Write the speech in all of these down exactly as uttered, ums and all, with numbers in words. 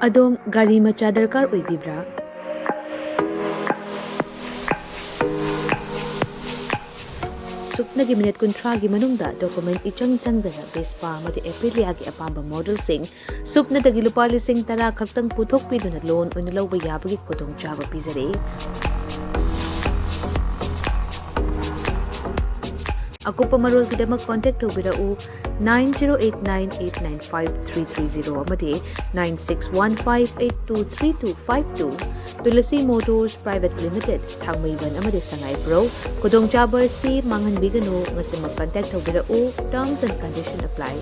ꯑꯗꯣꯝ ꯒꯥꯔꯤ ꯃꯆꯥ ꯗꯔꯀꯥꯔ ꯑꯣꯏꯕꯤꯕ꯭ꯔꯥ? ꯁꯨꯞꯅꯒꯤ ꯃꯤꯅꯤꯠ ꯀꯨꯟꯊ꯭ꯔꯥꯒꯤ ꯃꯅꯨꯡꯗ ꯗꯣꯀꯨꯃꯦꯟ ꯏꯆꯪ ꯆꯪꯗꯅ ꯚꯦꯁꯄꯥ ꯑꯃꯗꯤ ꯑꯦꯄ꯭ꯔꯤꯂꯤꯌꯥꯒꯤ ꯑꯄꯥꯝꯕ ꯃꯣꯗꯦꯜꯁꯤꯡ ꯁꯨꯞꯅꯗꯒꯤ ꯂꯨꯄꯥ ꯂꯤꯁꯤꯡ ꯇꯔꯥ ꯈꯛꯇꯪ ꯄꯨꯊꯣꯛꯄꯤꯗꯨꯅ ꯂꯣꯟ ꯑꯣꯏꯅ ꯂꯧꯕ ꯌꯥꯕꯒꯤ ꯈꯨꯗꯣꯡꯆꯥꯕ ꯄꯤꯖꯔꯤ꯫ ꯑꯀꯨꯞꯄ ꯃꯔꯣꯜꯒꯤꯗꯃꯛ ꯀꯣꯟꯇꯦꯛ ꯇꯧꯕꯤꯔꯛꯎ, nine zero eight nine eight nine five three three zero ꯑꯃꯗꯤ nine six one five eight two three two five two꯫ Tulsi motors private limited, Thangmeiban ꯑꯃꯗꯤ ꯁꯉꯥꯏꯄ꯭ꯔꯧ꯫ ꯈꯨꯗꯣꯡꯆꯥꯕ ꯑꯁꯤ ꯃꯥꯡꯍꯟꯕꯤꯒꯅꯨ꯫ ꯉꯁꯤꯃꯛ ꯀꯟꯇꯦꯛ ꯇꯧꯕꯤꯔꯛꯎ꯫ Terms and condition apply꯫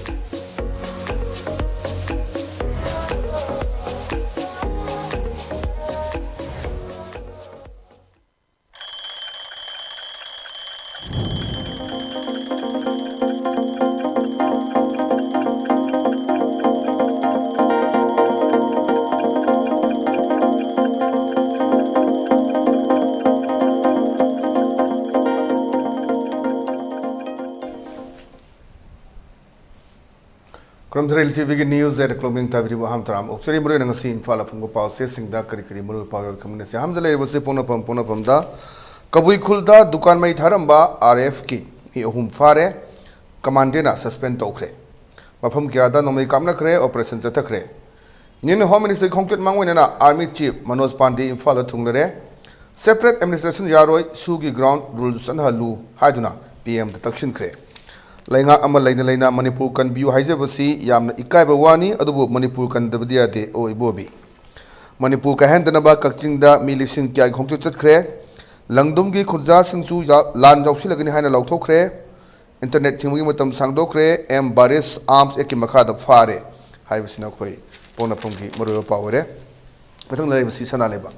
ꯈꯨꯔꯨꯝꯖꯔꯤ, ꯏꯜ ꯇꯤꯚꯤꯒꯤ news at closing ꯇꯥꯕꯤꯔꯤꯕ ꯑꯍꯥꯟꯕ ꯇꯔꯥꯝ ꯑꯣꯛꯆꯔꯤ꯫ ꯃꯔꯨꯑꯣꯏꯅ ꯉꯁꯤ ꯏꯝꯐꯥꯜꯗ ꯐꯣꯡꯕ ꯄꯥꯎ ꯆꯦꯁꯤꯡꯗ ꯀꯔꯤ ꯀꯔꯤ ꯃꯔꯨ ꯄꯥꯎ ꯌꯥꯎꯔꯤ ꯈꯪꯃꯤꯟꯅꯁꯤ꯫ ꯑꯍꯥꯟꯕꯗ ꯂꯩꯔꯤꯕꯁꯤ ꯄꯣꯛꯅꯐꯝ, ꯄꯣꯛꯅꯐꯝꯗ ꯀꯕꯨꯏ ꯈꯨꯜꯗ ꯗꯨꯀꯥꯟ ꯃꯩ ꯊꯥꯔꯝꯕ RFꯀꯤ ꯃꯤ ꯑꯍꯨꯝ ꯐꯥꯔꯦ꯫ ꯀꯃꯥꯟꯗꯦꯅ suspend ꯇꯧꯈ꯭ꯔꯦ꯫ ꯃꯐꯝ ꯀꯌꯥꯗ ꯅꯣꯡꯃꯩ ꯀꯥꯞꯅꯈ꯭ꯔꯦ, operation ꯆꯠꯊꯈ꯭ꯔꯦ꯫ Union Home Ministry ꯈꯣꯡꯆꯠ ꯃꯥꯡꯑꯣꯏꯅꯅ Army Chief ꯃꯅꯣꯖ ꯄꯥꯟꯗꯦ ꯏꯝꯐꯥꯜꯗ ꯊꯨꯡꯂꯔꯦ꯫ Separate administration ꯌꯥꯔꯣꯏ, ꯁꯨꯒꯤ ground rule ꯆꯠꯅꯍꯜꯂꯨ ꯍꯥꯏꯗꯨꯅ PMꯗ ꯇꯛꯁꯤꯟꯈ꯭ꯔꯦ꯫ ꯂꯩꯉꯥꯛ ꯑꯃ ꯂꯩꯅ ꯂꯩꯅ ꯃꯅꯤꯄꯨꯔ ꯀꯟꯕꯤꯌꯨ ꯍꯥꯏꯖꯕꯁꯤ ꯌꯥꯝꯅ ꯏꯀꯥꯏꯕ ꯋꯥꯅꯤ, ꯑꯗꯨꯕꯨ ꯃꯅꯤꯄꯨꯔ ꯀꯟꯗꯕꯗꯤ ꯌꯥꯗꯦ, ꯑꯣ ꯏꯕꯣꯕꯤ꯫ ꯃꯅꯤꯄꯨꯔ ꯀꯥꯏꯍꯟꯗꯅꯕ ꯀꯛꯆꯤꯡꯗ ꯃꯤ ꯂꯤꯁꯤꯡ ꯀꯌꯥꯒꯤ ꯈꯣꯡꯆꯠ ꯆꯠꯈ꯭ꯔꯦ꯫ ꯂꯪꯗꯨꯝꯒꯤ ꯈꯨꯟꯖꯥꯁꯤꯡꯁꯨ ꯌꯥ-, ꯂꯥꯟ ꯌꯥꯎꯁꯤꯜꯂꯒꯅꯤ ꯍꯥꯏꯅ ꯂꯥꯎꯊꯣꯛꯈ꯭ꯔꯦ꯫ Internet ꯊꯤꯡꯕꯒꯤ ꯃꯇꯝ ꯁꯥꯡꯗꯣꯛꯈ꯭ꯔꯦ꯫ M ꯕꯥꯔꯤꯁ arms actꯀꯤ ꯃꯈꯥꯗ ꯐꯥꯔꯦ꯫ ꯍꯥꯏꯕꯁꯤꯅ ꯑꯩꯈꯣꯏ ꯄꯣꯛꯅꯐꯝꯒꯤ ꯃꯔꯨꯑꯣꯏꯕ ꯄꯥꯎ ꯑꯣꯏꯔꯦ꯫ ꯃꯊꯪꯗ ꯂꯩꯔꯤꯕꯁꯤ ꯁꯅꯥ ꯂꯩꯕꯥꯛ꯫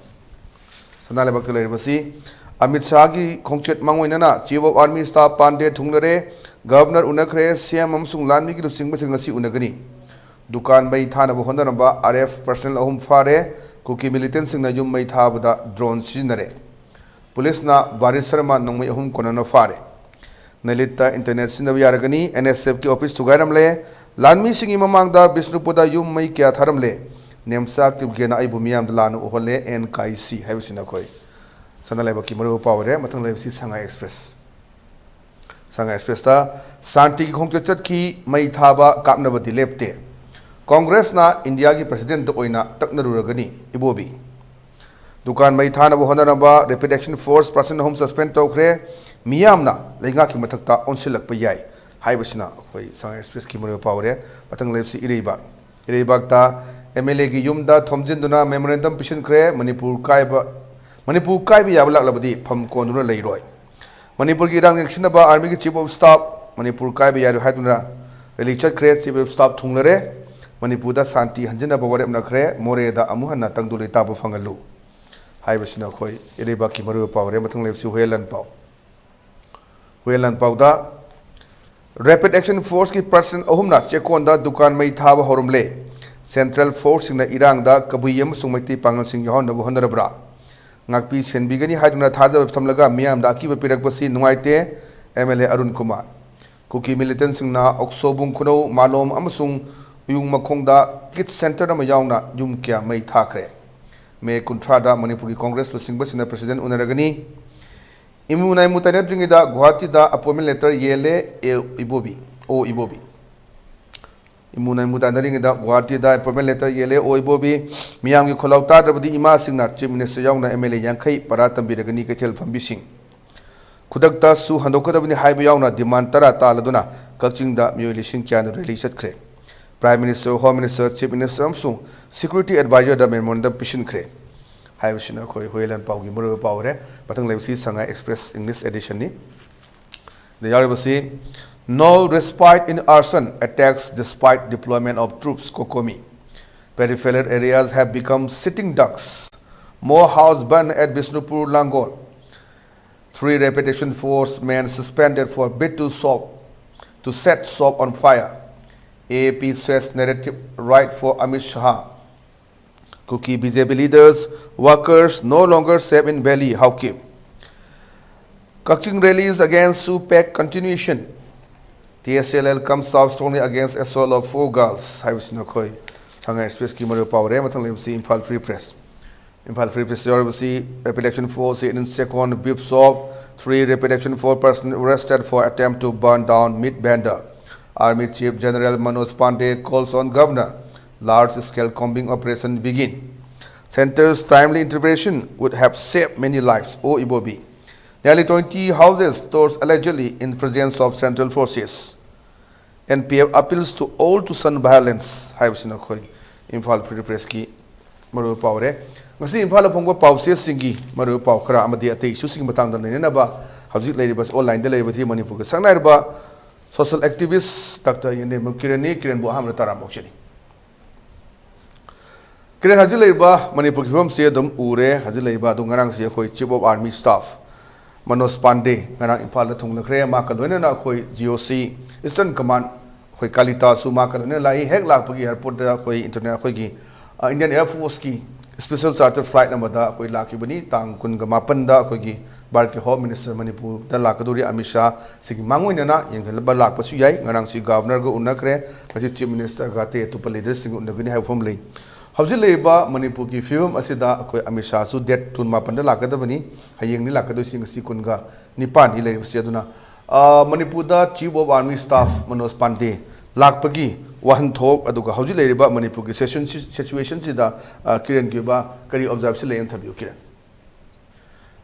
ꯁꯅꯥ ꯂꯩꯕꯥꯛꯇ ꯂꯩꯔꯤꯕꯁꯤ ꯑꯃꯤꯠ ꯁꯥꯍꯒꯤ ꯈꯣꯡꯆꯠ ꯃꯥꯡꯑꯣꯏꯅꯅ Chief of Army Staff Pandey ꯊꯨꯡꯂꯔꯦ꯫ Governor ꯎꯅꯈ꯭ꯔꯦ꯫ CM ꯑꯃꯁꯨꯡ ꯂꯥꯟꯃꯤꯒꯤ ꯂꯨꯆꯤꯡꯕꯁꯤꯡ ꯉꯁꯤ ꯎꯅꯒꯅꯤ꯫ ꯗꯨꯀꯥꯟ ꯃꯩ ꯊꯥꯅꯕ ꯍꯣꯠꯅꯔꯝꯕ RF personnel ꯑꯍꯨꯝ ꯐꯥꯔꯦ꯫ ꯀꯨꯀꯤ militantꯁꯤꯡꯅ ꯌꯨꯝ ꯃꯩ ꯊꯥꯕꯗ drone ꯁꯤꯖꯤꯟꯅꯔꯦ꯫ ꯄꯨꯂꯤꯁꯅ ꯕꯥꯔꯤꯁ ꯁꯔꯃ ꯅꯣꯡꯃꯩ ꯑꯍꯨꯝ ꯀꯣꯟꯅꯅ ꯐꯥꯔꯦ꯫ ꯅꯦꯂꯤꯠꯇ internet ꯁꯤꯖꯤꯟꯅꯕ ꯌꯥꯔꯒꯅꯤ꯫ NSFꯀꯤ office ꯊꯨꯒꯥꯏꯔꯝꯂꯦ꯫ ꯂꯥꯟꯃꯤꯁꯤꯡꯒꯤ ꯃꯃꯥꯡꯗ ꯕꯤꯁꯅꯨꯄꯨꯔꯗ ꯌꯨꯝ ꯃꯩ ꯀꯌꯥ ꯊꯥꯔꯝꯂꯦ꯫ ꯅꯦꯝꯆꯥ ꯇꯤꯕꯒꯦꯅ ꯑꯩꯕꯨ ꯃꯤꯌꯥꯝꯗ ꯂꯥꯟꯅ ꯎꯍꯜꯂꯦ, ꯑꯦꯟ ꯀꯥꯏꯁꯤ ꯍꯥꯏꯕꯁꯤꯅ ꯑꯩꯈꯣꯏ ꯁꯅꯥ ꯂꯩꯕꯥꯛꯀꯤ ꯃꯔꯨꯑꯣꯏꯕ ꯄꯥꯎ ꯑꯣꯏꯔꯦ꯫ ꯃꯊꯪ ꯂꯩꯕꯁꯤ ꯁꯉꯥꯏ ꯑꯦꯛꯁꯄ꯭ꯔꯦꯁ꯫ ꯁꯉꯥꯏ ꯑꯦꯛꯁꯄ꯭ꯔꯦꯁꯇ ꯁꯥꯟꯇꯤꯒꯤ ꯈꯣꯡꯆꯠ ꯆꯠꯈꯤ, ꯃꯩ ꯊꯥꯕ ꯀꯥꯞꯅꯕꯗꯤ ꯂꯦꯞꯇꯦ꯫ ꯀꯣꯡꯒ꯭ꯔꯦꯁꯅ ꯏꯟꯗꯤꯌꯥꯒꯤ ꯄ꯭ꯔꯁꯤꯗꯦꯟꯠ ꯑꯣꯏꯅ ꯇꯛꯅꯔꯨꯔꯒꯅꯤ, ꯏꯕꯣꯕꯤ꯫ ꯗꯨꯀꯥꯟ ꯃꯩ ꯊꯥꯅꯕ ꯍꯣꯠꯅꯔꯝꯕ ꯔꯦꯄꯤꯗ ꯑꯦꯛꯁꯟ ꯐꯣꯔꯁ ꯄꯥꯔꯁꯟ ꯑꯍꯨꯝ ꯁꯁꯄꯦꯟ ꯇꯧꯈ꯭ꯔꯦ꯫ ꯃꯤꯌꯥꯝꯅ ꯂꯩꯉꯥꯛꯀꯤ ꯃꯊꯛꯇ ꯑꯣꯟꯁꯤꯜꯂꯛꯄ ꯌꯥꯏ ꯍꯥꯏꯕꯁꯤꯅ ꯑꯩꯈꯣꯏ ꯁꯉꯥꯏ ꯑꯦꯛꯁꯄ꯭ꯔꯦꯁꯀꯤ ꯃꯔꯨꯑꯣꯏꯕ ꯄꯥꯎ ꯑꯣꯏꯔꯦ꯫ ꯃꯊꯪ ꯂꯩꯕꯁꯤ ꯏꯔꯩꯕꯥꯛ꯫ ꯏꯔꯩꯕꯥꯛꯇ ꯑꯦꯝ ꯑꯦꯜ ꯑꯦꯒꯤ ꯌꯨꯝꯗ ꯊꯣꯝꯖꯤꯟꯗꯨꯅ ꯃꯦꯃꯣꯔꯦꯟꯗꯝ ꯄꯤꯁꯤꯟꯈ꯭ꯔꯦ꯫ ꯃꯅꯤꯄꯨꯔ ꯀꯥꯏꯕ, ꯃꯅꯤꯄꯨꯔ ꯀꯥꯏꯕ ꯌꯥꯕ ꯂꯥꯛꯂꯕꯗꯤ ꯐꯝ ꯀꯣꯟꯗꯨꯅ ꯂꯩꯔꯣꯏ꯫ ꯃꯅꯤꯄꯨꯔꯒꯤ ꯏꯔꯥꯡ ꯌꯦꯡꯁꯤꯟꯅꯕ ꯑꯥꯔꯃꯤꯒꯤ ꯆꯤꯐ ꯑꯣꯐ ꯁ꯭ꯇꯥꯐ ꯃꯅꯤꯄꯨꯔ ꯀꯥꯏꯕ ꯌꯥꯔꯣꯏ ꯍꯥꯏꯗꯨꯅ ꯔꯦꯂꯤ ꯆꯠꯈ꯭ꯔꯦ꯫ ꯆꯤꯐ ꯑꯣꯐ ꯁ꯭ꯇꯥꯐ ꯊꯨꯡꯂꯔꯦ꯫ ꯃꯅꯤꯄꯨꯔꯗ ꯁꯥꯟꯇꯤ ꯍꯟꯖꯤꯟꯅꯕ ꯋꯥꯔꯦꯞꯅꯈ꯭ꯔꯦ꯫ ꯃꯣꯔꯦꯗ ꯑꯃꯨꯛ ꯍꯟꯅ ꯇꯪꯗꯨ ꯂꯩꯇꯥꯕ ꯐꯪꯍꯜꯂꯨ ꯍꯥꯏꯕꯁꯤꯅ ꯑꯩꯈꯣꯏ ꯏꯔꯩꯕꯥꯛꯀꯤ ꯃꯔꯨꯑꯣꯏꯕ ꯄꯥꯎ ꯑꯣꯏꯔꯦ꯫ ꯃꯊꯪ ꯂꯩꯕꯁꯤ ꯍꯨꯌꯦꯟ ꯂꯥꯟꯄꯥꯎ꯫ ꯍꯨꯌꯦꯟ ꯂꯥꯟꯄꯥꯎꯗ ꯔꯦꯄꯤꯗ ꯑꯦꯛꯁꯟ ꯐꯣꯔꯁꯀꯤ ꯄꯥꯔꯁꯟ ꯑꯍꯨꯝꯅ ꯆꯦꯛꯀꯣꯟꯗ ꯗꯨꯀꯥꯟ ꯃꯩ ꯊꯥꯕ ꯍꯧꯔꯝꯂꯦ꯫ ꯁꯦꯟꯇ꯭ꯔꯦꯜ ꯐꯣꯔꯁꯁꯤꯡꯅ ꯏꯔꯥꯡꯗ ꯀꯕꯨꯏ ꯑꯃꯁꯨꯡ ꯃꯩꯇꯩ ꯄꯥꯉꯜꯁꯤꯡ ꯌꯥꯎꯍꯟꯅꯕ ꯍꯣꯠꯅꯔꯕ꯭ꯔꯥ? ꯉꯥꯛꯄꯤ ꯁꯦꯟꯕꯤꯒꯅꯤ ꯍꯥꯏꯗꯨꯅ ꯊꯥꯖꯕ ꯊꯝꯂꯒ ꯃꯤꯌꯥꯝꯗ ꯑꯀꯤꯕ ꯄꯤꯔꯛꯄꯁꯤ ꯅꯨꯡꯉꯥꯏꯇꯦ, ꯑꯦꯝ ꯑꯦꯜ ꯑꯦ ꯑꯔꯨꯟ ꯀꯨꯃꯥꯔ꯫ ꯀꯨꯀꯤ ꯃꯤꯂꯤꯇꯦꯟꯠꯁꯤꯡꯅ ꯑꯣꯛꯁꯣꯕꯨꯡ ꯈꯨꯅꯧ, ꯃꯥꯂꯣꯝ ꯑꯃꯁꯨꯡ ꯎꯌꯨꯡ ꯃꯈꯣꯡꯗ ꯀꯤꯗ ꯁꯦꯟꯇꯔ ꯑꯃ ꯌꯥꯎꯅ ꯌꯨꯝ ꯀꯌꯥ ꯃꯩ ꯊꯥꯈ꯭ꯔꯦ꯫ ꯃꯦ ꯀꯨꯟꯊ꯭ꯔꯥꯗ ꯃꯅꯤꯄꯨꯔꯒꯤ ꯀꯣꯡꯒ꯭ꯔꯦꯁ ꯂꯨꯆꯤꯡꯕꯁꯤꯡꯅ ꯄ꯭ꯔꯁꯤꯗꯦꯟꯠ ꯎꯅꯔꯒꯅꯤ꯫ ꯏꯃꯨ ꯅꯥꯏꯃꯨ ꯇꯥꯏꯅꯗ꯭ꯔꯤꯉꯩꯗ ꯒꯨꯋꯥꯍꯥꯇꯤꯗ ꯑꯦꯄꯣꯏꯟꯃꯦꯟꯠ ꯂꯦꯇꯔ ꯌꯦꯜꯂꯦ, ꯑꯦ ꯏꯕꯣꯕꯤ, ꯑꯣ ꯏꯕꯣꯕꯤ꯫ ꯏꯃꯨ ꯅꯥꯏꯃꯨ ꯇꯥꯏꯅꯔꯤꯉꯩꯗ ꯒꯨꯋꯥꯍꯥꯇꯤꯗ ꯑꯦꯄꯣꯏꯟꯃꯦꯟꯠ ꯂꯦꯇꯔ ꯌꯦꯜꯂꯦ, ꯑꯣ ꯏꯕꯣꯕꯤ꯫ ꯃꯤꯌꯥꯝꯒꯤ ꯈꯣꯜꯂꯥꯎ ꯇꯥꯗ꯭ꯔꯕꯗꯤ ꯏꯃꯥꯁꯤꯡꯅ ꯆꯤꯐ ꯃꯤꯅꯤꯁꯇꯔ ꯌꯥꯎꯅ ꯑꯦꯝ ꯑꯦꯜ ꯑꯦ ꯌꯥꯡꯈꯩ ꯄꯔꯥ ꯇꯝꯕꯤꯔꯒꯅꯤ ꯀꯩꯊꯦꯜ ꯐꯝꯕꯤꯁꯤꯡ꯫ ꯈꯨꯗꯛꯇ ꯁꯨ ꯍꯟꯗꯣꯛꯀꯗꯕꯅꯤ ꯍꯥꯏꯕ ꯌꯥꯎꯅ ꯗꯤꯃꯥꯟ ꯇꯔꯥ ꯇꯥꯜꯂꯗꯨꯅ ꯀꯛꯆꯤꯡꯗ ꯃꯤꯑꯣꯏ ꯂꯤꯁꯤꯡ ꯀꯌꯥꯅ ꯔꯦꯂꯤ ꯆꯠꯈ꯭ꯔꯦ꯫ Prime minister, home minister, chief minister ꯑꯃꯁꯨꯡ ꯁꯦꯀ꯭ꯌꯨꯔꯤꯇꯤ ꯑꯦꯗꯚꯥꯏꯖꯔꯗ ꯃꯦꯃꯣꯔꯦꯟꯗꯝ ꯄꯤꯁꯤꯟꯈ꯭ꯔꯦ ꯍꯥꯏꯕꯁꯤꯅ ꯑꯩꯈꯣꯏ ꯍꯨꯌꯦꯟ ꯂꯥꯟꯄꯥꯎꯒꯤ ꯃꯔꯨꯑꯣꯏꯕ ꯄꯥꯎ ꯑꯣꯏꯔꯦ꯫ ꯃꯊꯪ ꯂꯩꯕꯁꯤ ꯁꯉꯥꯏ ꯑꯦꯛꯁꯄ꯭ꯔꯦꯁ ꯏꯪꯂꯤꯁ ꯑꯦꯗꯤꯁꯟꯅꯤ꯫ ꯗ ꯌꯥꯎꯔꯤꯕꯁꯤ, "No respite in arson attacks despite deployment of troops, COCOMI. Peripheral areas have become sitting ducks. More house burn at Bishnupur Langol. Three Repatriation Force men suspended for bid to swap, to set shop on fire. A A P says narrative right for Amit Shah. Kuki B J P leaders, workers no longer safe in Valley, Haokip. Kakching rallies against SUPAC continuation. T S L L comes out strongly against assault of four girls." ꯍꯥꯏꯕꯁꯤꯅ ꯑꯩꯈꯣꯏ ꯁꯉꯥꯏ ꯑꯦꯛꯁꯄ꯭ꯔꯦꯁꯀꯤ ꯃꯔꯨ ꯄꯥꯎꯔꯦ꯫ ꯃꯊꯪ ꯂꯩꯕꯁꯤ Imphal free press. Imphal free press ꯌꯥꯎꯔꯤꯕꯁꯤ, Rapid Action Force in second, whips off three Rapid Action Force personnel arrested for attempt to burn down meat vendor. Army Chief General Manoj Pandey calls on Governor, large scale combing operation begin. Centre's timely intervention would have saved many lives, O Ibobi. Nearly twenty houses torched allegedly in presence of central forces. N P F appeals to all to shun violence ꯍꯥꯏꯕꯁꯤꯅ ꯑꯩꯈꯣꯏ Imphal free ꯄ꯭ꯔꯦꯁꯀꯤ ꯃꯔꯨꯑꯣꯏꯕ ꯄꯥꯎꯔꯦ꯫ ꯉꯁꯤ ꯏꯝꯐꯥꯜꯗ ꯐꯣꯡꯕ ꯄꯥꯎꯆꯦꯁꯤꯡꯒꯤ ꯃꯔꯨꯑꯣꯏꯕ ꯄꯥꯎ ꯈꯔ ꯑꯃꯗꯤ ꯑꯇꯩ ꯏꯁꯨꯁꯤꯡꯒꯤ ꯃꯇꯥꯡꯗ ꯅꯩꯅꯅꯕ ꯍꯧꯖꯤꯛ ꯂꯩꯔꯤꯕ ꯑꯣꯟꯂꯥꯏꯟꯗ ꯂꯩꯔꯤꯕꯗꯤ ꯃꯅꯤꯄꯨꯔꯒ ꯁꯛꯅꯥꯏꯔꯕ social activist Doctor ꯌꯦꯟꯗꯦꯝꯕꯝ ꯀꯤꯔꯟꯅꯤ꯫ ꯀꯤꯔꯟꯕꯨ ꯑꯍꯥꯟꯕꯗ ꯇꯔꯥꯝꯅ ꯑꯣꯛꯆꯔꯤ꯫ ꯀꯤꯔꯟ, ꯍꯧꯖꯤꯛ ꯂꯩꯔꯤꯕ ꯃꯅꯤꯄꯨꯔꯒꯤ ꯐꯤꯕꯝꯁꯤ ꯑꯗꯨꯝ ꯎꯔꯦ꯫ ꯍꯧꯖꯤꯛ ꯂꯩꯔꯤꯕ ꯑꯗꯨ ꯉꯔꯥꯡꯁꯤ ꯑꯩꯈꯣꯏ Chief of Army Staff Manoj ꯄꯥꯟꯗꯦ ꯉꯔꯥꯡ ꯏꯝꯐꯥꯜꯗ ꯊꯨꯡꯂꯈ꯭ꯔꯦ꯫ ꯃꯍꯥꯛꯀ ꯂꯣꯏꯅꯅ ꯑꯩꯈꯣꯏ G O C Eastern Command ꯑꯩꯈꯣꯏ ꯀꯥꯂꯤꯇꯥꯁꯨ ꯃꯍꯥꯛꯀ ꯂꯣꯏꯅꯅ ꯂꯥꯛꯏ꯫ ꯍꯦꯛ ꯂꯥꯛꯄꯒꯤ airportꯇ ꯑꯩꯈꯣꯏ internal ꯑꯩꯈꯣꯏꯒꯤ, ꯑ, Indian Air Forceꯀꯤ special charter flight ꯑꯃꯗ ꯑꯩꯈꯣꯏ ꯂꯥꯛꯈꯤꯕꯅꯤ꯫ ꯇꯥꯡ ꯀꯨꯟꯒ ꯃꯥꯄꯟꯗ ꯑꯩꯈꯣꯏꯒꯤ ꯚꯥꯔꯠꯀꯤ Home Minister ꯃꯅꯤꯄꯨꯔꯗ ꯂꯥꯛꯀꯗꯧꯔꯤ ꯑꯃꯤꯠ ꯁꯥꯍ꯫ ꯁꯤꯒꯤ ꯃꯥꯡꯑꯣꯏꯅꯅ ꯌꯦꯡꯁꯤꯟꯕ ꯂꯥꯛꯄꯁꯨ ꯌꯥꯏ꯫ ꯉꯔꯥꯡꯁꯤ Governorꯒ ꯎꯅꯈ꯭ꯔꯦ꯫ ꯉꯁꯤ Chief Ministerꯒ ꯑꯇꯩ ꯑꯇꯣꯞꯄ leaderꯁꯤꯡꯒ ꯎꯅꯒꯅꯤ ꯍꯥꯏꯕ ꯋꯥꯐꯝ ꯂꯩ꯫ ꯍꯧꯖꯤꯛ ꯂꯩꯔꯤꯕ ꯃꯅꯤꯄꯨꯔꯒꯤ ꯐꯤꯕꯝ ꯑꯁꯤꯗ ꯑꯩꯈꯣꯏ ꯑꯃꯤꯠ ꯁꯥꯍꯁꯨ date ꯀꯨꯟ ꯃꯥꯄꯟꯗ ꯂꯥꯛꯀꯗꯕꯅꯤ꯫ ꯍꯌꯦꯡꯅꯤ ꯂꯥꯛꯀꯗꯣꯏꯁꯤ, ꯉꯁꯤ ꯀꯨꯟꯒ ꯅꯤꯄꯥꯟꯅꯤ ꯂꯩꯔꯤꯕꯁꯤ꯫ ꯑꯗꯨꯅ, ꯑ, ꯃꯅꯤꯄꯨꯔꯗ Chief of Army Staff Manoj ꯄꯥꯟꯗꯦ ꯂꯥꯛꯄꯒꯤ ꯋꯥꯍꯟꯊꯣꯛ, ꯑꯗꯨꯒ ꯍꯧꯖꯤꯛ ꯂꯩꯔꯤꯕ ꯃꯅꯤꯄꯨꯔꯒꯤ situation ꯁꯤ-, situationꯁꯤꯗ, ꯑ, ꯀꯤꯔꯟꯒꯤ ꯑꯣꯏꯕ ꯀꯔꯤ observation ꯂꯩ ꯑꯃ ꯊꯝꯕꯤꯌꯨ, ꯀꯤꯔꯟ꯫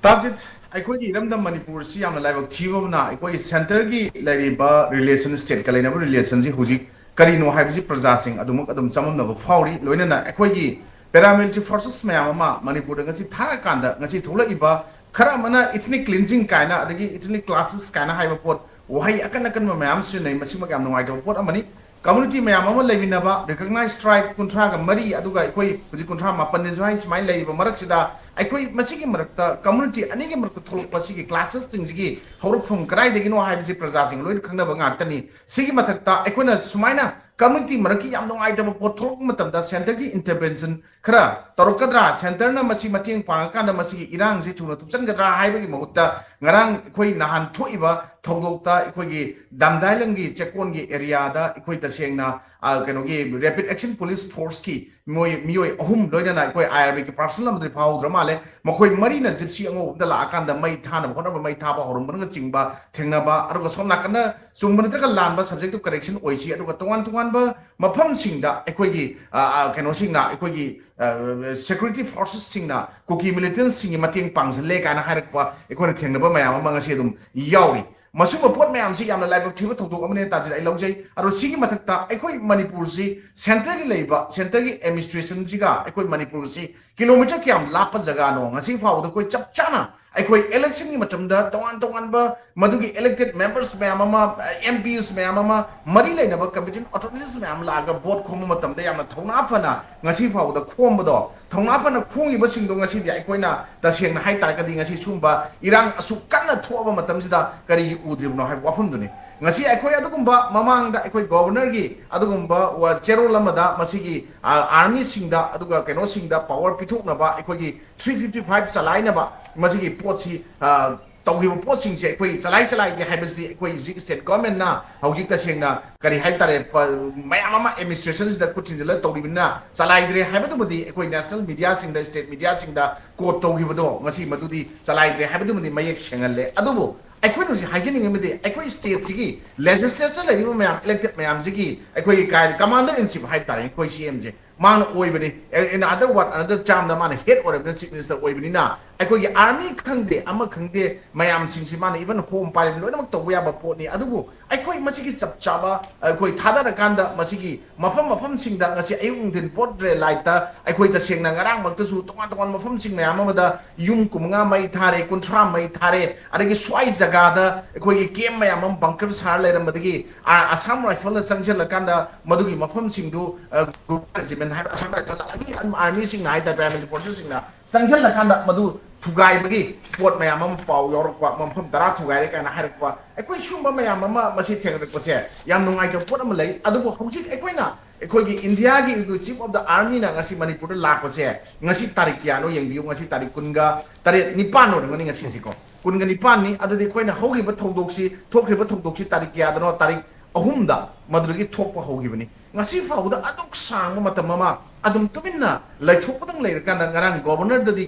ꯇꯥꯖꯤꯠ, ꯑꯩꯈꯣꯏꯒꯤ ꯏꯔꯝꯗꯝ ꯃꯅꯤꯄꯨꯔꯁꯤ ꯌꯥꯝꯅ ꯂꯥꯏꯕꯛ ꯊꯤꯕ ꯑꯃꯅ, ꯑꯩꯈꯣꯏꯒꯤ centreꯒꯤ ꯂꯩꯔꯤꯕ relation, stateꯀ ꯂꯩꯅꯕ relationꯁꯤ ꯍꯧꯖꯤꯛ ꯀꯔꯤꯅꯣ ꯍꯥꯏꯕꯁꯤ ꯄ꯭ꯔꯖꯥꯁꯤꯡ ꯑꯗꯨꯃꯛ ꯑꯗꯨꯝ ꯆꯃꯝꯅꯕ ꯐꯥꯎꯔꯤ꯫ ꯂꯣꯏꯅꯅ ꯑꯩꯈꯣꯏꯒꯤ paramilitary forces ꯃꯌꯥꯝ ꯑꯃ ꯃꯅꯤꯄꯨꯔꯗ ꯉꯁꯤ ꯊꯥꯔꯛꯑꯀꯥꯟꯗ ꯉꯁꯤ ꯊꯣꯛꯂꯛꯏꯕ ꯈꯔ ꯑꯃꯅ ethnic cleansing ꯀꯥꯏꯅ, ꯑꯗꯒꯤ ethnic clashes ꯀꯥꯏꯅ ꯍꯥꯏꯕ ꯄꯣꯠ, ꯋꯥꯍꯩ ꯑꯀꯟ ꯑꯀꯟꯕ ꯃꯌꯥꯝ ꯁꯤꯖꯤꯟꯅꯩ꯫ ꯃꯁꯤꯃꯛ ꯌꯥꯝ ꯅꯨꯡꯉꯥꯏꯇꯕ ꯄꯣꯠ ꯑꯃꯅꯤ꯫ Community ꯃꯌꯥꯝ ꯑꯃ ꯂꯩꯃꯤꯟꯅꯕ, recognized tribe ꯀꯨꯟꯊ꯭ꯔꯥꯒ ꯃꯔꯤ, ꯑꯗꯨꯒ ꯑꯩꯈꯣꯏ ꯍꯧꯖꯤꯛ ꯀꯨꯟꯊ꯭ꯔꯥ ꯃꯥꯄꯟꯅꯤ ꯁꯨꯃꯥꯏ-, ꯁꯨꯃꯥꯏꯅ ꯂꯩꯔꯤꯕ ꯃꯔꯛꯁꯤꯗ, ꯑꯩꯈꯣꯏ ꯃꯁꯤꯒꯤ ꯃꯔꯛꯇ, community ꯑꯅꯤꯒꯤ ꯃꯔꯛꯇ ꯊꯣꯛꯂꯛꯄ ꯁꯤꯒꯤ clashesꯁꯤꯡꯁꯤꯒꯤ ꯍꯧꯔꯛꯐꯝ ꯀꯗꯥꯏꯗꯒꯤꯅꯣ ꯍꯥꯏꯕꯁꯤ ꯄ꯭ꯔꯖꯥꯁꯤꯡ ꯂꯣꯏꯅ ꯈꯪꯅꯕ ꯉꯥꯛꯇꯅꯤ꯫ ꯁꯤꯒꯤ ꯃꯊꯛꯇ ꯑꯩꯈꯣꯏꯅ ꯁꯨꯃꯥꯏꯅ community ꯃꯔꯛꯀꯤ ꯌꯥꯝ ꯅꯨꯡꯉꯥꯏꯇꯕ ꯄꯣꯠ ꯊꯣꯛꯂꯛꯄ ꯃꯇꯝꯗ centreꯒꯤ intervention ꯈꯔ ꯇꯧꯔꯛꯀꯗ꯭ꯔꯥ, centreꯅ ꯃꯁꯤ ꯃꯇꯦꯡ ꯄꯥꯡꯉꯀꯥꯟꯗ ꯃꯁꯤꯒꯤ ꯏꯔꯥꯡꯁꯤ ꯊꯨꯅ ꯊꯨꯞꯆꯟꯒꯗ꯭ꯔꯥ ꯍꯥꯏꯕꯒꯤ ꯃꯍꯨꯠꯇ, ꯉꯔꯥꯡ ꯑꯩꯈꯣꯏ ꯅꯍꯥꯟ ꯊꯣꯛꯏꯕ ꯊꯧꯗꯣꯛꯇ ꯑꯩꯈꯣꯏꯒꯤ ꯗꯥꯝꯗꯥꯏꯂꯪꯒꯤ ꯆꯦꯛꯀꯣꯟꯒꯤ ꯑꯦꯔꯤꯌꯥꯗ ꯑꯩꯈꯣꯏ ꯇꯁꯦꯡꯅ, ꯑ, ꯀꯩꯅꯣꯒꯤ Rapid Action Police Forceꯀꯤ ꯃꯤꯑꯣꯏ, ꯃꯤꯑꯣꯏ ꯑꯍꯨꯝ, ꯂꯣꯏꯅꯅ ꯑꯩꯈꯣꯏ IRBꯒꯤ ꯄꯥꯔꯁꯟ ꯑꯃꯗꯤ ꯐꯥꯍꯧꯗ꯭ꯔ ꯃꯥꯜꯂꯦ꯫ ꯃꯈꯣꯏ ꯃꯔꯤꯅ ꯖꯤꯞꯁꯤ ꯑꯉꯧꯕꯗ ꯂꯥꯛꯑꯀꯥꯟꯗ ꯃꯩ ꯊꯥꯅꯕ ꯍꯣꯠꯅꯕ, ꯃꯩ ꯊꯥꯕ ꯍꯧꯔꯝꯕꯅꯆꯤꯡꯕ ꯊꯦꯡꯅꯕ, ꯑꯗꯨꯒ ꯁꯣꯝ ꯅꯥꯀꯟꯗ ꯆꯨꯝꯕ ꯅꯠꯇ꯭ꯔꯒ ꯂꯥꯟꯕ, subject to correction ꯑꯣꯏꯁꯤ, ꯑꯗꯨꯒ ꯇꯣꯉꯥꯟ ꯇꯣꯉꯥꯟꯕ ꯃꯐꯝꯁꯤꯡꯗ ꯑꯩꯈꯣꯏꯒꯤ, ꯑ, ꯑ, ꯀꯩꯅꯣꯁꯤꯡꯅ, ꯑꯩꯈꯣꯏꯒꯤ, ꯑ, security forcesꯁꯤꯡꯅ ꯀꯨꯀꯤ militantꯁꯤꯡꯒꯤ ꯃꯇꯦꯡ ꯄꯥꯡꯁꯤꯜꯂꯦ ꯀꯥꯏꯅ ꯍꯥꯏꯔꯛꯄ ꯑꯩꯈꯣꯏꯅ ꯊꯦꯡꯅꯕ ꯃꯌꯥꯝ ꯑꯃ ꯉꯁꯤ ꯑꯗꯨꯝ ꯌꯥꯎꯔꯤ꯫ ꯃꯁꯤꯒꯨꯝꯕ ꯄꯣꯠ ꯃꯌꯥꯝꯁꯤ ꯌꯥꯝꯅ ꯂꯥꯏꯕꯛ ꯊꯤꯕ ꯊꯧꯗꯣꯛ ꯑꯃꯅꯦ ꯇꯥꯖꯤꯟ, ꯑꯩ ꯂꯧꯖꯩ꯫ ꯑꯗꯣ ꯁꯤꯒꯤ ꯃꯊꯛꯇ ꯑꯩꯈꯣꯏ ꯃꯅꯤꯄꯨꯔꯁꯤ centreꯒꯤ ꯂꯩꯕ, centreꯒꯤ administrationꯁꯤꯒ ꯑꯩꯈꯣꯏ ꯃꯅꯤꯄꯨꯔꯁꯤ kilometre ꯀꯌꯥꯝ ꯂꯥꯞꯄ ꯖꯒꯥꯅꯣ ꯉꯁꯤ ꯐꯥꯎꯕꯗ ꯑꯩꯈꯣꯏ ꯆꯞ ꯆꯥꯅ, ꯑꯩꯈꯣꯏ electionꯒꯤ ꯃꯇꯝꯗ ꯇꯣꯉꯥꯟ ꯇꯣꯉꯥꯟꯕ ꯃꯗꯨꯒꯤ elected members ꯃꯌꯥꯝ ꯑꯃ, MPs ꯃꯌꯥꯝ ꯑꯃ, ꯃꯔꯤ ꯂꯩꯅꯕ competent authorities ꯃꯌꯥꯝ ꯂꯥꯛꯑꯒ vote ꯈꯣꯝꯕ ꯃꯇꯝꯗ ꯌꯥꯝꯅ ꯊꯧꯅꯥ ꯐꯅ ꯉꯁꯤ ꯐꯥꯎꯕꯗ ꯈꯣꯝꯕꯗꯣ, ꯊꯧꯅꯥ ꯐꯅ ꯈꯣꯡꯉꯤꯕꯁꯤꯡꯗꯣ ꯉꯁꯤꯗꯤ ꯑꯩꯈꯣꯏꯅ ꯇꯁꯦꯡꯅ ꯍꯥꯏ ꯇꯥꯔꯒꯗꯤ ꯉꯁꯤ ꯁꯨꯝꯕ ꯏꯔꯥꯡ ꯑꯁꯨꯛ ꯀꯟꯅ ꯊꯣꯛꯑꯕ ꯃꯇꯝꯁꯤꯗ ꯀꯔꯤꯒꯤ ꯎꯗ꯭ꯔꯤꯕꯅꯣ ꯍꯥꯏꯕ ꯋꯥꯐꯝꯗꯨꯅꯤ꯫ ꯉꯁꯤ ꯑꯩꯈꯣꯏ ꯑꯗꯨꯒꯨꯝꯕ ꯃꯃꯥꯡꯗ ꯑꯩꯈꯣꯏ governorꯒꯤ ꯑꯗꯨꯒꯨꯝꯕ ꯋꯥ-, ꯆꯦꯔꯣꯜ ꯑꯃꯗ ꯃꯁꯤꯒꯤ, ꯑ, armyꯁꯤꯡꯗ ꯑꯗꯨꯒ ꯀꯩꯅꯣꯁꯤꯡꯗ power ꯄꯤꯊꯣꯛꯅꯕ ꯑꯩꯈꯣꯏꯒꯤ three fifty five ꯆꯂꯥꯏꯅꯕ ꯃꯁꯤꯒꯤ ꯄꯣꯠꯁꯤ, ꯑ, ꯇꯧꯈꯤꯕ ꯄꯣꯠꯁꯤꯡꯁꯦ ꯑꯩꯈꯣꯏ ꯆꯂꯥꯏ ꯆꯂꯥꯏꯗꯦ ꯍꯥꯏꯕꯁꯤꯗꯤ ꯑꯩꯈꯣꯏ ꯍꯧꯖꯤꯛ state governmentꯅ ꯍꯧꯖꯤꯛ ꯇꯁꯦꯡꯅ ꯀꯔꯤ ꯍꯥꯏ ꯇꯥꯔꯦ, ꯄ-, ꯃꯌꯥꯝ ꯑꯃ administrationꯁꯤꯗ ꯈꯨꯠ ꯊꯤꯟꯖꯤꯜꯂꯒ ꯇꯧꯔꯤꯕꯅꯤꯅ ꯆꯂꯥꯏꯗ꯭ꯔꯦ ꯍꯥꯏꯕꯗꯨꯃꯗꯤ ꯑꯩꯈꯣꯏ national mediaꯁꯤꯡꯗ, state mediaꯁꯤꯡꯗ quote ꯇꯧꯈꯤꯕꯗꯣ ꯉꯁꯤ ꯃꯗꯨꯗꯤ ꯆꯂꯥꯏꯗ꯭ꯔꯦ ꯍꯥꯏꯕꯗꯨꯃꯗꯤ ꯃꯌꯦꯛ ꯁꯦꯡꯍꯜꯂꯦ꯫ ꯑꯗꯨꯕꯨ ꯑꯩꯈꯣꯏꯅ ꯍꯧꯖꯤꯛ ꯍꯥꯏꯖꯅꯤꯡꯉꯤꯕꯗꯤ ꯑꯩꯈꯣꯏ stateꯁꯤꯒꯤ legislature ꯂꯩꯔꯤꯕ ꯃꯌꯥꯝ, elected ꯃꯌꯥꯝꯁꯤꯒꯤ ꯑꯩꯈꯣꯏꯒꯤ ꯀꯥꯏ-, commander in chief ꯍꯥꯏꯕ ꯇꯥꯔꯦ, ꯑꯩꯈꯣꯏ CMꯁꯦ꯫ ꯃꯥꯅ ꯑꯣꯏꯕꯅꯤ꯫ In other word, another termꯗ ꯃꯥꯅ head ꯑꯣꯏꯔꯕꯅꯤꯅ, chief minister ꯑꯣꯏꯕꯅꯤꯅ, ꯑꯩꯈꯣꯏꯒꯤ army ꯈꯪꯗꯦ, ꯑꯃ ꯈꯪꯗꯦ, ꯃꯌꯥꯝꯁꯤꯡꯁꯤ ꯃꯥꯅ even home ꯄꯥꯏꯔꯤꯕꯅꯤ, ꯂꯣꯏꯅꯃꯛ ꯇꯧꯕ ꯌꯥꯕ ꯄꯣꯠꯅꯤ꯫ ꯑꯗꯨꯕꯨ ꯑꯩꯈꯣꯏ ꯃꯁꯤꯒꯤ ꯆꯞ ꯆꯥꯕ ꯑꯩꯈꯣꯏ ꯊꯥꯗꯔꯀꯥꯟꯗ ꯃꯁꯤꯒꯤ ꯃꯐꯝ ꯃꯐꯝꯁꯤꯡꯗ ꯉꯁꯤ ꯑꯌꯨꯛ ꯅꯨꯡꯊꯤꯟ ꯄꯣꯠ ꯔꯦ ꯂꯥꯏꯠꯇ ꯑꯩꯈꯣꯏ ꯇꯁꯦꯡꯅ ꯉꯔꯥꯡꯃꯛꯇꯁꯨ ꯇꯣꯉꯥꯟ ꯇꯣꯉꯥꯟꯕ ꯃꯐꯝꯁꯤꯡ ꯃꯌꯥꯝ ꯑꯃꯗ ꯌꯨꯝ ꯀꯨꯟꯃꯉꯥ ꯃꯩ ꯊꯥꯔꯦ, ꯀꯨꯟꯊ꯭ꯔꯥ ꯃꯩ ꯊꯥꯔꯦ, ꯑꯗꯒꯤ ꯁ꯭ꯋꯥꯏ ꯖꯒꯥꯗ ꯑꯩꯈꯣꯏꯒꯤ camp ꯃꯌꯥꯝ ꯑꯃ bunker ꯁꯥꯔ ꯂꯩꯔꯝꯕꯗꯒꯤ ꯑ-, Assam Rifleꯅ ꯆꯪꯁꯤꯜꯂꯀꯥꯟꯗ ꯃꯗꯨꯒꯤ ꯃꯐꯝꯁꯤꯡꯗꯨ, ꯑ, group regiment ꯍꯥꯏꯕ Assam Rifle ꯑꯗꯒꯤ armyꯁꯤꯡꯅ ꯍꯥꯏ ꯇꯥꯔꯦ, paramilitary forcesꯁꯤꯡꯅ ꯆꯪꯁꯤꯜꯂꯀꯥꯟꯗ ꯃꯗꯨ ꯊꯨꯒꯥꯏꯕꯒꯤ ꯄꯣꯠ ꯃꯌꯥꯝ ꯑꯃ ꯄꯥꯎ ꯌꯥꯎꯔꯛꯄ, ꯃꯐꯝ ꯇꯔꯥ ꯊꯨꯒꯥꯏꯔꯦ ꯀꯥꯏꯅ ꯍꯥꯏꯔꯛꯄ, ꯑꯩꯈꯣꯏ ꯁꯤꯒꯨꯝꯕ ꯃꯌꯥꯝ ꯑꯃ ꯃꯁꯤ ꯊꯦꯡꯅꯔꯛꯄꯁꯦ ꯌꯥꯝ ꯅꯨꯡꯉꯥꯏꯇꯕ ꯄꯣꯠ ꯑꯃ ꯂꯩ꯫ ꯑꯗꯨꯕꯨ ꯍꯧꯖꯤꯛ ꯑꯩꯈꯣꯏꯅ ꯑꯩꯈꯣꯏꯒꯤ ꯏꯟꯗꯤꯌꯥꯒꯤ Chief of the Armyꯅ ꯉꯁꯤ ꯃꯅꯤꯄꯨꯔꯗ ꯂꯥꯛꯄꯁꯦ, ꯉꯁꯤ ꯇꯥꯔꯤꯛ ꯀꯌꯥꯅꯣ ꯌꯦꯡꯕꯤꯌꯨ, ꯉꯁꯤ ꯇꯥꯔꯤꯛ ꯀꯨꯟꯒ ꯇꯔꯦꯠ, ꯅꯤꯄꯥꯟ ꯑꯣꯏꯔꯝꯒꯅꯤ ꯉꯁꯤꯁꯤꯀꯣ꯫ ꯀꯨꯟꯒ ꯅꯤꯄꯥꯟꯅꯤ꯫ ꯑꯗꯨꯗꯤ ꯑꯩꯈꯣꯏꯅ ꯍꯧꯈꯤꯕ ꯊꯧꯗꯣꯛꯁꯤ, ꯊꯣꯛꯈ꯭ꯔꯤꯕ ꯊꯧꯗꯣꯛꯁꯤ ꯇꯥꯔꯤꯛ ꯀꯌꯥꯗꯅꯣ? ꯇꯥꯔꯤꯛ ꯑꯍꯨꯝꯗ ꯃꯗꯨꯗꯒꯤ ꯊꯣꯛꯄ ꯍꯧꯈꯤꯕꯅꯤ꯫ ꯉꯁꯤ ꯐꯥꯎꯕꯗ ꯑꯗꯨꯛ ꯁꯥꯡꯕ ꯃꯇꯝ ꯑꯃ ꯑꯗꯨꯝ ꯇꯨꯃꯤꯟꯅ ꯂꯩꯊꯣꯛꯄꯗꯪ ꯂꯩꯔꯀꯥꯟꯗ, ꯉꯔꯥꯡ ꯒꯣꯕꯔꯅꯔꯗꯗꯤ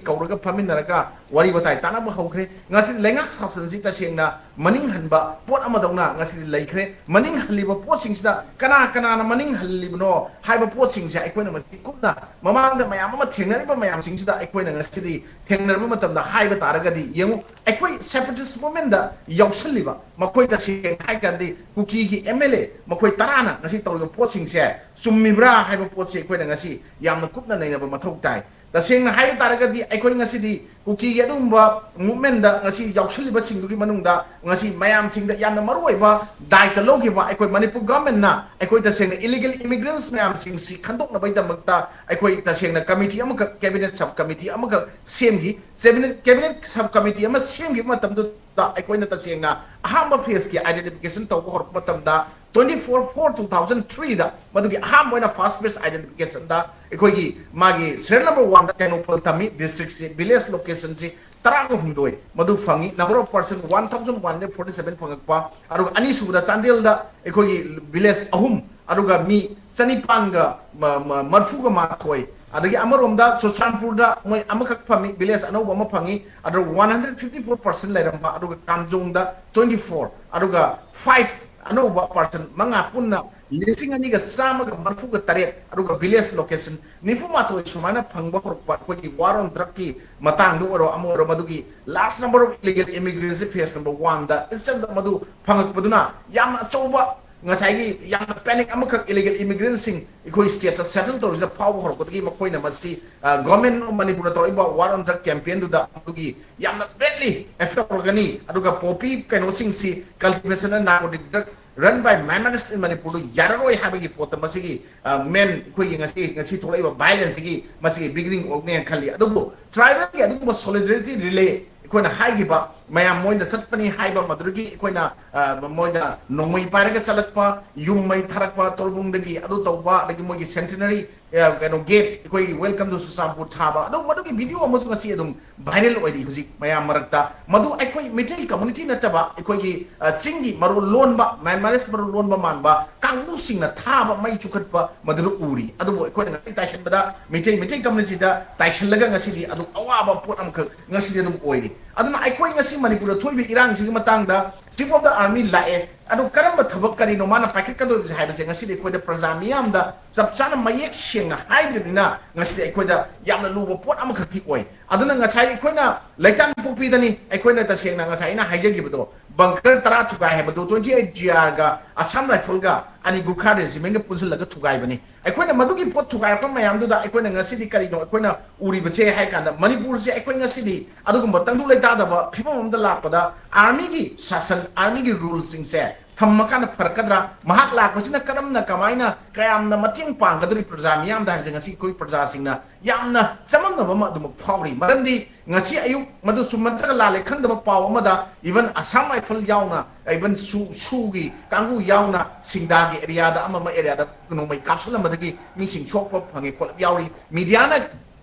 ꯀꯧꯔꯒ ꯐꯝꯃꯤꯟꯅꯔꯒ ꯋꯥꯔꯤ ꯋꯥꯇꯥꯏ ꯇꯥꯟꯅꯕ ꯍꯧꯈ꯭ꯔꯦ꯫ ꯉꯁꯤ ꯂꯩꯉꯥꯛ ꯁꯥꯁꯟꯁꯤ ꯇꯁꯦꯡꯅ ꯃꯅꯤꯡ ꯍꯟꯕ ꯄꯣꯠ ꯑꯃꯗꯧꯅ ꯉꯁꯤꯗꯤ ꯂꯩꯈ꯭ꯔꯦ꯫ ꯃꯅꯤꯡ ꯍꯜꯂꯤꯕ ꯄꯣꯠꯁꯤꯡꯁꯤꯗ ꯀꯅꯥ ꯀꯅꯥꯅ ꯃꯅꯤꯡ ꯍꯜꯂꯤꯕꯅꯣ ꯍꯥꯏꯕ ꯄꯣꯠꯁꯤꯡꯁꯦ ꯑꯩꯈꯣꯏꯅ ꯃꯁꯤ ꯀꯨꯞꯅ ꯃꯃꯥꯡꯗ ꯃꯌꯥꯝ ꯑꯃ ꯊꯦꯡꯅꯔꯤꯕ ꯃꯌꯥꯝꯁꯤꯡꯁꯤꯗ ꯑꯩꯈꯣꯏꯅ ꯉꯁꯤꯗꯤ ꯊꯦꯡꯅꯔꯕ ꯃꯇꯝꯗ ꯍꯥꯏꯕ ꯇꯥꯔꯒꯗꯤ, ꯌꯦꯡꯉꯨ, ꯑꯩꯈꯣꯏ separatist movementꯗ ꯌꯥꯎꯁꯜꯂꯤꯕ ꯃꯈꯣꯏ, ꯇꯁꯦꯡꯅ ꯍꯥꯏ ꯀꯥꯟꯗꯤ ꯀꯨꯀꯤꯒꯤ MLA ꯃꯈꯣꯏ ꯇꯔꯥꯅ ꯉꯁꯤ ꯇꯧꯔꯤꯕ ꯄꯣꯠꯁꯤꯡꯁꯦ ꯆꯨꯝꯃꯤꯕ꯭ꯔꯥ ꯍꯥꯏꯕ ꯄꯣꯠꯁꯤ ꯑꯩꯈꯣꯏꯅ ꯉꯁꯤ ꯌꯥꯝꯅ ꯀꯨꯞꯅ ꯅꯩꯅꯕ ꯃꯊꯧ ꯇꯥꯏ꯫ ꯇꯁꯦꯡꯅ ꯍꯥꯏꯕ ꯇꯥꯔꯒꯗꯤ ꯑꯩꯈꯣꯏ ꯉꯁꯤꯗꯤ ꯀꯨꯀꯤꯒꯤ ꯑꯗꯨꯒꯨꯝꯕ movementꯗ ꯉꯁꯤ ꯌꯥꯎꯁꯜꯂꯤꯕꯁꯤꯡꯗꯨꯒꯤ ꯃꯅꯨꯡꯗ ꯉꯁꯤ ꯃꯌꯥꯝꯁꯤꯡꯗ ꯌꯥꯝꯅ ꯃꯔꯨꯑꯣꯏꯕ ꯗꯥꯏꯇ ꯂꯧꯈꯤꯕ ꯑꯩꯈꯣꯏ ꯃꯅꯤꯄꯨꯔ governmentꯅ ꯑꯩꯈꯣꯏ ꯇꯁꯦꯡꯅ illegal immigrants ꯃꯌꯥꯝꯁꯤꯡꯁꯤ ꯈꯟꯗꯣꯛꯅꯕꯒꯤꯗꯃꯛꯇ ꯑꯩꯈꯣꯏ ꯇꯁꯦꯡꯅ committee ꯑꯃꯈꯛ, cabinet sub committee ꯑꯃꯈꯛ ꯁꯦꯝꯈꯤ꯫ Cabinet, cabinet sub committee ꯑꯃ ꯁꯦꯝꯈꯤꯕ ꯃꯇꯝꯗꯨꯗ ꯑꯩꯈꯣꯏꯅ ꯇꯁꯦꯡꯅ ꯑꯍꯥꯟꯕ phaseꯀꯤ identification ꯇꯧꯕ ꯍꯧꯔꯛꯄ ꯃꯇꯝꯗ, twenty four four two thousand threeꯗ ꯃꯗꯨꯒꯤ ꯑꯍꯥꯟꯕ ꯑꯣꯏꯅ first phase identificationꯗ ꯑꯩꯈꯣꯏꯒꯤ ꯃꯥꯒꯤ serial number oneꯗ ꯇꯦꯡꯅꯧꯄꯜ ꯊꯝꯃꯤ꯫ Districtꯁꯤ, village locationꯁꯤ ꯇꯔꯥꯒ ꯍꯨꯝꯗꯣꯏ ꯃꯗꯨ ꯐꯪꯉꯤ꯫ Number of person one thousand one hundred forty seven ꯐꯪꯉꯛꯄ꯫ ꯑꯗꯨꯒ ꯑꯅꯤꯁꯨꯕꯗ ꯆꯥꯟꯗꯦꯜꯗ ꯑꯩꯈꯣꯏꯒꯤ village ꯑꯍꯨꯝ, ꯑꯗꯨꯒ ꯃꯤ ꯆꯅꯤꯄꯥꯟꯒ ꯃ-, ꯃ-, ꯃꯔꯐꯨꯒ ꯃꯥꯊꯣꯏ꯫ ꯑꯗꯒꯤ ꯑꯃꯔꯣꯝꯗ ꯆꯨꯔꯆꯥꯟꯄꯨꯔꯗ ꯃꯣꯏ ꯑꯃꯈꯛ ꯐꯪꯉꯤ, village ꯑꯅꯧꯕ ꯑꯃ ꯐꯪꯉꯤ꯫ ꯑꯗꯨ one hundred fifty four person ꯂꯩꯔꯝꯕ, ꯑꯗꯨꯒ ꯀꯥꯝꯖꯣꯡꯗ twenty four, ꯑꯗꯨꯒ five ꯑꯅꯧꯕ person ꯃꯉꯥ, ꯄꯨꯟꯅ ꯂꯤꯁꯤꯡ ꯑꯅꯤꯒ ꯆꯥꯝꯃꯒ ꯃꯔꯐꯨꯒ ꯇꯔꯦꯠ, ꯑꯗꯨꯒ village location ꯅꯤꯐꯨ ꯃꯥꯊꯣꯏ ꯁꯨꯃꯥꯏꯅ ꯐꯪꯕ ꯍꯧꯔꯛꯄ꯫ ꯑꯩꯈꯣꯏꯒꯤ war on drugꯀꯤ ꯃꯇꯥꯡꯗ ꯑꯣꯏꯔꯣ, ꯑꯃ ꯑꯣꯏꯔꯣ, ꯃꯗꯨꯒꯤ last number of illegal immigrants phase number oneꯗ ꯏꯆꯟꯗ ꯃꯗꯨ ꯐꯪꯉꯛꯄꯗꯨꯅ ꯌꯥꯝꯅ ꯑꯆꯧꯕ ꯉꯁꯥꯏꯒꯤ ꯌꯥꯝꯅ panic ꯑꯃꯈꯛ illegal immigrantꯁꯤꯡ ꯑꯩꯈꯣꯏ stateꯇ settle ꯇꯧꯔꯤꯁꯦ ꯐꯥꯎꯕ ꯍꯧꯔꯛꯄꯗꯒꯤ ꯃꯈꯣꯏꯅ ꯃꯁꯤ, ꯑ, Government of Manipurꯅ ꯇꯧꯔꯛꯏꯕ war on drug campaignꯗꯨꯗ ꯑꯗꯨꯒꯤ ꯌꯥꯝꯅ badly affect ꯇꯧꯔꯛꯀꯅꯤ꯫ ꯑꯗꯨꯒ poppy ꯀꯩꯅꯣꯁꯤꯡꯁꯤ, cultivation and narcotic drug run by minorities in Manipurꯗꯨ ꯌꯥꯔꯔꯣꯏ ꯍꯥꯏꯕꯒꯤ ꯄꯣꯠꯇ ꯃꯁꯤꯒꯤ, ꯑ, main ꯑꯩꯈꯣꯏꯒꯤ ꯉꯁꯤ, ꯉꯁꯤ ꯊꯣꯛꯂꯛꯏꯕ violenceꯁꯤꯒꯤ ꯃꯁꯤꯒꯤ beginning ꯑꯣꯏꯒꯅꯦꯅ ꯈꯜꯂꯤ꯫ ꯑꯗꯨꯕꯨ tribalꯒꯤ ꯑꯗꯨꯒꯨꯝꯕ solidarity relay ꯑꯩꯈꯣꯏꯅ ꯍꯥꯏꯈꯤꯕ ꯃꯌꯥꯝ ꯃꯣꯏꯅ ꯆꯠꯄꯅꯤ ꯍꯥꯏꯕ ꯃꯗꯨꯗꯒꯤ ꯑꯩꯈꯣꯏꯅ, ꯑ, ꯃꯣꯏꯅ ꯅꯣꯡꯃꯩ ꯄꯥꯏꯔꯒ ꯆꯠꯂꯛꯄ, ꯌꯨꯝ ꯃꯩ ꯊꯥꯔꯛꯄ ꯇꯣꯔꯕꯨꯡꯗꯒꯤ, ꯑꯗꯨ ꯇꯧꯕ, ꯑꯗꯒꯤ ꯃꯣꯏꯒꯤ centenary, ꯑ, ꯀꯩꯅꯣ, gate, ꯑꯩꯈꯣꯏꯒꯤ Welcome to Churachandpur ꯊꯥꯕ, ꯑꯗꯨ ꯃꯗꯨꯒꯤ video ꯑꯃꯁꯨ ꯉꯁꯤ ꯑꯗꯨꯝ viral ꯑꯣꯏꯔꯤ ꯍꯧꯖꯤꯛ ꯃꯌꯥꯝ ꯃꯔꯛꯇ꯫ ꯃꯗꯨ ꯑꯩꯈꯣꯏ ꯃꯤꯇꯩ community ꯅꯠꯇꯕ, ꯑꯩꯈꯣꯏꯒꯤ, ꯑ, ꯆꯤꯡꯒꯤ ꯃꯔꯣꯜ ꯂꯣꯟꯕ, Myanmarese ꯃꯔꯣꯜ ꯂꯣꯟꯕ ꯃꯥꯟꯕ ꯀꯥꯡꯕꯨꯁꯤꯡꯅ ꯊꯥꯕ ꯃꯩ ꯆꯨꯈꯠꯄ ꯃꯗꯨꯗ ꯎꯔꯤ꯫ ꯑꯗꯨꯕꯨ ꯑꯩꯈꯣꯏꯅ ꯉꯁꯤ ꯇꯥꯏꯁꯟꯕꯗ ꯃꯤꯇꯩ, ꯃꯤꯇꯩ community ꯗ ꯇꯥꯏꯁꯜꯂꯒ ꯉꯁꯤꯗꯤ ꯑꯗꯨꯝ ꯑꯋꯥꯕ ꯄꯣꯠ ꯑꯃꯈꯛ ꯉꯁꯤꯗꯤ ꯑꯗꯨꯝ ꯑꯣꯏꯔꯤ꯫ ꯑꯗꯨꯅ ꯑꯩꯈꯣꯏ ꯉꯁꯤ ꯃꯅꯤꯄꯨꯔꯗ ꯊꯣꯛꯏꯕ ꯏꯔꯥꯡꯁꯤꯒꯤ ꯃꯇꯥꯡꯗ Chief of the Army ꯂꯥꯛꯑꯦ, ꯑꯗꯨ ꯀꯔꯝꯕ ꯊꯕꯛ ꯀꯔꯤꯅꯣ ꯃꯥꯅ ꯄꯥꯏꯈꯠꯀꯗꯣꯏꯕꯁꯦ ꯍꯥꯏꯕꯁꯦ ꯉꯁꯤꯗꯤ ꯑꯩꯈꯣꯏꯗ ꯄ꯭ꯔꯖꯥ ꯃꯤꯌꯥꯝꯗ ꯆꯞ ꯆꯥꯅ ꯃꯌꯦꯛ ꯁꯦꯡꯅ ꯍꯥꯏꯗ꯭ꯔꯤꯕꯅꯤꯅ ꯉꯁꯤꯗꯤ ꯑꯩꯈꯣꯏꯗ ꯌꯥꯝꯅ ꯂꯨꯕ ꯄꯣꯠ ꯑꯃꯈꯛꯇꯤ ꯑꯣꯏ꯫ ꯑꯗꯨꯅ ꯉꯁꯥꯏ ꯑꯩꯈꯣꯏꯅ ꯂꯩꯇꯥꯝꯄꯣꯛꯄꯤꯗꯅꯤ, ꯑꯩꯈꯣꯏꯅ ꯇꯁꯦꯡꯅ ꯉꯁꯥꯏ ꯑꯩꯅ ꯍꯥꯏꯖꯈꯤꯕꯗꯣ, bunker ꯇꯔꯥ ꯊꯨꯒꯥꯏ ꯍꯥꯏꯕꯗꯨ twenty eight G R ꯒ Assam Rifle ꯒ ꯑꯅꯤ Gorkha Regiment ꯒ ꯄꯨꯟꯁꯤꯜꯂꯒ ꯊꯨꯒꯥꯏꯕꯅꯤ꯫ ꯑꯩꯈꯣꯏꯅ ꯃꯗꯨꯒꯤ ꯄꯣꯠ ꯊꯨꯒꯥꯏꯔꯛꯄ ꯃꯌꯥꯝꯗꯨꯗ ꯑꯩꯈꯣꯏꯅ ꯉꯁꯤꯗꯤ ꯀꯔꯤꯅꯣ ꯑꯩꯈꯣꯏꯅ ꯎꯔꯤꯕꯁꯦ ꯍꯥꯏ ꯀꯥꯟꯗ, ꯃꯅꯤꯄꯨꯔꯁꯦ ꯑꯩꯈꯣꯏ ꯉꯁꯤꯗꯤ ꯑꯗꯨꯒꯨꯝꯕ ꯇꯪꯗꯨ ꯂꯩꯇꯥꯗꯕ ꯐꯤꯕꯝ ꯑꯃꯗ ꯂꯥꯛꯄꯗ army ꯒꯤ ꯁꯥꯁꯟ, army ꯒꯤ rule ꯁꯤꯡꯁꯦ ꯊꯝꯃꯀꯥꯟꯗ ꯐꯔꯛꯀꯗ꯭ꯔꯥ? ꯃꯍꯥꯛ ꯂꯥꯛꯄꯁꯤꯅ ꯀꯔꯝꯅ, ꯀꯃꯥꯏꯅ, ꯀꯌꯥꯝꯅ ꯃꯇꯦꯡ ꯄꯥꯡꯒꯗꯧꯔꯤ ꯄ꯭ꯔꯖꯥ ꯃꯤꯌꯥꯝꯗ ꯍꯥꯏꯕꯁꯦ ꯉꯁꯤ ꯑꯩꯈꯣꯏ ꯄ꯭ꯔꯖꯥꯁꯤꯡꯅ ꯌꯥꯝꯅ ꯆꯃꯝꯅꯕ ꯑꯃ ꯑꯗꯨꯃꯛ ꯐꯥꯎꯔꯤ꯫ ꯃꯔꯝꯗꯤ ꯉꯁꯤ ꯑꯌꯨꯛ, ꯃꯗꯨ ꯆꯨꯝꯕ ꯅꯠꯇ꯭ꯔꯒ ꯂꯥꯜꯂꯦ ꯈꯪꯗꯕ ꯄꯥꯎ ꯑꯃꯗ, even Assam Rifle ꯌꯥꯎꯅ, even SoO, SoO ꯒꯤ ꯀꯥꯡꯕꯨ ꯌꯥꯎꯅ ꯁꯤꯡꯗꯥꯒꯤ area ꯗ, ꯑꯃ ꯑꯃ area ꯗ ꯅꯣꯡꯃꯩ ꯀꯥꯞꯁꯤꯜꯂꯝꯕꯗꯒꯤ ꯃꯤꯁꯤꯡ ꯁꯣꯛꯄ ꯐꯪꯉꯦ ꯈꯣꯠꯂꯦ ꯌꯥꯎꯔꯤ꯫ Media ꯅ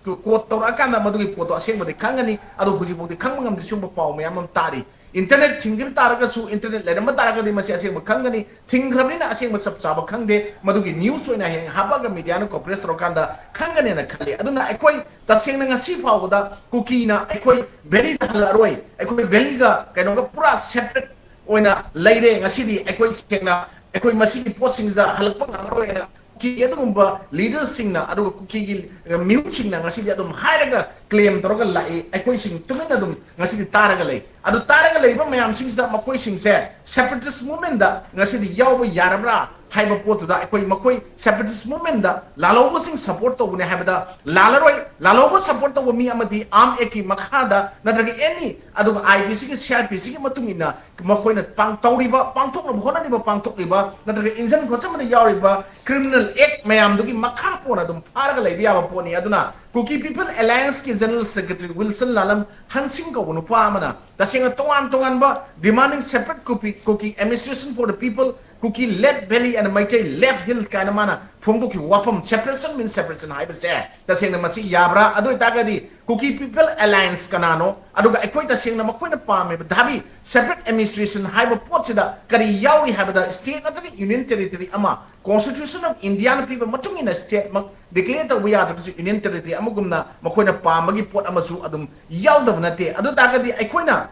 quote ꯇꯧꯔꯛꯑꯀꯥꯟꯗ ꯃꯗꯨꯒꯤ ꯄꯣꯠꯇꯣ ꯑꯁꯦꯡꯕꯗꯤ ꯈꯪꯒꯅꯤ, ꯑꯗꯣ ꯍꯧꯖꯤꯛꯐꯥꯎꯗꯤ ꯈꯪꯕ ꯉꯝꯗꯦ꯫ ꯁꯤꯒꯨꯝꯕ ꯄꯥꯎ ꯃꯌꯥꯝ ꯑꯃ ꯇꯥꯔꯤ꯫ Internet ꯊꯤꯡꯈꯤꯕ ꯇꯥꯔꯒꯁꯨ, internet ꯂꯩꯔꯝꯕ ꯇꯥꯔꯒꯗꯤ ꯃꯁꯤ ꯑꯁꯦꯡꯕ ꯈꯪꯒꯅꯤ꯫ ꯊꯤꯡꯈ꯭ꯔꯕꯅꯤꯅ ꯑꯁꯦꯡꯕ ꯆꯞ ꯆꯥꯕ ꯈꯪꯗꯦ꯫ ꯃꯗꯨꯒꯤ news ꯑꯣꯏꯅ ꯍꯌꯦꯡ ꯍꯥꯞꯄꯒ media ꯅ coverage ꯇꯧꯔꯀꯥꯟꯗ ꯈꯪꯒꯅꯦꯅ ꯈꯜꯂꯤ꯫ ꯑꯗꯨꯅ ꯑꯩꯈꯣꯏ ꯇꯁꯦꯡꯅ ꯉꯁꯤ ꯐꯥꯎꯕꯗ ꯀꯨꯀꯤꯅ ꯑꯩꯈꯣꯏ valley ꯗ ꯍꯜꯂꯛꯑꯔꯣꯏ, ꯑꯩꯈꯣꯏ valley ꯒ ꯀꯩꯅꯣꯒ ꯄꯨꯔꯥ separate ꯑꯣꯏꯅ ꯂꯩꯔꯦ꯫ ꯉꯁꯤꯗꯤ ꯑꯩꯈꯣꯏ ꯁꯦꯡꯅ ꯑꯩꯈꯣꯏ ꯃꯁꯤꯒꯤ ꯄꯣꯠꯁꯤꯡꯁꯤꯗ ꯍꯜꯂꯛꯄ ꯉꯝꯃꯔꯣꯏꯅ ꯀꯨꯀꯤꯒꯤ ꯑꯗꯨꯒꯨꯝꯕ leader ꯁꯤꯡꯅ, ꯑꯗꯨꯒ ꯀꯨꯀꯤꯒꯤ ꯃꯤꯍꯨꯠꯁꯤꯡꯅ ꯉꯁꯤꯗꯤ ꯑꯗꯨꯝ ꯍꯥꯏꯔꯒ claim ꯇꯧꯔꯒ ꯂꯥꯛꯏ꯫ ꯑꯩꯈꯣꯏꯁꯤꯡ ꯇꯨꯃꯤꯟꯅ ꯑꯗꯨꯝ ꯉꯁꯤꯗꯤ ꯇꯥꯔꯒ ꯂꯩ꯫ ꯑꯗꯨ ꯇꯥꯔꯒ ꯂꯩꯕ ꯃꯌꯥꯝꯁꯤꯡꯁꯤꯗ ꯃꯈꯣꯏꯁꯤꯡꯁꯦ separatist movement ꯗ ꯉꯁꯤꯗꯤ ꯌꯥꯎꯕ ꯌꯥꯔꯕ꯭ꯔꯥ? ꯍꯥꯏꯕ ꯄꯣꯠꯇꯨꯗ ꯑꯩꯈꯣꯏ ꯃꯈꯣꯏ separatist movementꯗ ꯂꯥꯜꯍꯧꯕꯁꯤꯡ support ꯇꯧꯕꯅꯦ ꯍꯥꯏꯕꯗ ꯂꯥꯜꯂꯔꯣꯏ꯫ ꯂꯥꯜꯍꯧꯕ support ꯇꯧꯕ ꯃꯤ ꯑꯃꯗꯤ arm actꯀꯤ ꯃꯈꯥꯗ ꯅꯠꯇ꯭ꯔꯒ any ꯑꯗꯨꯒ IPCꯒꯤ CRPCꯒꯤ ꯃꯇꯨꯡ ꯏꯟꯅ ꯃꯈꯣꯏꯅ ꯄꯥꯡ-, ꯇꯧꯔꯤꯕ, ꯄꯥꯡꯊꯣꯛꯅꯕ ꯍꯣꯠꯅꯔꯤꯕ, ꯄꯥꯡꯊꯣꯛꯂꯤꯕ ꯅꯠꯇ꯭ꯔꯒ ꯏꯟꯖꯟ ꯈꯣꯠꯆꯟꯕꯗ ꯌꯥꯎꯔꯤꯕ criminal act ꯃꯌꯥꯝꯗꯨꯒꯤ ꯃꯈꯥ ꯄꯣꯟꯅ ꯑꯗꯨꯝ ꯐꯥꯔꯒ ꯂꯩꯕ ꯌꯥꯕ ꯄꯣꯠꯅꯤ꯫ ꯑꯗꯨꯅ Kuki People Allianceꯀꯤ General Secretary Wilson Lalam Hansing ꯀꯧꯕ ꯅꯨꯄꯥ ꯑꯃꯅ ꯇꯁꯦꯡꯅ ꯇꯣꯉꯥꯟ ꯇꯣꯉꯥꯟꯕ demanding separate Kuki, Kuki administration for the people, Kuki left valley and Meitei left hill ꯀꯥꯏꯅ ꯃꯥꯅ ꯐꯣꯡꯗꯣꯛꯈꯤꯕ ꯋꯥꯐꯝ, separation means separation ꯍꯥꯏꯕꯁꯦ ꯇꯁꯦꯡꯅ ꯃꯁꯤ ꯌꯥꯕ꯭ꯔꯥ? ꯑꯗꯨ ꯑꯣꯏꯇꯥꯔꯒꯗꯤ Kuki People Alliance ꯀꯅꯥꯅꯣ? ꯑꯗꯨꯒ ꯑꯩꯈꯣꯏ ꯇꯁꯦꯡꯅ ꯃꯈꯣꯏꯅ ꯄꯥꯝꯃꯤꯕ ꯙꯥꯕꯤ separate administration ꯍꯥꯏꯕ ꯄꯣꯠꯁꯤꯗ ꯀꯔꯤ ꯌꯥꯎꯏ ꯍꯥꯏꯕꯗ state ꯅꯠꯇ꯭ꯔꯒ union territory ꯑꯃ Constitution of Indiaꯅ ꯄꯤꯕ ꯃꯇꯨꯡ ꯏꯟꯅ stateꯃꯛ declare ꯇꯧꯕ ꯌꯥꯗ꯭ꯔꯒꯁꯨ union territory ꯑꯃꯒꯨꯝꯅ ꯃꯈꯣꯏꯅ ꯄꯥꯝꯕꯒꯤ ꯄꯣꯠ ꯑꯃꯁꯨ ꯑꯗꯨꯝ ꯌꯥꯎꯗꯕ ꯅꯠꯇꯦ꯫ ꯑꯗꯨ ꯇꯥꯔꯒꯗꯤ ꯑꯩꯈꯣꯏꯅ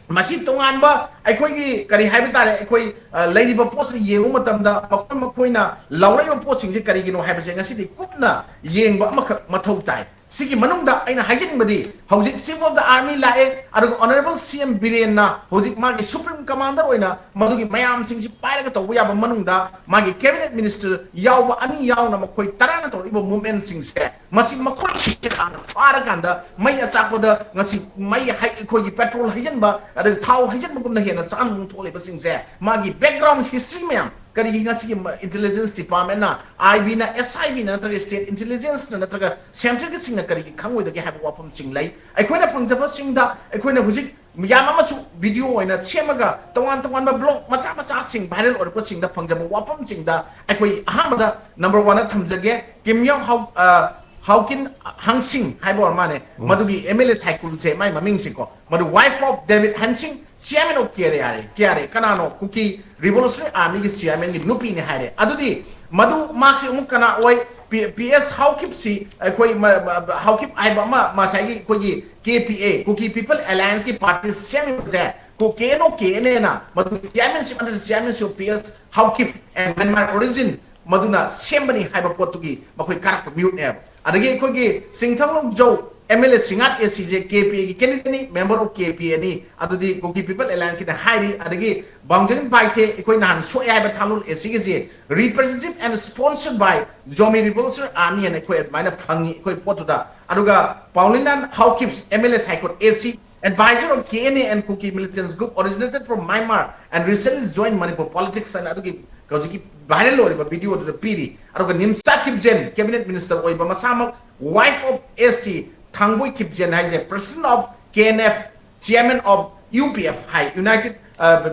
ꯃꯁꯤ ꯇꯣꯉꯥꯟꯕ ꯑꯩꯈꯣꯏꯒꯤ ꯀꯔꯤ ꯍꯥꯏꯕ ꯇꯥꯔꯦ, ꯑꯩꯈꯣꯏ, ꯑ, ꯂꯩꯔꯤꯕ ꯄꯣꯠꯁꯤꯗ ꯌꯦꯡꯕ ꯃꯇꯝꯗ ꯃꯈꯣꯏ ꯃꯈꯣꯏꯅ ꯂꯧꯔꯛꯏꯕ ꯄꯣꯠꯁꯤꯡꯁꯦ ꯀꯔꯤꯒꯤꯅꯣ ꯍꯥꯏꯕꯁꯦ ꯉꯁꯤꯗꯤ ꯀꯨꯞꯅ ꯌꯦꯡꯕ ꯑꯃꯈꯛ ꯃꯊꯧ ꯇꯥꯏ꯫ ꯁꯤꯒꯤ ꯃꯅꯨꯡꯗ ꯑꯩꯅ ꯍꯥꯏꯖꯅꯤꯡꯕꯗꯤ ꯍꯧꯖꯤꯛ Chief of the Army ꯂꯥꯛꯑꯦ, ꯑꯗꯨꯒ Honorable CM ꯕꯤꯔꯦꯟꯅ ꯍꯧꯖꯤꯛ ꯃꯥꯒꯤ Supreme Commander ꯑꯣꯏꯅ ꯃꯗꯨꯒꯤ ꯃꯌꯥꯝꯁꯤꯡꯁꯤ ꯄꯥꯏꯔꯒ ꯇꯧꯕ ꯌꯥꯕ ꯃꯅꯨꯡꯗ ꯃꯥꯒꯤ cabinet minister ꯌꯥꯎꯕ ꯑꯅꯤ ꯌꯥꯎꯅ ꯃꯈꯣꯏ ꯇꯔꯥꯅ ꯇꯧꯔꯛꯏꯕ movementꯁꯤꯡꯁꯦ ꯃꯁꯤ ꯃꯈꯣꯏꯁꯤꯡꯁꯦ ꯍꯥꯟꯅ ꯐꯥꯔꯀꯥꯟꯗ ꯃꯩ ꯑꯆꯥꯛꯄꯗ ꯉꯁꯤ ꯃꯩ ꯍꯩ-, ꯑꯩꯈꯣꯏꯒꯤ petrol ꯍꯩꯖꯤꯟꯕ, ꯑꯗꯒꯤ ꯊꯥꯎ ꯍꯩꯖꯤꯟꯕꯒꯨꯝꯅ ꯍꯦꯟꯅ ꯆꯥꯛꯍꯟꯕ ꯊꯣꯛꯂꯤꯕꯁꯤꯡꯁꯦ ꯃꯥꯒꯤ background history ꯃꯌꯥꯝ, ꯀꯔꯤꯒꯤ ꯉꯁꯤꯒꯤ ꯃ-, intelligence departmentꯅ, IBꯅ, SIBꯅ ꯅꯠꯇ꯭ꯔꯒ state intelligenceꯅ ꯅꯠꯇ꯭ꯔꯒ centralꯒꯤꯁꯤꯡꯅ ꯀꯔꯤꯒꯤ ꯈꯪꯉꯣꯏꯗꯒꯦ ꯍꯥꯏꯕ ꯋꯥꯐꯝꯁꯤꯡ ꯂꯩ꯫ ꯑꯩꯈꯣꯏꯅ ꯐꯪꯖꯕꯁꯤꯡꯗ ꯑꯩꯈꯣꯏꯅ ꯍꯧꯖꯤꯛ ꯃꯌꯥꯝ ꯑꯃꯁꯨ video ꯑꯣꯏꯅ ꯁꯦꯝꯃꯒ ꯇꯣꯉꯥꯟ ꯇꯣꯉꯥꯟꯕ blog ꯃꯆꯥ ꯃꯆꯥꯁꯤꯡ viral ꯑꯣꯏꯔꯛꯄꯁꯤꯡꯗ ꯐꯪꯖꯕ ꯋꯥꯐꯝꯁꯤꯡꯗ ꯑꯩꯈꯣꯏ ꯑꯍꯥꯟꯕꯗ number oneꯗ ꯊꯝꯖꯒꯦ꯫ ꯀꯤꯝꯌꯥꯎ ꯍꯥꯎ-, ꯑ, ꯍꯥꯎꯀꯤꯟ ꯍꯥꯡꯁꯤꯡ ꯍꯥꯏꯕ ꯑꯣꯏꯔ ꯃꯥꯅꯦ꯫ ꯎꯝ꯫ ꯃꯗꯨꯒꯤ MLA ꯁꯥꯏꯀꯨꯜꯁꯦ ꯃꯥꯏ ꯃꯃꯤꯡꯁꯤꯀꯣ꯫ ꯃꯗꯨ wife of David Hansing, chairman of KRA꯫ KRA ꯀꯅꯥꯅꯣ? ꯀꯨꯀꯤ revolutionary armyꯒꯤ chairmanꯒꯤ ꯅꯨꯄꯤꯅꯤ ꯍꯥꯏꯔꯦ꯫ ꯑꯗꯨꯗꯤ ꯃꯗꯨ ꯃꯍꯥꯛꯁꯤ ꯑꯃꯨꯛ ꯀꯅꯥ ꯑꯣꯏ? ꯄꯤ-, PS ꯍꯥꯎꯀꯤꯞꯁꯤ ꯑꯩꯈꯣꯏ ꯃ-, ꯃ-, ꯍꯥꯎꯀꯤꯞ ꯍꯥꯏꯕ ꯑꯃ ꯉꯁꯥꯏꯒꯤ ꯑꯩꯈꯣꯏꯒꯤ KPA, Kuki People Allianceꯀꯤ party ꯁꯦꯝꯃꯤꯕꯁꯦ ꯀꯣ-, KNO, KNAꯅ ꯃꯗꯨ chairmanship under chairmanship of PS Haokip and Myanmar origin ꯃꯗꯨꯅ ꯁꯦꯝꯕꯅꯤ ꯍꯥꯏꯕ ꯄꯣꯠꯇꯨꯒꯤ ꯃꯈꯣꯏ ꯀꯥꯔꯛꯄ ꯃꯤꯍꯨꯠꯅꯦꯕ꯫ ꯑꯗꯒꯤ ꯑꯩꯈꯣꯏꯒꯤ ꯆꯤꯡꯊꯪꯂꯣꯡ ꯖꯧ ꯑꯦꯝ ꯑꯦꯜ ꯑꯦ ꯁꯤꯡꯉꯥꯠ ꯑꯦ ꯁꯤꯁꯦ ꯀꯦ ꯄꯤ ꯑꯦꯒꯤ ꯀꯦꯟꯗꯤꯗꯦꯠꯅꯤ, ꯃꯦꯝꯕꯔ ꯑꯣꯐ ꯀꯦ ꯄꯤ ꯑꯦꯅꯤ꯫ ꯑꯗꯨꯗꯤ ꯀꯨꯀꯤ ꯄꯤꯄꯜ ꯑꯦꯂꯥꯏꯟꯁꯀꯤꯅ ꯍꯥꯏꯔꯤ꯫ ꯑꯗꯒꯤ ꯕꯥꯎꯟꯖꯦꯟ ꯄꯥꯏꯊꯦ, ꯑꯩꯈꯣꯏ ꯅꯍꯥꯟ ꯁꯣꯛꯑꯦ ꯍꯥꯏꯕ ꯊꯥꯡꯂꯣꯟ ꯑꯦ ꯁꯤꯒꯤꯁꯦ representative and sponsored by Zomi Revolutionary Army ꯍꯥꯏꯅ ꯑꯩꯈꯣꯏ ꯑꯗꯨꯃꯥꯏꯅ ꯐꯪꯉꯤ ꯑꯩꯈꯣꯏ ꯄꯣꯠꯇꯨꯗ꯫ ꯑꯗꯨꯒ ꯄꯥꯎꯂꯤꯅꯥ ꯍꯥꯎꯀꯤꯞ, ꯑꯦꯝ ꯑꯦꯜ ꯑꯦ ꯁꯥꯏꯀꯣꯠ ꯑꯦ ꯁꯤ, advisor of K N A and Kuki militants group originated from Myanmar and recently joined Manipur politics ꯍꯥꯏꯅ ꯑꯗꯨꯒꯤ ꯍꯧꯖꯤꯛꯀꯤ ꯚꯥꯏꯔꯦꯜ ꯑꯣꯏꯔꯤꯕ ꯚꯤꯗꯤꯑꯣꯗꯨꯗ ꯄꯤꯔꯤ꯫ ꯑꯗꯨꯒ ꯅꯤꯝꯆꯥ ꯀꯤꯞꯖꯦꯟ, ꯀꯦꯕꯤꯅꯦꯠ ꯃꯤꯅꯤꯁꯇꯔ ꯑꯣꯏꯕ ꯃꯁꯥꯃꯛ, wife of S T ꯊꯥꯡꯕꯣꯏ ꯀꯤꯞꯖꯦꯟ ꯍꯥꯏꯁꯦ, president of K N F, chairman of U P F high, United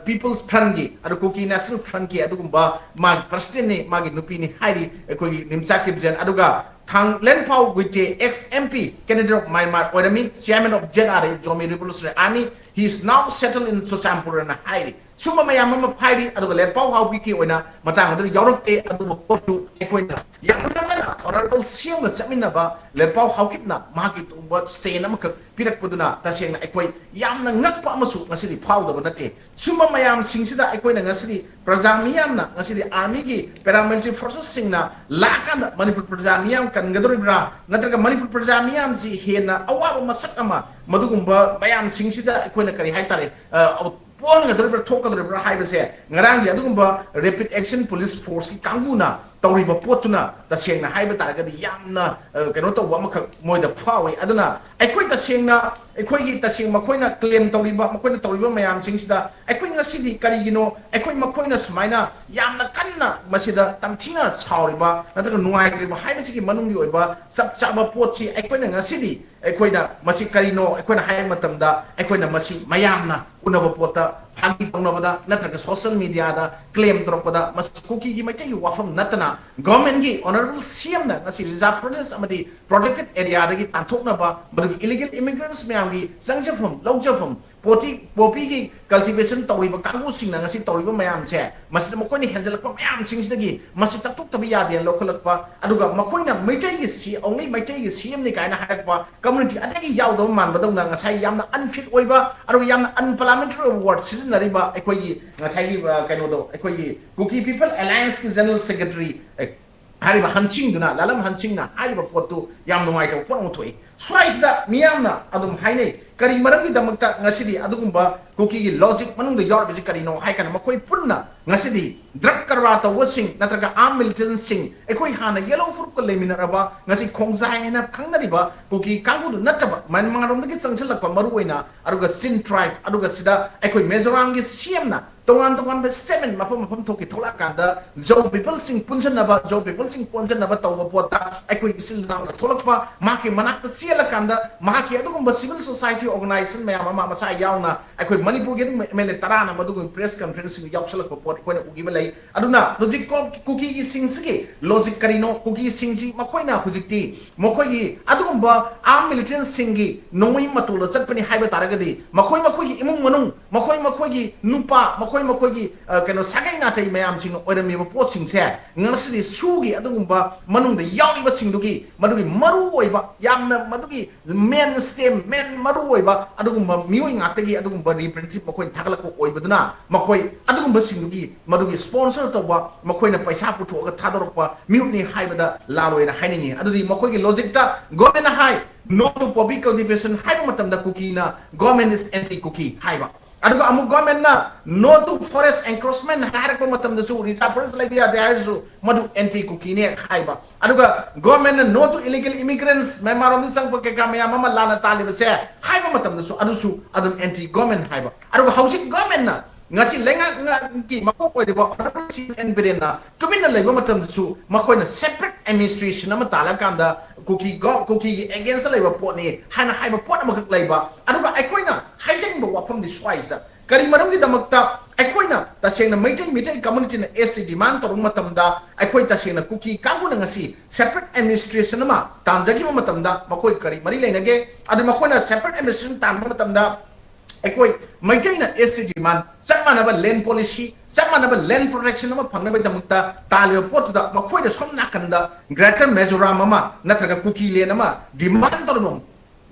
People's Frontꯀꯤ, ꯑꯗꯨ Kuki National Frontꯀꯤ ꯑꯗꯨꯒꯨꯝꯕ ꯃꯥꯒꯤ presidentꯅꯤ, ꯃꯥꯒꯤ ꯅꯨꯄꯤꯅꯤ ꯍꯥꯏꯔꯤ ꯑꯩꯈꯣꯏꯒꯤ ꯅꯤꯝꯆꯥ ꯀꯤꯞꯖꯦꯟ꯫ ꯑꯗꯨꯒ ꯊꯥꯡ ꯂꯦꯟꯄꯥꯎ ꯒꯨꯏꯇꯦ, ex M P, candidate of Myanmar ꯑꯣꯏꯔꯝꯃꯤ, chairman of Z R A, Zomi Revolutionary Army, he is now settled in Churachandpur ꯍꯥꯏꯅ ꯍꯥꯏꯔꯤ꯫ ꯁꯨꯝꯕ ꯃꯌꯥꯝ ꯑꯃ ꯍꯥꯏꯔꯤ꯫ ꯑꯗꯨꯒ ꯂꯦꯟꯄꯥꯎ ꯍꯥꯎꯀꯤꯞꯀꯤ ꯑꯣꯏꯅ ꯃꯇꯥꯡ ꯑꯗꯨꯗ ꯌꯥꯎꯔꯛꯇꯦ꯫ ꯑꯗꯨꯕꯨ ꯄꯣꯠꯇꯨ ꯑꯩꯈꯣꯏꯅ ꯌꯥꯝꯅ ꯉꯟꯅ honourable C M ꯒ ꯆꯠꯃꯤꯟꯅꯕ ꯂꯦꯟꯄꯥꯎ ꯍꯥꯎꯀꯤꯞꯅ ꯃꯍꯥꯛꯀꯤ ꯇꯣꯡꯕ stand ꯑꯃꯈꯛ ꯄꯤꯔꯛꯄꯗꯨꯅ ꯇꯁꯦꯡꯅ ꯑꯩꯈꯣꯏ ꯌꯥꯝꯅ ꯉꯛꯄ ꯑꯃꯁꯨ ꯉꯁꯤꯗꯤ ꯐꯥꯎꯗꯕ ꯅꯠꯇꯦ꯫ ꯁꯨꯝꯕ ꯃꯌꯥꯝꯁꯤꯡꯁꯤꯗ ꯑꯩꯈꯣꯏꯅ ꯉꯁꯤꯗꯤ ꯄ꯭ꯔꯖꯥ ꯃꯤꯌꯥꯝꯅ, ꯉꯁꯤꯗꯤ armyꯒꯤ, paramilitary forcesꯁꯤꯡꯅ ꯂꯥꯛꯑꯀꯥꯟꯗ ꯃꯅꯤꯄꯨꯔ ꯄ꯭ꯔꯖꯥ ꯃꯤꯌꯥꯝ ꯀꯟꯒꯗꯧꯔꯤꯕ꯭ꯔꯥ, ꯅꯠꯇ꯭ꯔꯒ ꯃꯅꯤꯄꯨꯔ ꯄ꯭ꯔꯖꯥ ꯃꯤꯌꯥꯝꯁꯤ ꯍꯦꯟꯅ ꯑꯋꯥꯕ ꯃꯁꯛ ꯑꯃ, ꯃꯗꯨꯒꯨꯝꯕ ꯃꯌꯥꯝꯁꯤꯡꯁꯤꯗ ꯑꯩꯈꯣꯏꯅ ꯀꯔꯤ ꯍꯥꯏꯇꯥꯔꯦ, ꯑ, ꯄꯣꯟꯒꯗꯧꯔꯤꯕ꯭ꯔꯥ, ꯊꯣꯛꯀꯗꯧꯔꯤꯕ꯭ꯔꯥ ꯍꯥꯏꯕꯁꯦ ꯉꯔꯥꯡꯒꯤ ꯑꯗꯨꯒꯨꯝꯕ Rapid Action Police Forceꯀꯤ ꯀꯥꯡꯕꯨꯅ ꯇꯧꯔꯤꯕ ꯄꯣꯠꯇꯨꯅ ꯇꯁꯦꯡꯅ ꯍꯥꯏꯕ ꯇꯥꯔꯒꯗꯤ ꯌꯥꯝꯅ, ꯑ, ꯀꯩꯅꯣ ꯇꯧꯕ ꯑꯃꯈꯛ ꯃꯣꯏꯗ ꯐꯥꯎꯏ꯫ ꯑꯗꯨꯅ ꯑꯩꯈꯣꯏ ꯇꯁꯦꯡꯅ, ꯑꯩꯈꯣꯏꯒꯤ ꯇꯁꯦꯡ ꯃꯈꯣꯏꯅ claim ꯇꯧꯔꯤꯕ, ꯃꯈꯣꯏꯅ ꯇꯧꯔꯤꯕ ꯃꯌꯥꯝꯁꯤꯡꯁꯤꯗ ꯑꯩꯈꯣꯏ ꯉꯁꯤꯗꯤ ꯀꯔꯤꯒꯤꯅꯣ ꯑꯩꯈꯣꯏ ꯃꯈꯣꯏꯅ ꯁꯨꯃꯥꯏꯅ ꯌꯥꯝꯅ ꯀꯟꯅ ꯃꯁꯤꯗ ꯇꯝꯊꯤꯅ ꯁꯥꯎꯔꯤꯕ ꯅꯠꯇ꯭ꯔꯒ ꯅꯨꯡꯉꯥꯏꯇ꯭ꯔꯤꯕ ꯍꯥꯏꯕꯁꯤꯒꯤ ꯃꯅꯨꯡꯒꯤ ꯑꯣꯏꯕ ꯆꯞ ꯆꯥꯕ ꯄꯣꯠꯁꯤ ꯑꯩꯈꯣꯏꯅ ꯉꯁꯤꯗꯤ ꯑꯩꯈꯣꯏꯅ ꯃꯁꯤ ꯀꯔꯤꯅꯣ ꯑꯩꯈꯣꯏꯅ ꯍꯥꯏꯕ ꯃꯇꯝꯗ ꯑꯩꯈꯣꯏꯅ ꯃꯁꯤ ꯃꯌꯥꯝꯅ ꯎꯅꯕ ꯄꯣꯠꯇ ꯐꯥꯒꯤ ꯇꯧꯅꯕꯗ ꯅꯠꯇ꯭ꯔꯒ social mediaꯗ claim ꯇꯧꯔꯛꯄꯗ ꯃꯁꯤ ꯀꯨꯀꯤꯒꯤ ꯃꯩꯇꯩꯒꯤ ꯋꯥꯐꯝ ꯅꯠꯇꯅ governmentꯀꯤ honourable C Mꯅ ꯉꯁꯤ reserve forest ꯑꯃꯗꯤ protected areaꯗꯒꯤ ꯇꯥꯟꯊꯣꯛꯅꯕ, ꯃꯗꯨꯒꯤ illegal immigrants ꯃꯌꯥꯝꯒꯤ ꯆꯪꯖꯐꯝ ꯂꯧꯖꯐꯝ, ꯄꯣꯇꯤ-, poppyꯒꯤ cultivation ꯇꯧꯔꯤꯕ ꯀꯥꯡꯕꯨꯁꯤꯡꯅ ꯉꯁꯤ ꯇꯧꯔꯤꯕ ꯃꯌꯥꯝꯁꯦ, ꯃꯁꯤꯗ ꯃꯈꯣꯏꯅ ꯍꯦꯟꯖꯜꯂꯛꯄ ꯃꯌꯥꯝꯁꯤꯡꯁꯤꯗꯒꯤ ꯃꯁꯤ ꯇꯛꯊꯣꯛꯇꯕ ꯌꯥꯗꯦꯅ ꯂꯧꯈꯠꯂꯛꯄ, ꯑꯗꯨꯒ ꯃꯈꯣꯏꯅ ꯃꯩꯇꯩꯒꯤ ꯁꯤ-, only ꯃꯩꯇꯩꯒꯤ C Mꯅꯤ ꯀꯥꯏꯅ ꯍꯥꯏꯔꯛꯄ, community ꯑꯇꯩꯒꯤ ꯌꯥꯎꯗꯕ ꯃꯥꯟꯕꯗꯧꯅ ꯉꯁꯥꯏ ꯌꯥꯝꯅ unfit ꯑꯣꯏꯕ, ꯑꯗꯨꯒ ꯌꯥꯝꯅ unparliamentary ꯑꯣꯏꯕ word ꯁꯤꯖꯤꯟꯅꯔꯤꯕ ꯑꯩꯈꯣꯏꯒꯤ ꯉꯁꯥꯏꯒꯤ, ꯑ, ꯀꯩꯅꯣꯗꯣ, ꯑꯩꯈꯣꯏꯒꯤ Kuki People Allianceꯀꯤ general secretary, ꯑꯦ, ꯍꯥꯏꯔꯤꯕ ꯍꯟꯁꯤꯡꯗꯨꯅ, ꯂꯥꯂꯝ ꯍꯟꯁꯤꯡꯅ ꯍꯥꯏꯔꯤꯕ ꯄꯣꯠꯇꯨ ꯌꯥꯝ ꯅꯨꯡꯉꯥꯏꯇꯕ ꯄꯣꯠ ꯑꯃ ꯊꯣꯛꯏ꯫ ꯁ꯭ꯋꯥꯏꯁꯤꯗ ꯃꯤꯌꯥꯝꯅ ꯑꯗꯨꯝ ꯍꯥꯏꯅꯩ, ꯀꯔꯤ ꯃꯔꯝꯒꯤꯗꯃꯛꯇ ꯉꯁꯤꯗꯤ ꯑꯗꯨꯒꯨꯝꯕ ꯀꯨꯀꯤꯒꯤ ꯂꯣꯖꯤꯛ ꯃꯅꯨꯡꯗ ꯌꯥꯎꯔꯤꯕꯁꯤ ꯀꯔꯤꯅꯣ ꯍꯥꯏ ꯀꯥꯟꯗ, ꯃꯈꯣꯏ ꯄꯨꯟꯅ ꯉꯁꯤꯗꯤ ꯗ꯭ꯔꯒ ꯀꯔꯕꯥꯔ ꯇꯧꯕꯁꯤꯡ ꯅꯠꯇ꯭ꯔꯒ ꯑꯥꯔꯝ ꯃꯤꯂꯤꯇꯦꯟꯁꯤꯡ, ꯑꯩꯈꯣꯏ ꯍꯥꯟꯅ ꯌꯦꯂꯣ ꯐꯨꯔꯨꯞꯀ ꯂꯩꯃꯤꯟꯅꯔꯕ, ꯉꯁꯤ ꯈꯣꯡꯖꯥꯏ ꯍꯥꯏꯅ ꯈꯪꯅꯔꯤꯕ ꯀꯨꯀꯤ ꯀꯥꯡꯕꯨꯗꯨ ꯅꯠꯇꯕ, ꯃ꯭ꯌꯥꯟꯃꯥꯔ ꯔꯣꯝꯗꯒꯤ ꯆꯪꯁꯤꯜꯂꯛꯄ ꯃꯔꯨ ꯑꯣꯏꯅ, ꯑꯗꯨꯒ ꯆꯤꯟ ꯇ꯭ꯔꯥꯏꯕ, ꯑꯗꯨꯒ ꯁꯤꯗ ꯑꯩꯈꯣꯏ ꯃꯤꯖꯣꯔꯥꯝꯒꯤ ꯁꯤ ꯑꯦꯝꯅ ꯇꯣꯉꯥꯟ ꯇꯣꯉꯥꯟꯕ ꯁ꯭ꯇꯦꯠꯃꯦꯟ ꯃꯐꯝ ꯃꯐꯝ ꯊꯣꯛꯀꯤ ꯊꯣꯛꯂꯛꯑꯀꯥꯟꯗ, ꯖꯧ ꯄꯤꯄꯜꯁꯤꯡ ꯄꯨꯟꯁꯤꯟꯅꯕ, ꯖꯧ ꯄꯤꯄꯜꯁꯤꯡ ꯄꯨꯟꯁꯤꯟꯅꯕ ꯇꯧꯕ ꯄꯣꯠꯇ ꯑꯩꯈꯣꯏ ꯏꯆꯤꯜ ꯏꯅꯥꯎꯅ ꯊꯣꯛꯂꯛꯄ, ꯃꯍꯥꯛꯀꯤ ꯃꯅꯥꯛꯇ ꯆꯦꯜꯂꯀꯥꯟꯗ ꯃꯍꯥꯛꯀꯤ ꯑꯗꯨꯒꯨꯝꯕ ꯁꯤꯚꯤꯜ ꯁꯣꯁꯥꯏꯇꯤ ꯑꯣꯔꯒꯅꯥꯏꯖꯦꯁꯟ ꯃꯌꯥꯝ ꯑꯃ, ꯃꯁꯥ ꯌꯥꯎꯅ ꯑꯩꯈꯣꯏ ꯃꯅꯤꯄꯨꯔꯒꯤ ꯑꯗꯨꯒꯨꯝꯕ ꯑꯦꯝ ꯑꯦꯜ ꯑꯦ ꯇꯔꯥꯅ ꯃꯗꯨꯒꯨꯝꯕ ꯄ꯭ꯔꯦꯁ ꯀꯟꯐꯔꯦꯟꯁꯁꯤꯡꯗ ꯌꯥꯎꯁꯜꯂꯛꯄ ꯄꯣꯠ ꯑꯩꯈꯣꯏꯅ ꯎꯈꯤꯕ ꯂꯩ꯫ ꯑꯗꯨꯅ ꯍꯧꯖꯤꯛ ꯀꯣ-, ꯀꯨꯀꯤꯒꯤꯁꯤꯡꯁꯤꯒꯤ ꯂꯣꯖꯤꯛ ꯀꯔꯤꯅꯣ? ꯀꯨꯀꯤꯁꯤꯡꯁꯤ ꯃꯈꯣꯏꯅ ꯍꯧꯖꯤꯛꯇꯤ ꯃꯈꯣꯏꯒꯤ ꯑꯗꯨꯒꯨꯝꯕ ꯑꯥꯔꯝ ꯃꯤꯂꯤꯇꯦꯟꯁꯤꯡꯒꯤ ꯅꯣꯡꯃꯩ ꯃꯇꯣꯜꯗ ꯆꯠꯄꯅꯤ ꯍꯥꯏꯕ ꯇꯥꯔꯒꯗꯤ, ꯃꯈꯣꯏ ꯃꯈꯣꯏꯒꯤ ꯏꯃꯨꯡ ꯃꯅꯨꯡ, ꯃꯈꯣꯏ ꯃꯈꯣꯏꯒꯤ ꯅꯨꯄꯥ, ꯃꯈꯣꯏ ꯃꯈꯣꯏꯒꯤ, ꯑ, ꯀꯩꯅꯣ, ꯁꯥꯒꯩ ꯅꯥꯇꯩ ꯃꯌꯥꯝꯁꯤꯡꯅ ꯑꯣꯏꯔꯝꯃꯤꯕ ꯄꯣꯠꯁꯤꯡꯁꯦ ꯉꯁꯤꯗꯤ ꯁꯨꯒꯤ ꯑꯗꯨꯒꯨꯝꯕ ꯃꯅꯨꯡꯗ ꯌꯥꯎꯔꯤꯕꯁꯤꯡꯗꯨꯒꯤ ꯃꯗꯨꯒꯤ ꯃꯔꯨ ꯑꯣꯏꯕ, ꯌꯥꯝꯅ ꯃꯗꯨꯒꯤ ꯃꯦꯟ ꯁ꯭ꯇꯦꯝ, ꯃꯦꯟ ꯃꯔꯨ ꯑꯣꯏꯕ ꯑꯗꯨꯒꯨꯝꯕ ꯃꯤꯑꯣꯏ ꯉꯥꯛꯇꯒꯤ ꯑꯗꯨꯒꯨꯝꯕ ꯔꯤꯄ꯭ꯔꯖꯦꯟꯇꯦꯇꯤꯚ ꯃꯈꯣꯏꯅ ꯊꯥꯒꯠꯂꯛꯄ ꯑꯣꯏꯕꯗꯨꯅ, ꯃꯈꯣꯏ ꯑꯗꯨꯒꯨꯝꯕꯁꯤꯡꯗꯨꯒꯤ ꯃꯗꯨꯒꯤ ꯁ꯭ꯄꯣꯟꯁꯔ ꯇꯧꯕ, ꯃꯈꯣꯏꯅ ꯄꯩꯁꯥ ꯄꯨꯊꯣꯛꯑꯒ ꯊꯥꯗꯣꯔꯛꯄ ꯃꯤꯍꯨꯠꯅꯤ ꯍꯥꯏꯕꯗ ꯂꯥꯜꯂꯣꯏꯅ ꯍꯥꯏꯅꯤꯡꯉꯤ꯫ ꯑꯗꯨꯗꯤ ꯃꯈꯣꯏꯒꯤ ꯂꯣꯖꯤꯛꯇ ꯒꯣꯔꯃꯦꯟꯅ ꯍꯥꯏ, "No to poppy cultivation" ꯍꯥꯏꯕ ꯃꯇꯝꯗ ꯀꯨꯀꯤꯅ "Government is anti-Kuki" ꯍꯥꯏꯕ꯫ ꯑꯗꯨꯒ ꯑꯃꯨꯛ ꯒꯣꯔꯃꯦꯟꯅ "No to forest encroachment" ꯍꯥꯏꯔꯛꯄ ꯃꯇꯝꯗꯁꯨ, ꯔꯤꯖꯥꯔꯚ ꯐꯣꯔꯦꯁ ꯂꯩꯕ ꯌꯥꯗꯦ ꯍꯥꯏꯔꯁꯨ, ꯃꯗꯨ ꯑꯦꯟꯇꯤ ꯀꯨꯀꯤꯅꯦ ꯍꯥꯏꯕ꯫ ꯑꯗꯨꯒ ꯒꯣꯔꯃꯦꯟꯅ "No to illegal immigrants", Myanmar ꯂꯣꯝꯗ ꯆꯪꯉꯛꯄ ꯀꯩꯀꯥ ꯃꯌꯥꯝ ꯑꯃ ꯂꯥꯟꯅ ꯇꯥꯜꯂꯤꯕꯁꯦ ꯍꯥꯏꯕ ꯃꯇꯝꯗꯁꯨ, ꯑꯗꯨꯁꯨ ꯑꯗꯨꯝ ꯑꯦꯟꯇꯤ ꯒꯣꯔꯃꯦꯟ ꯍꯥꯏꯕ꯫ ꯑꯗꯨꯒ ꯍꯧꯖꯤꯛ ꯒꯣꯔꯃꯦꯟꯅ ꯉꯁꯤ ꯂꯩꯉꯥꯛꯀꯤ ꯃꯀꯣꯛ ꯑꯣꯏꯔꯤꯕ ꯑꯣꯅꯔꯦꯕꯜ ꯁꯤ ꯑꯦꯟ ꯕꯤꯔꯦꯟꯅ ꯇꯨꯃꯤꯟꯅ ꯂꯩꯕ ꯃꯇꯝꯗꯁꯨ, ꯃꯈꯣꯏꯅ ꯁꯦꯄꯔꯦꯠ ꯑꯦꯗꯃꯤꯅꯤꯁꯇ꯭ꯔꯦꯁꯟ ꯑꯃ ꯇꯥꯜꯂꯀꯥꯟꯗ ꯀꯨꯀꯤ ꯒꯣ-, ꯀꯨꯀꯤꯒꯤ ꯑꯦꯒꯦꯟꯁꯇ ꯂꯩꯕ ꯄꯣꯠꯅꯤ ꯍꯥꯏꯅ ꯍꯥꯏꯕ ꯄꯣꯠ ꯑꯃꯈꯛ ꯂꯩꯕ꯫ ꯑꯗꯨꯒ ꯑꯩꯈꯣꯏꯅ ꯍꯥꯏꯖꯅꯤꯡꯕ ꯋꯥꯐꯝꯗꯤ ꯁ꯭ꯋꯥꯏꯁꯤꯗ, ꯀꯔꯤ ꯃꯔꯝꯒꯤꯗꯃꯛꯇ ꯑꯩꯈꯣꯏꯅ ꯇꯁꯦꯡꯅ ꯃꯩꯇꯩ, ꯃꯩꯇꯩ ꯀꯝꯃꯨꯅꯤꯇꯤꯅ ꯑꯦꯁ ꯇꯤ ꯗꯤꯃꯥꯟ ꯇꯧꯔꯨꯕ ꯃꯇꯝꯗ, ꯑꯩꯈꯣꯏ ꯇꯁꯦꯡꯅ ꯀꯨꯀꯤ ꯀꯥꯡꯕꯨꯅ ꯉꯁꯤ ꯁꯦꯄꯔꯦꯠ ꯑꯦꯗꯃꯤꯅꯤꯁꯇ꯭ꯔꯦꯁꯟ ꯑꯃ ꯇꯥꯟꯖꯈꯤꯕ ꯃꯇꯝꯗ ꯃꯈꯣꯏ ꯀꯔꯤ ꯃꯔꯤ ꯂꯩꯅꯒꯦ? ꯑꯗꯨ ꯃꯈꯣꯏꯅ ꯁꯦꯄꯔꯦꯠ ꯑꯦꯗꯃꯤꯅꯤꯁꯇ꯭ꯔꯦꯁꯟ ꯇꯥꯟꯕ ꯃꯇꯝꯗ ꯑꯩꯈꯣꯏ ꯃꯩꯇꯩꯅ ꯑꯦꯁ ꯇꯤ ꯗꯤꯃꯥꯟ, ꯆꯞ ꯃꯥꯟꯅꯕ ꯂꯦꯟ ꯄꯣꯂꯤꯁꯤ, ꯆꯞ ꯃꯥꯟꯅꯕ ꯂꯦꯟ ꯄ꯭ꯔꯣꯇꯦꯛꯁꯟ ꯑꯃ ꯐꯪꯅꯕꯒꯤꯗꯃꯛꯇ ꯇꯥꯜꯂꯤꯕ ꯄꯣꯠꯇꯨꯗ ꯃꯈꯣꯏꯅ ꯁꯣꯝ ꯅꯥꯀꯟꯗ ꯒ꯭ꯔꯦꯇꯔ ꯃꯤꯖꯣꯔꯥꯝ ꯑꯃ ꯅꯠꯇ꯭ꯔꯒ ꯀꯨꯀꯤ ꯂꯦꯟ ꯑꯃ ꯗꯤꯃꯥꯟ ꯇꯧꯔꯤꯕ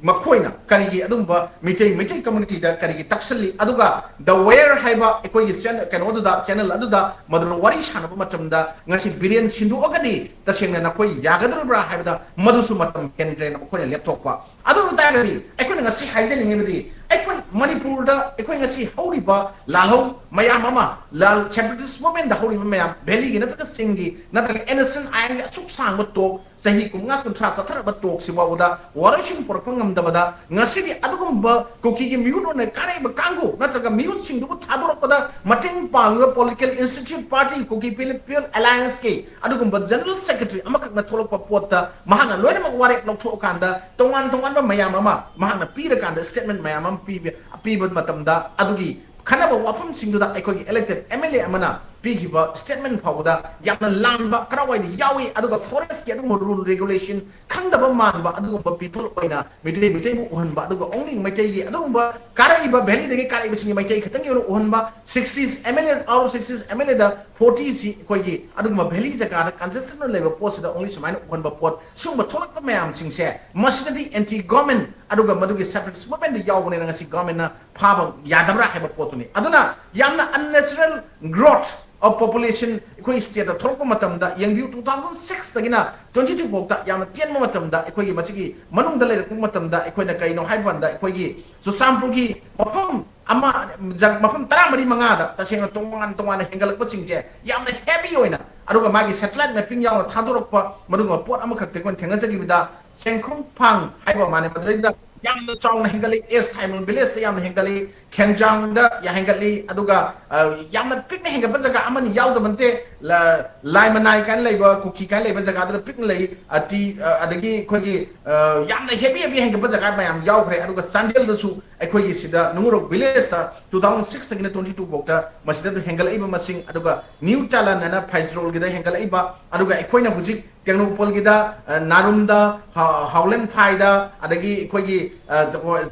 ꯃꯈꯣꯏꯅ ꯀꯔꯤꯒꯤ ꯑꯗꯨꯝꯕ ꯃꯤꯇꯩ ꯃꯩꯇꯩ ꯀꯝꯃ꯭ꯌꯨꯅꯤꯇꯤꯗ ꯀꯔꯤꯒꯤ ꯇꯛꯁꯜꯂꯤ? ꯑꯗꯨꯒ ꯗ ꯋꯦꯌꯔ ꯍꯥꯏꯕ ꯑꯩꯈꯣꯏꯒꯤ ꯆꯦꯅꯦꯜ ꯀꯩꯅꯣꯗꯨꯗ, ꯆꯦꯅꯦꯜ ꯑꯗꯨꯗ ꯃꯗꯨꯗ ꯋꯥꯔꯤ ꯁꯥꯟꯅꯕ ꯃꯇꯝꯗ ꯉꯁꯤ ꯕꯤꯔꯦꯟ ꯁꯤꯟꯗꯣꯛꯑꯒꯗꯤ ꯇꯁꯦꯡꯅ ꯅꯈꯣꯏ ꯌꯥꯒꯗꯧꯔꯤꯕ꯭ꯔꯥ ꯍꯥꯏꯕꯗ ꯃꯗꯨꯁꯨ ꯃꯇꯝ ꯍꯦꯟꯈ꯭ꯔꯦꯅ ꯃꯈꯣꯏꯅ ꯂꯦꯞꯊꯣꯛꯄ꯫ ꯑꯗꯨ ꯑꯣꯏꯕ ꯇꯥꯔꯒꯗꯤ ꯑꯩꯈꯣꯏꯅ ꯉꯁꯤ ꯍꯥꯏꯖꯅꯤꯡꯉꯤꯕꯗꯤ, ꯑꯩꯈꯣꯏ ꯃꯅꯤꯄꯨꯔꯗ ꯑꯩꯈꯣꯏ ꯉꯁꯤ ꯍꯧꯔꯤꯕ ꯂꯥꯜꯍꯧ ꯃꯌꯥꯝ ꯑꯃ, ꯂꯥꯜ ꯁꯦꯄꯔꯦꯇꯤꯁ ꯃꯨꯚꯃꯦꯟꯗ ꯍꯧꯔꯤꯕ ꯃꯌꯥꯝ, ꯚꯦꯂꯤꯒꯤ ꯅꯠꯇ꯭ꯔꯒ ꯆꯤꯡꯒꯤ ꯅꯠꯇ꯭ꯔꯒ ꯑꯦꯟ ꯑꯦꯁ ꯑꯦꯟ ꯑꯥꯏ ꯑꯦꯝꯒꯤ ꯑꯁꯨꯛ ꯁꯥꯡꯕ ꯇꯣꯛ, ꯆꯍꯤ ꯀꯨꯟꯃꯉꯥ ꯀꯨꯟꯊ꯭ꯔꯥ ꯆꯠꯊꯔꯕ ꯇꯣꯛꯁꯤ ꯐꯥꯎꯕꯗ ꯋꯥꯔꯣꯏꯁꯤꯟ ꯄꯨꯔꯛꯄ ꯉꯝꯗꯕꯗ, ꯉꯁꯤꯗꯤ ꯑꯗꯨꯒꯨꯝꯕ ꯀꯨꯀꯤꯒꯤ ꯃꯤꯍꯨꯠ ꯑꯣꯏꯅ ꯀꯥꯔꯛꯏꯕ ꯀꯥꯡꯕꯨ ꯅꯠꯇ꯭ꯔꯒ ꯃꯤꯍꯨꯠꯁꯤꯡꯗꯨꯕꯨ ꯊꯥꯗꯣꯔꯛꯄꯗ ꯃꯇꯦꯡ ꯄꯥꯡꯂꯤꯕ ꯄꯣꯂꯤꯇꯤꯀꯦꯜ ꯏꯟꯁꯇꯤꯇ꯭ꯌꯨꯠ ꯄꯥꯔꯇꯤ, ꯀꯨꯀꯤ ꯄꯤꯄꯜ ꯑꯦꯂꯥꯌꯟꯁꯀꯤ ꯑꯗꯨꯒꯨꯝꯕ ꯖꯦꯅꯔꯦꯜ ꯁꯦꯀ꯭ꯔꯦꯇꯔꯤ ꯑꯃꯈꯛꯅ ꯊꯣꯛꯂꯛꯄ ꯄꯣꯠꯇ ꯃꯍꯥꯛꯅ ꯂꯣꯏꯅꯃꯛ ꯋꯥꯔꯦꯞ ꯂꯧꯊꯣꯛꯑꯀꯥꯟꯗ, ꯇꯣꯉꯥꯟ ꯇꯣꯉꯥꯟꯕ ꯃꯌꯥꯝ ꯑꯃ ꯃꯍꯥꯛꯅ ꯄꯤꯔꯀꯥꯟꯗ, ꯁ꯭ꯇꯦꯠꯃꯦꯟ ꯃꯌꯥꯝ ꯑꯃ ꯄꯤꯕ, ꯄꯤꯕ ꯃꯇꯝꯗ, ꯑꯗꯨꯒꯤ ꯈꯟꯅꯕ ꯋꯥꯐꯝꯁꯤꯡꯗꯨꯗ ꯑꯩꯈꯣꯏꯒꯤ ꯏꯂꯦꯛꯇꯦꯗ ꯑꯦꯝ ꯑꯦꯜ ꯑꯦ ꯑꯃꯅ ꯄꯤꯈꯤꯕ ꯁ꯭ꯇꯦꯠꯃꯦꯟ ꯐꯥꯎꯕꯗ ꯌꯥꯝꯅ ꯂꯥꯟꯕ, ꯀꯔꯥꯏꯋꯥꯏꯗ ꯌꯥꯎꯏ, ꯑꯗꯨꯒ ꯐꯣꯔꯦꯁ꯭ꯠꯀꯤ ꯑꯗꯨꯒꯨꯝꯕ ꯔꯨꯜ ꯔꯦꯒꯨꯂꯦꯁꯟ ꯈꯪꯗꯕ ꯃꯥꯟꯕ ꯑꯗꯨꯒꯨꯝꯕ ꯄꯤꯄꯜ ꯑꯣꯏꯅ ꯃꯤꯇꯩ, ꯃꯤꯇꯩꯕꯨ ꯎꯍꯟꯕ, ꯑꯗꯨꯒ ꯑꯣꯡꯂꯤ ꯃꯩꯇꯩꯒꯤ ꯑꯗꯨꯒꯨꯝꯕ ꯀꯥꯔꯛꯏꯕ ꯚꯦꯂꯤꯗꯒꯤ ꯀꯥꯔꯛꯏꯕꯁꯤꯡꯒꯤ ꯃꯩꯇꯩ ꯈꯛꯇꯪꯒꯤ ꯑꯣꯏꯅ ꯎꯍꯟꯕ, sixty M L A, out of sixty M L ꯑꯦꯗ ꯐꯣꯔꯇꯤꯁꯤ ꯑꯩꯈꯣꯏꯒꯤ ꯑꯗꯨꯒꯨꯝꯕ ꯚꯦꯂꯤ ꯖꯒꯥꯗ ꯀꯟꯁꯤꯁꯇꯦꯟ ꯑꯣꯏꯅ ꯂꯩꯕ ꯄꯣꯠꯁꯤꯗ ꯑꯣꯡꯂꯤ ꯁꯨꯃꯥꯏꯅ ꯎꯍꯟꯕ ꯄꯣꯠ, ꯁꯤꯒꯨꯝꯕ ꯊꯣꯛꯂꯛꯄ ꯃꯌꯥꯝꯁꯤꯡꯁꯦ, ꯃꯁꯤꯗꯗꯤ ꯑꯦꯟꯇꯤ ꯒꯣꯔꯃꯦꯟ ꯑꯗꯨꯒ ꯃꯗꯨꯒꯤ ꯁꯦꯄꯔꯦꯇꯤꯁ ꯃꯨꯚꯃꯦꯟꯗ ꯌꯥꯎꯕꯅꯤꯅ ꯉꯁꯤ ꯒꯣꯔꯃꯦꯟꯅ ꯐꯥꯕ ꯌꯥꯗꯕ꯭ꯔꯥ ꯍꯥꯏꯕ ꯄꯣꯠꯇꯨꯅꯤ꯫ ꯑꯗꯨꯅ ꯌꯥꯝꯅ unnatural growth of population ꯑꯩꯈꯣꯏ ꯁ꯭ꯇꯦꯠꯇ ꯊꯣꯛꯂꯛꯄ ꯃꯇꯝꯗ ꯌꯦꯡꯕꯤꯌꯨ, ꯇꯨ ꯊꯥꯎꯖꯟ ꯁꯤꯛꯁꯇꯒꯤꯅ ꯇ꯭ꯋꯦꯟꯇꯤ ꯇꯨ ꯐꯥꯎꯗ ꯌꯥꯝꯅ ꯇꯦꯟꯕ ꯃꯇꯝꯗ, ꯑꯩꯈꯣꯏꯒꯤ ꯃꯁꯤꯒꯤ ꯃꯅꯨꯡꯗ ꯂꯩꯔꯛꯄ ꯃꯇꯝꯗ ꯑꯩꯈꯣꯏꯅ ꯀꯩꯅꯣ ꯍꯥꯏꯕ ꯀꯥꯟꯗ, ꯑꯩꯈꯣꯏꯒꯤ ꯆꯨꯔꯆꯥꯟꯄꯨꯔꯒꯤ ꯃꯐꯝ ꯑꯃ, ꯖ-, ꯃꯐꯝ ꯇꯔꯥꯃꯔꯤ ꯃꯉꯥꯗ ꯇꯁꯦꯡꯅ ꯇꯣꯉꯥꯟ ꯇꯣꯉꯥꯟꯅ ꯍꯦꯟꯒꯠꯂꯛꯄꯁꯤꯡꯁꯦ ꯌꯥꯝꯅ ꯍꯦꯚꯤ ꯑꯣꯏꯅ, ꯑꯗꯨꯒ ꯃꯥꯒꯤ ꯁꯦꯇꯦꯂꯥꯏꯠ ꯃꯦꯞꯄꯤꯡ ꯌꯥꯎꯅ ꯊꯥꯗꯣꯔꯛꯄ ꯃꯗꯨꯒꯨꯝꯕ ꯄꯣꯠ ꯑꯃꯈꯛꯇ ꯑꯩꯈꯣꯏꯅ ꯊꯦꯡꯅꯖꯈꯤꯕꯗ, ꯁꯦꯡꯈꯣꯡꯐꯥꯡ ꯍꯥꯏꯕ ꯃꯥꯅꯦ, ꯃꯗꯨꯗꯩꯗ ꯌꯥꯝꯅ ꯆꯥꯎꯅ ꯍꯦꯟꯒꯠꯂꯤ, ꯑꯦꯁ ꯊꯥꯏꯃꯣꯟ ꯚꯤꯂꯦꯖꯇ ꯌꯥꯝꯅ ꯍꯦꯟꯒꯠꯂꯤ, ꯈꯦꯟꯖꯥꯡꯗ ꯌꯥꯝ ꯍꯦꯟꯒꯠꯂꯤ, ꯑꯗꯨꯒ, ꯑ, ꯌꯥꯝꯅ ꯄꯤꯛꯅ ꯍꯦꯟꯒꯠꯄ ꯖꯒꯥ ꯑꯃꯅꯤ ꯌꯥꯎꯗꯕ ꯅꯠꯇꯦ꯫ ꯂ-, ꯂꯥꯏꯃꯅꯥꯏ ꯀꯥꯏꯅ ꯂꯩꯕ, ꯀꯨꯀꯤ ꯀꯥꯏꯅ ꯂꯩꯕ ꯖꯒꯥꯗꯨꯗ ꯄꯤꯛꯅ ꯂꯩ, ꯑ, ꯇꯤ, ꯑ, ꯑꯗꯒꯤ ꯑꯩꯈꯣꯏꯒꯤ, ꯑ, ꯌꯥꯝꯅ ꯍꯦꯚꯤ ꯍꯦꯚꯤ ꯍꯦꯟꯒꯠꯄ ꯖꯒꯥ ꯃꯌꯥꯝ ꯌꯥꯎꯈ꯭ꯔꯦ꯫ ꯑꯗꯨꯒ ꯆꯥꯟꯗꯦꯜꯗꯁꯨ ꯑꯩꯈꯣꯏꯒꯤ ꯁꯤꯗ ꯅꯨꯡꯉꯨꯔꯣꯛ ꯚꯤꯂꯦꯖꯇ ꯇꯨ ꯊꯥꯎꯖꯟ ꯁꯤꯛꯁꯇꯒꯤꯅ ꯇ꯭ꯋꯦꯟꯇꯤ ꯇꯨ ꯐꯥꯎꯗ ꯃꯁꯤꯗ ꯑꯗꯨꯝ ꯍꯦꯟꯒꯠꯂꯛꯏꯕ ꯃꯁꯤꯡ, ꯑꯗꯨꯒ ꯅ꯭ꯌꯨ ꯇꯥꯂꯟ ꯍꯥꯏꯅ ꯐꯩꯖꯔꯣꯜꯒꯤꯗ ꯍꯦꯟꯒꯠꯂꯛꯏꯕ, ꯑꯗꯨꯒ ꯑꯩꯈꯣꯏꯅ ꯍꯧꯖꯤꯛ ꯇꯦꯡꯅꯧꯄꯜꯒꯤꯗ, ꯑ, ꯅꯥꯔꯨꯝꯗ, ꯍꯥ-, ꯍꯥꯎꯂꯦꯟꯐꯥꯏꯗ, ꯑꯗꯒꯤ ꯑꯩꯈꯣꯏꯒꯤ, ꯑ,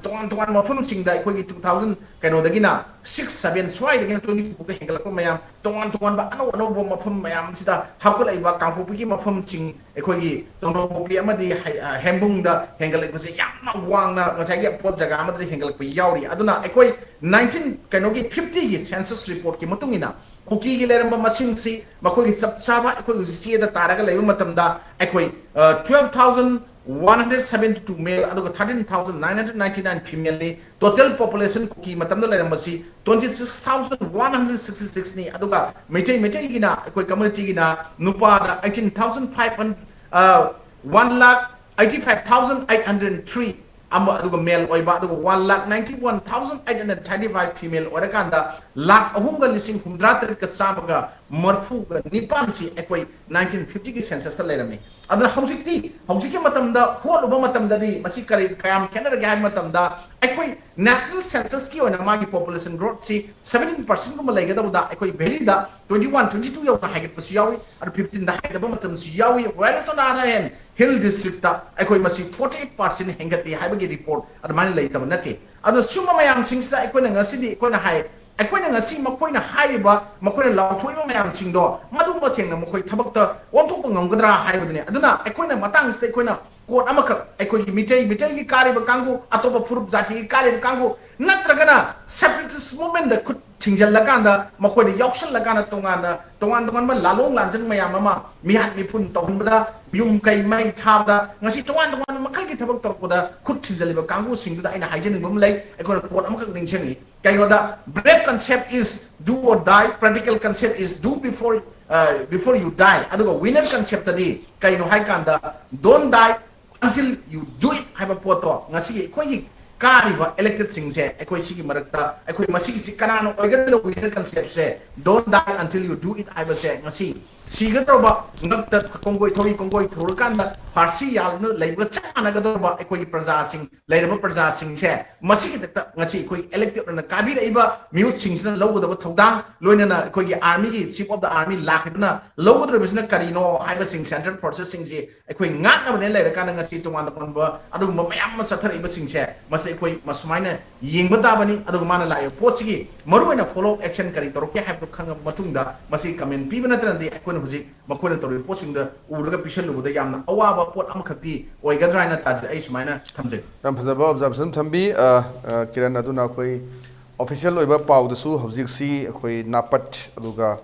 ꯇꯣꯉꯥꯟ ꯇꯣꯉꯥꯟꯕ ꯃꯐꯝꯁꯤꯡꯗ ꯑꯩꯈꯣꯏꯒꯤ ꯇꯨ ꯊꯥꯎꯖꯟ ꯀꯩꯅꯣꯗꯒꯤꯅ, six seven ꯁ꯭ꯋꯥꯏꯗꯒꯤꯅ twenty fourꯗ ꯍꯦꯟꯒꯠꯂꯛꯄ ꯃꯌꯥꯝ, ꯇꯣꯉꯥꯟ ꯇꯣꯉꯥꯟꯕ ꯑꯅꯧ ꯑꯅꯧꯕ ꯃꯐꯝ ꯃꯌꯥꯝꯁꯤꯗ ꯍꯧꯒꯠꯂꯛꯏꯕ ꯀꯥꯡꯄꯣꯛꯄꯤꯒꯤ ꯃꯐꯝꯁꯤꯡ, ꯑꯩꯈꯣꯏꯒꯤ ꯇꯣꯡꯊꯣꯡꯄꯣꯛꯄꯤ ꯑꯃꯗꯤ ꯍꯩ-, ꯑ, ꯍꯦꯝꯕꯨꯡꯗ ꯍꯦꯟꯒꯠꯂꯛꯄꯁꯦ ꯌꯥꯝꯅ ꯋꯥꯡꯅ ꯉꯁꯥꯏꯒꯤ ꯑꯄꯣꯠ ꯖꯒꯥ ꯑꯃꯗ ꯍꯦꯟꯒꯠꯂꯛꯄ ꯌꯥꯎꯔꯤ꯫ ꯑꯗꯨꯅ ꯑꯩꯈꯣꯏ nineteen, ꯀꯩꯅꯣꯒꯤ, fiftyꯒꯤ census reportꯀꯤ ꯃꯇꯨꯡ ꯏꯟꯅ ꯀꯨꯀꯤꯒꯤ ꯂꯩꯔꯝꯕ ꯃꯁꯤꯡꯁꯤ, ꯃꯈꯣꯏꯒꯤ ꯆꯞ ꯆꯥꯕ ꯑꯩꯈꯣꯏ ꯍꯧꯖꯤꯛ ꯆꯦꯗ ꯇꯥꯔꯒ ꯂꯩꯕ ꯃꯇꯝꯗ ꯑꯩꯈꯣꯏ, ꯑ, twelve thousand one hundred seventy two male, ꯑꯗꯨꯒ thirteen thousand nine hundred ninety nine femaleꯅꯤ꯫ Total population ꯀꯨꯀꯤ ꯃꯇꯝꯗ ꯂꯩꯔꯝꯕꯁꯤ twenty six thousand one hundred sixty sixꯅꯤ꯫ ꯑꯗꯨꯒ ꯃꯩꯇꯩ, ꯃꯩꯇꯩꯒꯤꯅ, ꯑꯩꯈꯣꯏ communityꯒꯤꯅ ꯅꯨꯄꯥꯗ eighteen thousand five hundred, ꯑ, one lakh eighty five thousand eight hundred three ꯑꯃ, ꯑꯗꯨꯒ male ꯑꯣꯏꯕ, ꯑꯗꯨꯒ one lakh ninety one thousand eight hundred thirty five female ꯑꯣꯏꯔꯀꯥꯟꯗ ꯂꯥꯈ ꯑꯍꯨꯝꯒ ꯂꯤꯁꯤꯡ ꯍꯨꯝꯗ꯭ꯔꯥ ꯇꯔꯦꯠꯀ ꯆꯥꯝꯃꯒ ꯃꯔꯐꯨꯒ ꯅꯤꯄꯥꯟꯁꯤ ꯑꯩꯈꯣꯏ nineteen fiftyꯒꯤ censusꯇ ꯂꯩꯔꯝꯃꯤ꯫ ꯑꯗꯨꯅ ꯍꯧꯖꯤꯛꯇꯤ, ꯍꯧꯖꯤꯛꯀꯤ ꯃꯇꯝꯗ ꯍꯣꯠꯂꯨꯕ ꯃꯇꯝꯗꯗꯤ ꯃꯁꯤ ꯀꯔꯤ, ꯀꯌꯥꯝ ꯈꯦꯠꯅꯔꯒꯦ ꯍꯥꯏꯕ ꯃꯇꯝꯗ, ꯑꯩꯈꯣꯏ national censusꯀꯤ ꯑꯣꯏꯅ ꯃꯥꯒꯤ population growthꯁꯤ seventeen percentꯒꯨꯝꯕ ꯂꯩꯒꯗꯕꯗ ꯑꯩꯈꯣꯏ valleyꯗ twenty one, twenty two ꯌꯧꯅ ꯍꯥꯏꯒꯠꯄꯁꯨ ꯌꯥꯎꯏ, ꯑꯗꯨ fifteenꯗ ꯍꯥꯏꯒꯠꯄ ꯃꯇꯝꯁꯨ ꯌꯥꯎꯏ꯫ Whereas on the other hand, hill districtꯇ ꯑꯩꯈꯣꯏ ꯃꯁꯤ forty eight percent ꯍꯦꯟꯒꯠꯂꯤ ꯍꯥꯏꯕꯒꯤ report ꯑꯗꯨꯃꯥꯏꯅ ꯂꯩꯇꯕ ꯅꯠꯇꯦ꯫ ꯑꯗꯨꯅ ꯁꯨꯝꯕ ꯃꯌꯥꯝꯁꯤꯡꯁꯤꯗ ꯑꯩꯈꯣꯏꯅ ꯉꯁꯤꯗꯤ ꯑꯩꯈꯣꯏꯅ ꯍꯥꯏ, ꯑꯩꯈꯣꯏꯅ ꯉꯁꯤ ꯃꯈꯣꯏꯅ ꯍꯥꯏꯔꯤꯕ, ꯃꯈꯣꯏꯅ ꯂꯥꯎꯊꯣꯛꯏꯕ ꯃꯌꯥꯝꯁꯤꯡꯗꯣ, ꯃꯗꯨ ꯃꯊꯦꯡꯅ ꯃꯈꯣꯏ ꯊꯕꯛꯇ ꯑꯣꯟꯊꯣꯛꯄ ꯉꯝꯒꯗ꯭ꯔꯥ ꯍꯥꯏꯕꯗꯨꯅꯤ꯫ ꯑꯗꯨꯅ ꯑꯩꯈꯣꯏꯅ ꯃꯇꯥꯡꯁꯤꯗ ꯑꯩꯈꯣꯏꯅ ꯀꯣꯠ ꯑꯃꯈꯛ, ꯑꯩꯈꯣꯏꯒꯤ ꯃꯤꯇꯩ, ꯃꯤꯇꯩꯒꯤ ꯀꯥꯔꯤꯕ ꯀꯥꯡꯕꯨ, ꯑꯇꯣꯞꯄ ꯐꯨꯔꯨꯞ ꯖꯥꯇꯤꯒꯤ ꯀꯥꯔꯤꯕ ꯀꯥꯡꯕꯨ, ꯅꯠꯇ꯭ꯔꯒꯅ separatist movementꯗ ꯈꯨꯠ ꯊꯤꯡꯖꯤꯜꯂꯀꯥꯟꯗ, ꯃꯈꯣꯏꯗ ꯌꯥꯎꯁꯜꯂꯀꯥꯟꯗ, ꯇꯣꯉꯥꯟꯅ, ꯇꯣꯉꯥꯟ ꯇꯣꯉꯥꯟꯕ ꯂꯥꯂꯣꯡ ꯂꯥꯟꯖꯪ ꯃꯌꯥꯝ ꯑꯃ ꯃꯤꯍꯥꯠ ꯃꯤꯄꯨꯟ ꯇꯧꯍꯟꯕꯗ, ꯌꯨꯝ ꯀꯩ ꯃꯩ ꯊꯥꯕꯗ, ꯉꯁꯤ ꯇꯣꯉꯥꯟ ꯇꯣꯉꯥꯟꯕ ꯃꯈꯜꯒꯤ ꯊꯕꯛ ꯇꯧꯔꯛꯄꯗ ꯈꯨꯠ ꯊꯤꯟꯖꯜꯂꯤꯕ ꯀꯥꯡꯕꯨꯁꯤꯡꯗꯨꯗ ꯑꯩꯅ ꯍꯥꯏꯖꯅꯤꯡꯕ ꯑꯃ ꯂꯩ꯫ ꯑꯩꯈꯣꯏꯅ ꯀꯣꯠ ꯑꯃꯈꯛ ꯅꯤꯡꯁꯤꯡꯉꯤ꯫ ꯀꯩꯅꯣꯗ, brave concept is do or die, practical concept is do before, uh, before you die꯫ ꯑꯗꯨꯒ winner conceptꯇꯗꯤ ꯀꯩꯅꯣ ꯍꯥꯏ ꯀꯥꯟꯗ, don't die until you do it ꯍꯥꯏꯕ ꯄꯣꯠꯇꯣ ꯉꯁꯤꯒꯤ ꯑꯩꯈꯣꯏꯒꯤ ꯀꯥꯔꯤꯕ electedꯁꯤꯡꯁꯦ, ꯑꯩꯈꯣꯏ ꯁꯤꯒꯤ ꯃꯔꯛꯇ, ꯑꯩꯈꯣꯏ ꯃꯁꯤꯒꯤꯁꯤ ꯀꯅꯥꯅ ꯑꯣꯏꯒꯗꯣꯏꯅꯣ winner conceptꯁꯦ, don't die until you do it ꯍꯥꯏꯕꯁꯦ, ꯉꯁꯤ ꯁꯤꯒꯗꯧꯔꯕ ꯉꯛꯇ ꯀꯣꯡꯒꯣꯏ ꯊꯧꯔꯤ ꯀꯣꯡꯒꯣꯏ ꯊꯧꯔꯀꯥꯟꯗ ꯐꯥꯔꯁꯤ ꯌꯥꯜꯗꯨꯅ ꯂꯩꯕꯒ ꯆꯞ ꯃꯥꯟꯅꯒꯗꯧꯔꯕ ꯑꯩꯈꯣꯏꯒꯤ ꯄ꯭ꯔꯖꯥꯁꯤꯡ, ꯂꯩꯔꯕ ꯄ꯭ꯔꯖꯥꯁꯤꯡꯁꯦ ꯃꯁꯤꯒꯤꯗꯃꯛꯇ ꯉꯁꯤ ꯑꯩꯈꯣꯏ elected ꯑꯣꯏꯅ ꯀꯥꯕꯤꯔꯛꯏꯕ ꯃꯤꯍꯨꯠꯁꯤꯡꯁꯤꯅ ꯂꯧꯒꯗꯕ ꯊꯧꯗꯥꯡ, ꯂꯣꯏꯅꯅ ꯑꯩꯈꯣꯏꯒꯤ armyꯒꯤ chief of the army ꯂꯥꯛꯈꯤꯕꯅ ꯂꯧꯒꯗꯧꯔꯤꯕꯁꯤꯅ ꯀꯔꯤꯅꯣ ꯍꯥꯏꯕꯁꯤꯡ, central forcesꯁꯤꯡꯁꯤ ꯑꯩꯈꯣꯏ ꯉꯥꯛꯅꯕꯅꯦ ꯂꯩꯔꯀꯥꯟꯗ ꯉꯁꯤ ꯇꯣꯉꯥꯟ ꯇꯣꯉꯥꯟꯕ ꯑꯗꯨꯒꯨꯝꯕ ꯃꯌꯥꯝ ꯑꯃ ꯆꯠꯊꯔꯛꯏꯕꯁꯤꯡꯁꯦ, ꯃꯁꯤ ꯑꯩꯈꯣꯏ ꯃꯁꯨꯃꯥꯏꯅ ꯌꯦꯡꯕ ꯇꯥꯕꯅꯤ꯫ ꯑꯗꯨꯒ ꯃꯥꯅ ꯂꯥꯛꯏꯕ ꯄꯣꯠꯁꯤꯒꯤ ꯃꯔꯨꯑꯣꯏꯅ follow up action ꯀꯔꯤ ꯇꯧꯔꯛꯀꯦ ꯍꯥꯏꯕꯗꯨ ꯈꯪꯉꯕ ꯃꯇꯨꯡꯗ ꯃꯁꯤ comment ꯄꯤꯕ ꯅꯠꯇꯅꯗꯤ ꯑꯩꯈꯣꯏꯅ ꯍꯧꯖꯤꯛ ꯃꯈꯣꯏꯅ ꯇꯧꯔꯤꯕ ꯄꯣꯠꯁꯤꯡꯗ ꯎꯔꯒ ꯄꯤꯁꯜꯂꯨꯕꯗ ꯌꯥꯝꯅ ꯑꯋꯥꯕ ꯄꯣꯠ ꯑꯃꯈꯛꯇꯤ ꯑꯣꯏꯒꯗ꯭ꯔꯥ ꯍꯥꯏꯅ ꯇꯥꯖꯩ꯫ ꯑꯩ ꯁꯨꯃꯥꯏꯅ ꯊꯝꯖꯒꯦ꯫ ꯌꯥꯝ ꯐꯖꯕ observation ꯊꯝꯕꯤ, ꯑ, ꯑ, ꯀꯤꯔꯟ꯫ ꯑꯗꯨꯅ ꯑꯩꯈꯣꯏ official ꯑꯣꯏꯕ ꯄꯥꯎꯗꯁꯨ ꯍꯧꯖꯤꯛꯁꯤ ꯑꯩꯈꯣꯏ ꯅꯥꯄꯠ, ꯑꯗꯨꯒ,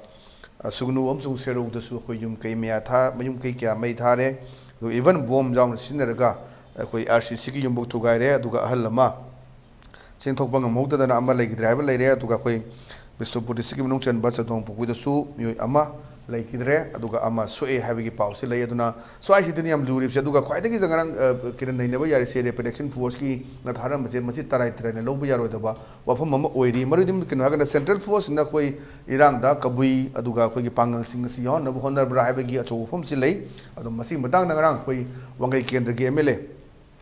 ꯑ, ꯁꯨꯒꯅꯨ ꯑꯃꯁꯨꯡ ꯁꯦꯔꯧꯗꯁꯨ ꯑꯩꯈꯣꯏ ꯌꯨꯝ ꯀꯩ ꯃꯌꯥ ꯊꯥ-, ꯃꯌꯨꯝ ꯀꯩ ꯀꯌꯥ ꯃꯩ ꯊꯥꯔꯦ, ꯑꯗꯨꯒ even bomb ꯌꯥꯎꯅ ꯁꯤꯖꯤꯟꯅꯔꯒ ꯑꯩꯈꯣꯏ RCCꯒꯤ ꯌꯨꯝꯕꯨ ꯊꯨꯒꯥꯏꯔꯦ, ꯑꯗꯨꯒ ꯑꯍꯜ ꯑꯃ ꯆꯦꯟꯊꯣꯛꯄ ꯉꯝꯍꯧꯗꯗꯅ ꯑꯃ ꯂꯩꯈꯤꯗ꯭ꯔꯦ ꯍꯥꯏꯕ ꯂꯩꯔꯦ꯫ ꯑꯗꯨꯒ ꯑꯩꯈꯣꯏ ꯕꯤꯁꯅꯨꯄꯨꯔ districtꯀꯤ ꯃꯅꯨꯡ ꯆꯟꯕ ꯆꯟꯗꯣꯡ ꯄꯨꯈ꯭ꯔꯤꯗꯁꯨ ꯃꯤꯑꯣꯏ ꯑꯃ ꯂꯩꯈꯤꯗ꯭ꯔꯦ, ꯑꯗꯨꯒ ꯑꯃ ꯁꯣꯛꯑꯦ ꯍꯥꯏꯕꯒꯤ ꯄꯥꯎꯁꯤ ꯂꯩ꯫ ꯑꯗꯨꯅ ꯁ꯭ꯋꯥꯏꯁꯤꯗꯅꯤ ꯌꯥꯝ ꯂꯨꯔꯤꯕꯁꯦ꯫ ꯑꯗꯨꯒ ꯈ꯭ꯋꯥꯏꯗꯒꯤ ꯉꯔꯥꯡ, ꯑ, ꯀꯩꯅꯣ ꯅꯩꯅꯕ ꯌꯥꯔꯤꯁꯦ repatriation forceꯀꯤꯅ ꯊꯥꯔꯝꯕꯁꯦ, ꯃꯁꯤ ꯇꯔꯥꯏ ꯇꯔꯥꯏꯅ ꯂꯧꯕ ꯌꯥꯔꯣꯏꯗꯕ ꯋꯥꯐꯝ ꯑꯃ ꯑꯣꯏꯔꯤ꯫ ꯃꯔꯝꯗꯤ ꯀꯩꯅꯣ ꯍꯥꯏꯔꯀꯥꯟꯗ central forceꯁꯤꯡꯅ ꯑꯩꯈꯣꯏ ꯏꯔꯥꯡꯗ ꯀꯕꯨꯏ ꯑꯗꯨꯒ ꯑꯩꯈꯣꯏꯒꯤ ꯄꯥꯡꯒꯜꯁꯤꯡ ꯑꯁꯤ ꯌꯥꯎꯍꯟꯅꯕ ꯍꯣꯠꯅꯕ꯭ꯔꯥ ꯍꯥꯏꯕꯒꯤ ꯑꯆꯧꯕ ꯋꯥꯐꯝꯁꯤ ꯂꯩ꯫ ꯑꯗꯣ ꯃꯁꯤꯒꯤ ꯃꯇꯥꯡꯗ ꯉꯔꯥꯡ ꯑꯩꯈꯣꯏ ꯋꯥꯡꯈꯩ ꯀꯦꯟꯗ꯭ꯔꯒꯤ MLA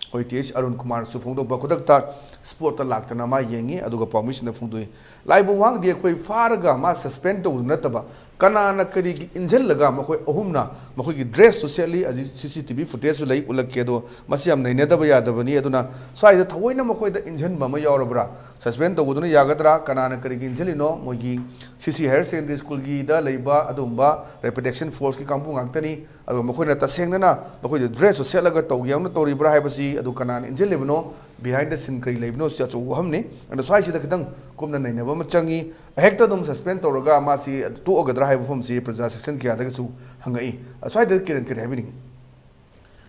ꯑꯩꯈꯣꯏ ꯇꯤ ꯑꯩꯆ ꯑꯔꯨꯟ ꯀꯨꯃꯥꯔꯁꯨ ꯐꯣꯡꯗꯣꯛꯄ, ꯈꯨꯗꯛꯇ spotꯇ ꯂꯥꯛꯇꯅ ꯃꯥ ꯌꯦꯡꯉꯤ, ꯑꯗꯨꯒ ꯄꯥꯎꯃꯤꯁꯤꯡꯗ ꯐꯣꯡꯗꯣꯛꯏ꯫ ꯂꯥꯏꯕꯨ ꯋꯥꯡꯗꯤ ꯑꯩꯈꯣꯏ ꯐꯥꯔꯒ ꯃꯥ suspend ꯇꯧꯕꯗꯨ ꯅꯠꯇꯕ, ꯀꯅꯥꯅ ꯀꯔꯤꯒꯤ ꯏꯟꯁꯤꯜꯂꯒ ꯃꯈꯣꯏ ꯑꯍꯨꯝꯅ ꯃꯈꯣꯏꯒꯤ dressꯇꯨ ꯁꯦꯠꯂꯤ, ꯑꯗꯩ CCTV footageꯁꯨ ꯂꯩ, ꯎꯠꯂꯛꯀꯦ꯫ ꯑꯗꯣ ꯃꯁꯤ ꯌꯥꯝ ꯅꯩꯅꯗꯕ ꯌꯥꯗꯕꯅꯤ꯫ ꯑꯗꯨꯅ ꯁ꯭ꯋꯥꯏꯗ ꯊꯑꯣꯏꯅ ꯃꯈꯣꯏꯗ ꯏꯟꯁꯤꯟꯕ ꯑꯃ ꯌꯥꯎꯔꯕ꯭ꯔꯥ? Suspend ꯇꯧꯕꯗꯨꯅ ꯌꯥꯒꯗ꯭ꯔꯥ? ꯀꯅꯥꯅ ꯀꯔꯤꯒꯤ ꯏꯟꯁꯤꯜꯂꯤꯅꯣ? ꯃꯣꯏꯒꯤ CC Higher Secondary Schoolꯒꯤꯗ ꯂꯩꯕ ꯑꯗꯨꯒꯨꯝꯕ repatriation forceꯀꯤ ꯀꯥꯡꯕꯨ ꯉꯥꯛꯇꯅꯤ꯫ ꯑꯗꯨꯒ ꯃꯈꯣꯏꯅ ꯇꯁꯦꯡꯅꯅ ꯃꯈꯣꯏꯗ dressꯇꯨ ꯁꯦꯠꯂꯒ ꯇꯧꯒꯦ ꯍꯥꯏꯅ ꯇꯧꯔꯤꯕ꯭ꯔꯥ ꯍꯥꯏꯕꯁꯤ, ꯑꯗꯨ ꯀꯅꯥꯅ ꯏꯟꯁꯤꯜꯂꯤꯕꯅꯣ, behind the scene ꯀꯔꯤ ꯂꯩꯕꯅꯣ, ꯁꯤ ꯑꯆꯧꯕ ꯋꯥꯐꯝꯅꯤ꯫ ꯑꯗꯨꯅ ꯁ꯭ꯋꯥꯏꯁꯤꯗ ꯈꯤꯇꯪ ꯀꯨꯞꯅ ꯅꯩꯅꯕ ꯑꯃ ꯆꯪꯉꯤ꯫ ꯍꯦꯛꯇ ꯑꯗꯨꯝ suspend ꯇꯧꯔꯒ ꯃꯥꯁꯤ ꯇꯣꯛꯑꯒꯗ꯭ꯔꯥ ꯍꯥꯏꯕ ꯋꯥꯐꯝꯁꯤ ꯄ꯭ꯔꯖꯥ section ꯀꯌꯥꯗꯒꯤꯁꯨ ꯍꯪꯉꯛꯏ꯫ ꯁ꯭ꯋꯥꯏꯗ ꯀꯤꯔꯟ ꯀꯔꯤ ꯍꯥꯏꯕꯤꯅꯤꯡꯉꯤ?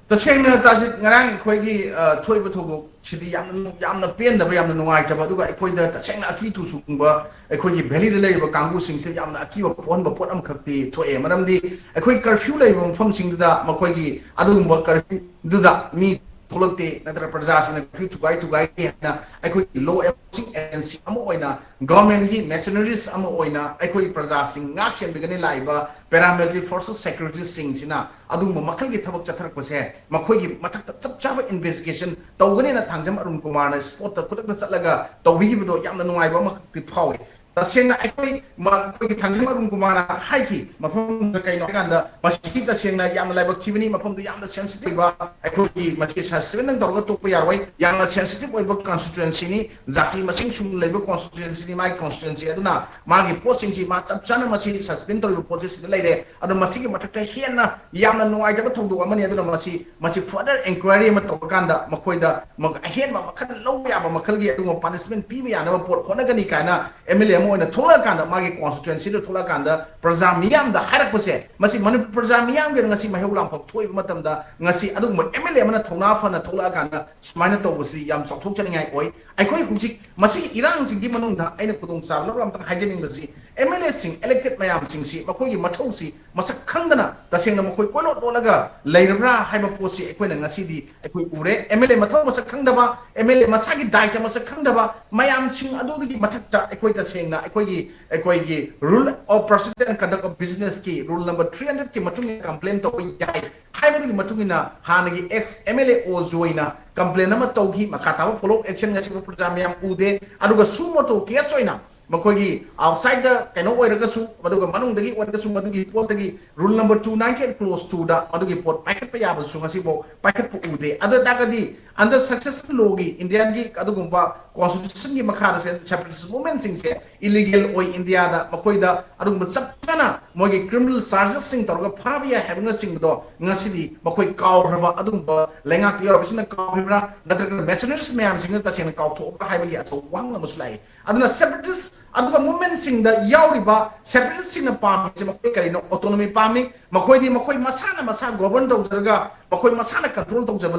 ꯇꯁꯦꯡꯅ ꯇꯥꯖꯤꯠ, ꯉꯔꯥꯡ ꯑꯩꯈꯣꯏꯒꯤ, ꯑ, ꯊꯣꯛꯏꯕ ꯊꯧꯗꯣꯛꯁꯤꯗꯤ ꯌꯥꯝꯅ, ꯌꯥꯝꯅ ꯄꯦꯟꯗꯕ, ꯌꯥꯝꯅ ꯅꯨꯡꯉꯥꯏꯇꯕ, ꯑꯗꯨꯒ ꯑꯩꯈꯣꯏꯗ ꯇꯁꯦꯡꯅ ꯑꯀꯤ ꯇꯨ ꯆꯨꯡꯕ, ꯑꯩꯈꯣꯏꯒꯤ valleyꯗ ꯂꯩꯔꯤꯕ ꯀꯥꯡꯕꯨꯁꯤꯡꯁꯦ ꯌꯥꯝꯅ ꯑꯀꯤꯕ ꯄꯣꯛꯍꯟꯕ ꯄꯣꯠ ꯑꯃꯈꯛꯇꯤ ꯊꯣꯛꯑꯦ꯫ ꯃꯔꯝꯗꯤ ꯑꯩꯈꯣꯏ curfew ꯂꯩꯔꯤꯕ ꯃꯐꯝꯁꯤꯡꯗꯨꯗ ꯃꯈꯣꯏꯒꯤ ꯑꯗꯨꯒꯨꯝꯕ curfewꯗꯨꯗ ꯃꯤ ꯊꯣꯛꯂꯛꯇꯦ, ꯅꯠꯇ꯭ꯔꯒ ꯄ꯭ꯔꯖꯥꯁꯤꯡꯅ ꯀꯔꯐ꯭ꯌꯨ ꯊꯨꯒꯥꯏ ꯊꯨꯒꯥꯏꯒꯦ ꯍꯥꯏꯅ ꯑꯩꯈꯣꯏꯒꯤ ꯂꯣ ꯑꯦꯟꯐꯣꯔꯁꯤꯡ ꯑꯦꯖꯦꯟꯁꯤ ꯑꯃ ꯑꯣꯏꯅ, ꯒꯚꯔꯟꯃꯦꯟꯒꯤ ꯃꯦꯁꯅꯔꯤꯁ ꯑꯃ ꯑꯣꯏꯅ ꯑꯩꯈꯣꯏ ꯄ꯭ꯔꯖꯥꯁꯤꯡ ꯉꯥꯛ ꯁꯦꯟꯕꯤꯒꯅꯤ꯫ ꯂꯥꯛꯏꯕ ꯄꯦꯔꯥꯃꯤꯂꯤꯇꯔꯤ ꯐꯣꯔꯁꯦꯁ ꯁꯦꯀ꯭ꯌꯨꯔꯤꯇꯤꯁꯤꯡꯁꯤꯅ ꯑꯗꯨꯒꯨꯝꯕ ꯃꯈꯜꯒꯤ ꯊꯕꯛ ꯆꯠꯊꯔꯛꯄꯁꯦ ꯃꯈꯣꯏꯒꯤ ꯃꯊꯛꯇ ꯆꯞ ꯆꯥꯕ ꯏꯟꯚꯦꯁꯇꯤꯒꯦꯁꯟ ꯇꯧꯒꯅꯦꯅ ꯊꯥꯡꯖꯝ ꯑꯔꯨꯟ ꯀꯨꯃꯥꯔꯅ ꯁ꯭ꯄꯣꯠꯇ ꯈꯨꯗꯛꯇ ꯆꯠꯂꯒ ꯇꯧꯕꯤꯈꯤꯕꯗꯣ ꯌꯥꯝꯅ ꯅꯨꯡꯉꯥꯏꯕ ꯑꯃꯈꯛꯇꯤ ꯐꯥꯎꯏ꯫ ꯇꯁꯦꯡꯅ ꯑꯩꯈꯣꯏ ꯃ-, ꯑꯩꯈꯣꯏꯒꯤ ꯊꯥꯡꯖꯝ ꯑꯔꯨꯟ ꯀꯨꯃꯥꯔꯅ ꯍꯥꯏꯈꯤ, ꯃꯐꯝꯗꯨꯗ ꯀꯩꯅꯣ ꯍꯥꯏꯀꯥꯟꯗ, ꯃꯁꯤ ꯇꯁꯦꯡꯅ ꯌꯥꯝꯅ ꯂꯥꯏꯕꯛ ꯊꯤꯕꯅꯤ, ꯃꯐꯝꯗꯨ ꯌꯥꯝꯅ ꯁꯦꯟꯁꯤꯇꯤꯚ ꯑꯣꯏꯕ, ꯑꯩꯈꯣꯏꯒꯤ ꯃꯁꯤ ꯁꯁꯄꯦꯟꯗꯪ ꯇꯧꯔꯒ ꯇꯣꯛꯄ ꯌꯥꯔꯣꯏ, ꯌꯥꯝꯅ ꯁꯦꯟꯁꯤꯇꯤꯚ ꯑꯣꯏꯕ ꯀꯣꯟꯁꯇꯤꯇ꯭ꯋꯦꯟꯁꯤꯅꯤ, ꯖꯥꯇꯤ ꯃꯁꯤꯡ ꯁꯨꯅ ꯂꯩꯕ ꯀꯣꯟꯁꯇꯤꯇ꯭ꯋꯦꯟꯁꯤꯅꯤ ꯃꯥꯒꯤ ꯀꯣꯟꯁꯇꯤꯇ꯭ꯋꯦꯟꯁꯤ꯫ ꯑꯗꯨꯅ ꯃꯥꯒꯤ ꯄꯣꯠꯁꯤꯡꯁꯤ ꯃꯥ ꯆꯞ ꯆꯥꯅ ꯃꯁꯤ ꯁꯁꯄꯦꯟ ꯇꯧꯔꯤꯕ ꯄꯣꯠꯁꯤ ꯁꯤꯗ ꯂꯩꯔꯦ꯫ ꯑꯗꯣ ꯃꯁꯤꯒꯤ ꯃꯊꯛꯇ ꯍꯦꯟꯅ ꯌꯥꯝꯅ ꯅꯨꯡꯉꯥꯏꯇꯕ ꯊꯧꯗꯣꯛ ꯑꯃꯅꯤ꯫ ꯑꯗꯨꯅ ꯃꯁꯤ, ꯃꯁꯤ ꯐꯔꯗꯔ ꯏꯟꯀ꯭ꯋꯥꯏꯔꯤ ꯑꯃ ꯇꯧꯔꯀꯥꯟꯗ ꯃꯈꯣꯏꯗ ꯃ-, ꯑꯍꯦꯟꯕ ꯃꯈꯜ ꯂꯧꯕ ꯌꯥꯕ ꯃꯈꯜꯒꯤ ꯑꯗꯨꯒꯨꯝꯕ ꯄꯅꯤꯁꯃꯦꯟ ꯄꯤꯕ ꯌꯥꯅꯕ ꯄꯣꯠ ꯍꯣꯠꯅꯒꯅꯤ ꯀꯥꯏꯅ ꯑꯦꯝ ꯑꯦꯜ ꯑꯦ ꯑꯃ ꯑꯣꯏꯅ ꯊꯣꯛꯂꯛꯑꯀꯥꯟꯗ, ꯃꯥꯒꯤ ꯀꯣꯟꯁꯇꯤꯇ꯭ꯋꯦꯟꯁꯤꯗ ꯊꯣꯛꯂꯛꯑꯀꯥꯟꯗ ꯄ꯭ꯔꯖꯥ ꯃꯤꯌꯥꯝꯗ ꯍꯥꯏꯔꯛꯄꯁꯦ, ꯃꯁꯤ ꯃꯅꯤꯄꯨꯔ ꯄ꯭ꯔꯖꯥ ꯃꯤꯌꯥꯝꯒꯤ ꯑꯣꯏꯅ ꯉꯁꯤ ꯃꯩꯍꯧ ꯂꯥꯡꯐꯝ ꯊꯣꯛꯏꯕ ꯃꯇꯝꯗ, ꯉꯁꯤ ꯑꯗꯨꯒꯨꯝꯕ ꯑꯦꯝ ꯑꯦꯜ ꯑꯦ ꯑꯃꯅ ꯊꯧꯅꯥ ꯐꯅ ꯊꯣꯛꯂꯛꯑꯀꯥꯟꯗ ꯁꯨꯃꯥꯏꯅ ꯇꯧꯕꯁꯤ ꯌꯥꯝ ꯆꯥꯎꯊꯣꯛꯆꯅꯤꯡꯉꯥꯏ ꯑꯣꯏ꯫ ꯑꯩꯈꯣꯏ ꯍꯧꯖꯤꯛ ꯃꯁꯤꯒꯤ ꯏꯔꯥꯡꯁꯤꯡꯒꯤ ꯃꯅꯨꯡꯗ ꯑꯩꯅ ꯈꯨꯗꯣꯡꯆꯥꯕ ꯂꯧꯔ ꯑꯝꯇꯪ ꯍꯥꯏꯖꯅꯤꯡꯕꯁꯤ, ꯑꯦꯝ ꯑꯦꯜ ꯑꯦꯁꯤꯡ, ꯏꯂꯦꯛꯇꯦꯗ ꯃꯌꯥꯝꯁꯤꯡꯁꯤ ꯃꯈꯣꯏꯒꯤ ꯃꯊꯧꯁꯤ ꯃꯁꯛ ꯈꯪꯗꯅ ꯇꯁꯦꯡꯅ ꯃꯈꯣꯏ ꯀꯣꯏꯂꯣꯠ ꯂꯣꯠꯂꯒ ꯂꯩꯔꯕ꯭ꯔꯥ ꯍꯥꯏꯕ ꯄꯣꯠꯁꯤ ꯑꯩꯈꯣꯏꯅ ꯉꯁꯤꯗꯤ ꯑꯩꯈꯣꯏ ꯎꯔꯦ꯫ ꯑꯦꯝ ꯑꯦꯜ ꯑꯦ ꯃꯊꯧ ꯃꯁꯛ ꯈꯪꯗꯕ, ꯑꯦꯝ ꯑꯦꯜ ꯑꯦ ꯃꯁꯥꯒꯤ ꯗꯥꯏꯇ ꯃꯁꯛ ꯈꯪꯗꯕ ꯃꯌꯥꯝꯁꯤꯡ ꯑꯗꯨꯗꯒꯤ ꯃꯊꯛꯇ ꯑꯩꯈꯣꯏ ꯇꯁꯦꯡꯅ ꯑꯩꯈꯣꯏꯒꯤ, ꯑꯩꯈꯣꯏꯒꯤ Rule of Procedure and Conduct of Businessꯀꯤ rule number three hundredꯀꯤ ꯃꯇꯨꯡ ꯏꯟꯅ ꯀꯝꯄ꯭ꯂꯦꯟ ꯇꯧꯕ ꯌꯥꯏ ꯍꯥꯏꯕꯗꯨꯒꯤ ꯃꯇꯨꯡ ꯏꯟꯅ ꯍꯥꯟꯅꯒꯤ ex M L A ꯑꯣ ꯖꯣꯏꯅ ꯀꯝꯄ꯭ꯂꯦꯟ ꯑꯃ ꯇꯧꯈꯤ꯫ ꯃꯈꯥ ꯇꯥꯕ ꯐꯣꯂꯣ ꯑꯦꯛꯁꯟ ꯉꯁꯤ ꯄ꯭ꯔꯖꯥ ꯃꯌꯥꯝ ꯎꯗꯦ꯫ ꯑꯗꯨꯒ suo motu case ꯑꯣꯏꯅ ꯃꯈꯣꯏꯒꯤ ꯑꯥꯎꯠꯁꯥꯏꯗ ꯀꯩꯅꯣ ꯑꯣꯏꯔꯒꯁꯨ, ꯑꯗꯨꯒ ꯃꯅꯨꯡꯗꯒꯤ ꯑꯣꯏꯔꯒꯁꯨ, ꯃꯗꯨꯒꯤ ꯄꯣꯠꯇꯒꯤ rule number two ninety eight clause twoꯗ ꯃꯗꯨꯒꯤ ꯄꯣꯠ ꯄꯥꯏꯈꯠꯄ ꯌꯥꯕꯁꯨ ꯉꯁꯤꯐꯥꯎ ꯄꯥꯏꯈꯠꯄ ꯎꯗꯦ꯫ ꯑꯗꯨ ꯑꯣꯏꯇꯥꯔꯒꯗꯤ under succession lawꯒꯤ, ꯏꯟꯗꯤꯌꯥꯒꯤ ꯑꯗꯨꯒꯨꯝꯕ ꯀꯣꯟꯁꯇꯤꯇ꯭ꯌꯨꯁꯟꯒꯤ ꯃꯈꯥꯗ separatist movementꯁꯤꯡꯁꯦ illegal ꯑꯣꯏ, ꯏꯟꯗꯤꯌꯥꯗ ꯃꯈꯣꯏꯗ ꯑꯗꯨꯒꯨꯝꯕ ꯆꯞ ꯆꯥꯅ ꯃꯣꯏꯒꯤ criminal chargesꯁꯤꯡ ꯇꯧꯔꯒ ꯐꯥꯕ ꯌꯥꯏ ꯍꯥꯏꯕꯅꯆꯤꯡꯕꯗꯣ ꯉꯁꯤꯗꯤ ꯃꯈꯣꯏ ꯀꯥꯎꯈ꯭ꯔꯕ, ꯑꯗꯨꯒꯨꯝꯕ ꯂꯩꯉꯥꯛꯇ ꯌꯥꯎꯔꯤꯕꯁꯤꯡꯅ ꯀꯥꯎꯈ꯭ꯔꯤꯕ꯭ꯔꯥ, ꯅꯠꯇ꯭ꯔꯒ ꯃꯦꯁꯅꯔꯤꯁ ꯃꯌꯥꯝꯁꯤꯡꯅ ꯇꯁꯦꯡꯅ ꯀꯥꯎꯊꯣꯛꯑꯕ꯭ꯔꯥ ꯍꯥꯏꯕꯒꯤ ꯑꯆꯧꯕ ꯋꯥꯍꯪ ꯑꯃꯁꯨ ꯂꯥꯛꯏ꯫ ꯑꯗꯨꯅ separatist ꯑꯗꯨꯒ movementꯁꯤꯡꯗ ꯌꯥꯎꯔꯤꯕ separatistꯁꯤꯡꯅ ꯄꯥꯝꯃꯤꯁꯦ ꯃꯈꯣꯏ ꯀꯔꯤꯅꯣ? Autonomy ꯄꯥꯝꯃꯤ꯫ ꯃꯈꯣꯏꯗꯤ ꯃꯈꯣꯏ ꯃꯁꯥꯅ ꯃꯁꯥ ꯒꯣꯕꯔꯟ ꯇꯧꯖꯔꯒ ꯃꯈꯣꯏ ꯃꯁꯥꯅ ꯀꯟꯇ꯭ꯔꯣꯜ ꯇꯧꯖꯕ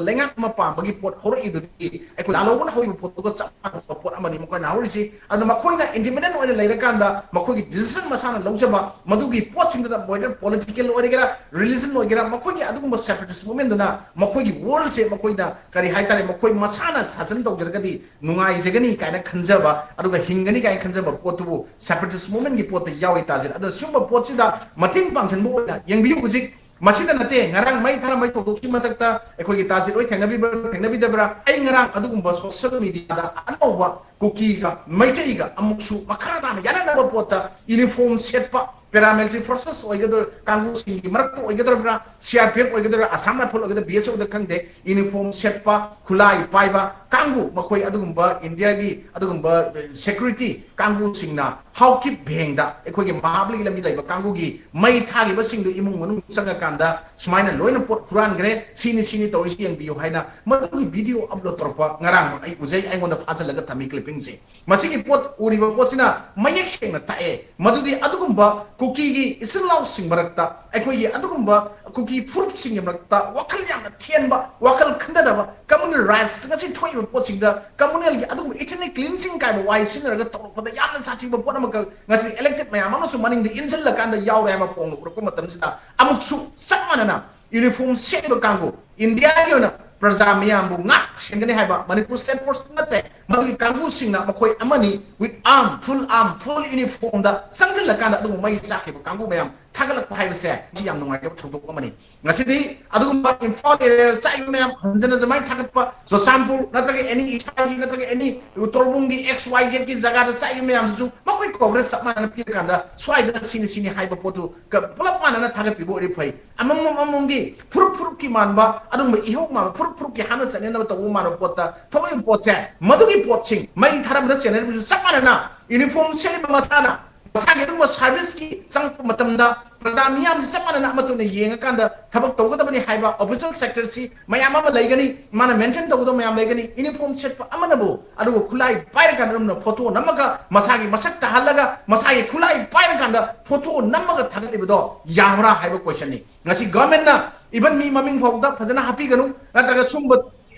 ꯂꯩꯉꯥꯛ ꯑꯃ ꯄꯥꯝꯕꯒꯤ ꯄꯣꯠ ꯍꯧꯔꯛꯏꯗꯨꯗꯤ ꯑꯩꯈꯣꯏ ꯂꯥꯜꯍꯧꯕꯅ ꯍꯧꯔꯤꯕ ꯄꯣꯠꯇꯨꯒ ꯆꯞ ꯃꯥꯟꯅꯕ ꯄꯣꯠ ꯑꯃꯅꯤ ꯃꯈꯣꯏꯅ ꯍꯧꯔꯤꯁꯤ꯫ ꯑꯗꯨꯅ ꯃꯈꯣꯏꯅ ꯏꯟꯗꯤꯄꯦꯟꯗꯦꯟ ꯑꯣꯏꯅ ꯂꯩꯔꯀꯥꯟꯗ ꯃꯈꯣꯏꯒꯤ ꯗꯤꯁꯤꯖꯟ ꯃꯁꯥꯅ ꯂꯧꯖꯕ ꯃꯗꯨꯒꯤ ꯄꯣꯠꯁꯤꯡꯗꯨꯗ ꯃꯣꯏꯗ ꯄꯣꯂꯤꯇꯤꯀꯦꯜ ꯑꯣꯏꯒꯦꯔꯥ, ꯔꯤꯂꯤꯖꯟ ꯑꯣꯏꯒꯦꯔꯥ, ꯃꯈꯣꯏꯒꯤ ꯑꯗꯨꯒꯨꯝꯕ ꯁꯦꯄꯔꯦꯇꯤꯁ ꯃꯨꯚꯃꯦꯟꯗꯨꯅ ꯃꯈꯣꯏꯒꯤ ꯋꯥꯔꯜꯁꯦ ꯃꯈꯣꯏꯅ ꯀꯔꯤ ꯍꯥꯏꯇꯥꯔꯦ, ꯃꯈꯣꯏ ꯃꯁꯥꯅ ꯁꯥꯁꯟ ꯇꯧꯖꯔꯒꯗꯤ ꯅꯨꯡꯉꯥꯏꯖꯒꯅꯤ ꯀꯥꯏꯅ ꯈꯟꯖꯕ ꯑꯗꯨꯒ ꯍꯤꯡꯒꯅꯤ ꯀꯥꯏꯅ ꯈꯟꯖꯕ ꯄꯣꯠꯇꯨꯕꯨ ꯁꯦꯄꯔꯦꯇꯤꯁ ꯃꯨꯚꯃꯦꯟꯒꯤ ꯄꯣꯠꯇ ꯌꯥꯎꯏ ꯇꯥꯖꯤꯠ꯫ ꯑꯗꯨꯅ ꯁꯤꯒꯨꯝꯕ ꯄꯣꯠꯁꯤꯗ ꯃꯇꯦꯡ ꯄꯥꯡꯁꯤꯟꯕ ꯑꯣꯏꯅ ꯌꯦꯡꯕꯤꯌꯨ꯫ ꯍꯧꯖꯤꯛ ꯃꯁꯤꯗ ꯅꯠꯇꯦ, ꯉꯔꯥꯡ ꯃꯩ ꯊꯥꯔꯝꯕꯩ ꯊꯧꯗꯣꯛꯀꯤ ꯃꯊꯛꯇ ꯑꯩꯈꯣꯏꯒꯤ ꯇꯥꯖꯤꯠ ꯍꯣꯏ ꯊꯦꯡꯅꯕꯤꯕ꯭ꯔꯥ ꯊꯦꯡꯅꯕꯤꯗꯕ꯭ꯔꯥ, ꯑꯩ ꯉꯔꯥꯡ ꯑꯗꯨꯒꯨꯝꯕ ꯁꯣꯁꯤꯌꯦꯜ ꯃꯤꯗꯤꯌꯥꯗ ꯑꯅꯧꯕ ꯀꯨꯀꯤꯒ ꯃꯩꯇꯩꯒ ꯑꯃꯨꯛꯁꯨ ꯃꯈꯥ ꯇꯥꯅ ꯌꯥꯅꯅꯕ ꯄꯣꯠꯇ ꯌꯨꯅꯤꯐꯣꯔꯝ ꯁꯦꯠꯄ ꯄꯦꯔꯥꯃꯤꯂꯤꯇꯔꯤ ꯐꯣꯔꯁꯦꯁ ꯑꯣꯏꯒꯗꯣꯏ ꯀꯥꯡꯕꯨꯁꯤꯡꯒꯤ ꯃꯔꯛꯇ ꯑꯣꯏꯒꯗꯧꯔꯤꯕ꯭ꯔꯥ, ꯁꯤ ꯑꯥꯔ ꯄꯤ ꯑꯦꯐ ꯑꯣꯏꯒꯗꯣꯏꯔꯥ, ꯑꯁꯥꯝ ꯔꯥꯏꯐꯜ ꯑꯣꯏꯒꯗꯣꯏꯔꯥ, ꯕꯤ ꯑꯦꯁ ꯑꯣꯏꯒꯗꯣꯏꯔꯥ ꯈꯪꯗꯦ, ꯌꯨꯅꯤꯐꯣꯔꯝ ꯁꯦꯠꯄ, ꯈꯨꯠꯂꯥꯏ ꯄꯥꯏꯕ ꯀꯥꯡꯕꯨ, ꯃꯈꯣꯏ ꯑꯗꯨꯒꯨꯝꯕ ꯏꯟꯗꯤꯌꯥꯒꯤ ꯑꯗꯨꯒꯨꯝꯕ ꯁꯦꯀ꯭ꯌꯨꯔꯤꯇꯤ ꯀꯥꯡꯕꯨꯁꯤꯡꯅ ꯍꯥꯎꯀꯤꯞ ꯚꯦꯡꯗ ꯑꯩꯈꯣꯏꯒꯤ ꯃꯍꯥꯕꯂꯤꯒꯤ ꯂꯝꯕꯤ ꯂꯩꯕ ꯀꯥꯡꯕꯨꯒꯤ ꯃꯩ ꯊꯥꯈꯤꯕꯁꯤꯡꯗꯨ ꯏꯃꯨꯡ ꯃꯅꯨꯡ ꯆꯪꯉꯀꯥꯟꯗ ꯁꯨꯃꯥꯏꯅ ꯂꯣꯏꯅ ꯄꯣꯠ ꯍꯨꯔꯥꯟꯈ꯭ꯔꯦ, ꯁꯤꯅꯤ ꯁꯤꯅꯤ ꯇꯧꯔꯤꯁꯤ ꯌꯦꯡꯕꯤꯌꯨ ꯍꯥꯏꯅ ꯃꯗꯨꯒꯤ ꯚꯤꯗꯤꯑꯣ ꯑꯞꯂꯣꯗ ꯇꯧꯔꯛꯄ ꯉꯔꯥꯡ ꯑꯩ ꯎꯖꯩ, ꯑꯩꯉꯣꯟꯗ ꯐꯥꯖꯤꯜꯂꯒ ꯊꯝꯃꯤ ꯀ꯭ꯂꯤꯞꯄꯤꯡꯁꯦ꯫ ꯃꯁꯤꯒꯤ ꯄꯣꯠ ꯎꯔꯤꯕ ꯄꯣꯠꯁꯤꯅ ꯃꯌꯦꯛ ꯁꯦꯡꯅ ꯇꯥꯛꯑꯦ ꯃꯗꯨꯗꯤ ꯑꯗꯨꯒꯨꯝꯕ ꯀꯨꯀꯤꯒꯤ ꯏꯆꯤꯜ ꯏꯅꯥꯎꯁꯤꯡ ꯃꯔꯛꯇ, ꯑꯩꯈꯣꯏꯒꯤ ꯑꯗꯨꯒꯨꯝꯕ ꯀꯨꯀꯤ ꯐꯨꯔꯨꯞꯁꯤꯡꯒꯤ ꯃꯔꯛꯇ ꯋꯥꯈꯜ ꯌꯥꯝꯅ ꯊꯦꯟꯕ, ꯋꯥꯈꯜ ꯈꯟꯒꯗꯕ, ꯀꯝꯃꯨꯅꯦꯜ ꯔꯥꯏꯠꯁ ꯉꯁꯤ ꯊꯣꯛꯏꯕ ꯄꯣꯠꯁꯤꯡꯗ ꯀꯝꯃꯨꯅꯦꯜꯒꯤ ꯑꯗꯨꯒꯨꯝꯕ ꯏꯊꯅꯤꯛ ꯀ꯭ꯂꯤꯟꯁꯤꯡ ꯀꯥꯏꯕ ꯋꯥꯍꯩ ꯁꯤꯖꯤꯟꯅꯔꯒ ꯇꯧꯔꯛꯄꯗ ꯌꯥꯝꯅ ꯁꯥꯊꯤꯕ ꯄꯣꯠ ꯑꯃꯈꯛ ꯉꯁꯤ ꯏꯂꯦꯛꯇꯦꯠ ꯃꯌꯥꯝ ꯑꯃꯁꯨ ꯃꯅꯤꯡꯗ ꯏꯟꯁꯤꯜꯂꯀꯥꯟꯗ ꯌꯥꯎꯔꯦ ꯍꯥꯏꯕ ꯐꯣꯡꯗꯣꯛꯂꯛꯄ ꯃꯇꯝꯁꯤꯗ ꯑꯃꯨꯛꯁꯨ ꯆꯞ ꯃꯥꯟꯅꯅ ꯌꯨꯅꯤꯐꯣꯔꯝ ꯁꯦꯠꯂꯤꯕ ꯀꯥꯡꯕꯨ, ꯏꯟꯗꯤꯌꯥꯒꯤ ꯑꯣꯏꯅ ꯄ꯭ꯔꯖꯥ ꯃꯤꯌꯥꯝꯕꯨ ꯉꯥꯛ ꯁꯦꯟꯒꯅꯤ ꯍꯥꯏꯕ ꯃꯅꯤꯄꯨꯔ ꯁ꯭ꯇꯦꯠ ꯐꯣꯔꯁ ꯅꯠꯇ꯭ꯔꯦ, ꯃꯗꯨꯒꯤ ꯀꯥꯡꯕꯨꯁꯤꯡꯅ ꯃꯈꯣꯏ ꯑꯃꯅꯤ with arm, full arm, full uniformꯗ ꯆꯪꯁꯤꯜꯂꯀꯥꯟꯗ ꯑꯗꯨꯒꯨꯝꯕ ꯃꯩ ꯆꯥꯛꯈꯤꯕ ꯀꯥꯡꯕꯨ ꯃꯌꯥꯝ ꯊꯥꯒꯠꯂꯛꯄ ꯍꯥꯏꯕꯁꯦ ꯃꯁꯤ ꯌꯥꯝ ꯅꯨꯡꯉꯥꯏꯇꯕ ꯊꯧꯗꯣꯛ ꯑꯃꯅꯤ꯫ ꯉꯁꯤꯗꯤ ꯑꯗꯨꯒꯨꯝꯕ ꯏꯝꯐꯥꯜ ꯑꯦꯔꯤꯌꯥꯗ ꯆꯥꯛꯏꯕ ꯃꯌꯥꯝ ꯍꯟꯖꯤꯟ ꯍꯟꯖꯤꯟ ꯃꯩ ꯊꯥꯒꯠꯄ, ꯆꯨꯔꯆꯥꯟꯄꯨꯔ ꯅꯠꯇ꯭ꯔꯒ ꯑꯦꯅꯤ ꯏꯁꯥꯒꯤ ꯅꯠꯇ꯭ꯔꯒ ꯑꯦꯅꯤ ꯇꯣꯔꯕꯨꯡꯒꯤ ꯑꯦꯛꯁ ꯋꯥꯏ ꯖꯦꯠꯀꯤ ꯖꯒꯥꯗ ꯆꯥꯛꯏꯕ ꯃꯌꯥꯝꯗꯨꯁꯨ ꯃꯈꯣꯏ ꯀꯣꯚꯔꯦꯖ ꯆꯞ ꯃꯥꯟꯅꯅ ꯄꯤꯔꯀꯥꯟꯗ ꯁ꯭ꯋꯥꯏꯗꯅ ꯁꯤꯅꯤ ꯁꯤꯅꯤ ꯍꯥꯏꯕ ꯄꯣꯠꯇꯨ ꯄꯨꯂꯞ ꯃꯥꯟꯅꯅ ꯊꯥꯒꯠꯄꯤꯕ ꯑꯣꯏꯔꯗꯤ ꯐꯩ꯫ ꯑꯃꯃꯝ ꯑꯃꯃꯝꯒꯤ ꯐꯨꯔꯨꯞ ꯐꯨꯔꯨꯞꯀꯤ ꯃꯥꯟꯕ, ꯑꯗꯨꯒꯨꯝꯕ ꯏꯍꯧ ꯃꯥꯟꯕ, ꯐꯨꯔꯨꯞ ꯐꯨꯔꯨꯞꯀꯤ ꯍꯥꯠꯅ ꯆꯠꯅꯅꯕ ꯇꯧꯕ ꯃꯥꯟꯕ ꯄꯣꯠꯇ ꯊꯣꯛꯂꯛꯏꯕ ꯄꯣꯠꯁꯦ, ꯃꯗꯨꯒꯤ ꯄꯣꯠꯁꯤꯡ ꯃꯩ ꯊꯥꯔꯝꯕꯗ ꯆꯦꯟꯅꯔꯤꯕꯁꯨ ꯆꯞ ꯃꯥꯟꯅꯅ ꯌꯨꯅꯤꯐꯣꯔꯝ ꯁꯦꯠꯂꯤꯕ ꯃꯁꯥꯅ ꯃꯁꯥꯒꯤ ꯑꯗꯨꯒꯨꯝꯕ ꯁꯥꯔꯚꯤꯁꯀꯤ ꯆꯪꯉꯛꯄ ꯃꯇꯝꯗ ꯄ꯭ꯔꯖꯥ ꯃꯤꯌꯥꯝꯁꯤ ꯆꯞ ꯃꯥꯟꯅꯅ ꯑꯃꯠꯇ ꯑꯣꯏꯅ ꯌꯦꯡꯉꯀꯥꯟꯗ ꯊꯕꯛ ꯇꯧꯒꯗꯕꯅꯤ ꯍꯥꯏꯕ ꯑꯣꯐꯤꯁꯤꯌꯦꯜ ꯁꯦꯛꯇꯔꯁꯤ ꯃꯌꯥꯝ ꯑꯃ ꯂꯩꯒꯅꯤ, ꯃꯥꯅ ꯃꯦꯟꯇꯦꯟ ꯇꯧꯒꯗꯕ ꯃꯌꯥꯝ ꯂꯩꯒꯅꯤ, ꯌꯨꯅꯤꯐꯣꯔꯝ ꯁꯦꯠꯄ ꯑꯃꯅꯕꯨ ꯑꯗꯨꯒ ꯈꯨꯠꯂꯥꯏ ꯄꯥꯏꯔꯀꯥꯟꯗ ꯑꯗꯨꯝꯅ ꯐꯣꯇꯣ ꯅꯝꯃꯒ ꯃꯁꯥꯒꯤ ꯃꯁꯛ ꯇꯥꯍꯜꯂꯒ ꯃꯁꯥꯒꯤ ꯈꯨꯠꯂꯥꯏ ꯄꯥꯏꯔꯀꯥꯟꯗ ꯐꯣꯇꯣ ꯅꯝꯃꯒ ꯊꯥꯒꯠꯂꯤꯕꯗꯣ ꯌꯥꯕ꯭ꯔꯥ ꯍꯥꯏꯕ ꯀꯣꯏꯁꯟꯅꯤ꯫ ꯉꯁꯤ ꯒꯚꯔꯟꯃꯦꯟꯠꯅ ꯏꯚꯟ ꯃꯤ ꯃꯃꯤꯡ ꯐꯥꯎꯗ ꯐꯖꯅ ꯍꯥꯞꯄꯤꯒꯅꯨ, ꯅꯠꯇ꯭ꯔꯒ ꯁꯨꯝꯕ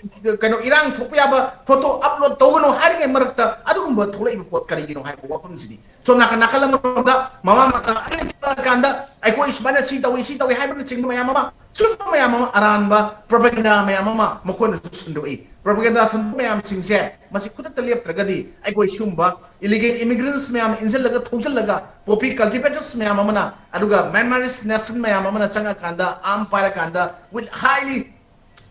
ꯀꯩꯅꯣ ꯏꯔꯥꯡ ꯊꯣꯛꯄ ꯌꯥꯕ ꯐꯣꯇꯣ ꯑꯞꯂꯣꯗ ꯇꯧꯒꯅꯨ ꯍꯥꯏꯔꯤꯉꯩ ꯃꯔꯛꯇ ꯑꯗꯨꯒꯨꯝꯕ ꯊꯣꯛꯂꯛꯏꯕ ꯄꯣꯠ ꯀꯔꯤꯒꯤꯅꯣ ꯍꯥꯏꯕ ꯋꯥꯐꯝꯁꯤꯅꯤ꯫ ꯁꯣꯝ ꯅꯥꯀꯟ ꯅꯥꯀꯜ ꯑꯃꯔꯣꯝꯗ ꯃꯃꯥ ꯃꯆꯥ ꯑꯩꯅ ꯊꯣꯛꯂꯛꯑꯀꯥꯟꯗ ꯑꯩꯈꯣꯏ ꯁꯨꯃꯥꯏꯅ ꯁꯤ ꯇꯧꯏ, ꯁꯤ ꯇꯧꯏ ꯍꯥꯏꯕꯅꯆꯤꯡꯕ ꯃꯌꯥꯝ ꯑꯃ, ꯁꯨꯝꯕ ꯃꯌꯥꯝ ꯑꯃ, ꯑꯔꯥꯟꯕ ꯄ꯭ꯔꯣꯄꯒꯦꯟꯗꯥ ꯃꯌꯥꯝ ꯑꯃ ꯃꯈꯣꯏꯅꯁꯨ ꯁꯟꯗꯣꯛꯏ꯫ ꯄ꯭ꯔꯣꯄꯒꯦꯟꯗꯥ ꯁꯟꯗꯣꯛꯄ ꯃꯌꯥꯝꯁꯤꯡꯁꯦ ꯃꯁꯤ ꯈꯨꯗꯛꯇ ꯂꯦꯞꯇ꯭ꯔꯒꯗꯤ ꯑꯩꯈꯣꯏ ꯁꯨꯝꯕ ꯏꯂꯤꯒꯦꯜ ꯏꯃꯤꯒ꯭ꯔꯦꯟꯠꯁ ꯃꯌꯥꯝ ꯏꯟꯁꯤꯜꯂꯒ ꯊꯧꯖꯤꯜꯂꯒ ꯄꯣꯄꯤ ꯀꯜꯇꯤꯚꯦꯇꯔꯁ ꯃꯌꯥꯝ ꯑꯃꯅ, ꯑꯗꯨꯒ ꯃ꯭ꯌꯥꯟꯃꯥꯔꯤꯁ ꯅꯦꯁꯟ ꯃꯌꯥꯝ ꯑꯃꯅ ꯆꯪꯉꯀꯥꯟꯗ ꯑꯥꯔꯝ ꯄꯥꯏꯔꯀꯥꯟꯗ with highly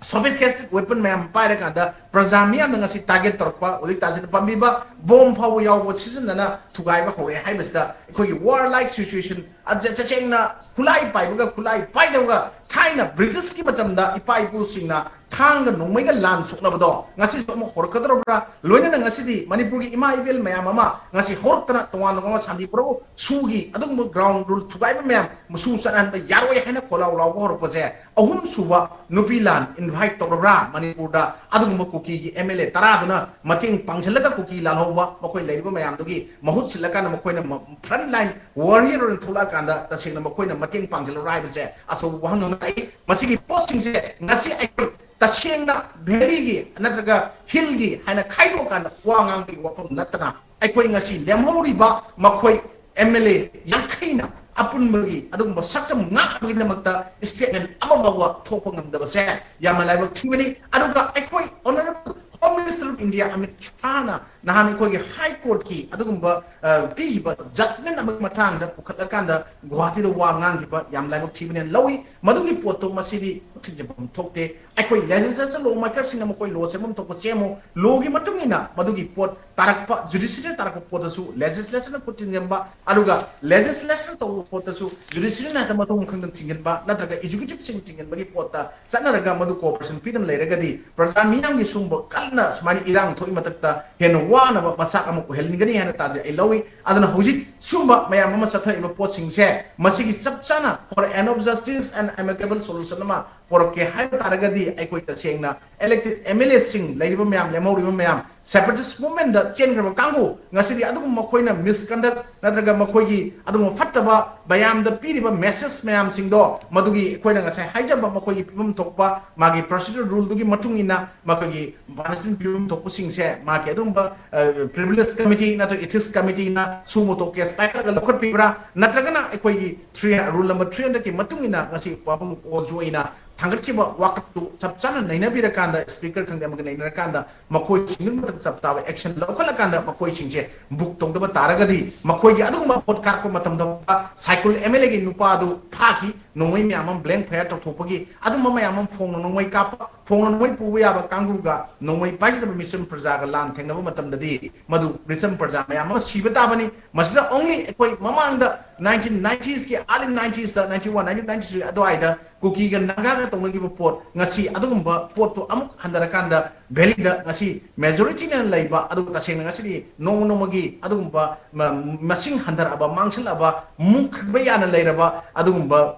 sophisticated weapon ꯃꯌꯥꯝ ꯄꯥꯏꯔꯀꯥꯟꯗ ꯄ꯭ꯔꯖꯥ ꯃꯤꯌꯥꯝꯅ ꯉꯁꯤ ꯇꯥꯔꯒꯦꯠ ꯇꯧꯔꯛꯄ, ꯍꯧꯖꯤꯛ ꯇꯥꯁꯤꯗ ꯄꯥꯝꯕꯤꯕ ꯕꯣꯝ ꯐꯥꯎꯕ ꯌꯥꯎꯕ ꯁꯤꯖꯤꯟꯅꯅ ꯊꯨꯒꯥꯏꯕ ꯍꯧꯔꯛꯑꯦ ꯍꯥꯏꯕꯁꯤꯗ ꯑꯩꯈꯣꯏꯒꯤ ꯋꯥꯔ ꯂꯥꯏꯛ ꯁꯤꯆꯨꯋꯦꯁꯟ ꯇꯁꯦꯡꯅ ꯈꯨꯠꯂꯥꯏ ꯄꯥꯏꯕꯒ ꯈꯨꯠꯂꯥꯏ ꯄꯥꯏꯗꯕꯒ ꯊꯥꯏꯅ ꯕ꯭ꯔꯤꯇꯤꯁꯀꯤ ꯃꯇꯝꯗ ꯏꯄꯥ ꯏꯄꯨꯁꯤꯡꯅ ꯊꯥꯡꯒ ꯅꯣꯡꯃꯩꯒ ꯂꯥꯟ ꯁꯣꯛꯅꯕꯗꯣ ꯉꯁꯤꯁꯨ ꯑꯃꯨꯛ ꯍꯧꯔꯛꯀꯗꯧꯔꯕ꯭ꯔꯥ? ꯂꯣꯏꯅꯅ ꯉꯁꯤꯗꯤ ꯃꯅꯤꯄꯨꯔꯒꯤ ꯏꯃꯥ ꯏꯕꯦꯜ ꯃꯌꯥꯝ ꯑꯃ ꯉꯁꯤ ꯍꯧꯔꯛꯇꯅ ꯇꯣꯉꯥꯟ ꯇꯣꯉꯥꯟꯕ ꯁꯥꯟꯇꯤ ꯄ꯭ꯔꯚꯨ ꯁꯨꯒꯤ ꯑꯗꯨꯒꯨꯝꯕ ꯒ꯭ꯔꯥꯎꯟ ꯔꯨꯜ ꯊꯨꯒꯥꯏꯕ ꯃꯌꯥꯝ ꯃꯁꯨ ꯆꯠꯍꯟꯕ ꯌꯥꯔꯣꯏ ꯍꯥꯏꯅ ꯈꯣꯜꯂꯥꯎ ꯂꯥꯎꯕ ꯍꯧꯔꯛꯄꯁꯦ ꯑꯍꯨꯝꯁꯨꯕ ꯅꯨꯄꯤ ꯂꯥꯟ ꯏꯟꯚꯥꯏꯠ ꯇꯧꯔꯕ꯭ꯔꯥ ꯃꯅꯤꯄꯨꯔꯗ? ꯑꯗꯨꯒꯨꯝꯕ ꯀꯨꯀꯤꯒꯤ ꯑꯦꯝ ꯑꯦꯜ ꯑꯦ ꯇꯔꯥꯗꯨꯅ ꯃꯇꯦꯡ ꯄꯥꯡꯁꯤꯜꯂꯒ ꯀꯨꯀꯤ ꯂꯥꯜꯍꯧꯕ ꯃꯈꯣꯏ ꯂꯩꯔꯤꯕ ꯃꯌꯥꯝꯗꯨꯒꯤ ꯃꯍꯨꯠ ꯁꯤꯜꯂꯀꯥꯟꯗ ꯃꯈꯣꯏꯅ ꯐ꯭ꯔꯟ ꯂꯥꯏꯟ ꯋꯥꯔꯤꯌꯔ ꯑꯣꯏꯅ ꯊꯣꯛꯂꯛꯑꯀꯥꯟꯗ ꯇꯁꯦꯡꯅ ꯃꯈꯣꯏꯅ ꯃꯇꯦꯡ ꯄꯥꯡꯁꯤꯜꯂꯕ꯭ꯔꯥ ꯍꯥꯏꯕꯁꯦ ꯑꯆꯧꯕ ꯋꯥꯍꯪ ꯑꯃ ꯂꯥꯛꯏ꯫ ꯃꯁꯤꯒꯤ ꯄꯣꯠꯁꯤꯡꯁꯦ ꯉꯁꯤ ꯑꯩꯈꯣꯏ ꯇꯁꯦꯡꯅ ꯚꯦꯂꯤꯒꯤ ꯅꯠꯇ꯭ꯔꯒ ꯍꯤꯜꯒꯤ ꯍꯥꯏꯅ ꯈꯥꯏꯗꯣꯛꯑꯀꯥꯟꯗ ꯋꯥ ꯉꯥꯡꯕꯒꯤ ꯋꯥꯐꯝ ꯅꯠꯇꯅ ꯑꯩꯈꯣꯏ ꯉꯁꯤ ꯂꯦꯝꯍꯧꯔꯤꯕ ꯃꯈꯣꯏ ꯑꯦꯝ ꯑꯦꯜ ꯑꯦ ꯌꯥꯡꯈꯩꯅ ꯑꯄꯨꯟꯕꯒꯤ ꯑꯗꯨꯒꯨꯝꯕ ꯁꯛꯇꯝ ꯉꯥꯛꯅꯕꯒꯤꯗꯃꯛꯇ ꯏꯁꯇꯦꯠꯃꯦꯟ ꯑꯃ ꯐꯥꯎꯕ ꯊꯣꯛꯄ ꯉꯝꯗꯕꯁꯦ ꯌꯥꯝꯅ ꯂꯥꯏꯕꯛ ꯊꯤꯕꯅꯤ꯫ ꯑꯗꯨꯒ ꯑꯩꯈꯣꯏ honourable home minister of India Amit ꯁꯥꯍꯅ ꯅꯍꯥꯟ ꯑꯩꯈꯣꯏꯒꯤ ꯍꯥꯏ ꯀꯣꯔꯠꯀꯤ ꯑꯗꯨꯒꯨꯝꯕ, ꯑ, ꯄꯤꯈꯤꯕ ꯖꯖꯃꯦꯟ ꯑꯃꯒꯤ ꯃꯇꯥꯡꯗ ꯄꯨꯈꯠꯂꯀꯥꯟꯗ ꯒꯨꯋꯥꯍꯥꯇꯤꯗ ꯋꯥ ꯉꯥꯡꯈꯤꯕ ꯌꯥꯝ ꯂꯥꯏꯕꯛ ꯊꯤꯕꯅꯦꯅ ꯂꯧꯏ꯫ ꯃꯗꯨꯒꯤ ꯄꯣꯠꯇꯣ ꯃꯁꯤꯗꯤ ꯊꯤꯡꯖꯤꯟꯐꯝ ꯊꯣꯛꯇꯦ꯫ ꯑꯩꯈꯣꯏ ꯂꯦꯖꯤꯁꯂꯦꯆꯔ ꯂꯣ ꯃꯦꯀꯔꯁꯤꯡꯅ ꯃꯈꯣꯏ ꯂꯣ ꯁꯦꯝꯐꯝ ꯊꯣꯛꯄ ꯁꯦꯝꯃꯨ, ꯂꯣꯒꯤ ꯃꯇꯨꯡ ꯏꯟꯅ ꯃꯗꯨꯒꯤ ꯄꯣꯠ ꯇꯥꯔꯛꯄ, ꯖꯨꯗꯤꯁꯤꯌꯔꯤꯗ ꯇꯥꯔꯛꯄ ꯄꯣꯠꯇꯁꯨ ꯂꯦꯖꯤꯁꯂꯦꯆꯔꯅ ꯈꯨꯠ ꯊꯤꯡꯖꯤꯟꯕ, ꯑꯗꯨꯒ ꯂꯦꯖꯤꯁꯂꯦꯆꯔ ꯇꯧꯕ ꯄꯣꯠꯇꯁꯨ ꯖꯨꯗꯤꯁꯤꯌꯔꯤꯅ ꯍꯦꯛꯇ ꯃꯊꯣꯡ ꯈꯪꯗꯅ ꯊꯤꯡꯖꯤꯟꯕ, ꯅꯠꯇ꯭ꯔꯒ ꯑꯦꯛꯖꯤꯀ꯭ꯌꯨꯇꯤꯚꯁꯤꯡ ꯊꯤꯡꯖꯤꯟꯕꯒꯤ ꯄꯣꯠꯇ ꯆꯠꯅꯔꯒ ꯃꯗꯨ ꯀꯣꯑꯣꯄꯔꯦꯁꯟ ꯄꯤꯗꯅ ꯂꯩꯔꯒꯗꯤ ꯄ꯭ꯔꯖꯥ ꯃꯤꯌꯥꯝꯒꯤ ꯁꯨꯝꯕ ꯀꯟꯅ ꯁꯨꯃꯥꯏꯅ ꯏꯔꯥꯡ ꯊꯣꯛꯏ ꯃꯊꯛꯇ ꯍꯦꯟꯅ ꯋꯥꯅꯕ ꯃꯆꯥꯛ ꯑꯃ ꯑꯣꯏꯍꯟꯒꯅꯤ ꯍꯥꯏꯅ ꯇꯥꯖꯩ, ꯑꯩ ꯂꯧꯏ꯫ ꯑꯗꯨꯅ ꯍꯧꯖꯤꯛ ꯁꯤꯒꯨꯝꯕ ꯃꯌꯥꯝ ꯑꯃ ꯆꯠꯊꯔꯛꯏꯕ ꯄꯣꯠꯁꯤꯡꯁꯦ, ꯃꯁꯤꯒꯤ ꯆꯞ ꯆꯥꯅ for an of justice and amicable solution ꯑꯃ ꯄꯨꯔꯛꯀꯦ ꯍꯥꯏꯕ ꯇꯥꯔꯒꯗꯤ, ꯑꯩꯈꯣꯏ ꯇꯁꯦꯡꯅ elected M L A ꯁꯤꯡ, ꯂꯩꯔꯤꯕ ꯃꯌꯥꯝ, ꯂꯦꯝꯍꯧꯔꯤꯕ ꯃꯌꯥꯝ, separatist movement ꯗ ꯆꯦꯟꯈ꯭ꯔꯕ ꯀꯥꯡꯕꯨ, ꯉꯁꯤꯗꯤ ꯑꯗꯨꯒꯨꯝꯕ ꯃꯈꯣꯏꯅ misconduct ꯅꯠꯇ꯭ꯔꯒ ꯃꯈꯣꯏꯒꯤ ꯑꯗꯨꯒꯨꯝꯕ ꯐꯠꯇꯕ ꯃꯌꯥꯝꯗ ꯄꯤꯔꯤꯕ message ꯃꯌꯥꯝꯁꯤꯡꯗꯣ, ꯃꯗꯨꯒꯤ ꯑꯩꯈꯣꯏꯅ ꯉꯁꯥꯏ ꯍꯥꯏꯖꯕ ꯃꯈꯣꯏꯒꯤ ꯄꯤꯐꯝ ꯊꯣꯛꯄ ꯃꯥꯒꯤ procedure rule ꯗꯨꯒꯤ ꯃꯇꯨꯡ ꯏꯟꯅ ꯃꯈꯣꯏꯒꯤ punishment ꯄꯤꯐꯝ ꯊꯣꯛꯄꯁꯤꯡꯁꯦ, ꯃꯥꯒꯤ ꯑꯗꯨꯒꯨꯝꯕ, ꯑ, privilege committee ꯅꯠꯇ꯭ꯔꯒ ethics committee ꯅ suo motu case ꯄꯥꯏꯈꯠꯂꯒ ꯂꯧꯈꯠꯄꯤꯕ꯭ꯔꯥ, ꯅꯠꯇ꯭ꯔꯒꯅ ꯑꯩꯈꯣꯏꯒꯤ three, rule number three hundred ꯀꯤ ꯃꯇꯨꯡ ꯏꯟꯅ ꯉꯁꯤ ꯄꯥꯕꯨꯡ ꯑꯣꯖꯨ ꯑꯣꯏꯅ ꯊꯥꯡꯒꯠꯈꯤꯕ ꯋꯥꯀꯠꯇꯨ ꯆꯞ ꯆꯥꯅ ꯅꯩꯅꯕꯤꯔꯀꯥꯟꯗ, speaker ꯈꯪꯗꯦ ꯑꯃꯒ ꯅꯩꯅꯔꯀꯥꯟꯗ, ꯃꯈꯣꯏꯁꯤꯡꯗꯨꯒꯤ ꯃꯊꯛꯇ ꯆꯞ ꯆꯥꯕ action ꯂꯧꯈꯠꯂꯀꯥꯟꯗ, ꯃꯈꯣꯏꯁꯤꯡꯁꯦ book ꯇꯧꯗꯕ ꯇꯥꯔꯒꯗꯤ, ꯃꯈꯣꯏꯒꯤ ꯑꯗꯨꯒꯨꯝꯕ ꯄꯣꯠ ꯀꯥꯔꯛꯄ ꯃꯇꯝꯗ ꯁꯥꯏꯀꯨꯜ M L A ꯒꯤ ꯅꯨꯄꯥꯗꯨ ꯐꯥꯈꯤ, ꯅꯣꯡꯃꯩ ꯃꯌꯥꯝ ꯑꯃ blank fire ꯇꯧꯊꯣꯛꯄꯒꯤ, ꯑꯗꯨꯝꯕ ꯃꯌꯥꯝ ꯑꯃ ꯐꯣꯡꯅ ꯅꯣꯡꯃꯩ ꯀꯥꯞꯄ, ꯐꯣꯡꯅ ꯅꯣꯡꯃꯩ ꯄꯨꯕ ꯌꯥꯕ ꯀꯥꯡꯕꯨꯒ ꯅꯣꯡꯃꯩ ꯄꯥꯏꯖꯗꯕ ꯃꯤꯆꯝ ꯄ꯭ꯔꯖꯥꯒ ꯂꯥꯟ ꯊꯦꯡꯅꯕ ꯃꯇꯝꯗꯗꯤ, ꯃꯗꯨ ꯃꯤꯆꯝ ꯄ꯭ꯔꯖꯥ ꯃꯌꯥꯝ ꯑꯃ ꯁꯤꯕ ꯇꯥꯕꯅꯤ꯫ ꯃꯁꯤꯗ only ꯑꯩꯈꯣꯏ ꯃꯃꯥꯡꯗ nineteen nineties ꯀꯤ, early nineties ꯇ, ninety one, nineteen ninety three ꯑꯗꯨꯋꯥꯏꯗ ꯀꯨꯀꯤꯒ ꯅꯥꯒꯥꯒ ꯇꯧꯅꯈꯤꯕ ꯄꯣꯠ, ꯉꯁꯤ ꯑꯗꯨꯒꯨꯝꯕ ꯄꯣꯠꯇꯨ ꯑꯃꯨꯛ ꯍꯟꯊꯔꯀꯥꯟꯗ, valley ꯗ ꯉꯁꯤ majority ꯅ ꯂꯩꯕ, ꯑꯗꯨꯒ ꯇꯁꯦꯡꯅ ꯉꯁꯤꯗꯤ ꯅꯣꯡꯃ ꯅꯣꯡꯃꯒꯤ ꯑꯗꯨꯒꯨꯝꯕ ꯃ-, ꯃꯁꯤꯡ ꯍꯟꯊꯔꯛꯑꯕ, ꯃꯥꯡꯁꯤꯜꯂꯛꯑꯕ, ꯃꯨꯛꯈꯟꯕ ꯌꯥꯅ ꯂꯩꯔꯕ ꯑꯗꯨꯒꯨꯝꯕ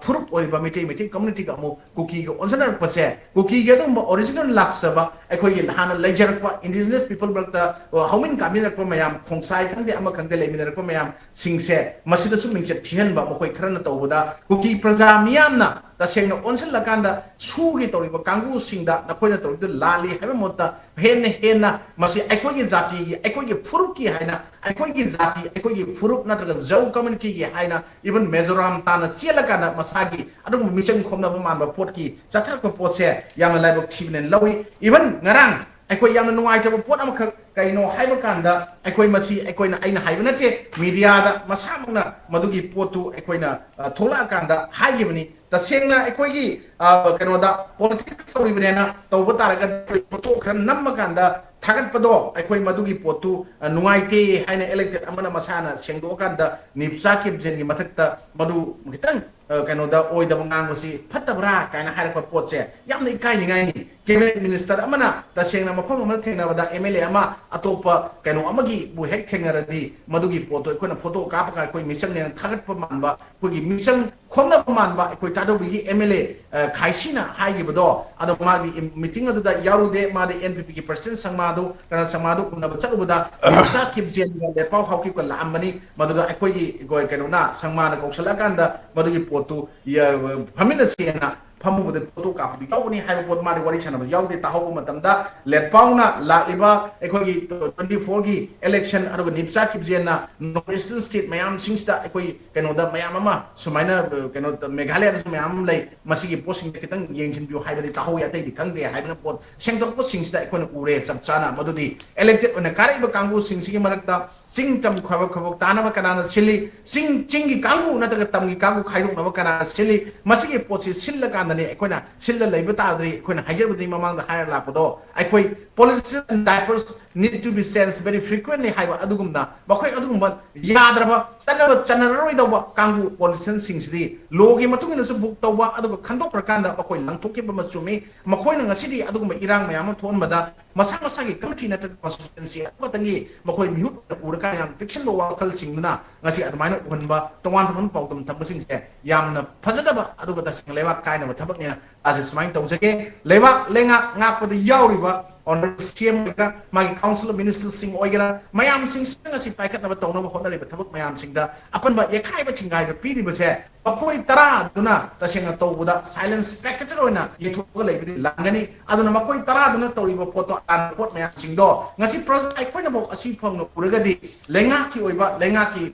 ꯐꯨꯔꯨꯞ ꯑꯣꯏꯔꯤꯕ ꯃꯤꯇꯩ, ꯃꯩꯇꯩ community ꯒ ꯑꯃꯨꯛ ꯀꯨꯀꯤꯒ ꯑꯣꯟꯁꯤꯟꯅꯔꯛꯄꯁꯦ, ꯀꯨꯀꯤꯒꯤ ꯑꯗꯨꯒꯨꯝꯕ original ꯂꯥꯛꯆꯕ, ꯑꯩꯈꯣꯏꯒꯤ ꯍꯥꯟꯅ ꯂꯩꯖꯔꯛꯄ indigenous people ꯃꯔꯛꯇ, ꯑ, ꯍꯧꯃꯤꯟ ꯀꯥꯃꯤꯟꯅꯔꯛꯄ ꯃꯌꯥꯝ, ꯈꯣꯡꯁꯥꯏ ꯈꯪꯗꯦ, ꯑꯃ ꯈꯪꯗꯦ, ꯂꯩꯃꯤꯟꯅꯔꯛꯄ ꯃꯌꯥꯝꯁꯤꯡꯁꯦ, ꯃꯁꯤꯗꯁꯨ ꯃꯤꯡꯆꯠ ꯊꯤꯍꯟꯕ ꯃꯈꯣꯏ ꯈꯔꯅ ꯇꯧꯕꯗ, ꯀꯨꯀꯤ ꯄ꯭ꯔꯖꯥ ꯃꯤꯌꯥꯝꯅ ꯇꯁꯦꯡꯅ ꯑꯣꯟꯁꯤꯜꯂꯀꯥꯟꯗ ꯁꯨꯒꯦ ꯇꯧꯔꯤꯕ ꯀꯥꯡꯕꯨꯁꯤꯡꯗ ꯅꯈꯣꯏꯅ ꯇꯧꯔꯤꯕꯗꯨ ꯂꯥꯜꯂꯤ ꯍꯥꯏꯕ ꯃꯍꯨꯠꯇ, ꯍꯦꯟꯅ ꯍꯦꯟꯅ ꯃꯁꯤ ꯑꯩꯈꯣꯏꯒꯤ ꯖꯥꯇꯤꯒꯤ, ꯑꯩꯈꯣꯏꯒꯤ ꯐꯨꯔꯨꯞꯀꯤ ꯍꯥꯏꯅ, ꯑꯩꯈꯣꯏꯒꯤ ꯖꯥꯇꯤ, ꯑꯩꯈꯣꯏꯒꯤ ꯐꯨꯔꯨꯞ ꯅꯠꯇ꯭ꯔꯒ ꯖꯧ community ꯒꯤ ꯍꯥꯏꯅ, even ꯃꯤꯖꯣꯔꯥꯝ ꯇꯥꯟꯅ ꯆꯦꯜꯂꯀꯥꯟꯗ ꯃꯁꯥꯒꯤ ꯑꯗꯨꯒꯨꯝꯕ ꯃꯤꯆꯪ ꯈꯣꯝꯅꯕ ꯃꯥꯟꯕ ꯄꯣꯠꯀꯤ ꯆꯠꯊꯔꯛꯄ ꯄꯣꯠꯁꯦ ꯌꯥꯝꯅ ꯂꯥꯏꯕꯛ ꯊꯤꯕꯅꯦꯅ ꯂꯧꯏ꯫ Even ꯉꯔꯥꯡ ꯑꯩꯈꯣꯏ ꯌꯥꯝꯅ ꯅꯨꯡꯉꯥꯏꯇꯕ ꯄꯣꯠ ꯑꯃꯈꯛ ꯀꯩꯅꯣ ꯍꯥꯏꯕ ꯀꯥꯟꯗ, ꯑꯩꯈꯣꯏ ꯃꯁꯤ ꯑꯩꯈꯣꯏꯅ, ꯑꯩꯅ ꯍꯥꯏꯕ ꯅꯠꯇꯦ, media ꯗ ꯃꯁꯥꯃꯛꯅ ꯃꯗꯨꯒꯤ ꯄꯣꯠꯇꯨ ꯑꯩꯈꯣꯏꯅ, ꯑ, ꯊꯣꯛꯂꯛꯑꯀꯥꯟꯗ ꯍꯥꯏꯈꯤꯕꯅꯤ꯫ ꯇꯁꯦꯡꯅ ꯑꯩꯈꯣꯏꯒꯤ, ꯑ, ꯀꯩꯅꯣꯗ, politics ꯇꯧꯔꯤꯕꯅꯦꯅ ꯇꯧꯕ ꯇꯥꯔꯒꯗꯤ, ꯑꯩꯈꯣꯏ photo ꯈꯔ ꯅꯝꯃꯀꯥꯟꯗ ꯊꯥꯒꯠꯄꯗꯣ, ꯑꯩꯈꯣꯏ ꯃꯗꯨꯒꯤ ꯄꯣꯠꯇꯨ, ꯑ, ꯅꯨꯡꯉꯥꯏꯇꯦ ꯍꯥꯏꯅ elected ꯑꯃꯅ ꯃꯁꯥꯅ ꯁꯦꯡꯗꯣꯛꯑꯀꯥꯟꯗ ꯅꯤꯞꯆꯥ ꯀꯤꯝꯖꯦꯟꯒꯤ ꯃꯊꯛꯇ ꯃꯗꯨ ꯈꯤꯇꯪ ꯑ, ꯀꯩꯅꯣꯗ ꯑꯣꯏꯗꯕ ꯉꯥꯡꯕꯁꯤ ꯐꯠꯇꯕ꯭ꯔꯥ ꯀꯥꯏꯅ ꯍꯥꯏꯔꯛꯄ ꯄꯣꯠꯁꯦ ꯌꯥꯝꯅ ꯏꯀꯥꯏꯅꯤꯡꯉꯥꯏꯅꯤ꯫ ꯀꯦꯕꯤꯅꯦꯠ ꯃꯤꯅꯤꯁꯇꯔ ꯑꯃꯅ ꯇꯁꯦꯡꯅ ꯃꯐꯝ ꯑꯃꯗ ꯊꯦꯡꯅꯕꯗ ꯑꯦꯝ ꯑꯦꯜ ꯑꯦ ꯑꯃ ꯑꯇꯣꯞꯄ ꯀꯩꯅꯣ ꯑꯃꯒꯤꯕꯨ ꯍꯦꯛ ꯊꯦꯡꯅꯔꯗꯤ ꯃꯗꯨꯒꯤ ꯄꯣꯠꯇꯣ ꯑꯩꯈꯣꯏꯅ ꯐꯣꯇꯣ ꯀꯥꯞꯄꯒ ꯑꯩꯈꯣꯏ ꯃꯤꯆꯪꯅꯦꯅ ꯊꯥꯒꯠꯄ ꯃꯥꯟꯕ, ꯑꯩꯈꯣꯏꯒꯤ ꯃꯤꯆꯪ ꯈꯣꯝꯅꯕ ꯃꯥꯟꯕ ꯑꯩꯈꯣꯏ ꯇꯥꯗꯧꯕꯤꯒꯤ ꯑꯦꯝ ꯑꯦꯜ ꯑꯦ ꯈꯥꯏꯁꯤꯅ ꯍꯥꯏꯈꯤꯕꯗꯣ, ꯑꯗꯣ ꯃꯥꯒꯤ ꯃꯤꯇꯤꯡ ꯑꯗꯨꯗ ꯌꯥꯎꯔꯨꯗꯦ꯫ ꯃꯥꯗꯤ ꯑꯦꯟ ꯄꯤ ꯄꯤꯒꯤ ꯄ꯭ꯔꯁꯤꯗꯦꯟ ꯁꯪꯃꯥꯗꯨ, ꯀꯩꯅꯣ, ꯁꯪꯃꯥꯗꯨ ꯎꯅꯕ ꯆꯠꯂꯨꯕꯗ ꯅꯤꯞꯁꯥ ꯈꯤꯞꯖꯦꯟꯒ ꯂꯦꯠꯄꯥꯎ ꯍꯥꯎꯀꯤꯞꯀ ꯂꯥꯛꯑꯝꯕꯅꯤ꯫ ꯃꯗꯨꯗ ꯑꯩꯈꯣꯏꯒꯤ, ꯑꯩꯈꯣꯏ ꯀꯩꯅꯣꯅ, ꯁꯪꯃꯥꯅ ꯀꯧꯁꯜꯂꯛꯑꯀꯥꯟꯗ ꯃꯗꯨꯒꯤ ꯄꯣꯠꯇꯨ ꯌ-, ꯐꯝꯃꯤꯟꯅꯁꯦꯅ ꯐꯝꯃꯨꯕꯗ ꯐꯣꯇꯣ ꯀꯥꯞꯄꯗꯤ ꯌꯥꯎꯒꯅꯤ ꯍꯥꯏꯕ ꯄꯣꯠ ꯃꯥꯗꯤ ꯋꯥꯔꯤ ꯁꯥꯟꯅꯕ ꯌꯥꯎꯗꯦ꯫ ꯇꯥꯍꯧꯕ ꯃꯇꯝꯗ ꯂꯦꯠꯄꯥꯎꯅ ꯂꯥꯛꯂꯤꯕ ꯑꯩꯈꯣꯏꯒꯤ twenty four ꯒꯤ election, ꯑꯗꯨꯒ ꯅꯤꯞꯁꯥ ꯈꯤꯞꯖꯦꯟꯅ North Eastern state ꯃꯌꯥꯝꯁꯤꯡꯁꯤꯗ ꯑꯩꯈꯣꯏ ꯀꯩꯅꯣꯗ ꯃꯌꯥꯝ ꯑꯃ ꯁꯨꯃꯥꯏꯅ, ꯑ, ꯀꯩꯅꯣ, ꯃꯦꯘꯥꯂꯌꯥꯗꯁꯨ ꯃꯌꯥꯝ ꯑꯃ ꯂꯩ, ꯃꯁꯤꯒꯤ ꯄꯣꯠꯁꯤꯡꯁꯦ ꯈꯤꯇꯪ ꯌꯦꯡꯁꯤꯟꯕꯤꯌꯨ ꯍꯥꯏꯕꯗꯤ ꯇꯥꯍꯧꯋꯤ, ꯑꯇꯩꯗꯤ ꯈꯪꯗꯦ ꯍꯥꯏꯕꯅ ꯄꯣꯠ ꯁꯦꯡꯗꯣꯛꯄꯁꯤꯡꯁꯤꯗ ꯑꯩꯈꯣꯏꯅ ꯎꯔꯦ ꯆꯞ ꯆꯥꯅ꯫ ꯃꯗꯨꯗꯤ elected ꯑꯣꯏꯅ ꯀꯥꯔꯛꯏꯕ ꯀꯥꯡꯕꯨꯁꯤꯡꯁꯤꯒꯤ ꯃꯔꯛꯇ ꯆꯤꯡ ꯇꯝ ꯈꯕꯛ ꯈꯕꯛ ꯇꯥꯅꯕ ꯀꯅꯥꯅ ꯁꯤꯜꯂꯤ? ꯆꯤꯡ, ꯆꯤꯡꯒꯤ ꯀꯥꯡꯕꯨ ꯅꯠꯇ꯭ꯔꯒ ꯇꯝꯒꯤ ꯀꯥꯡꯕꯨ ꯈꯥꯏꯗꯣꯛꯅꯕ ꯀꯅꯥꯅ ꯁꯤꯜꯂꯤ? ꯃꯁꯤꯒꯤ ꯄꯣꯠꯁꯤ ꯁꯤꯜꯂꯀꯥꯟꯗꯅꯤ ꯑꯩꯈꯣꯏꯅ ꯁꯤꯜꯂ ꯂꯩꯕ ꯇꯥꯔꯗꯤ, ꯑꯩꯈꯣꯏꯅ ꯍꯥꯏꯖꯕꯗꯤ ꯃꯃꯥꯡꯗ ꯍꯥꯏꯔ ꯂꯥꯛꯄꯗꯣ, ꯑꯩꯈꯣꯏ politician diapers need to be changed very frequently ꯍꯥꯏꯕ ꯑꯗꯨꯒꯨꯝꯅ, ꯃꯈꯣꯏ ꯑꯗꯨꯒꯨꯝꯕ ꯌꯥꯗ꯭ꯔꯕ, ꯆꯠꯅꯕ ꯆꯠꯅꯔꯔꯣꯏꯗꯧꯕ ꯀꯥꯡꯕꯨ politician ꯁꯤꯡꯁꯤꯗꯤ ꯂꯣꯒꯤ ꯃꯇꯨꯡ ꯏꯟꯅꯁꯨ ꯕꯨꯛ ꯇꯧꯕ, ꯑꯗꯨꯒ ꯈꯟꯗꯣꯛꯈ꯭ꯔꯀꯥꯟꯗ ꯃꯈꯣꯏ ꯂꯪꯊꯣꯛꯈꯤꯕ ꯑꯃ ꯆꯨꯝꯃꯤ꯫ ꯃꯈꯣꯏꯅ ꯉꯁꯤꯗꯤ ꯑꯗꯨꯒꯨꯝꯕ ꯏꯔꯥꯡ ꯃꯌꯥꯝ ꯑꯃ ꯊꯣꯛꯍꯟꯕꯗ ꯃꯁꯥ ꯃꯁꯥꯒꯤ committee ꯅꯠꯇ꯭ꯔꯒ constituency ꯑꯃꯈꯛꯇꯪꯒꯤ ꯃꯈꯣꯏ ꯃꯤꯍꯨꯠ ꯑꯣꯏꯅ ꯎꯔꯀꯥꯟꯗ ꯌꯥꯝ ꯄꯤꯛꯁꯤꯟꯕ ꯋꯥꯈꯜꯁꯤꯡꯗꯨꯅ ꯉꯁꯤ ꯑꯗꯨꯃꯥꯏꯅ ꯎꯍꯟꯕ, ꯇꯣꯉꯥꯟ ꯇꯣꯉꯥꯟꯕ ꯄꯥꯎꯗꯝ ꯊꯝꯕꯁꯤꯡꯁꯦ ꯌꯥꯝꯅ ꯐꯖꯗꯕ, ꯑꯗꯨꯒ ꯇꯁꯦꯡꯅ ꯂꯩꯕꯥꯛ ꯀꯥꯏꯅꯕ ꯊꯕꯛꯅꯦꯅ ꯑꯁꯤ ꯁꯨꯃꯥꯏꯅ ꯇꯧꯖꯒꯦ꯫ ꯂꯩꯕꯥꯛ ꯂꯩꯉꯥꯛ ꯉꯥꯛꯄꯗ ꯌꯥꯎꯔꯤꯕ honourable C M ꯑꯣꯏꯒꯦꯔꯥ, ꯃꯥꯒꯤ council of minister ꯁꯤꯡ ꯑꯣꯏꯒꯦꯔꯥ, ꯃꯌꯥꯝꯁꯤꯡꯁꯤꯅ ꯉꯁꯤ ꯄꯥꯏꯈꯠꯅꯕ ꯇꯧꯅꯕ ꯍꯣꯠꯅꯔꯤꯕ ꯊꯕꯛ ꯃꯌꯥꯝꯁꯤꯡꯗ ꯑꯄꯟꯕ ꯌꯦꯈꯥꯏꯕ ꯊꯤꯡꯒꯥꯏꯕ ꯄꯤꯔꯤꯕꯁꯦ ꯃꯈꯣꯏ ꯇꯔꯥꯗꯨꯅ ꯇꯁꯦꯡꯅ ꯇꯧꯕꯗ silent spectator ꯑꯣꯏꯅ ꯌꯦꯡꯊꯣꯛꯑꯒ ꯂꯩꯕꯗꯤ ꯂꯥꯟꯒꯅꯤ꯫ ꯑꯗꯨꯅ ꯃꯈꯣꯏ ꯇꯔꯥꯗꯨꯅ ꯇꯧꯔꯤꯕ ꯄꯣꯠꯇꯣ, ꯑꯔꯥꯟꯕ ꯄꯣꯠ ꯃꯌꯥꯝꯁꯤꯡꯗꯣ ꯉꯁꯤ ꯄ꯭ꯔꯖꯥ ꯑꯩꯈꯣꯏꯅꯕꯨ ꯑꯁꯤ ꯐꯪꯅ ꯎꯔꯒꯗꯤ ꯂꯩꯉꯥꯛꯀꯤ ꯑꯣꯏꯕ, ꯂꯩꯉꯥꯛꯀꯤ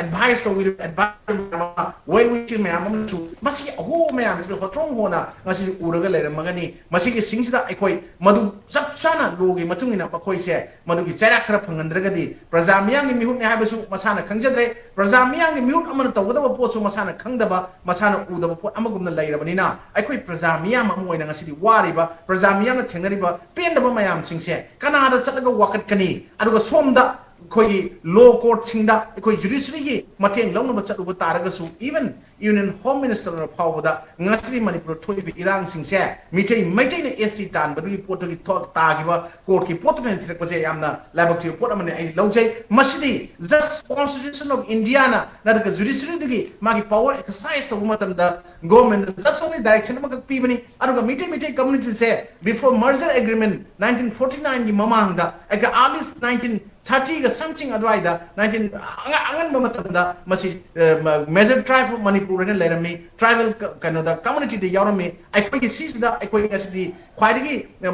advice ꯇꯧꯕꯤꯔꯤꯕ advisor ꯃꯌꯥꯝ ꯑꯃ, well wisher ꯃꯌꯥꯝ ꯑꯃꯁꯨ ꯃꯁꯤꯒꯤ ꯑꯍꯣꯕ ꯃꯌꯥꯝꯁꯤꯗ ꯍꯣꯇ꯭ꯔꯣꯡ ꯍꯣꯅ ꯉꯁꯤꯁꯨ ꯎꯔꯒ ꯂꯩꯔꯝꯃꯒꯅꯤ꯫ ꯃꯁꯤꯒꯤ ꯁꯤꯡꯁꯤꯗ ꯑꯩꯈꯣꯏ ꯃꯗꯨ ꯆꯞ ꯆꯥꯅ ꯂꯣꯒꯤ ꯃꯇꯨꯡ ꯏꯟꯅ ꯃꯈꯣꯏꯁꯦ ꯃꯗꯨꯒꯤ ꯆꯩꯔꯥꯛ ꯈꯔ ꯐꯪꯍꯟꯗ꯭ꯔꯒꯗꯤ ꯄ꯭ꯔꯖꯥ ꯃꯤꯌꯥꯝꯒꯤ ꯃꯤꯍꯨꯠꯅꯤ ꯍꯥꯏꯕꯁꯨ ꯃꯁꯥꯅ ꯈꯪꯖꯗ꯭ꯔꯦ꯫ ꯄ꯭ꯔꯖꯥ ꯃꯤꯌꯥꯝꯒꯤ ꯃꯤꯍꯨꯠ ꯑꯃꯅ ꯇꯧꯒꯗꯕ ꯄꯣꯠꯁꯨ ꯃꯁꯥꯅ ꯈꯪꯗꯕ, ꯃꯁꯥꯅ ꯎꯗꯕ ꯄꯣꯠ ꯑꯃꯒꯨꯝꯅ ꯂꯩꯔꯕꯅꯤꯅ ꯑꯩꯈꯣꯏ ꯄ꯭ꯔꯖꯥ ꯃꯤꯌꯥꯝ ꯑꯃ ꯑꯣꯏꯅ ꯉꯁꯤꯗꯤ ꯋꯥꯔꯤꯕ, ꯄ꯭ꯔꯖꯥ ꯃꯤꯌꯥꯝꯅ ꯊꯦꯡꯅꯔꯤꯕ ꯄꯦꯟꯗꯕ ꯃꯌꯥꯝꯁꯤꯡꯁꯦ ꯀꯅꯥꯗ ꯆꯠꯂꯒ ꯋꯥꯀꯠꯀꯅꯤ? ꯑꯗꯨꯒ ꯁꯣꯝꯗ ꯑꯩꯈꯣꯏꯒꯤ ꯂꯣ ꯀꯣꯔꯠꯁꯤꯡꯗ ꯑꯩꯈꯣꯏ ꯖꯨꯗꯤꯁꯔꯤꯒꯤ ꯃꯇꯦꯡ ꯂꯧꯅꯕ ꯆꯠꯂꯨꯕ ꯇꯥꯔꯒꯁꯨ, ꯏꯚꯟ ꯌꯨꯅꯤꯌꯟ ꯍꯣꯝ ꯃꯤꯅꯤꯁꯇꯔꯅ ꯐꯥꯎꯕꯗ ꯉꯁꯤꯗꯤ ꯃꯅꯤꯄꯨꯔꯗ ꯊꯣꯛꯏꯕ ꯏꯔꯥꯡꯁꯤꯡꯁꯦ ꯃꯤꯇꯩ ꯃꯩꯇꯩꯅ ꯑꯦꯁ ꯇꯤ ꯇꯥꯟꯕꯗꯨꯒꯤ ꯄꯣꯠꯇꯨꯒꯤ ꯊꯣꯛ ꯇꯥꯈꯤꯕ ꯀꯣꯔꯠꯀꯤ ꯄꯣꯠꯇꯨꯅ ꯊꯤꯔꯛꯄꯁꯦ ꯌꯥꯝꯅ ꯂꯥꯏꯕꯛ ꯊꯤꯕ ꯄꯣꯠ ꯑꯃꯅꯤ ꯑꯩ ꯂꯧꯖꯩ꯫ ꯃꯁꯤꯗꯤ ꯖꯁ ꯀꯣꯟꯁꯇꯤꯇ꯭ꯌꯨꯁꯟ ꯑꯣꯐ ꯏꯟꯗꯤꯌꯥꯅ ꯅꯠꯇ꯭ꯔꯒ ꯖꯨꯗꯤꯁꯔꯤꯗꯨꯒꯤ ꯃꯥꯒꯤ ꯄꯋꯔ ꯑꯦꯛꯁꯔꯁꯥꯏꯁ ꯇꯧꯕ ꯃꯇꯝꯗ ꯒꯣꯔꯃꯦꯟꯗ ꯖꯁ ꯑꯣꯟꯂꯤ ꯗꯥꯏꯔꯦꯛꯁꯟ ꯑꯃꯈꯛ ꯄꯤꯕꯅꯤ꯫ ꯑꯗꯨꯒ ꯃꯤꯇꯩ ꯃꯤꯇꯩ ꯀꯝꯃ꯭ꯌꯨꯅꯤꯇꯤꯁꯦ before merger agreement nineteen forty ꯅꯥꯏꯟꯒꯤ ꯃꯃꯥꯡꯗ ꯑꯦꯠ ꯑꯥꯔꯂꯤꯁ ꯅꯥꯏꯟꯇꯤꯟ ꯊꯥꯔꯇꯤꯒ ꯁꯝꯊꯤꯡ ꯑꯗꯨꯋꯥꯏꯗ ꯅꯥꯏꯟꯇꯤꯟ ꯑꯉꯟꯕ ꯃꯇꯝꯗ ꯃꯁꯤ ꯃꯦꯖꯔ ꯇ꯭ꯔꯥꯏꯕ ꯑꯣꯐ ꯃꯅꯤꯄꯨꯔ ꯍꯥꯏꯅ ꯂꯩꯔꯝꯃꯤ꯫ ꯇ꯭ꯔꯥꯏꯕꯦꯜ ꯀꯩꯅꯣꯗ ꯀꯝꯃꯨꯅꯤꯇꯤꯗ ꯌꯥꯎꯔꯝꯃꯤ꯫ ꯑꯩꯈꯣꯏꯒꯤ ꯁꯤꯁꯤꯗ ꯑꯩꯈꯣꯏ ꯉꯁꯤꯗꯤ ꯈ꯭ꯋꯥꯏꯗꯒꯤ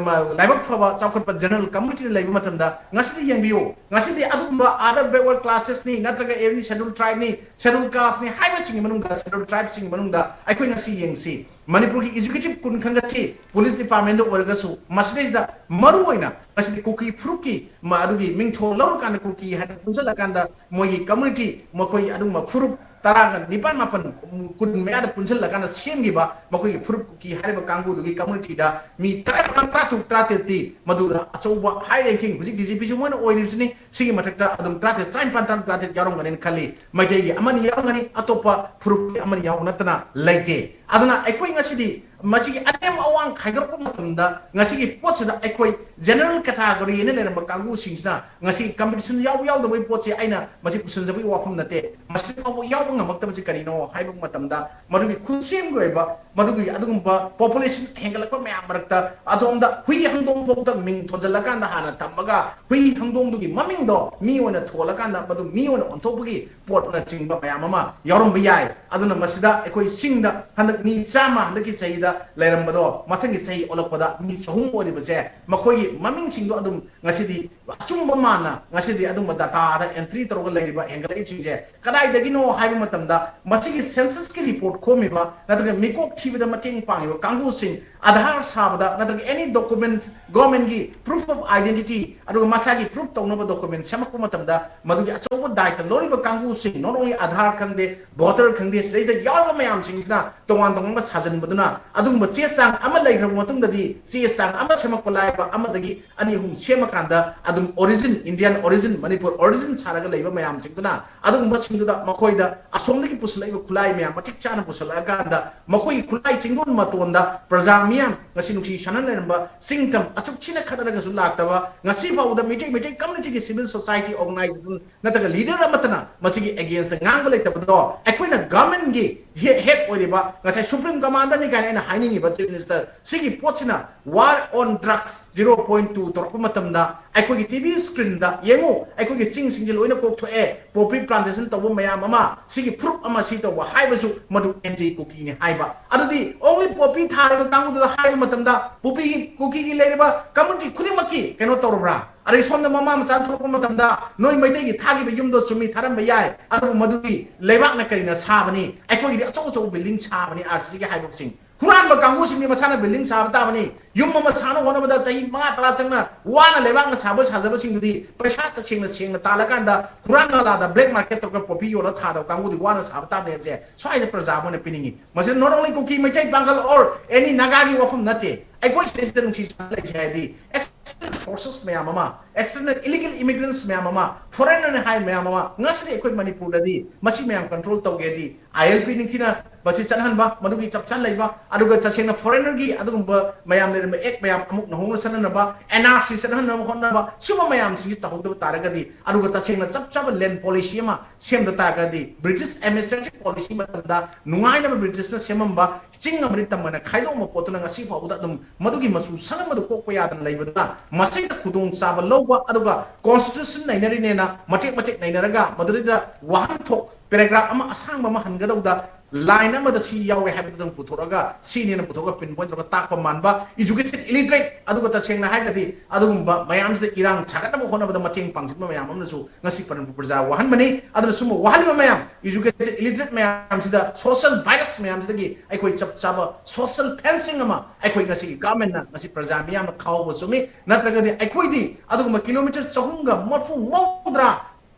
ꯂꯥꯏꯕꯛ ꯐꯕ ꯆꯥꯎꯈꯠꯄ ꯖꯦꯅꯔꯦꯜ ꯀꯝꯃꯨꯅꯤꯇꯤꯗ ꯂꯩꯕ ꯃꯇꯝꯗ ꯉꯁꯤꯗꯤ ꯌꯦꯡꯕꯤꯌꯨ, ꯉꯁꯤꯗꯤ ꯑꯗꯨꯒꯨꯝꯕ ꯑꯥꯗꯔ ꯕꯦꯛꯋꯥꯔꯗ ꯀ꯭ꯂꯥꯁꯦꯁꯅꯤ ꯅꯠꯇ꯭ꯔꯒ ꯑꯦꯅꯤ ꯁꯦꯗꯨꯜ ꯇ꯭ꯔꯥꯏꯕꯅꯤ, ꯁꯦꯗꯨꯜ ꯀꯥꯁꯅꯤ ꯍꯥꯏꯕꯁꯤꯡꯒꯤ ꯃꯅꯨꯡꯗ, ꯁꯦꯗꯨꯜ ꯇ꯭ꯔꯥꯏꯕꯁꯤꯡꯒꯤ ꯃꯅꯨꯡꯗ ꯑꯩꯈꯣꯏ ꯉꯁꯤ ꯌꯦꯡꯁꯤ, ꯃꯅꯤꯄꯨꯔꯒꯤ ꯑꯦꯛꯖꯤꯀ꯭ꯌꯨꯇꯤꯕ ꯀꯨꯟ ꯈꯟꯒꯠꯈꯤ ꯄꯨꯂꯤꯁ ꯗꯤꯄꯥꯔꯠꯃꯦꯟꯗ ꯑꯣꯏꯔꯒꯁꯨ, ꯃꯁꯤꯗꯩꯁꯤꯗ ꯃꯔꯨ ꯑꯣꯏꯅ ꯉꯁꯤꯗꯤ ꯀꯨꯀꯤ ꯐꯨꯔꯨꯞꯀꯤ ꯑꯗꯨꯒꯤ ꯃꯤꯡꯊꯣꯜ ꯂꯧꯔꯀꯥꯟꯗ ꯀꯨꯀꯤ ꯍꯥꯏꯅ ꯄꯨꯟꯁꯤꯜꯂꯀꯥꯟꯗ ꯃꯣꯏꯒꯤ ꯀꯝꯃꯨꯅꯤꯇꯤ, ꯃꯈꯣꯏ ꯑꯗꯨꯒꯨꯝꯕ ꯐꯨꯔꯨꯞ ꯇꯔꯥꯒ ꯅꯤꯄꯥꯟ, ꯃꯥꯄꯟ, ꯀꯨꯟ ꯃꯌꯥꯗ ꯄꯨꯟꯁꯤꯜꯂꯀꯥꯟꯗ ꯁꯦꯝꯈꯤꯕ ꯃꯈꯣꯏꯒꯤ ꯐꯨꯔꯨꯞ ꯀꯨꯀꯤ ꯍꯥꯏꯔꯤꯕ ꯀꯥꯡꯕꯨꯗꯨꯒꯤ ꯀꯝꯃꯨꯅꯤꯇꯤꯗ ꯃꯤ ꯇꯔꯥꯃꯉꯥ, ꯇꯔꯥꯇꯔꯨꯛ, ꯇꯔꯥꯇꯔꯦꯠꯇꯤ ꯃꯗꯨꯗ ꯑꯆꯧꯕ ꯍꯥꯏ ꯔꯦꯡꯀꯤꯡ, ꯍꯧꯖꯤꯛ ꯗꯤ ꯖꯤ ꯄꯤꯁꯨ ꯃꯣꯏꯅ ꯑꯣꯏꯔꯤꯕꯁꯤꯅꯤ꯫ ꯁꯤꯒꯤ ꯃꯊꯛꯇ ꯑꯗꯨꯝ ꯇꯔꯥꯇꯔꯦꯠ, ꯇꯔꯥꯅꯤꯄꯥꯟ, ꯇꯔꯥꯇꯔꯦꯠ ꯌꯥꯎꯔꯝꯒꯅꯤꯅ ꯈꯜꯂꯤ꯫ ꯃꯩꯇꯩꯒꯤ ꯑꯃꯅꯤ ꯌꯥꯎꯔꯝꯒꯅꯤ, ꯑꯇꯣꯞꯄ ꯐꯨꯔꯨꯞꯀꯤ ꯑꯃꯅꯤ ꯌꯥꯎꯕ ꯅꯠꯇꯅ ꯂꯩꯇꯦ꯫ ꯑꯗꯨꯅ ꯑꯩꯈꯣꯏ ꯉꯁꯤꯗꯤ ꯃꯁꯤꯒꯤ ꯑꯅꯦꯝ ꯑꯋꯥꯡ ꯈꯥꯏꯗꯣꯔꯛꯄ ꯃꯇꯝꯗ ꯉꯁꯤꯒꯤ ꯄꯣꯠꯁꯤꯗ ꯑꯩꯈꯣꯏ ꯖꯦꯅꯔꯦꯜ ꯀꯦꯇꯥꯒꯣꯔꯤ ꯍꯥꯏꯅ ꯂꯩꯔꯝꯕ ꯀꯥꯡꯕꯨꯁꯤꯡꯁꯤꯅ ꯉꯁꯤ ꯀꯝꯄꯤꯇꯤꯁꯟ ꯌꯥꯎꯕ ꯌꯥꯎꯗꯕꯒꯤ ꯄꯣꯠꯁꯦ ꯑꯩꯅ ꯃꯁꯤ ꯄꯨꯁꯤꯟꯖꯕꯒꯤ ꯋꯥꯐꯝ ꯅꯠꯇꯦ꯫ ꯃꯁꯤ ꯐꯥꯎꯕ ꯌꯥꯎꯕ ꯉꯝꯃꯛꯇꯕꯁꯤ ꯀꯔꯤꯅꯣ ꯍꯥꯏꯕ ꯃꯇꯝꯗ ꯃꯗꯨꯒꯤ ꯈꯨꯠꯁꯦꯝꯒꯤ ꯑꯣꯏꯕ ꯃꯗꯨꯒꯤ ꯑꯗꯨꯒꯨꯝꯕ ꯄꯣꯄꯨꯂꯦꯁꯟ ꯍꯦꯟꯒꯠꯂꯛꯄ ꯃꯌꯥꯝ ꯃꯔꯛꯇ ꯑꯗꯣꯝꯗ ꯍꯨꯏ ꯍꯪꯗꯣꯡ ꯐꯥꯎꯗ ꯃꯤꯡ ꯊꯣꯟꯖꯜꯂꯀꯥꯟꯗ ꯍꯥꯟꯅ ꯊꯝꯃꯒ ꯍꯨꯏ ꯍꯪꯗꯣꯡꯗꯨꯒꯤ ꯃꯃꯤꯡꯗꯣ ꯃꯤ ꯑꯣꯏꯅ ꯊꯣꯜꯂꯀꯥꯟꯗ ꯃꯗꯨ ꯃꯤ ꯑꯣꯏꯅ ꯑꯣꯟꯊꯣꯛꯄꯒꯤ ꯄꯣꯠꯅꯆꯤꯡꯕ ꯃꯌꯥꯝ ꯑꯃ ꯌꯥꯎꯔꯝꯕ ꯌꯥꯏ꯫ ꯑꯗꯨꯅ ꯃꯁꯤꯗ ꯑꯩꯈꯣꯏ ꯆꯤꯡꯗ ꯍꯟꯗꯛ ꯃꯤ ꯆꯥꯝꯃ ꯍꯟꯗꯛꯀꯤ ꯆꯍꯤꯗ ꯂꯩꯔꯝꯕꯗꯣ ꯃꯊꯪꯒꯤ ꯆꯍꯤ ꯑꯣꯜꯂꯛꯄꯗ ꯃꯤ ꯆꯍꯨꯝ ꯑꯣꯏꯔꯤꯕꯁꯦ ꯃꯈꯣꯏꯒꯤ ꯃꯃꯤꯡꯁꯤꯡꯗꯣ ꯑꯗꯨꯝ ꯉꯁꯤꯗꯤ ꯑꯆꯨꯝꯕ ꯃꯥꯟꯅ ꯉꯁꯤꯗꯤ ꯑꯗꯨꯝꯕ ꯗꯇꯥꯗ ꯑꯦꯟꯇ꯭ꯔꯤ ꯇꯧꯔꯒ ꯂꯩꯔꯤꯕ ꯍꯦꯟꯒꯠꯂꯛꯏꯕꯁꯤꯡꯁꯦ ꯀꯗꯥꯏꯗꯒꯤꯅꯣ ꯍꯥꯏꯕ ꯃꯇꯝꯗ ꯃꯁꯤꯒꯤ ꯁꯦꯟꯁꯁꯀꯤ ꯔꯤꯄꯣꯔꯠ ꯈꯣꯝꯃꯤꯕ ꯅꯠꯇ꯭ꯔꯒ ꯃꯤꯀꯣꯛ ꯊꯤꯕꯗ ꯃꯇꯦꯡ ꯄꯥꯡꯉꯤꯕ ꯀꯥꯡꯕꯨꯁꯤꯡ ꯑꯥꯙꯥꯔ ꯁꯥꯕꯗ ꯅꯠꯇ꯭ꯔꯒ any documents, government ꯀꯤ proof of identity, ꯑꯗꯨꯒ ꯃꯁꯥꯒꯤ proof ꯇꯧꯅꯕ document ꯁꯦꯝꯃꯛꯄ ꯃꯇꯝꯗ ꯃꯗꯨꯒꯤ ꯑꯆꯧꯕ ꯗꯥꯏꯇ ꯂꯧꯔꯤꯕ ꯀꯥꯡꯕꯨꯁꯤꯡ, not only ꯑꯥꯙꯥꯔ ꯈꯪꯗꯦ, ꯚꯣꯇꯔ ꯈꯪꯗꯦ, ꯁꯤꯗꯩꯁꯤꯗ ꯌꯥꯎꯔꯤꯕ ꯃꯌꯥꯝꯁꯤꯡꯁꯤꯅ ꯇꯣꯉꯥꯟ ꯇꯣꯉꯥꯟꯕ ꯁꯥꯖꯤꯟꯕꯗꯨꯅ ꯑꯗꯨꯒꯨꯝꯕ ꯆꯦ ꯆꯥꯡ ꯑꯃ ꯂꯩꯈ꯭ꯔꯕ ꯃꯇꯨꯡꯗꯗꯤ ꯆꯦ ꯆꯥꯡ ꯑꯃ ꯁꯦꯝꯃꯛꯄ ꯂꯥꯏꯕ ꯑꯃꯗꯒꯤ ꯑꯅꯤ ꯑꯍꯨꯝ ꯁꯦꯝꯃꯀꯥꯟꯗ ꯑꯗꯨꯝ origin, Indian origin, Manipur origin ꯁꯥꯔꯒ ꯂꯩꯕ ꯃꯌꯥꯝꯁꯤꯡꯗꯨꯅ ꯑꯗꯨꯒꯨꯝꯕꯁꯤꯡꯗꯨꯗ ꯃꯈꯣꯏꯗ ꯑꯁꯣꯝꯗꯒꯤ ꯄꯨꯁꯤꯜꯂꯛꯏꯕ ꯈꯨꯠꯂꯥꯏ ꯃꯌꯥꯝ ꯃꯇꯤꯛ ꯆꯥꯅ ꯄꯨꯁꯤꯜꯂꯛꯑꯀꯥꯟꯗ ꯃꯈꯣꯏꯒꯤ ꯈꯨꯠꯂꯥꯏ ꯆꯤꯡꯗꯣꯟ ꯃꯇꯣꯟꯗ ꯄ꯭ꯔꯖꯥ ꯃꯤꯌꯥꯝ ꯉꯁꯤ ꯅꯨꯡꯁꯤ ꯁꯥꯟꯅ ꯂꯩꯔꯝꯕ ꯆꯤꯡꯇꯝ ꯑꯆꯨꯛ ꯊꯤꯅ ꯈꯠꯅꯔꯒꯁꯨ ꯂꯥꯛꯇꯕ, ꯉꯁꯤ ꯐꯥꯎꯕꯗ ꯃꯩꯇꯩ, ꯃꯩꯇꯩ community ꯒꯤ civil society organization ꯅꯠꯇ꯭ꯔꯒ leader ꯑꯃꯠꯇꯅ ꯃꯁꯤꯒꯤ against ꯇ ꯉꯥꯡꯕ ꯂꯩꯇꯕꯗꯣ ꯑꯩꯈꯣꯏꯅ government ꯀꯤ head ꯑꯣꯏꯔꯤꯕ ꯉꯁꯥꯏ supreme commander ꯅꯤ ꯀꯥꯏꯅ ꯑꯩꯅ ꯍꯥꯏꯅꯤꯡꯉꯤꯕ Chief Minister, ꯁꯤꯒꯤ ꯄꯣꯠꯁꯤꯅ War on Drugs zero point two ꯇꯧꯔꯛꯄ ꯃꯇꯝꯗ ꯑꯩꯈꯣꯏꯒꯤ ꯇꯤ ꯚꯤ screen ꯗ ꯌꯦꯡꯉꯨ, ꯑꯩꯈꯣꯏꯒꯤ ꯆꯤꯡꯁꯤꯡꯁꯦ ꯂꯣꯏꯅ ꯀꯣꯛꯊꯣꯛꯑꯦ, poppy plantation ꯇꯧꯕ ꯃꯌꯥꯝ ꯑꯃ, ꯁꯤꯒꯤ ꯐꯨꯔꯨꯞ ꯑꯃ ꯁꯤ ꯇꯧꯕ ꯍꯥꯏꯕꯁꯨ ꯃꯗꯨ anti ꯀꯨꯀꯤꯅꯤ ꯍꯥꯏꯕ꯫ ꯑꯗꯨꯗꯤ only poppy ꯊꯥꯔꯤꯕ ꯀꯥꯡꯕꯨꯗꯨꯗ ꯍꯥꯏꯕ ꯃꯇꯝꯗ poppy ꯒꯤ, ꯀꯨꯀꯤꯒꯤ ꯂꯩꯔꯤꯕ community ꯈꯨꯗꯤꯡꯃꯛꯀꯤ ꯀꯩꯅꯣ ꯇꯧꯔꯕ꯭ꯔꯥ? ꯑꯗꯩ ꯁꯣꯝꯗ ꯃꯃꯥ ꯃꯆꯥ ꯊꯣꯛꯂꯛꯄ ꯃꯇꯝꯗ ꯅꯣꯏ ꯃꯩꯇꯩꯒꯤ ꯊꯥꯈꯤꯕ ꯌꯨꯝꯗꯣ ꯆꯨꯝꯃꯤ ꯊꯥꯔꯝꯕ ꯌꯥꯏ, ꯑꯗꯨꯕꯨ ꯃꯗꯨꯗꯤ ꯂꯩꯕꯥꯛꯅ ꯀꯔꯤꯅ ꯁꯥꯕꯅꯤ? ꯑꯩꯈꯣꯏꯒꯤꯗꯤ ꯑꯆꯧ ꯑꯆꯧꯕ building ꯁꯥꯕꯅꯤ ꯑꯥꯔ ꯁꯤ ꯁꯤꯒꯤ ꯍꯥꯏꯕꯁꯤꯡ꯫ ꯍꯨꯔꯥꯟꯕ ꯀꯥꯡꯕꯨꯁꯤꯡꯗꯤ ꯃꯁꯥꯅ building ꯁꯥꯕ ꯇꯥꯕꯅꯤ꯫ ꯌꯨꯝ ꯑꯃ ꯁꯥꯅ ꯍꯣꯠꯅꯕꯗ ꯆꯍꯤ ꯃꯉꯥ ꯇꯔꯥ ꯆꯪꯅ ꯋꯥꯅ ꯂꯩꯕꯥꯛꯅ ꯁꯥꯕ ꯁꯥꯖꯕꯁꯤꯡꯗꯨꯗꯤ ꯄꯩꯁꯥ ꯇꯁꯦꯡꯅ ꯁꯦꯡꯅ ꯇꯥꯜꯂꯀꯥꯟꯗ ꯍꯨꯔꯥꯟ ꯅꯥꯂꯥꯗ black market ꯇꯧꯔꯒ poppy ꯌꯣꯜꯂ ꯊꯥꯗꯕ ꯀꯥꯡꯕꯨꯗꯤ ꯋꯥꯅ ꯁꯥꯕ ꯇꯥꯕꯅꯤ ꯍꯥꯏꯕꯁꯦ ꯁ꯭ꯋꯥꯏꯗ ꯄ꯭ꯔꯖꯥ ꯑꯃ ꯑꯣꯏꯅ ꯄꯤꯅꯤꯡꯉꯤ꯫ ꯃꯁꯤꯗ not only ꯀꯨꯀꯤ, ꯃꯩꯇꯩ, ꯄꯥꯡꯒꯜ or any ꯅꯥꯒꯥꯒꯤ ꯋꯥꯐꯝ ꯅꯠꯇꯦ꯫ ꯑꯩꯈꯣꯏ ꯁꯤꯗꯩꯁꯤꯗ ꯅꯨꯡꯁꯤ ꯆꯥꯟꯅꯅ ꯂꯩꯁꯦ ꯍꯥꯏꯔꯗꯤ external forces ꯃꯌꯥꯝ ꯑꯃ, external illegal immigrants ꯃꯌꯥꯝ ꯑꯃ, foreigner ꯅꯤ ꯍꯥꯏ ꯃꯌꯥꯝ ꯑꯃ ꯉꯁꯤꯗꯤ ꯑꯩꯈꯣꯏ ꯃꯅꯤꯄꯨꯔꯗꯗꯤ ꯃꯁꯤ ꯃꯌꯥꯝ control ꯇꯧꯒꯦꯗꯤ ꯑꯥꯏ ꯑꯦꯜ ꯄꯤ ꯅꯤꯡꯊꯤꯅ ꯃꯁꯤ ꯆꯠꯍꯟꯕ, ꯃꯗꯨꯒꯤ ꯆꯞ ꯆꯥꯅ ꯂꯩꯕ, ꯑꯗꯨꯒ ꯇꯁꯦꯡꯅ foreigner ꯒꯤ ꯑꯗꯨꯒꯨꯝꯕ ꯃꯌꯥꯝ ꯂꯩꯔꯝꯕ act ꯃꯌꯥꯝ ꯑꯃꯨꯛ ꯅꯧꯍꯧꯅ ꯆꯠꯍꯟꯅꯕ, ꯑꯦꯟ ꯑꯥꯔ ꯁꯤ ꯆꯠꯍꯟꯅꯕ ꯍꯣꯠꯅꯕ, ꯁꯨꯝꯕ ꯃꯌꯥꯝꯁꯤꯡꯁꯤ ꯇꯧꯍꯧꯗꯕ ꯇꯥꯔꯒꯗꯤ, ꯑꯗꯨꯒ ꯇꯁꯦꯡꯅ ꯆꯞ ꯆꯥꯕ land policy ꯑꯃ ꯁꯦꯝꯗ ꯇꯥꯔꯒꯗꯤ, British administrative policy ꯃꯇꯝꯗ ꯅꯨꯡꯉꯥꯏꯅꯕ British ꯅ ꯁꯦꯝꯃꯝꯕ ꯆꯤꯡ ꯑꯃꯗꯤ ꯇꯝꯕꯅ ꯈꯥꯏꯗꯣꯛꯑꯝꯕ ꯄꯣꯠꯇꯨꯅ ꯉꯁꯤ ꯐꯥꯎꯕꯗ ꯑꯗꯨꯝ ꯃꯗꯨꯒꯤ ꯃꯆꯨ ꯁꯪ ꯑꯃꯗꯨ ꯀꯣꯛꯄ ꯌꯥꯗꯅ ꯂꯩꯕꯗꯨꯅ, ꯃꯁꯤꯗ ꯈꯨꯗꯣꯡꯆꯥꯕ ꯂꯧꯕ, ꯑꯗꯨꯒ constitution ꯅꯩꯅꯔꯤꯅꯦꯅ ꯃꯇꯦꯛ ꯃꯇꯦꯛ ꯅꯩꯅꯔꯒ ꯃꯗꯨꯗꯩꯗ ꯋꯥꯍꯟꯊꯣꯛ paragraph ꯑꯃ ꯑꯁꯥꯡꯕ ꯑꯃ ꯍꯟꯒꯗꯧꯗ line ꯑꯃꯗ ꯁꯤ ꯌꯥꯎꯋꯦ ꯍꯥꯏꯕꯗꯨꯗꯪ ꯄꯨꯊꯣꯔꯛꯑꯒ, ꯁꯤꯅꯦꯅ ꯄꯨꯊꯣꯔꯒ pinpoint ꯇꯧꯔꯒ ꯇꯥꯛꯄ ꯃꯥꯟꯕ, educated illiterate, ꯑꯗꯨꯒ ꯇꯁꯦꯡꯅ ꯍꯥꯏꯔꯒꯗꯤ ꯑꯗꯨꯒꯨꯝꯕ ꯃꯌꯥꯝꯁꯤꯗ ꯏꯔꯥꯡ ꯁꯥꯒꯠꯅꯕ ꯍꯣꯠꯅꯕꯗ ꯃꯇꯦꯡ ꯄꯥꯡꯁꯤꯟꯕ ꯃꯌꯥꯝ ꯑꯃꯅꯁꯨ ꯉꯁꯤ ꯃꯅꯤꯄꯨꯔ ꯄ꯭ꯔꯖꯥ ꯋꯥꯍꯟꯕꯅꯤ꯫ ꯑꯗꯨꯅ ꯁꯨꯝꯕ ꯋꯥꯍꯜꯂꯤꯕ ꯃꯌꯥꯝ, educated illiterate ꯃꯌꯥꯝꯁꯤꯗ, social bias ꯃꯌꯥꯝꯁꯤꯗꯒꯤ ꯑꯩꯈꯣꯏ ꯆꯞ ꯆꯥꯕ social fencing ꯑꯃ ꯑꯩꯈꯣꯏ ꯉꯁꯤꯒꯤ government ꯅ, ꯉꯁꯤ ꯄ꯭ꯔꯖꯥ ꯃꯤꯌꯥꯝꯅ ꯈꯥꯎꯕ ꯆꯨꯝꯃꯤ꯫ ꯅꯠꯇ꯭ꯔꯒꯗꯤ ꯑꯩꯈꯣꯏꯗꯤ ꯑꯗꯨꯒꯨꯝꯕ kilometre ꯆꯍꯨꯝꯒ ꯃꯔꯐꯨ ꯃꯧꯗ꯭ꯔꯥ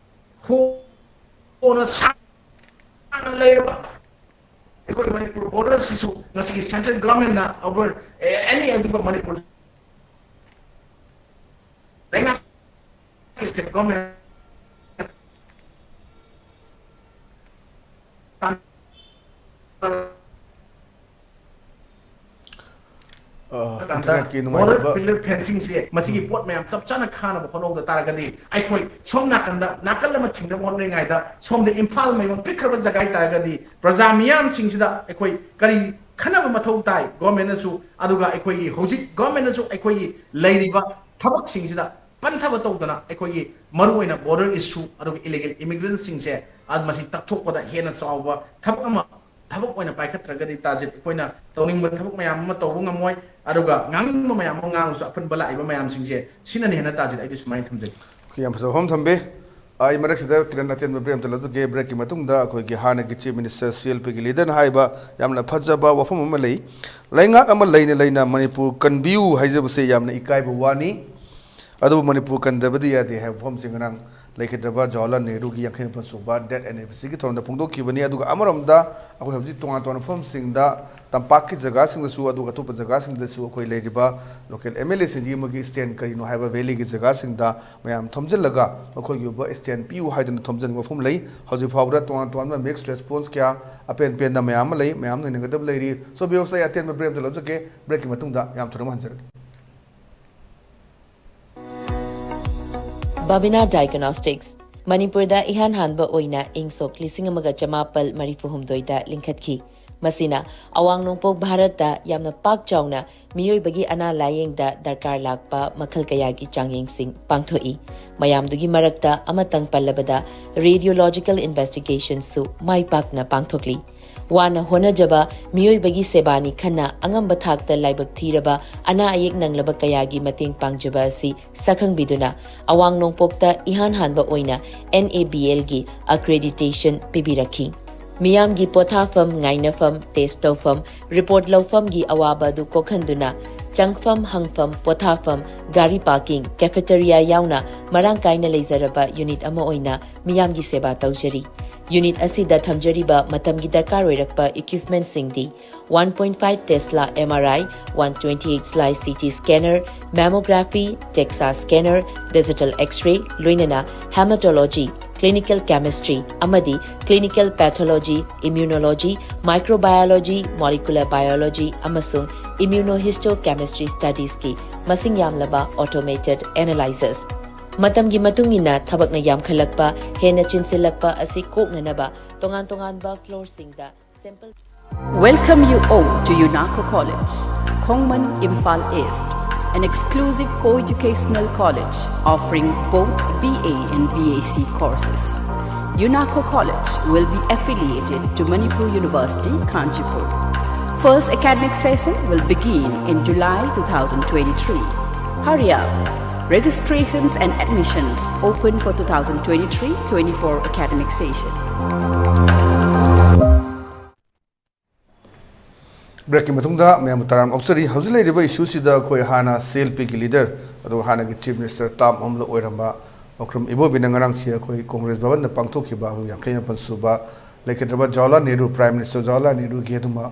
ꯍꯣꯅ ꯁꯥꯡꯅ ꯂꯩꯔꯕ ꯑꯩꯈꯣꯏ ꯃꯅꯤꯄꯨꯔ border ꯁꯤꯁꯨ ꯉꯁꯤꯒꯤ central government ꯅ over any ꯑꯗꯨꯒ ꯃꯅꯤꯄꯨꯔ ꯂꯩꯉꯥꯛꯀꯤ state government ꯏꯟꯇꯔꯅꯦꯠꯀꯤ ꯅꯨꯡꯉꯥꯏꯇꯕ ꯁꯦ ꯃꯁꯤꯒꯤ ꯄꯣꯠ ꯃꯌꯥꯝ ꯆꯞ ꯆꯥꯅ ꯈꯥꯅꯕ ꯍꯣꯠꯅꯕꯗ ꯇꯥꯔꯒꯗꯤ, ꯑꯩꯈꯣꯏ ꯁꯣꯝ ꯅꯥꯀꯟꯗ ꯅꯥꯀꯜ ꯑꯃ ꯊꯤꯡꯅꯕ ꯍꯣꯠꯅꯔꯤꯉꯩꯗ ꯁꯣꯝꯗ ꯏꯝꯐꯥꯜ ꯃꯌꯣꯟ ꯄꯤꯛꯈ꯭ꯔꯕ ꯖꯒꯥ ꯍꯥꯏ ꯇꯥꯔꯒꯗꯤ, ꯄ꯭ꯔꯖꯥ ꯃꯤꯌꯥꯝꯁꯤꯡꯁꯤꯗ ꯑꯩꯈꯣꯏ ꯀꯔꯤ ꯈꯟꯅꯕ ꯃꯊꯧ ꯇꯥꯏ? Government ꯅꯁꯨ, ꯑꯗꯨꯒ ꯑꯩꯈꯣꯏꯒꯤ ꯍꯧꯖꯤꯛ government ꯅꯁꯨ ꯑꯩꯈꯣꯏꯒꯤ ꯂꯩꯔꯤꯕ ꯊꯕꯛꯁꯤꯡꯁꯤꯗ ꯄꯟꯊꯕ ꯇꯧꯗꯅ, ꯑꯩꯈꯣꯏꯒꯤ ꯃꯔꯨꯑꯣꯏꯅ border issue ꯑꯗꯨꯒ illegal immigrant ꯁꯤꯡꯁꯦ ꯃꯁꯤ ꯇꯛꯊꯣꯛꯄꯗ ꯍꯦꯟꯅ ꯆꯥꯎꯕ ꯊꯕꯛ ꯑꯃ ꯊꯕꯛ ꯑꯣꯏꯅ ꯄꯥꯏꯈꯠꯇ꯭ꯔꯒꯗꯤ, ꯇꯥꯖꯤꯠ, ꯑꯩꯈꯣꯏꯅ ꯇꯧꯅꯤꯡꯕ ꯊꯕꯛ ꯃꯌꯥꯝ ꯑꯃ ꯇꯧꯕ ꯉꯝꯃꯣꯏ, ꯑꯗꯨꯒ ꯉꯥꯡꯅꯤꯡꯕ ꯃꯌꯥꯝ ꯑꯃ ꯉꯥꯡꯉꯁꯨ ꯑꯄꯟꯕ ꯂꯥꯛꯏꯕ ꯃꯌꯥꯝꯁꯤꯡꯁꯦ ꯁꯤꯅꯅꯤ ꯍꯦꯟꯅ, ꯇꯥꯖꯤꯠ, ꯑꯩꯗꯤ ꯁꯨꯃꯥꯏꯅ ꯊꯝꯖꯒꯦ꯫ ꯑꯣꯀꯦ, ꯌꯥꯝ ꯐꯖꯕ ꯋꯥꯐꯝ ꯊꯝꯕꯤ꯫ ꯑꯩ ꯃꯔꯛꯁꯤꯗ ꯀꯤꯔꯟ ꯑꯇꯦꯟꯕ break ꯑꯃꯇ ꯂꯧꯖꯒꯦ꯫ Break ꯀꯤ ꯃꯇꯨꯡꯗ ꯑꯩꯈꯣꯏꯒꯤ ꯍꯥꯟꯅꯒꯤ Chief Minister C L P ꯒꯤ leader ꯅ ꯍꯥꯏꯕ ꯌꯥꯝꯅ ꯐꯖꯕ ꯋꯥꯐꯝ ꯑꯃ ꯂꯩ, "ꯂꯩꯉꯥꯛ ꯑꯃ ꯂꯩꯅ ꯂꯩꯅ ꯃꯅꯤꯄꯨꯔ ꯀꯟꯕꯤꯌꯨ ꯍꯥꯏꯖꯕꯁꯦ ꯌꯥꯝꯅ ꯏꯀꯥꯏꯕ ꯋꯥꯅꯤ, ꯑꯗꯨꯕꯨ ꯃꯅꯤꯄꯨꯔ ꯀꯟꯗꯕꯗꯤ ꯌꯥꯗꯦ" ꯍꯥꯏꯕ ꯋꯥꯐꯝꯁꯦ ꯉꯔꯥꯡ ꯂꯩꯈꯤꯗ꯭ꯔꯕ ꯖꯋꯥꯍꯔꯂꯥꯜ ꯅꯦꯍꯔꯨꯒꯤ ꯌꯥꯡꯈꯩ ꯃꯥꯄꯟ ꯁꯨꯕ death anniversary ꯒꯤ ꯊꯧꯔꯝꯗ ꯐꯣꯡꯗꯣꯛꯈꯤꯕꯅꯤ꯫ ꯑꯗꯨꯒ ꯑꯃꯔꯣꯝꯗ ꯑꯩꯈꯣꯏ ꯍꯧꯖꯤꯛ ꯇꯣꯉꯥꯟ ꯇꯣꯉꯥꯟꯕ ꯃꯐꯝꯁꯤꯡꯗ, ꯇꯝꯄꯥꯛꯀꯤ ꯖꯒꯥꯁꯤꯡꯗꯁꯨ ꯑꯗꯨꯒ ꯑꯇꯣꯞꯄ ꯖꯒꯥꯁꯤꯡꯗꯁꯨ ꯑꯩꯈꯣꯏ ꯂꯩꯔꯤꯕ local M L A ꯁꯤꯡꯁꯤꯒꯤ ꯃꯣꯏꯒꯤ stand ꯀꯔꯤꯅꯣ ꯍꯥꯏꯕ valley ꯒꯤ ꯖꯒꯥꯁꯤꯡꯗ ꯃꯌꯥꯝ ꯊꯣꯝꯖꯤꯜꯂꯒ ꯃꯈꯣꯏꯒꯤ ꯑꯣꯏꯕ stand ꯄꯤꯌꯨ ꯍꯥꯏꯗꯅ ꯊꯣꯝꯖꯤꯟꯕ ꯃꯐꯝ ꯂꯩ꯫ ꯍꯧꯖꯤꯛ ꯐꯥꯎꯕꯗ ꯇꯣꯉꯥꯟ ꯇꯣꯉꯥꯟꯕ mixed response ꯀꯌꯥ, ꯑꯄꯦꯟ ꯄꯦꯟꯗ ꯃꯌꯥꯝ ꯑꯃ ꯂꯩ, ꯃꯌꯥꯝꯅ ꯅꯩꯅꯒꯗꯕ ꯂꯩꯔꯤ꯫ So, viewers, ꯑꯩ ꯑꯇꯦꯟꯕ break ꯑꯃꯇ ꯂꯧꯖꯒꯦ꯫ Break ꯀꯤ ꯃꯇꯨꯡꯗ ꯌꯥꯝ ꯊꯨꯅ ꯑꯃꯨꯛ ꯍꯟꯖꯔꯛꯀꯦ꯫ Babina Diagnostics, ꯃꯅꯤꯄꯨꯔꯗ ꯏꯍꯥꯟ ꯍꯥꯟꯕ ꯑꯣꯏꯅ ꯏꯪ ꯁꯣꯛ ꯂꯤꯁꯤꯡ ꯑꯃꯒ ꯆꯃꯥꯄꯜ ꯃꯔꯤꯐꯨ ꯍꯨꯝꯗꯣꯏꯗ ꯂꯤꯡꯈꯠꯈꯤ꯫ ꯃꯁꯤꯅ ꯑꯋꯥꯡ ꯅꯣꯡꯄꯣꯛ ꯚꯥꯔꯠꯇ ꯌꯥꯝꯅ ꯄꯥꯛ ꯆꯥꯎꯅ ꯃꯤꯑꯣꯏꯕꯒꯤ ꯑꯅꯥ ꯂꯥꯌꯦꯡꯗ ꯗꯔꯀꯥꯔ ꯂꯥꯛꯄ ꯃꯈꯜ ꯀꯌꯥꯒꯤ ꯆꯥꯡꯌꯦꯡꯁꯤꯡ ꯄꯥꯡꯊꯣꯛꯏ꯫ ꯃꯌꯥꯝꯗꯨꯒꯤ ꯃꯔꯛꯇ ꯑꯃꯇꯪ ꯄꯜꯂꯕꯗ, radiological investigation ꯁꯨ ꯃꯥꯏ ꯄꯥꯛꯅ ꯄꯥꯡꯊꯣꯛꯂꯤ꯫ ꯋꯥꯅ ꯍꯣꯠꯅꯖꯕ ꯃꯤꯑꯣꯏꯕꯒꯤ ꯁꯦꯕꯥꯅꯤ ꯈꯟꯅ ꯑꯉꯝꯕ ꯊꯥꯛꯇ ꯂꯥꯏꯕꯛ ꯊꯤꯔꯕ ꯑꯅꯥ ꯑꯌꯦꯛ ꯅꯪꯂꯕ ꯀꯌꯥꯒꯤ ꯃꯇꯦꯡ ꯄꯥꯡꯖꯕ ꯑꯁꯤ ꯁꯛꯈꯪꯕꯤꯗꯨꯅ ꯑꯋꯥꯡ ꯅꯣꯡꯄꯣꯛꯇ ꯏꯍꯥꯟ ꯍꯥꯟꯕ ꯑꯣꯏꯅ N A B L ꯒꯤ accreditation ꯄꯤꯕꯤꯔꯛꯈꯤ꯫ ꯃꯤꯌꯥꯝꯒꯤ ꯄꯣꯊꯥꯐꯝ, ꯉꯥꯏꯅꯐꯝ, test ꯇꯧꯐꯝ, report ꯂꯧꯐꯝꯒꯤ ꯑꯋꯥꯕ ꯑꯗꯨ ꯀꯣꯛꯍꯟꯗꯨꯅ ꯆꯪꯐꯝ, ꯍꯪꯐꯝ, ꯄꯣꯊꯥꯐꯝ, ꯒꯥꯔꯤ parking, cafeteria ꯌꯥꯎꯅ ꯃꯔꯥꯡ ꯀꯥꯏꯅ ꯂꯩꯖꯔꯕ unit ꯑꯃ ꯑꯣꯏꯅ ꯃꯤꯌꯥꯝꯒꯤ ꯁꯦꯕꯥ ꯇꯧꯖꯔꯤ꯫ Unit ꯑꯁꯤꯗ ꯊꯝꯖꯔꯤꯕ ꯃꯇꯝꯒꯤ ꯗꯔꯀꯥꯔ ꯑꯣꯏꯔꯛꯄ equipment ꯁꯤꯡꯗꯤ one point five Tesla M R I, one twenty-eight slice C T scanner, mammography, DEXA scanner, digital X-ray, ꯂꯣꯏꯅꯅ hematology, clinical chemistry ꯑꯃꯗꯤ clinical pathology, immunology, microbiology, molecular biology ꯑꯃꯁꯨꯡ immunohistochemistry studies ꯀꯤ ꯃꯁꯤꯡ ꯌꯥꯝꯂꯕ automated analyzers꯫ ꯃꯇꯝꯒꯤ ꯃꯇꯨꯡ ꯏꯟꯅ ꯊꯕꯛꯅ ꯌꯥꯝꯈꯠꯂꯛꯄ, ꯍꯦꯟꯅ ꯆꯤꯟꯁꯤꯜꯂꯛꯄ ꯑꯁꯤ ꯀꯣꯛꯅꯅꯕ ꯇꯣꯉꯥꯟ ꯇꯣꯉꯥꯟꯕ floor ꯁꯤꯡꯗ sample Welcome you all to UNACO College, Khongman, Imphal East, an exclusive co-educational college offering both B A and B A C courses. UNACO College will be affiliated to Manipur University, Kanchipur. First academic session will begin in July two thousand twenty-three. Hurry up! Registrations and admissions open for two thousand twenty-three twenty-four academic session. Break ꯀꯤ ꯃꯇꯨꯡꯗ ꯃꯌꯥꯝꯕꯨ ꯇꯔꯥꯝꯅ ꯑꯣꯛꯆꯔꯤ꯫ ꯍꯧꯖꯤꯛ ꯂꯩꯔꯤꯕ issue ꯁꯤꯗ ꯑꯩꯈꯣꯏ ꯍꯥꯟꯅ C L P ꯒꯤ leader, ꯑꯗꯨꯒ ꯍꯥꯟꯅꯒꯤ Chief Minister term ꯑꯍꯨꯝꯂꯛ ꯑꯣꯏꯔꯝꯕ ꯃꯈ꯭ꯔꯨꯝ ꯏꯕꯣꯕꯤꯅ ꯉꯔꯥꯡꯁꯤ ꯑꯩꯈꯣꯏ Congress ꯚꯕꯟꯗ ꯄꯥꯡꯊꯣꯛꯈꯤꯕ ꯑꯩꯈꯣꯏ ꯌꯥꯡꯈꯩ ꯃꯥꯄꯟ ꯁꯨꯕ ꯂꯩꯈꯤꯗ꯭ꯔꯕ ꯖꯋꯥꯍꯔꯂꯥꯜ ꯅꯦꯍꯔꯨ, Prime Minister ꯖꯋꯥꯍꯔꯂꯥꯜ ꯅꯦꯍꯔꯨꯒꯤ ꯑꯗꯨꯃ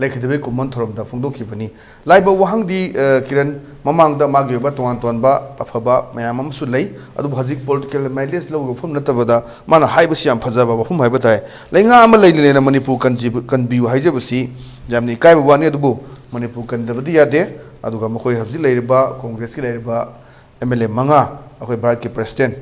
ꯂꯩꯈꯤꯗꯕꯒꯤ ꯀꯨꯝꯑꯣꯟ ꯊꯧꯔꯝꯗ ꯐꯣꯡꯗꯣꯛꯈꯤꯕꯅꯤ꯫ ꯂꯥꯛꯏꯕ ꯋꯥꯍꯪꯗꯤ, ꯑ, ꯀꯤꯔꯟ, ꯃꯃꯥꯡꯗ ꯃꯥꯒꯤ ꯑꯣꯏꯕ ꯇꯣꯉꯥꯟ ꯇꯣꯉꯥꯟꯕ ꯑꯐꯕ ꯃꯌꯥꯝ ꯑꯃꯁꯨ ꯂꯩ, ꯑꯗꯨꯕꯨ ꯍꯧꯖꯤꯛ political mileage ꯂꯧꯕ ꯋꯥꯐꯝ ꯅꯠꯇꯕꯗ ꯃꯥꯅ ꯍꯥꯏꯕꯁꯤ ꯌꯥꯝ ꯐꯖꯕ ꯋꯥꯐꯝ ꯍꯥꯏꯕ ꯇꯥꯏ꯫ ꯂꯩꯉꯥꯛ ꯑꯃ ꯂꯩꯅ ꯂꯩꯅ ꯃꯅꯤꯄꯨꯔ ꯀꯟꯖꯤꯕ-, ꯀꯟꯕꯤꯌꯨ ꯍꯥꯏꯖꯕꯁꯤ ꯌꯥꯝꯅ ꯏꯀꯥꯏꯕ ꯋꯥꯅꯤ, ꯑꯗꯨꯕꯨ ꯃꯅꯤꯄꯨꯔ ꯀꯟꯗꯕꯗꯤ ꯌꯥꯗꯦ꯫ ꯑꯗꯨꯒ ꯃꯈꯣꯏ ꯍꯧꯖꯤꯛ ꯂꯩꯔꯤꯕ Congress ꯀꯤ ꯂꯩꯔꯤꯕ M L A ꯃꯉꯥ, ꯑꯩꯈꯣꯏ ꯚꯥꯔꯠꯀꯤ President,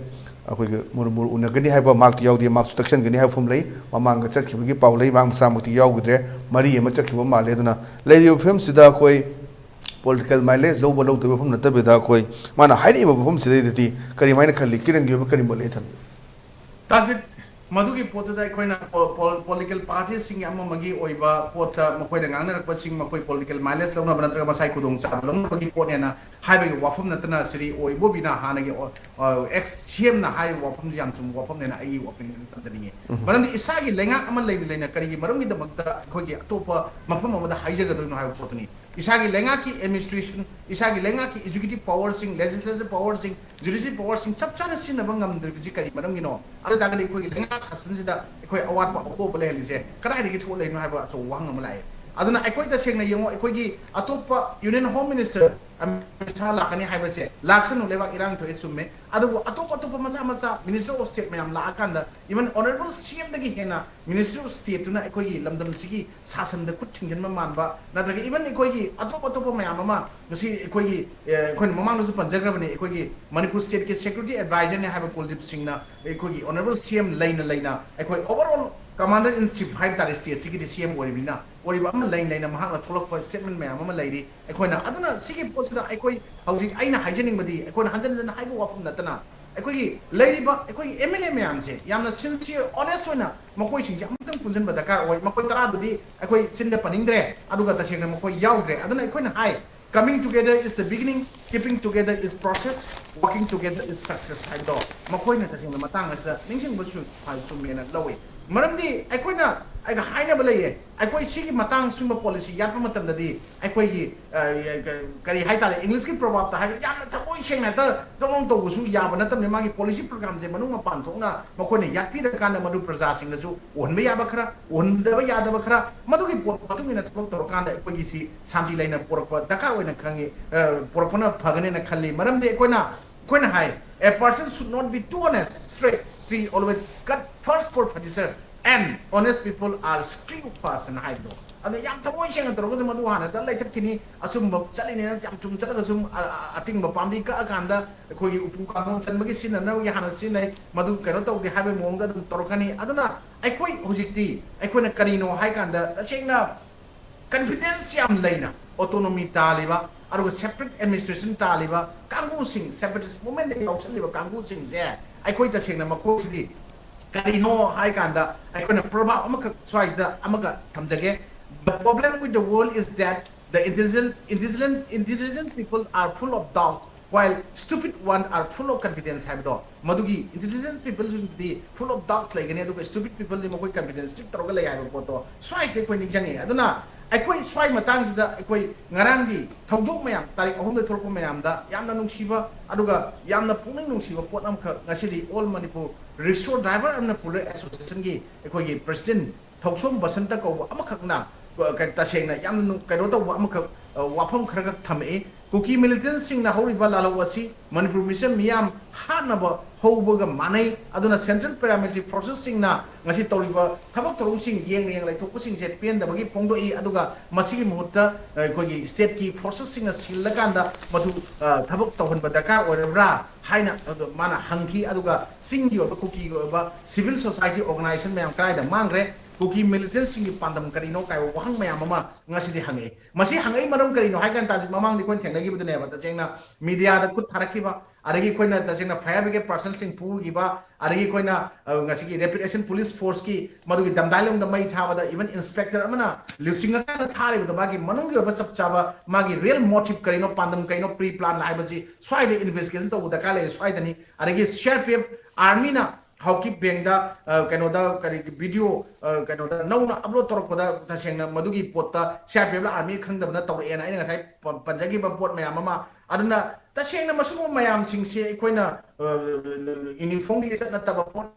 ꯑꯩꯈꯣꯏꯒꯤ ꯃꯨꯔꯃꯨ ꯎꯅꯒꯅꯤ ꯍꯥꯏꯕ ꯃꯍꯥꯛꯇꯤ ꯌꯥꯎꯗꯦ, ꯃꯍꯥꯛꯁꯨ ꯇꯛꯁꯟꯒꯅꯤ ꯍꯥꯏꯕ ꯋꯥꯐꯝ ꯂꯩ꯫ ꯃꯃꯥꯡꯗ ꯆꯠꯈꯤꯕꯒꯤ ꯄꯥꯎ ꯂꯩ, ꯃꯍꯥꯛ ꯃꯁꯥꯃꯛꯇꯤ ꯌꯥꯎꯈꯤꯗ꯭ꯔꯦ, ꯃꯔꯤ ꯑꯃ ꯆꯠꯈꯤꯕ ꯃꯥꯜꯂꯦ꯫ ꯑꯗꯨꯅ ꯂꯩꯔꯤꯕ ꯐꯤꯕꯝꯁꯤꯗ ꯑꯩꯈꯣꯏ political mileage ꯂꯧꯕ ꯂꯧꯗꯕ ꯋꯥꯐꯝ ꯅꯠꯇꯕꯤꯗ ꯑꯩꯈꯣꯏ ꯃꯥꯅ ꯍꯥꯏꯔꯛꯏꯕ ꯋꯥꯐꯝꯁꯤꯗꯩꯗꯗꯤ ꯀꯔꯤꯃꯥꯏꯅ ꯈꯜꯂꯤ? ꯀꯤꯔꯟꯒꯤ ꯑꯣꯏꯕ ꯀꯔꯤ ꯃꯣꯠ ꯂꯩ ꯊꯝꯕꯤꯌꯨ? ꯇꯥꯖꯤꯠ, ꯃꯗꯨꯒꯤ ꯄꯣꯠꯇꯨꯗ ꯑꯩꯈꯣꯏꯅ ꯄꯣ- ꯄꯣ- political party ꯁꯤꯡꯒꯤ ꯑꯃ ꯑꯃꯒꯤ ꯑꯣꯏꯕ ꯄꯣꯠꯇ ꯃꯈꯣꯏꯅ ꯉꯥꯡꯅꯔꯛꯄꯁꯤꯡ, ꯃꯈꯣꯏ political mileage ꯂꯧꯅꯕ ꯅꯠꯇ꯭ꯔꯒ ꯃꯁꯥꯏ ꯈꯨꯗꯣꯡꯆꯥꯕ ꯂꯧꯅꯕꯒꯤ ꯄꯣꯠꯅꯦꯅ ꯍꯥꯏꯕꯒꯤ ꯋꯥꯐꯝ ꯅꯠꯇꯅ, ꯁ꯭ꯔꯤ ꯑꯣꯏꯕꯣꯕꯤꯅ ꯍꯥꯟꯅꯒꯤ ꯑꯣ- ꯑ, ex C M ꯅ ꯍꯥꯏꯔꯤꯕ ꯋꯥꯐꯝꯁꯤ ꯌꯥꯝ ꯆꯨꯝꯕ ꯋꯥꯐꯝꯅꯦꯅ ꯑꯩꯒꯤ opinion ꯊꯝꯖꯅꯤꯡꯉꯤ꯫ ꯃꯔꯝꯗꯤ ꯏꯁꯥꯒꯤ ꯂꯩꯉꯥꯛ ꯑꯃ ꯂꯩꯅ ꯂꯩꯅ ꯀꯔꯤꯒꯤ ꯃꯔꯝꯒꯤꯗꯃꯛꯇ ꯑꯩꯈꯣꯏꯒꯤ ꯑꯇꯣꯞꯄ ꯃꯐꯝ ꯑꯃꯗ ꯍꯥꯏꯖꯒꯗꯣꯏꯅꯣ ꯍꯥꯏꯕ ꯄꯣꯠꯇꯨꯅꯤ꯫ ꯏꯁꯥꯒꯤ ꯂꯩꯉꯥꯛꯀꯤ administration, ꯏꯁꯥꯒꯤ ꯂꯩꯉꯥꯛꯀꯤ executive power ꯁꯤꯡ, legislative power ꯁꯤꯡ, judicial power ꯁꯤꯡ ꯆꯞ ꯆꯥꯅ ꯁꯤꯖꯤꯟꯅꯕ ꯉꯝꯗ꯭ꯔꯤꯕꯁꯤ ꯀꯔꯤ ꯃꯔꯝꯒꯤꯅꯣ? ꯑꯗꯨ ꯇꯥꯔꯒꯗꯤ ꯑꯩꯈꯣꯏꯒꯤ ꯂꯩꯉꯥꯛ ꯁꯥꯁꯟꯁꯤꯗ ꯑꯩꯈꯣꯏ ꯑꯋꯥꯠꯄ ꯑꯍꯣꯕ ꯂꯩꯍꯜꯂꯤꯁꯦ ꯀꯗꯥꯏꯗꯒꯤ ꯊꯣꯛꯂꯛꯏꯅꯣ ꯍꯥꯏꯕ ꯑꯆꯧꯕ ꯋꯥꯍꯪ ꯑꯃ ꯂꯥꯛꯑꯦ꯫ ꯑꯗꯨꯅ ꯑꯩꯈꯣꯏ ꯇꯁꯦꯡꯅ ꯌꯦꯡꯉꯣ, ꯑꯩꯈꯣꯏꯒꯤ ꯑꯇꯣꯞꯄ Union Home Minister Amit Shah ꯂꯥꯛꯀꯅꯤ ꯍꯥꯏꯕꯁꯦ, ꯂꯥꯛꯁꯅꯨ, ꯂꯩꯕꯥꯛ ꯏꯔꯥꯡ ꯊꯣꯛꯑꯦ, ꯆꯨꯝꯃꯦ, ꯑꯗꯨꯕꯨ ꯑꯇꯣꯞ ꯑꯇꯣꯞꯄ ꯃꯆꯥ ꯃꯆꯥ Minister of State ꯃꯌꯥꯝ ꯂꯥꯛꯑꯀꯥꯟꯗ, even Honourable C M ꯗꯒꯤ ꯍꯦꯟꯅ Minister of State ꯇꯨꯅ ꯑꯩꯈꯣꯏꯒꯤ ꯂꯝꯗꯝꯁꯤꯒꯤ ꯁꯥꯁꯟꯗ ꯈꯨꯠ ꯊꯤꯡꯖꯤꯟꯕ ꯃꯥꯟꯕ, ꯅꯠꯇ꯭ꯔꯒ even ꯑꯩꯈꯣꯏꯒꯤ ꯑꯇꯣꯞ ꯑꯇꯣꯞꯄ ꯃꯌꯥꯝ ꯑꯃ, ꯉꯁꯤ ꯑꯩꯈꯣꯏꯒꯤ, ꯑꯦ, ꯑꯩꯈꯣꯏꯅ ꯃꯃꯥꯡꯗꯁꯨ ꯄꯟꯖꯈ꯭ꯔꯕꯅꯤ, ꯑꯩꯈꯣꯏꯒꯤ ꯃꯅꯤꯄꯨꯔ state ꯀꯤ security advisor ꯅꯦ ꯍꯥꯏꯕ ꯀꯨꯜꯗꯤꯞ ꯁꯤꯡꯅ ꯑꯩꯈꯣꯏꯒꯤ Honourable C M ꯂꯩꯅ ꯂꯩꯅ, ꯑꯩꯈꯣꯏ overall Commander in Chief ꯍꯥꯏꯕ ꯇꯥꯔꯦ, state ꯁꯤꯒꯤꯗꯤ C M ꯑꯣꯏꯔꯤꯕꯅꯤꯅ, ꯑꯣꯏꯔꯤꯕ ꯑꯃ ꯂꯩꯅ ꯂꯩꯅ ꯃꯍꯥꯛꯅ ꯊꯣꯛꯂꯛꯄ statement ꯃꯌꯥꯝ ꯑꯃ ꯂꯩꯔꯤ꯫ ꯑꯩꯈꯣꯏꯅ ꯑꯗꯨꯅ ꯁꯤꯒꯤ ꯄꯣꯠꯁꯤꯗ ꯑꯩꯈꯣꯏ ꯍꯧꯖꯤꯛ ꯑꯩꯅ ꯍꯥꯏꯖꯅꯤꯡꯕꯗꯤ, ꯑꯩꯈꯣꯏꯅ ꯍꯟꯖꯤꯟ ꯍꯟꯖꯤꯟ ꯍꯥꯏꯕ ꯋꯥꯐꯝ ꯅꯠꯇꯅ, ꯑꯩꯈꯣꯏꯒꯤ ꯂꯩꯔꯤꯕ ꯑꯩꯈꯣꯏꯒꯤ M L A ꯃꯌꯥꯝꯁꯦ ꯌꯥꯝꯅ sincere, honest ꯑꯣꯏꯅ ꯃꯈꯣꯏꯁꯤꯡꯁꯦ ꯑꯃꯨꯛꯇꯪ ꯄꯨꯟꯁꯤꯟꯕ ꯗꯔꯀꯥꯔ ꯑꯣꯏ꯫ ꯃꯈꯣꯏ ꯇꯔꯥꯗꯨꯗꯤ ꯑꯩꯈꯣꯏ ꯆꯤꯟꯗ ꯄꯟꯅꯤꯡꯗ꯭ꯔꯦ, ꯑꯗꯨꯒ ꯇꯁꯦꯡꯅ ꯃꯈꯣꯏ ꯌꯥꯎꯗ꯭ꯔꯦ꯫ ꯑꯗꯨꯅ ꯑꯩꯈꯣꯏꯅ ꯍꯥꯏ, "Coming together is the beginning, keeping together is process, working together is success" ꯍꯥꯏꯕꯗꯣ ꯃꯈꯣꯏꯅ ꯇꯁꯦꯡꯅ ꯃꯇꯥꯡ ꯑꯁꯤꯗ ꯅꯤꯡꯁꯤꯡꯕꯁꯨ ꯆꯨꯝꯃꯦꯅ ꯂꯧꯏ꯫ ꯃꯔꯝꯗꯤ ꯑꯩꯈꯣꯏꯅ ꯑꯩꯒ ꯍꯥꯏꯅꯕ ꯂꯩꯌꯦ, ꯑꯩꯈꯣꯏ ꯁꯤꯒꯤ ꯃꯇꯥꯡ ꯁꯤꯒꯨꯝꯕ policy ꯌꯥꯠꯄ ꯃꯇꯝꯗꯗꯤ ꯑꯩꯈꯣꯏꯒꯤ, ꯑ, ꯀꯔꯤ ꯍꯥꯏꯇꯥꯔꯦ, English ꯀꯤ proverb ꯇ ꯍꯥꯏꯔꯒ ꯌꯥꯝꯅ ꯊꯃꯣꯏ ꯁꯦꯡꯅ ꯍꯦꯛꯇ ꯗꯣꯡ ꯗꯣꯡ ꯇꯧꯕꯁꯨ ꯌꯥꯕ ꯅꯠꯇꯕꯅꯤ꯫ ꯃꯥꯒꯤ policy program ꯁꯦ ꯃꯅꯨꯡ ꯃꯄꯥꯟ ꯊꯣꯛꯅ ꯃꯈꯣꯏꯅ ꯌꯥꯠꯄꯤꯔꯀꯥꯟꯗ ꯃꯗꯨ ꯄ꯭ꯔꯖꯥꯁꯤꯡꯅꯁꯨ ꯎꯍꯟꯕ ꯌꯥꯕ ꯈꯔ, ꯎꯍꯟꯗꯕ ꯌꯥꯗꯕ ꯈꯔ, ꯃꯗꯨꯒꯤ ꯄꯣꯠ ꯃꯇꯨꯡ ꯏꯟꯅ ꯊꯕꯛ ꯇꯧꯔꯀꯥꯟꯗ ꯑꯩꯈꯣꯏꯒꯤ ꯁꯤ ꯁꯥꯟꯇꯤ ꯂꯩꯅ ꯄꯨꯔꯛꯄ ꯗꯔꯀꯥꯔ ꯑꯣꯏꯅ ꯈꯪꯉꯤ, ꯑ, ꯄꯨꯔꯛꯄꯅ ꯐꯒꯅꯦꯅ ꯈꯜꯂꯤ꯫ ꯃꯔꯝꯗꯤ ꯑꯩꯈꯣꯏꯅ, ꯑꯩꯈꯣꯏꯅ ꯍꯥꯏ, "A person should not be too honest, straight, three always cut first for furniture, and honest people are screw first" ꯍꯥꯏꯅ ꯍꯥꯏꯕꯗꯣ꯫ ꯑꯗ ꯌꯥꯝ ꯊꯃꯣꯏ ꯁꯦꯡꯅ ꯇꯧꯔꯒꯁꯨ ꯃꯗꯨ ꯍꯥꯟꯅ ꯇ ꯂꯩꯊꯠꯈꯤꯅꯤ꯫ ꯑꯆꯨꯝꯕ ꯆꯠꯂꯤꯅꯦꯅ ꯌꯥꯝ ꯆꯨꯝ ꯆꯠꯂꯒꯁꯨ, ꯑ, ꯑ, ꯑꯇꯤꯡꯕ ꯄꯥꯝꯕꯤ ꯀꯛꯑꯀꯥꯟꯗ ꯑꯩꯈꯣꯏꯒꯤ ꯎꯄꯨ ꯀꯥꯡꯊꯣꯟ ꯆꯟꯕꯒꯤ ꯁꯤꯖꯤꯟꯅꯅꯕꯒꯤ ꯍꯥꯟꯅ ꯁꯤꯖꯤꯟꯅꯩ, ꯃꯗꯨ ꯀꯩꯅꯣ ꯇꯧꯗꯦ ꯍꯥꯏꯕꯒꯤ ꯃꯑꯣꯡꯗ ꯑꯗꯨꯝ ꯇꯧꯔꯛꯀꯅꯤ꯫ ꯑꯗꯨꯅ ꯑꯩꯈꯣꯏ ꯍꯧꯖꯤꯛꯇꯤ ꯑꯩꯈꯣꯏꯅ ꯀꯔꯤꯅꯣ ꯍꯥꯏ ꯀꯥꯟꯗ ꯇꯁꯦꯡꯅ confidence ꯌꯥꯝ ꯂꯩꯅ autonomy ꯇꯥꯜꯂꯤꯕ, ꯑꯗꯨꯒ separate administration ꯇꯥꯜꯂꯤꯕ ꯀꯥꯡꯕꯨꯁꯤꯡ, separatist movement ꯇ ꯌꯥꯎꯁꯜꯂꯤꯕ ꯀꯥꯡꯕꯨꯁꯤꯡꯁꯦ ꯑꯩꯈꯣꯏ ꯇꯁꯦꯡꯅ ꯃꯈꯣꯏꯁꯤꯗꯤ ꯀꯔꯤꯅꯣ ꯍꯥꯏ ꯀꯥꯟꯗ ꯑꯩꯈꯣꯏꯅ proverb ꯑꯃꯈꯛ ꯁ꯭ꯋꯥꯏꯁꯤꯗ ꯑꯃꯒ ꯊꯝꯖꯒꯦ. The problem with the world is that the intelligent, intelligent, intelligent people are full of doubt, while stupid ones are full of confidence ꯍꯥꯏꯕꯗꯣ, ꯃꯗꯨꯒꯤ intelligent people ꯁꯤꯡꯗꯤ full of doubt ꯂꯩꯒꯅꯤ, ꯑꯗꯨꯒ stupid people ꯗꯤ ꯃꯈꯣꯏ confidence ꯁ꯭ꯇꯤꯛ ꯇꯧꯔꯒ ꯂꯩ ꯍꯥꯏꯕ ꯄꯣꯠꯇꯣ ꯁ꯭ꯋꯥꯏꯁꯤꯗ ꯑꯩꯈꯣꯏ ꯅꯤꯡꯁꯤꯡꯉꯦ꯫ ꯑꯗꯨꯅ ꯑꯩꯈꯣꯏ ꯁ꯭ꯋꯥꯏ ꯃꯇꯥꯡꯁꯤꯗ ꯑꯩꯈꯣꯏ ꯉꯔꯥꯡꯒꯤ ꯊꯧꯗꯣꯛ ꯃꯌꯥꯝ, ꯇꯥꯔꯤꯛ ꯑꯍꯨꯝꯗ ꯊꯣꯛꯂꯛꯄ ꯃꯌꯥꯝꯗ ꯌꯥꯝꯅ ꯅꯨꯡꯁꯤꯕ, ꯑꯗꯨꯒ ꯌꯥꯝꯅ ꯄꯨꯛꯅꯤꯡ ꯅꯨꯡꯁꯤꯕ ꯄꯣꯠ ꯑꯃꯈꯛ ꯉꯁꯤꯗꯤ All Manipur Rickshaw Driver ꯑꯃꯅ ꯄꯨꯂꯔ ꯑꯦꯁꯣꯁꯤꯌꯦꯁꯟꯒꯤ ꯑꯩꯈꯣꯏꯒꯤ president ꯊꯧꯁꯣꯝ ꯕꯁꯟꯇ ꯀꯧꯕ ꯑꯃꯈꯛꯅ, ꯑ, ꯀ-, ꯇꯁꯦꯡꯅ ꯌꯥꯝꯅ ꯅꯨꯡ-, ꯀꯩꯅꯣ ꯇꯧꯕ ꯑꯃꯈꯛ, ꯑ, ꯋꯥꯐꯝ ꯈꯔꯈꯛ ꯊꯝꯃꯛꯏ꯫ ꯀꯨꯀꯤ militant ꯁꯤꯡꯅ ꯍꯧꯔꯤꯕ ꯂꯥꯜꯍꯧ ꯑꯁꯤ ꯃꯅꯤꯄꯨꯔ ꯃꯤꯆꯝ ꯃꯤꯌꯥꯝ ꯍꯥꯠꯅꯕ ꯍꯧꯕꯒ ꯃꯥꯟꯅꯩ꯫ ꯑꯗꯨꯅ central paramilitary forces ꯁꯤꯡꯅ ꯉꯁꯤ ꯇꯧꯔꯤꯕ ꯊꯕꯛ ꯊꯧꯔꯝꯁꯤꯡ ꯌꯦꯡꯅ ꯌꯦꯡꯅ ꯂꯩꯊꯣꯛꯄꯁꯤꯡꯁꯦ ꯄꯦꯟꯗꯕꯒꯤ ꯐꯣꯡꯗꯣꯛꯏ꯫ ꯑꯗꯨꯒ ꯃꯁꯤꯒꯤ ꯃꯍꯨꯠꯇ, ꯑ, ꯑꯩꯈꯣꯏꯒꯤ state ꯀꯤ forces ꯁꯤꯡꯅ ꯁꯤꯜꯂꯀꯥꯟꯗ ꯃꯗꯨ, ꯑ, ꯊꯕꯛ ꯇꯧꯍꯟꯕ ꯗꯔꯀꯥꯔ ꯑꯣꯏꯔꯕ꯭ꯔꯥ ꯍꯥꯏꯅ ꯑꯗꯨ ꯃꯥꯅ ꯍꯪꯈꯤ꯫ ꯑꯗꯨꯒ ꯆꯤꯡꯒꯤ ꯑꯣꯏꯕ, ꯀꯨꯀꯤꯒꯤ ꯑꯣꯏꯕ civil society organization ꯃꯌꯥꯝ ꯀꯗꯥꯏꯗ ꯃꯥꯡꯈ꯭ꯔꯦ? ꯀꯨꯀꯤ militant ꯁꯤꯡꯒꯤ ꯄꯥꯟꯗꯝ ꯀꯔꯤꯅꯣ ꯀꯥꯏꯕ ꯋꯥꯍꯪ ꯃꯌꯥꯝ ꯑꯃ ꯉꯁꯤꯗꯤ ꯍꯪꯉꯛꯏ꯫ ꯃꯁꯤ ꯍꯪꯉꯛꯏ ꯃꯔꯝ ꯀꯔꯤꯅꯣ ꯍꯥꯏ ꯀꯥꯟꯗ, ꯇꯥꯖꯤꯛ, ꯃꯃꯥꯡꯗ ꯑꯩꯈꯣꯏꯅ ꯊꯦꯡꯅꯈꯤꯕꯗꯨꯅꯦꯕ, ꯇꯁꯦꯡꯅ media ꯗ ꯈꯨꯠ ꯊꯥꯔꯛꯈꯤꯕ, ꯑꯗꯒꯤ ꯑꯩꯈꯣꯏꯅ ꯇꯁꯦꯡꯅ fire brigade personnel ꯁꯤꯡ ꯐꯨꯈꯤꯕ, ꯑꯗꯒꯤ ꯑꯩꯈꯣꯏꯅ, ꯑ, ꯉꯁꯤꯒꯤ rapid action police force ꯀꯤ ꯃꯗꯨꯒꯤ ꯗꯝꯗꯥꯏꯂꯣꯡꯗ ꯃꯩ ꯊꯥꯕꯗ even inspector ꯑꯃꯅ ꯂꯨꯆꯤꯡꯉꯀꯥꯟꯗ ꯊꯥꯔꯤꯕꯗꯣ, ꯃꯥꯒꯤ ꯃꯅꯨꯡꯒꯤ ꯑꯣꯏꯕ ꯆꯞ ꯆꯥꯕ ꯃꯥꯒꯤ real motive ꯀꯔꯤꯅꯣ, ꯄꯥꯟꯗꯝ ꯀꯔꯤꯅꯣ, pre plan ꯍꯥꯏꯕꯁꯤ ꯁ꯭ꯋꯥꯏꯗ investigation ꯇꯧꯕ ꯗꯔꯀꯥꯔ ꯂꯩꯔꯦ꯫ ꯁ꯭ꯋꯥꯏꯗꯅꯤ꯫ ꯑꯗꯒꯤ C R P F army ꯅ ꯍꯥꯎꯀꯤꯞ ꯕꯦꯡꯗ, ꯑ, ꯀꯩꯅꯣꯗ, ꯀꯔꯤ, video, ꯑ, ꯀꯩꯅꯣꯗ ꯅꯧꯅ upload ꯇꯧꯔꯛꯄꯗ, ꯇꯁꯦꯡꯅ ꯃꯗꯨꯒꯤ ꯄꯣꯠꯇ C R P F ꯂ army ꯈꯪꯗꯕꯅ ꯇꯧꯔꯛꯑꯦꯅ ꯑꯩꯅ ꯉꯁꯥꯏ ꯄ-, ꯄꯟꯖꯈꯤꯕ ꯄꯣꯠ ꯃꯌꯥꯝ ꯑꯃ꯫ ꯑꯗꯨꯅ ꯇꯁꯦꯡꯅ ꯃꯁꯤꯒꯨꯝꯕ ꯃꯌꯥꯝꯁꯤꯡꯁꯦ ꯑꯩꯈꯣꯏꯅ, ꯑ, uniform ꯒꯤ ꯂꯤꯆꯠ ꯅꯠꯇꯕ ꯄꯣꯠ,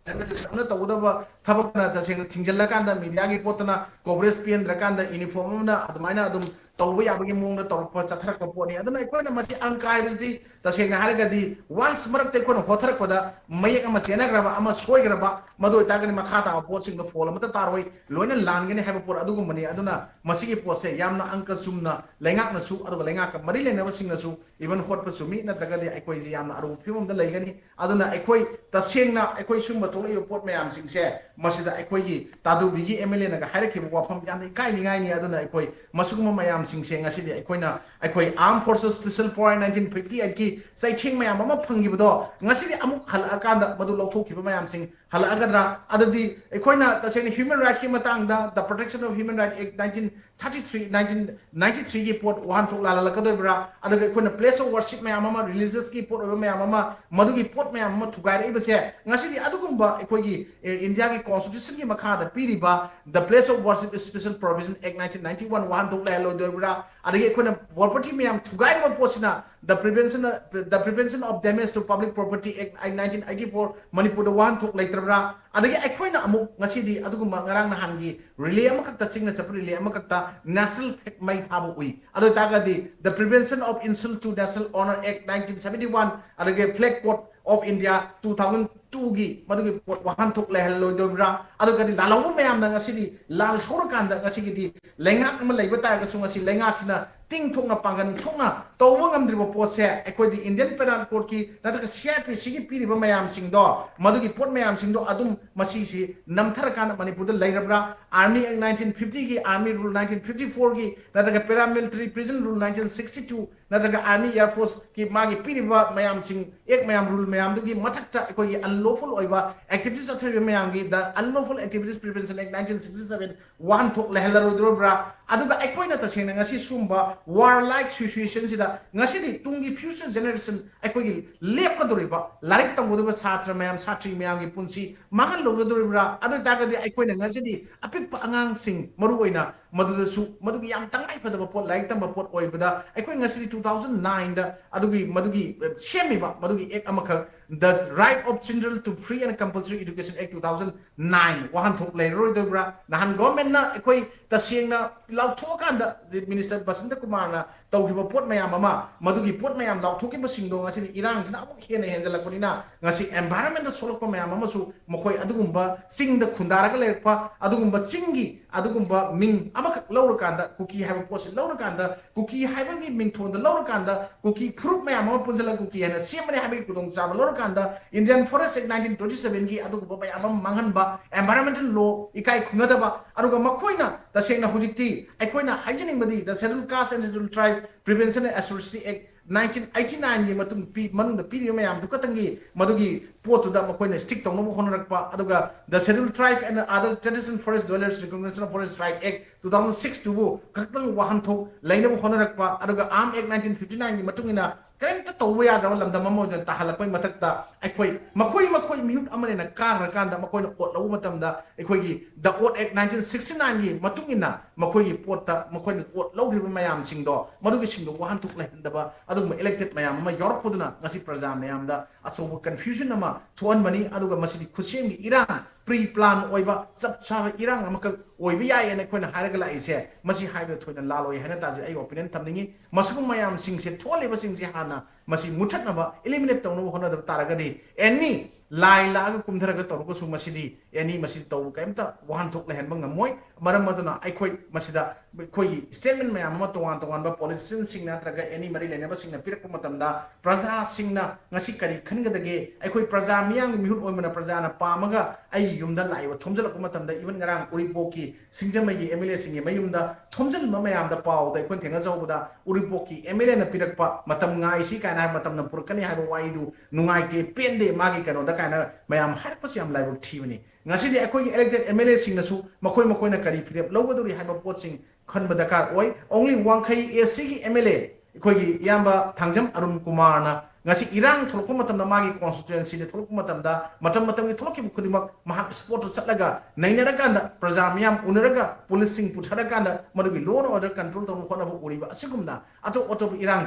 ꯑꯃꯅ ꯇꯧꯒꯗꯕ ꯊꯕꯛꯅ ꯇꯁꯦꯡꯅ ꯊꯤꯡꯖꯤꯜꯂꯀꯥꯟꯗ, media ꯒꯤ ꯄꯣꯠꯇꯅ coverage ꯄꯤꯍꯟꯗ꯭ꯔꯀꯥꯟꯗ, uniform ꯑꯃꯅ ꯑꯗꯨꯃꯥꯏꯅ ꯑꯗꯨꯝ ꯇꯧꯕ ꯌꯥꯕꯒꯤ ꯃꯑꯣꯡꯗ ꯇꯧꯔꯛꯄ, ꯆꯠꯊꯔꯛꯄ ꯄꯣꯠꯅꯤ꯫ ꯑꯗꯨꯅ ꯑꯩꯈꯣꯏꯅ ꯃꯁꯤ ꯑꯪꯀ ꯍꯥꯏꯕꯁꯤꯗꯤ, ꯇꯁꯦꯡꯅ ꯍꯥꯏꯔꯒꯗꯤ, once ꯃꯔꯛꯇ ꯑꯩꯈꯣꯏꯅ ꯍꯣꯊꯔꯛꯄꯗ, ꯃꯌꯦꯛ ꯑꯃ ꯆꯦꯟꯅꯈ꯭ꯔꯕ, ꯑꯃ ꯁꯣꯏꯈ꯭ꯔꯕ, ꯃꯗꯨ ꯑꯣꯏꯇꯥꯔꯒꯗꯤ ꯃꯈꯥ ꯇꯥꯕ ꯄꯣꯠꯁꯤꯡꯗꯣ ꯐꯣꯜ ꯑꯃꯠꯇ ꯇꯥꯔꯣꯏ, ꯂꯣꯏꯅ ꯂꯥꯟꯒꯅꯤ ꯍꯥꯏꯕ ꯄꯣꯠ ꯑꯗꯨꯒꯨꯝꯕꯅꯤ꯫ ꯑꯗꯨꯅ ꯃꯁꯤꯒꯤ ꯄꯣꯠꯁꯦ ꯌꯥꯝꯅ ꯑꯪꯀ ꯆꯨꯝꯅ ꯂꯩꯉꯥꯛꯅꯁꯨ, ꯑꯗꯨꯒ ꯂꯩꯉꯥꯛꯀ ꯃꯔꯤ ꯂꯩꯅꯕꯁꯤꯡꯅꯁꯨ, even ꯍꯣꯠꯄ ꯆꯨꯝꯃꯤ, ꯅꯠꯇ꯭ꯔꯒꯗꯤ ꯑꯩꯈꯣꯏꯁꯦ ꯌꯥꯝꯅ ꯑꯔꯨꯕ ꯐꯤꯕꯝꯗ ꯂꯩꯒꯅꯤ꯫ ꯑꯗꯨꯅ ꯑꯩꯈꯣꯏ ꯇꯁꯦꯡꯅ ꯑꯩꯈꯣꯏ ꯁꯤꯒꯨꯝꯕ ꯊꯣꯛꯂꯛꯏꯕ ꯄꯣꯠ ꯃꯌꯥꯝꯁꯤꯡꯁꯦ, ꯃꯁꯤꯗ ꯑꯩꯈꯣꯏꯒꯤ ꯇꯥꯗꯧꯕꯤꯒꯤ M L A ꯅꯒ ꯍꯥꯏꯔꯛꯈꯤꯕ ꯋꯥꯐꯝ ꯌꯥꯝꯅ ꯏꯀꯥꯏꯅꯤꯡꯉꯥꯏꯅꯤ꯫ ꯑꯗꯨꯅ ꯑꯩꯈꯣꯏ ꯃꯁꯤꯒꯨꯝꯕ ꯃꯌꯥꯝ ꯃꯌꯥꯝꯁꯤꯡꯁꯦ ꯉꯁꯤꯗꯤ ꯑꯩꯈꯣꯏꯅ ꯑꯩꯈꯣꯏ Armed Forces Special Power nineteen fifty eight ꯀꯤ ꯆꯩꯊꯦꯡ ꯃꯌꯥꯝ ꯑꯃ ꯐꯪꯈꯤꯕꯗꯣ ꯉꯁꯤꯗꯤ ꯑꯃꯨꯛ ꯍꯜꯂꯛꯑꯀꯥꯟꯗ ꯃꯗꯨ ꯂꯧꯊꯣꯛꯈꯤꯕ ꯃꯌꯥꯝꯁꯤꯡ ꯍꯜꯂꯛꯑꯒꯗ꯭ꯔꯥ? ꯑꯗꯨꯗꯤ ꯑꯩꯈꯣꯏꯅ ꯇꯁꯦꯡꯅ human rights ꯀꯤ ꯃꯇꯥꯡꯗ The Protection of Human Rights Act nineteen thirty three nineteen ninety three ꯒꯤ ꯄꯣꯠ ꯋꯥꯍꯟꯊꯣꯛ ꯂꯥꯜꯍꯜꯂꯛꯀꯗꯣꯏꯕ꯭ꯔꯥ? ꯑꯗꯨꯒ ꯑꯩꯈꯣꯏꯅ place of worship ꯃꯌꯥꯝ ꯑꯃ, religious ꯀꯤ ꯄꯣꯠ ꯑꯣꯏꯕ ꯃꯌꯥꯝ ꯑꯃ, ꯃꯗꯨꯒꯤ ꯄꯣꯠ ꯃꯌꯥꯝ ꯑꯃ ꯊꯨꯒꯥꯏꯔꯛꯏꯕꯁꯦ ꯉꯁꯤꯗꯤ ꯑꯗꯨꯒꯨꯝꯕ ꯑꯩꯈꯣꯏꯒꯤ ꯏꯟꯗꯤꯌꯥꯒꯤ constitution ꯒꯤ ꯃꯈꯥꯗ ꯄꯤꯔꯤꯕ The Place of Worship Special Provision Act nineteen ninety one ꯋꯥꯍꯟꯊꯣꯛ ꯂꯩꯍꯜꯂꯣꯏꯗꯣꯏꯕ꯭ꯔꯥ? ꯑꯗꯒꯤ ꯑꯩꯈꯣꯏꯅ property ꯃꯌꯥꯝ ꯊꯨꯒꯥꯏꯔꯤꯕ ꯄꯣꯠꯁꯤꯅ The Prevention, The Prevention of Damage to Public Property Act nineteen eighty four ꯃꯅꯤꯄꯨꯔꯗ ꯋꯥꯍꯟꯊꯣꯛ ꯂꯩꯇ꯭ꯔꯕ꯭ꯔꯥ? ꯑꯗꯒꯤ ꯑꯩꯈꯣꯏꯅ ꯑꯃꯨꯛ ꯉꯁꯤꯗꯤ ꯑꯗꯨꯒꯨꯝꯕ ꯉꯔꯥꯡ ꯅꯍꯥꯟꯒꯤ relay ꯑꯃꯈꯛꯇ, ꯆꯤꯡꯅ ꯆꯠꯄ relay ꯑꯃꯈꯛꯇ national flag ꯃꯩ ꯊꯥꯕ ꯎꯏ꯫ ꯑꯗꯨ ꯑꯣꯏꯇꯥꯔꯒꯗꯤ The Prevention of Insult to National Honor Act nineteen seventy one, ꯑꯗꯒꯤ Flag Code of India two thousand two ꯒꯤ ꯃꯗꯨꯒꯤ ꯄꯣꯠ ꯋꯥꯍꯟꯊꯣꯛ ꯂꯩꯍꯜꯂꯣꯏꯗꯣꯏꯕ꯭ꯔꯥ? ꯑꯗꯨꯒꯗꯤ ꯂꯥꯜꯍꯧꯕ ꯃꯌꯥꯝꯅ ꯉꯁꯤꯗꯤ ꯂꯥꯜꯍꯧꯔꯀꯥꯟꯗ ꯉꯁꯤꯒꯤꯗꯤ ꯂꯩꯉꯥꯛ ꯑꯃ ꯂꯩꯕ ꯇꯥꯔꯒꯁꯨ ꯉꯁꯤ ꯂꯩꯉꯥꯛꯁꯤꯅ ꯇꯤꯡ ꯊꯣꯛꯅ, ꯄꯥꯡꯒꯜ ꯊꯣꯛꯅ ꯇꯧꯕ ꯉꯝꯗ꯭ꯔꯤꯕ ꯄꯣꯠꯁꯦ ꯑꯩꯈꯣꯏꯗꯤ Indian Penal Code ꯀꯤ ꯅꯠꯇ꯭ꯔꯒ C R P C ꯒꯤ ꯄꯤꯔꯤꯕ ꯃꯌꯥꯝꯁꯤꯡꯗꯣ, ꯃꯗꯨꯒꯤ ꯄꯣꯠ ꯃꯌꯥꯝꯁꯤꯡꯗꯣ ꯑꯗꯨꯝ ꯃꯁꯤꯁꯤ ꯅꯝꯊꯔꯀꯥꯟꯗ ꯃꯅꯤꯄꯨꯔꯗ ꯂꯩꯔꯕ꯭ꯔꯥ? Army Act nineteen fifty ꯒꯤ, Army Rule nineteen fifty four ꯒꯤ, ꯅꯠꯇ꯭ꯔꯒ Paramilitary Prison Rule nineteen sixty two, ꯅꯠꯇ꯭ꯔꯒ Army Air Force ꯀꯤ ꯃꯥꯒꯤ ꯄꯤꯔꯤꯕ ꯃꯌꯥꯝꯁꯤꯡ, act ꯃꯌꯥꯝ, rule ꯃꯌꯥꯝꯗꯨꯒꯤ ꯃꯊꯛꯇ ꯑꯩꯈꯣꯏꯒꯤ unlawful ꯑꯣꯏꯕ activities ꯆꯠꯊꯔꯤꯕ ꯃꯌꯥꯝꯒꯤ The Unlawful Activities Prevention Act nineteen sixty seven ꯋꯥꯍꯟꯊꯣꯛ ꯂꯩꯍꯜꯂꯔꯣꯏꯗꯣꯔꯤꯕ꯭ꯔꯥ? ꯑꯗꯨꯒ ꯑꯩꯈꯣꯏꯅ ꯇꯁꯦꯡꯅ ꯉꯁꯤ ꯁꯤꯒꯨꯝꯕ warlike situation ꯁꯤꯗ ꯉꯁꯤꯗꯤ ꯇꯨꯡꯒꯤ future generation ꯑꯩꯈꯣꯏꯒꯤ ꯂꯦꯞꯀꯗꯧꯔꯤꯕ, ꯂꯥꯏꯔꯤꯛ ꯇꯝꯒꯗꯧꯔꯤꯕ ꯁꯥꯇ꯭ꯔ ꯃꯌꯥꯝ, ꯁꯥꯇ꯭ꯔꯤ ꯃꯌꯥꯝꯒꯤ ꯄꯨꯟꯁꯤ ꯃꯥꯡꯍꯜꯂꯧꯒꯗꯧꯔꯤꯕ꯭ꯔꯥ? ꯑꯗꯨ ꯑꯣꯏꯇꯥꯔꯒꯗꯤ ꯑꯩꯈꯣꯏꯅ ꯉꯁꯤꯗꯤ ꯑꯄꯤꯛꯄ ꯑꯉꯥꯡꯁꯤꯡ ꯃꯔꯨ ꯑꯣꯏꯅ ꯃꯗꯨꯗꯁꯨ, ꯃꯗꯨꯒꯤ ꯌꯥꯝ ꯇꯉꯥꯏ ꯐꯗꯕ ꯄꯣꯠ, ꯂꯥꯏꯔꯤꯛ ꯇꯝꯕ ꯄꯣꯠ ꯑꯣꯏꯕꯗ ꯑꯩꯈꯣꯏ ꯉꯁꯤꯗꯤ two thousand nine ꯗ ꯑꯗꯨꯒꯤ, ꯃꯗꯨꯒꯤ, ꯑ, ꯁꯦꯝꯃꯤꯕ ꯃꯗꯨꯒꯤ act ꯑꯃꯈꯛ, The Right of Children to Free and Compulsory Education Act two thousand nine ꯋꯥꯍꯟꯊꯣꯛ ꯂꯩꯔꯔꯣꯏꯗꯧꯔꯤꯕ꯭ꯔꯥ? ꯅꯍꯥꯟ government ꯅ ꯑꯩꯈꯣꯏ ꯇꯁꯦꯡꯅ ꯂꯥꯎꯊꯣꯛꯑꯀꯥꯟꯗ, Minister ꯕꯁꯟꯇ ꯀꯨꯃꯥꯔꯅ ꯇꯧꯈꯤꯕ ꯄꯣꯠ ꯃꯌꯥꯝ ꯑꯃ, ꯃꯗꯨꯒꯤ ꯄꯣꯠ ꯃꯌꯥꯝ ꯂꯥꯎꯊꯣꯛꯈꯤꯕꯁꯤꯡꯗꯣ ꯉꯁꯤꯗꯤ ꯏꯔꯥꯡꯁꯤꯅ ꯑꯃꯨꯛ ꯍꯦꯟꯅ ꯍꯦꯟꯖꯜꯂꯛꯄꯅꯤꯅ ꯉꯁꯤ environment ꯇ ꯁꯣꯛꯂꯛꯄ ꯃꯌꯥꯝ ꯑꯃꯁꯨ ꯃꯈꯣꯏ ꯑꯗꯨꯒꯨꯝꯕ ꯆꯤꯡꯗ ꯈꯨꯟꯗꯥꯔꯒ ꯂꯩꯔꯛꯄ ꯑꯗꯨꯒꯨꯝꯕ ꯆꯤꯡꯒꯤ ꯑꯗꯨꯒꯨꯝꯕ ꯃꯤꯡ ꯑꯃꯈꯛ ꯂꯧꯔꯀꯥꯟꯗ, ꯀꯨꯀꯤ ꯍꯥꯏꯕ ꯄꯣꯠꯁꯤ ꯂꯧꯔꯀꯥꯟꯗ, ꯀꯨꯀꯤ ꯍꯥꯏꯕꯒꯤ ꯃꯤꯡꯊꯣꯟꯗ ꯂꯧꯔꯀꯥꯟꯗ, ꯀꯨꯀꯤ ꯐꯨꯔꯨꯞ ꯃꯌꯥꯝ ꯑꯃ ꯄꯨꯟꯁꯤꯜꯂꯒ ꯀꯨꯀꯤ ꯍꯥꯏꯅ ꯁꯦꯝꯕꯅꯤ ꯍꯥꯏꯕꯒꯤ ꯈꯨꯗꯣꯡꯆꯥꯕ ꯂꯧꯔꯀꯥꯟꯗ, ꯀꯥꯟꯗ Indian Forest Act nineteen twenty seven ꯒꯤ ꯑꯗꯨꯒꯨꯝꯕ ꯃꯌꯥꯝ ꯑꯃ ꯃꯥꯡꯍꯟꯕ, environmental law ꯏꯀꯥꯏ ꯈꯨꯝꯅꯗꯕ, ꯑꯗꯨꯒ ꯃꯈꯣꯏꯅ ꯇꯁꯦꯡꯅ ꯍꯧꯖꯤꯛꯇꯤ ꯑꯩꯈꯣꯏꯅ ꯍꯥꯏꯖꯅꯤꯡꯕꯗꯤ the Scheduled Caste and Scheduled Tribe Prevention and Association Act nineteen eighty nine ꯒꯤ ꯃꯇꯨꯡ ꯄꯤ-, ꯃꯅꯨꯡꯗ ꯄꯤꯔꯤꯕ ꯃꯌꯥꯝꯗꯨ ꯈꯛꯇꯪꯒꯤ ꯃꯗꯨꯒꯤ ꯄꯣꯠꯇꯨꯗ ꯃꯈꯣꯏꯅ stick ꯇꯧꯅꯕ ꯍꯣꯠꯅꯔꯛꯄ, ꯑꯗꯨꯒ the Scheduled Tribe and Other Traditional Forest Dwellers Recognition of Forest Right Act two thousand six ꯇꯨꯕꯨ ꯈꯛꯇꯪ ꯋꯥꯍꯟꯊꯣꯛ ꯂꯩꯅꯕ ꯍꯣꯠꯅꯔꯛꯄ, ꯑꯗꯨꯒ Arm Act nineteen fifty nine ꯒꯤ ꯃꯇꯨꯡ ꯏꯟꯅ ꯀꯔꯤꯝꯇ ꯇꯧꯕ ꯌꯥꯗ꯭ꯔꯕ ꯂꯝꯗꯝ ꯑꯃ ꯑꯣꯏꯅ ꯇꯥꯍꯜꯂꯛꯄꯒꯤ ꯃꯊꯛꯇ ꯑꯩꯈꯣꯏ ꯃꯈꯣꯏ ꯃꯈꯣꯏ ꯃꯤꯍꯨꯠ ꯑꯃꯅꯦꯅ ꯀꯥꯈ꯭ꯔꯀꯥꯟꯗ ꯃꯈꯣꯏꯅ ꯑꯣꯠ ꯂꯧꯕ ꯃꯇꯝꯗ ꯑꯩꯈꯣꯏꯒꯤ the Oath Act nineteen sixty nine ꯒꯤ ꯃꯇꯨꯡ ꯏꯟꯅ ꯃꯈꯣꯏꯒꯤ ꯄꯣꯠꯇ ꯃꯈꯣꯏꯅ ꯑꯣꯠ ꯂꯧꯈ꯭ꯔꯤꯕ ꯃꯌꯥꯝꯁꯤꯡꯗꯣ, ꯃꯗꯨꯒꯤꯁꯤꯡꯗꯣ ꯋꯥꯍꯟꯊꯣꯛ ꯂꯩꯍꯟꯗꯕ ꯑꯗꯨꯒꯨꯝꯕ elected ꯃꯌꯥꯝ ꯑꯃ ꯌꯥꯎꯔꯛꯄꯗꯨꯅ ꯉꯁꯤ ꯄ꯭ꯔꯖꯥ ꯃꯌꯥꯝꯗ ꯑꯆꯧꯕ confusion ꯑꯃ ꯊꯣꯛꯍꯟꯕꯅꯤ꯫ ꯑꯗꯨꯒ ꯃꯁꯤꯗꯤ ꯈꯨꯠꯁꯦꯝꯒꯤ ꯏꯔꯥꯡ, pre plan ꯑꯣꯏꯕ ꯆꯞ ꯆꯥꯕ ꯏꯔꯥꯡ ꯑꯃꯈꯛ ꯑꯣꯏꯕ ꯌꯥꯏꯌꯦꯅ ꯑꯩꯈꯣꯏꯅ ꯍꯥꯏꯔꯒ ꯂꯥꯛꯏꯁꯦ, ꯃꯁꯤ ꯍꯥꯏꯕꯗ ꯊꯣꯏꯅ ꯂꯥꯜꯂꯣꯏ ꯍꯥꯏꯅ ꯇꯥꯖꯩ꯫ ꯑꯩ opinion ꯊꯝꯅꯤꯡꯉꯤ꯫ ꯃꯁꯤꯒꯨꯝꯕ ꯃꯌꯥꯝꯁꯤꯡꯁꯦ, ꯊꯣꯛꯍꯜꯂꯤꯕꯁꯤꯡꯁꯦ ꯍꯥꯟꯅ ꯃꯁꯤ ꯃꯨꯠꯊꯠꯅꯕ, eliminate ꯇꯧꯅꯕ ꯍꯣꯠꯅꯗꯕ ꯇꯥꯔꯒꯗꯤ, any ꯂꯥꯏ ꯂꯥꯛꯑꯒ ꯀꯨꯝꯊꯔꯒ ꯇꯧꯔꯒꯁꯨ ꯃꯁꯤꯗꯤ any ꯃꯁꯤ ꯇꯧꯕ ꯀꯔꯤꯝꯇ ꯋꯥꯍꯟꯊꯣꯛ ꯂꯩꯍꯟꯕ ꯉꯝꯃꯣꯏ꯫ ꯃꯔꯝ ꯑꯗꯨꯅ ꯑꯩꯈꯣꯏ ꯃꯁꯤꯗ ꯑꯩꯈꯣꯏꯒꯤ statement ꯃꯌꯥꯝ ꯑꯃ, ꯇꯣꯉꯥꯟ ꯇꯣꯉꯥꯟꯕ politician ꯁꯤꯡꯅ ꯅꯠꯇ꯭ꯔꯒ any ꯃꯔꯤ ꯂꯩꯅꯕꯁꯤꯡꯅ ꯄꯤꯔꯛꯄ ꯃꯇꯝꯗ, ꯄ꯭ꯔꯖꯥꯁꯤꯡꯅ ꯉꯁꯤ ꯀꯔꯤ ꯈꯟꯒꯗꯒꯦ? ꯑꯩꯈꯣꯏ ꯄ꯭ꯔꯖꯥ ꯃꯤꯌꯥꯝꯒꯤ ꯃꯤꯍꯨꯠ ꯑꯣꯏꯕꯅ ꯄ꯭ꯔꯖꯥꯅ ꯄꯥꯝꯃꯒ ꯑꯩꯒꯤ ꯌꯨꯝꯗ ꯂꯥꯛꯏꯕ ꯊꯣꯝꯖꯤꯜꯂꯛꯄ ꯃꯇꯝꯗ, even ꯉꯔꯥꯡ ꯎꯔꯤꯄꯣꯛꯀꯤ ꯁꯤꯡꯖꯃꯩꯒꯤ M L A ꯁꯤꯡꯒꯤ ꯃꯌꯨꯝꯗ ꯊꯣꯝꯖꯤꯟꯕ ꯃꯌꯥꯝꯗ ꯄꯥꯎꯗ ꯑꯩꯈꯣꯏꯅ ꯊꯦꯡꯅꯖꯍꯧꯕꯗ, ꯎꯔꯤꯄꯣꯛꯀꯤ M L A ꯅ ꯄꯤꯔꯛꯄ "ꯃꯇꯝ ꯉꯥꯏꯁꯤ" ꯀꯥꯏꯅ ꯍꯥꯏꯕ, "ꯃꯇꯝꯅ ꯄꯨꯔꯛꯀꯅꯤ" ꯍꯥꯏꯕ ꯋꯥꯍꯩꯗꯨ ꯅꯨꯡꯉꯥꯏꯇꯦ, ꯄꯦꯟꯗꯦ ꯃꯥꯒꯤ ꯀꯩꯅꯣꯗ ꯀꯥꯏꯅ ꯃꯌꯥꯝ ꯍꯥꯏꯔꯛꯄꯁꯤ ꯌꯥꯝ ꯂꯥꯏꯕꯛ ꯊꯤꯕꯅꯤ꯫ ꯉꯁꯤꯗꯤ ꯑꯩꯈꯣꯏꯒꯤ elected M L A ꯁꯤꯡꯅꯁꯨ ꯃꯈꯣꯏ ꯃꯈꯣꯏꯅ ꯀꯔꯤ ꯐꯤꯔꯦꯞ ꯂꯧꯒꯗꯧꯔꯤ ꯍꯥꯏꯕ ꯄꯣꯠꯁꯤꯡ ꯈꯟꯕ ꯗꯔꯀꯥꯔ ꯑꯣꯏ꯫ Only ꯋꯥꯡꯈꯩ A C ꯒꯤ M L A ꯑꯩꯈꯣꯏꯒꯤ ꯏꯌꯥꯝꯕ ꯊꯥꯡꯖꯝ ꯑꯔꯨꯟ ꯀꯨꯃꯥꯔꯅ ꯉꯁꯤ ꯏꯔꯥꯡ ꯊꯣꯛꯂꯛꯄ ꯃꯇꯝꯗ, ꯃꯥꯒꯤ constituency ꯗ ꯊꯣꯛꯂꯛꯄ ꯃꯇꯝꯗ, ꯃꯇꯝ ꯃꯇꯝꯒꯤ ꯊꯣꯛꯂꯛꯈꯤꯕ ꯈꯨꯗꯤꯡꯃꯛ ꯃꯍꯥꯛ spot ꯇ ꯆꯠꯂꯒ ꯅꯩꯅꯔꯀꯥꯟꯗ, ꯄ꯭ꯔꯖꯥ ꯃꯤꯌꯥꯝ ꯎꯅꯔꯒ, police ꯁꯤꯡ ꯄꯨꯊꯔꯀꯥꯟꯗ ꯃꯗꯨꯒꯤ law and order control ꯇꯧꯅꯕ ꯍꯣꯠꯅꯕ ꯎꯔꯤꯕ ꯑꯁꯤꯒꯨꯝꯅ ꯑꯇꯣꯞ ꯑꯇꯣꯞꯄ ꯏꯔꯥꯡ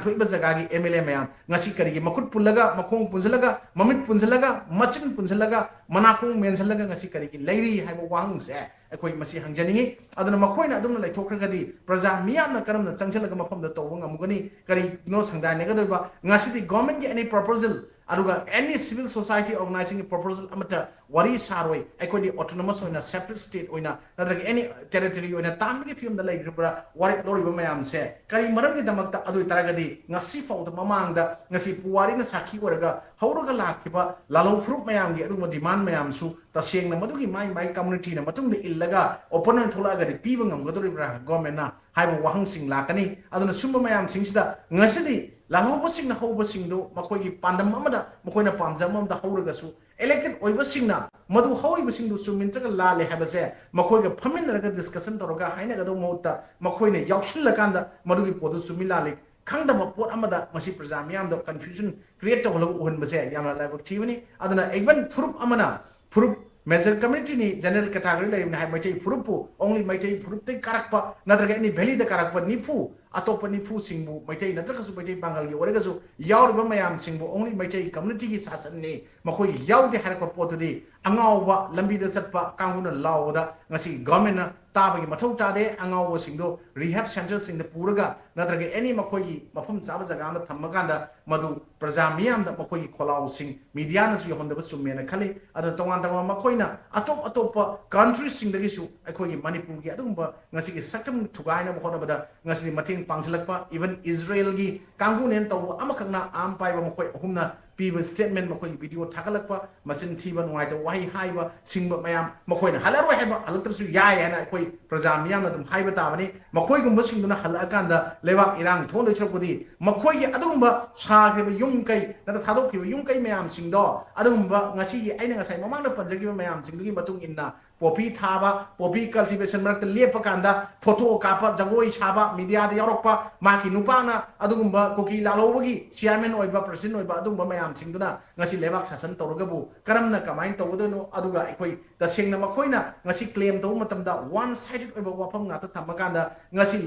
ꯊꯣꯛꯏꯕ ꯖꯒꯥꯒꯤ M L A ꯃꯌꯥꯝ ꯉꯁꯤ ꯀꯔꯤꯒꯤ ꯃꯈꯨꯠ ꯄꯨꯜꯂꯒ, ꯃꯈꯣꯡ ꯄꯨꯟꯁꯤꯜꯂꯒ, ꯃꯃꯤꯠ ꯄꯨꯟꯁꯤꯜꯂꯒ, ꯃꯆꯤꯟ ꯄꯨꯟꯁꯤꯜꯂꯒ, ꯃꯅꯥꯀꯣꯡ ꯃꯦꯟꯁꯤꯜꯂꯒ ꯉꯁꯤ ꯀꯔꯤꯒꯤ ꯂꯩꯔꯤ ꯍꯥꯏꯕ ꯋꯥꯍꯪꯁꯦ ꯑꯩꯈꯣꯏ ꯃꯁꯤ ꯍꯪꯖꯅꯤꯡꯉꯤ꯫ ꯑꯗꯨꯅ ꯃꯈꯣꯏꯅ ꯑꯗꯨꯝꯅ ꯂꯩꯊꯣꯛꯈ꯭ꯔꯒꯗꯤ ꯄ꯭ꯔꯖꯥ ꯃꯤꯌꯥꯝꯅ ꯀꯔꯝꯅ ꯆꯪꯁꯤꯜꯂꯒ ꯃꯐꯝꯗ ꯇꯧꯕ ꯉꯝꯒꯅꯤ? ꯀꯔꯤꯅꯣ ꯁꯪꯗꯥꯏꯅꯒꯗꯣꯏꯕ? ꯉꯁꯤꯗꯤ government ꯀꯤ any proposal ꯑꯗꯨꯒ any civil society organization ꯒꯤ proposal ꯑꯃꯠꯇ ꯋꯥꯔꯤ ꯁꯥꯔꯣꯏ꯫ ꯑꯩꯈꯣꯏꯗꯤ autonomous ꯑꯣꯏꯅ, separate state ꯑꯣꯏꯅ, ꯅꯠꯇ꯭ꯔꯒ any territory ꯑꯣꯏꯅ ꯇꯥꯟꯕꯒꯤ ꯐꯤꯕꯝꯗ ꯂꯩꯈ꯭ꯔꯤꯕ꯭ꯔꯥ? ꯋꯥꯔꯦꯞ ꯂꯧꯔꯤꯕ ꯃꯌꯥꯝꯁꯦ ꯀꯔꯤ ꯃꯔꯝꯒꯤꯗꯃꯛꯇ? ꯑꯗꯨ ꯑꯣꯏꯇꯥꯔꯒꯗꯤ ꯉꯁꯤ ꯐꯥꯎꯗ, ꯃꯃꯥꯡꯗ, ꯉꯁꯤ ꯄꯨꯋꯥꯔꯤꯅ ꯁꯥꯈꯤ ꯑꯣꯏꯔꯒ ꯍꯧꯔꯒ ꯂꯥꯛꯈꯤꯕ ꯂꯥꯜꯍꯧ ꯐꯨꯔꯨꯞ ꯃꯌꯥꯝꯒꯤ ꯑꯗꯨꯒꯨꯝꯕ demand ꯃꯌꯥꯝꯁꯨ ꯇꯁꯦꯡꯅ ꯃꯗꯨꯒꯤ ꯃꯥꯏ ꯃꯥꯏ community ꯅ ꯃꯇꯨꯡꯗ ꯏꯜꯂꯒ open ꯑꯣꯏꯅ ꯊꯣꯛꯂꯛꯑꯒꯗꯤ ꯄꯤꯕ ꯉꯝꯒꯗꯧꯔꯤꯕ꯭ꯔꯥ government ꯅ ꯍꯥꯏꯕ ꯋꯥꯍꯪꯁꯤꯡ ꯂꯥꯛꯀꯅꯤ꯫ ꯑꯗꯨꯅ ꯁꯨꯝꯕ ꯃꯌꯥꯝꯁꯤꯡꯁꯤꯗ ꯉꯁꯤꯗꯤ ꯂꯥꯜꯍꯧꯕꯁꯤꯡꯅ ꯍꯧꯕꯁꯤꯡꯗꯨ ꯃꯈꯣꯏꯒꯤ ꯄꯥꯟꯗꯝ ꯑꯃꯗ, ꯃꯈꯣꯏꯅ ꯄꯥꯝꯖꯕ ꯑꯃꯗ ꯍꯧꯔꯒꯁꯨ, elected ꯑꯣꯏꯕꯁꯤꯡꯅ ꯃꯗꯨ ꯍꯧꯔꯤꯕꯁꯤꯡꯗꯨ ꯆꯨꯝꯃꯤ ꯅꯠꯇ꯭ꯔꯒ ꯂꯥꯜꯂꯦ ꯍꯥꯏꯕꯁꯦ ꯃꯈꯣꯏꯒ ꯐꯝꯃꯤꯟꯅꯔꯒ discussion ꯇꯧꯔꯒ ꯍꯥꯏꯅꯒꯗꯧꯕ ꯃꯍꯨꯠꯇ, ꯃꯈꯣꯏꯅ ꯌꯥꯎꯁꯤꯜꯂꯀꯥꯟꯗ ꯃꯗꯨꯒꯤ ꯄꯣꯠꯇꯨ ꯆꯨꯝꯃꯤ ꯂꯥꯜꯂꯤ ꯈꯪꯗꯕ ꯄꯣꯠ ꯑꯃꯗ ꯃꯁꯤ ꯄ꯭ꯔꯖꯥ ꯃꯤꯌꯥꯝꯗ confusion create ꯇꯧꯍꯜꯂꯒ ꯎꯍꯟꯕꯁꯦ ꯌꯥꯝꯅ ꯂꯥꯏꯕꯛ ꯊꯤꯕꯅꯤ꯫ ꯑꯗꯨꯅ even ꯐꯨꯔꯨꯞ ꯑꯃꯅ, ꯐꯨꯔꯨꯞ major community ꯅꯤ, general category ꯂꯩꯔꯤꯕꯅꯤ ꯍꯥꯏ, ꯃꯩꯇꯩ ꯐꯨꯔꯨꯞꯄꯨ only ꯃꯩꯇꯩ ꯐꯨꯔꯨꯞꯇꯒꯤ ꯀꯥꯔꯛꯄ ꯅꯠꯇ꯭ꯔꯒ any valley ꯗ ꯀꯥꯔꯛꯄ ꯅꯤꯐꯨ, ꯑꯇꯣꯞꯄ ꯅꯤꯐꯨꯁꯤꯡꯕꯨ, ꯃꯩꯇꯩ ꯅꯠꯇ꯭ꯔꯒꯁꯨ ꯃꯩꯇꯩ ꯄꯥꯉꯜꯒꯤ ꯑꯣꯏꯔꯒꯁꯨ ꯌꯥꯎꯔꯤꯕ ꯃꯌꯥꯝꯁꯤꯡꯕꯨ only ꯃꯩꯇꯩ community ꯒꯤ ꯁꯥꯁꯟꯅꯤ, ꯃꯈꯣꯏꯒꯤ ꯌꯥꯎꯗꯦ ꯍꯥꯏꯔꯛꯄ ꯄꯣꯠꯇꯨꯗꯤ ꯑꯉꯥꯎꯕ, ꯂꯝꯕꯤꯗ ꯆꯠꯄ ꯀꯥꯡꯕꯨꯅ ꯂꯥꯎꯕꯗ ꯉꯁꯤ government ꯅ ꯇꯥꯕꯒꯤ ꯃꯊꯧ ꯇꯥꯗꯦ꯫ ꯑꯉꯥꯎꯕꯁꯤꯡꯗꯣ rehab centre ꯁꯤꯡꯗ ꯄꯨꯔꯒ ꯅꯠꯇ꯭ꯔꯒ any ꯃꯈꯣꯏꯒꯤ ꯃꯐꯝ ꯆꯥꯕ ꯖꯒꯥ ꯑꯃꯗ ꯊꯝꯃꯀꯥꯟꯗ ꯃꯗꯨ ꯄ꯭ꯔꯖꯥ ꯃꯤꯌꯥꯝꯗ ꯃꯈꯣꯏꯒꯤ ꯈꯣꯜꯂꯥꯎꯁꯤꯡ media ꯅꯁꯨ ꯌꯧꯍꯟꯗꯕ ꯆꯨꯝꯃꯦꯅ ꯈꯜꯂꯤ꯫ ꯑꯗꯨꯅ ꯇꯣꯉꯥꯟ ꯇꯣꯉꯥꯟꯕ ꯃꯈꯣꯏꯅ ꯑꯇꯣꯞ ꯑꯇꯣꯞꯄ country ꯁꯤꯡꯗꯒꯤꯁꯨ ꯑꯩꯈꯣꯏꯒꯤ ꯃꯅꯤꯄꯨꯔꯒꯤ ꯑꯗꯨꯒꯨꯝꯕ ꯉꯁꯤꯒꯤ ꯁꯛꯇꯝ ꯊꯨꯒꯥꯏꯅꯕ ꯍꯣꯠꯅꯕꯗ ꯉꯁꯤꯗꯤ ꯃꯇꯦꯡ ꯄꯥꯡꯁꯤꯜꯂꯛꯄ, even ꯏꯖꯔꯦꯜꯒꯤ ꯀꯥꯡꯕꯨꯅꯦꯅ ꯇꯧꯕ ꯑꯃꯈꯛꯅ, arm ꯄꯥꯏꯕ ꯃꯈꯣꯏ ꯑꯍꯨꯝꯅ ꯄꯤꯕ statement, ꯃꯈꯣꯏꯒꯤ video ꯊꯥꯒꯠꯂꯛꯄ, ꯃꯆꯤꯟ ꯊꯤꯕ, ꯅꯨꯡꯉꯥꯏꯇꯕ ꯋꯥꯍꯩ ꯍꯥꯏꯕ ꯁꯤꯡꯕ ꯃꯌꯥꯝ, ꯃꯈꯣꯏꯅ ꯍꯜꯂꯔꯣꯏ ꯍꯥꯏꯕ, ꯍꯜꯂꯛꯇ꯭ꯔꯁꯨ ꯌꯥꯏ ꯍꯥꯏꯅ ꯑꯩꯈꯣꯏ ꯄ꯭ꯔꯖꯥ ꯃꯤꯌꯥꯝꯅ ꯑꯗꯨꯝ ꯍꯥꯏꯕ ꯇꯥꯕꯅꯤ꯫ ꯃꯈꯣꯏꯒꯨꯝꯕꯁꯤꯡꯗꯨꯅ ꯍꯜꯂꯛꯑꯀꯥꯟꯗ ꯂꯩꯕꯥꯛ ꯏꯔꯥꯡ ꯊꯣꯛꯍꯟꯗꯣꯏ ꯁꯔꯨꯛꯄꯨꯗꯤ, ꯃꯈꯣꯏꯒꯤ ꯑꯗꯨꯒꯨꯝꯕ ꯁꯥꯈ꯭ꯔꯤꯕ ꯌꯨꯝ ꯀꯩ ꯅꯠꯇ꯭ꯔ ꯊꯥꯗꯣꯛꯈꯤꯕ ꯌꯨꯝ ꯀꯩ ꯃꯌꯥꯝꯁꯤꯡꯗꯣ, ꯑꯗꯨꯒꯨꯝꯕ ꯉꯁꯤꯒꯤ ꯑꯩꯅ ꯉꯁꯥꯏ ꯃꯃꯥꯡꯗ ꯄꯟꯖꯈꯤꯕ ꯃꯌꯥꯝꯁꯤꯡꯗꯨꯒꯤ ꯃꯇꯨꯡ ꯏꯟꯅ poppy ꯊꯥꯕ, poppy cultivation ꯃꯔꯛꯇ ꯂꯦꯞꯄ ꯀꯥꯟꯗ photo ꯀꯥꯞꯄ, ꯖꯒꯣꯏ ꯁꯥꯕ, media ꯗ ꯌꯥꯎꯔꯛꯄ, ꯃꯍꯥꯛꯀꯤ ꯅꯨꯄꯥꯅ ꯑꯗꯨꯒꯨꯝꯕ ꯀꯨꯀꯤ ꯂꯥꯜꯍꯧꯕꯒꯤ chairman ꯑꯣꯏꯕ, president ꯑꯣꯏꯕ ꯑꯗꯨꯒꯨꯝꯕ ꯃꯌꯥꯝꯁꯤꯡꯗꯨꯅ ꯉꯁꯤ ꯂꯩꯕꯥꯛ ꯁꯥꯁꯟ ꯇꯧꯔꯒꯕꯨ ꯀꯔꯝꯅ, ꯀꯃꯥꯏꯅ ꯇꯧꯒꯗꯣꯏꯅꯣ? ꯑꯗꯨꯒ ꯑꯩꯈꯣꯏ ꯇꯁꯦꯡꯅ ꯃꯈꯣꯏꯅ ꯉꯁꯤ claim ꯇꯧꯕ ꯃꯇꯝꯗ one sided ꯑꯣꯏꯕ ꯋꯥꯐꯝ ꯉꯥꯛꯇ ꯊꯝꯃꯀꯥꯟꯗ ꯉꯁꯤ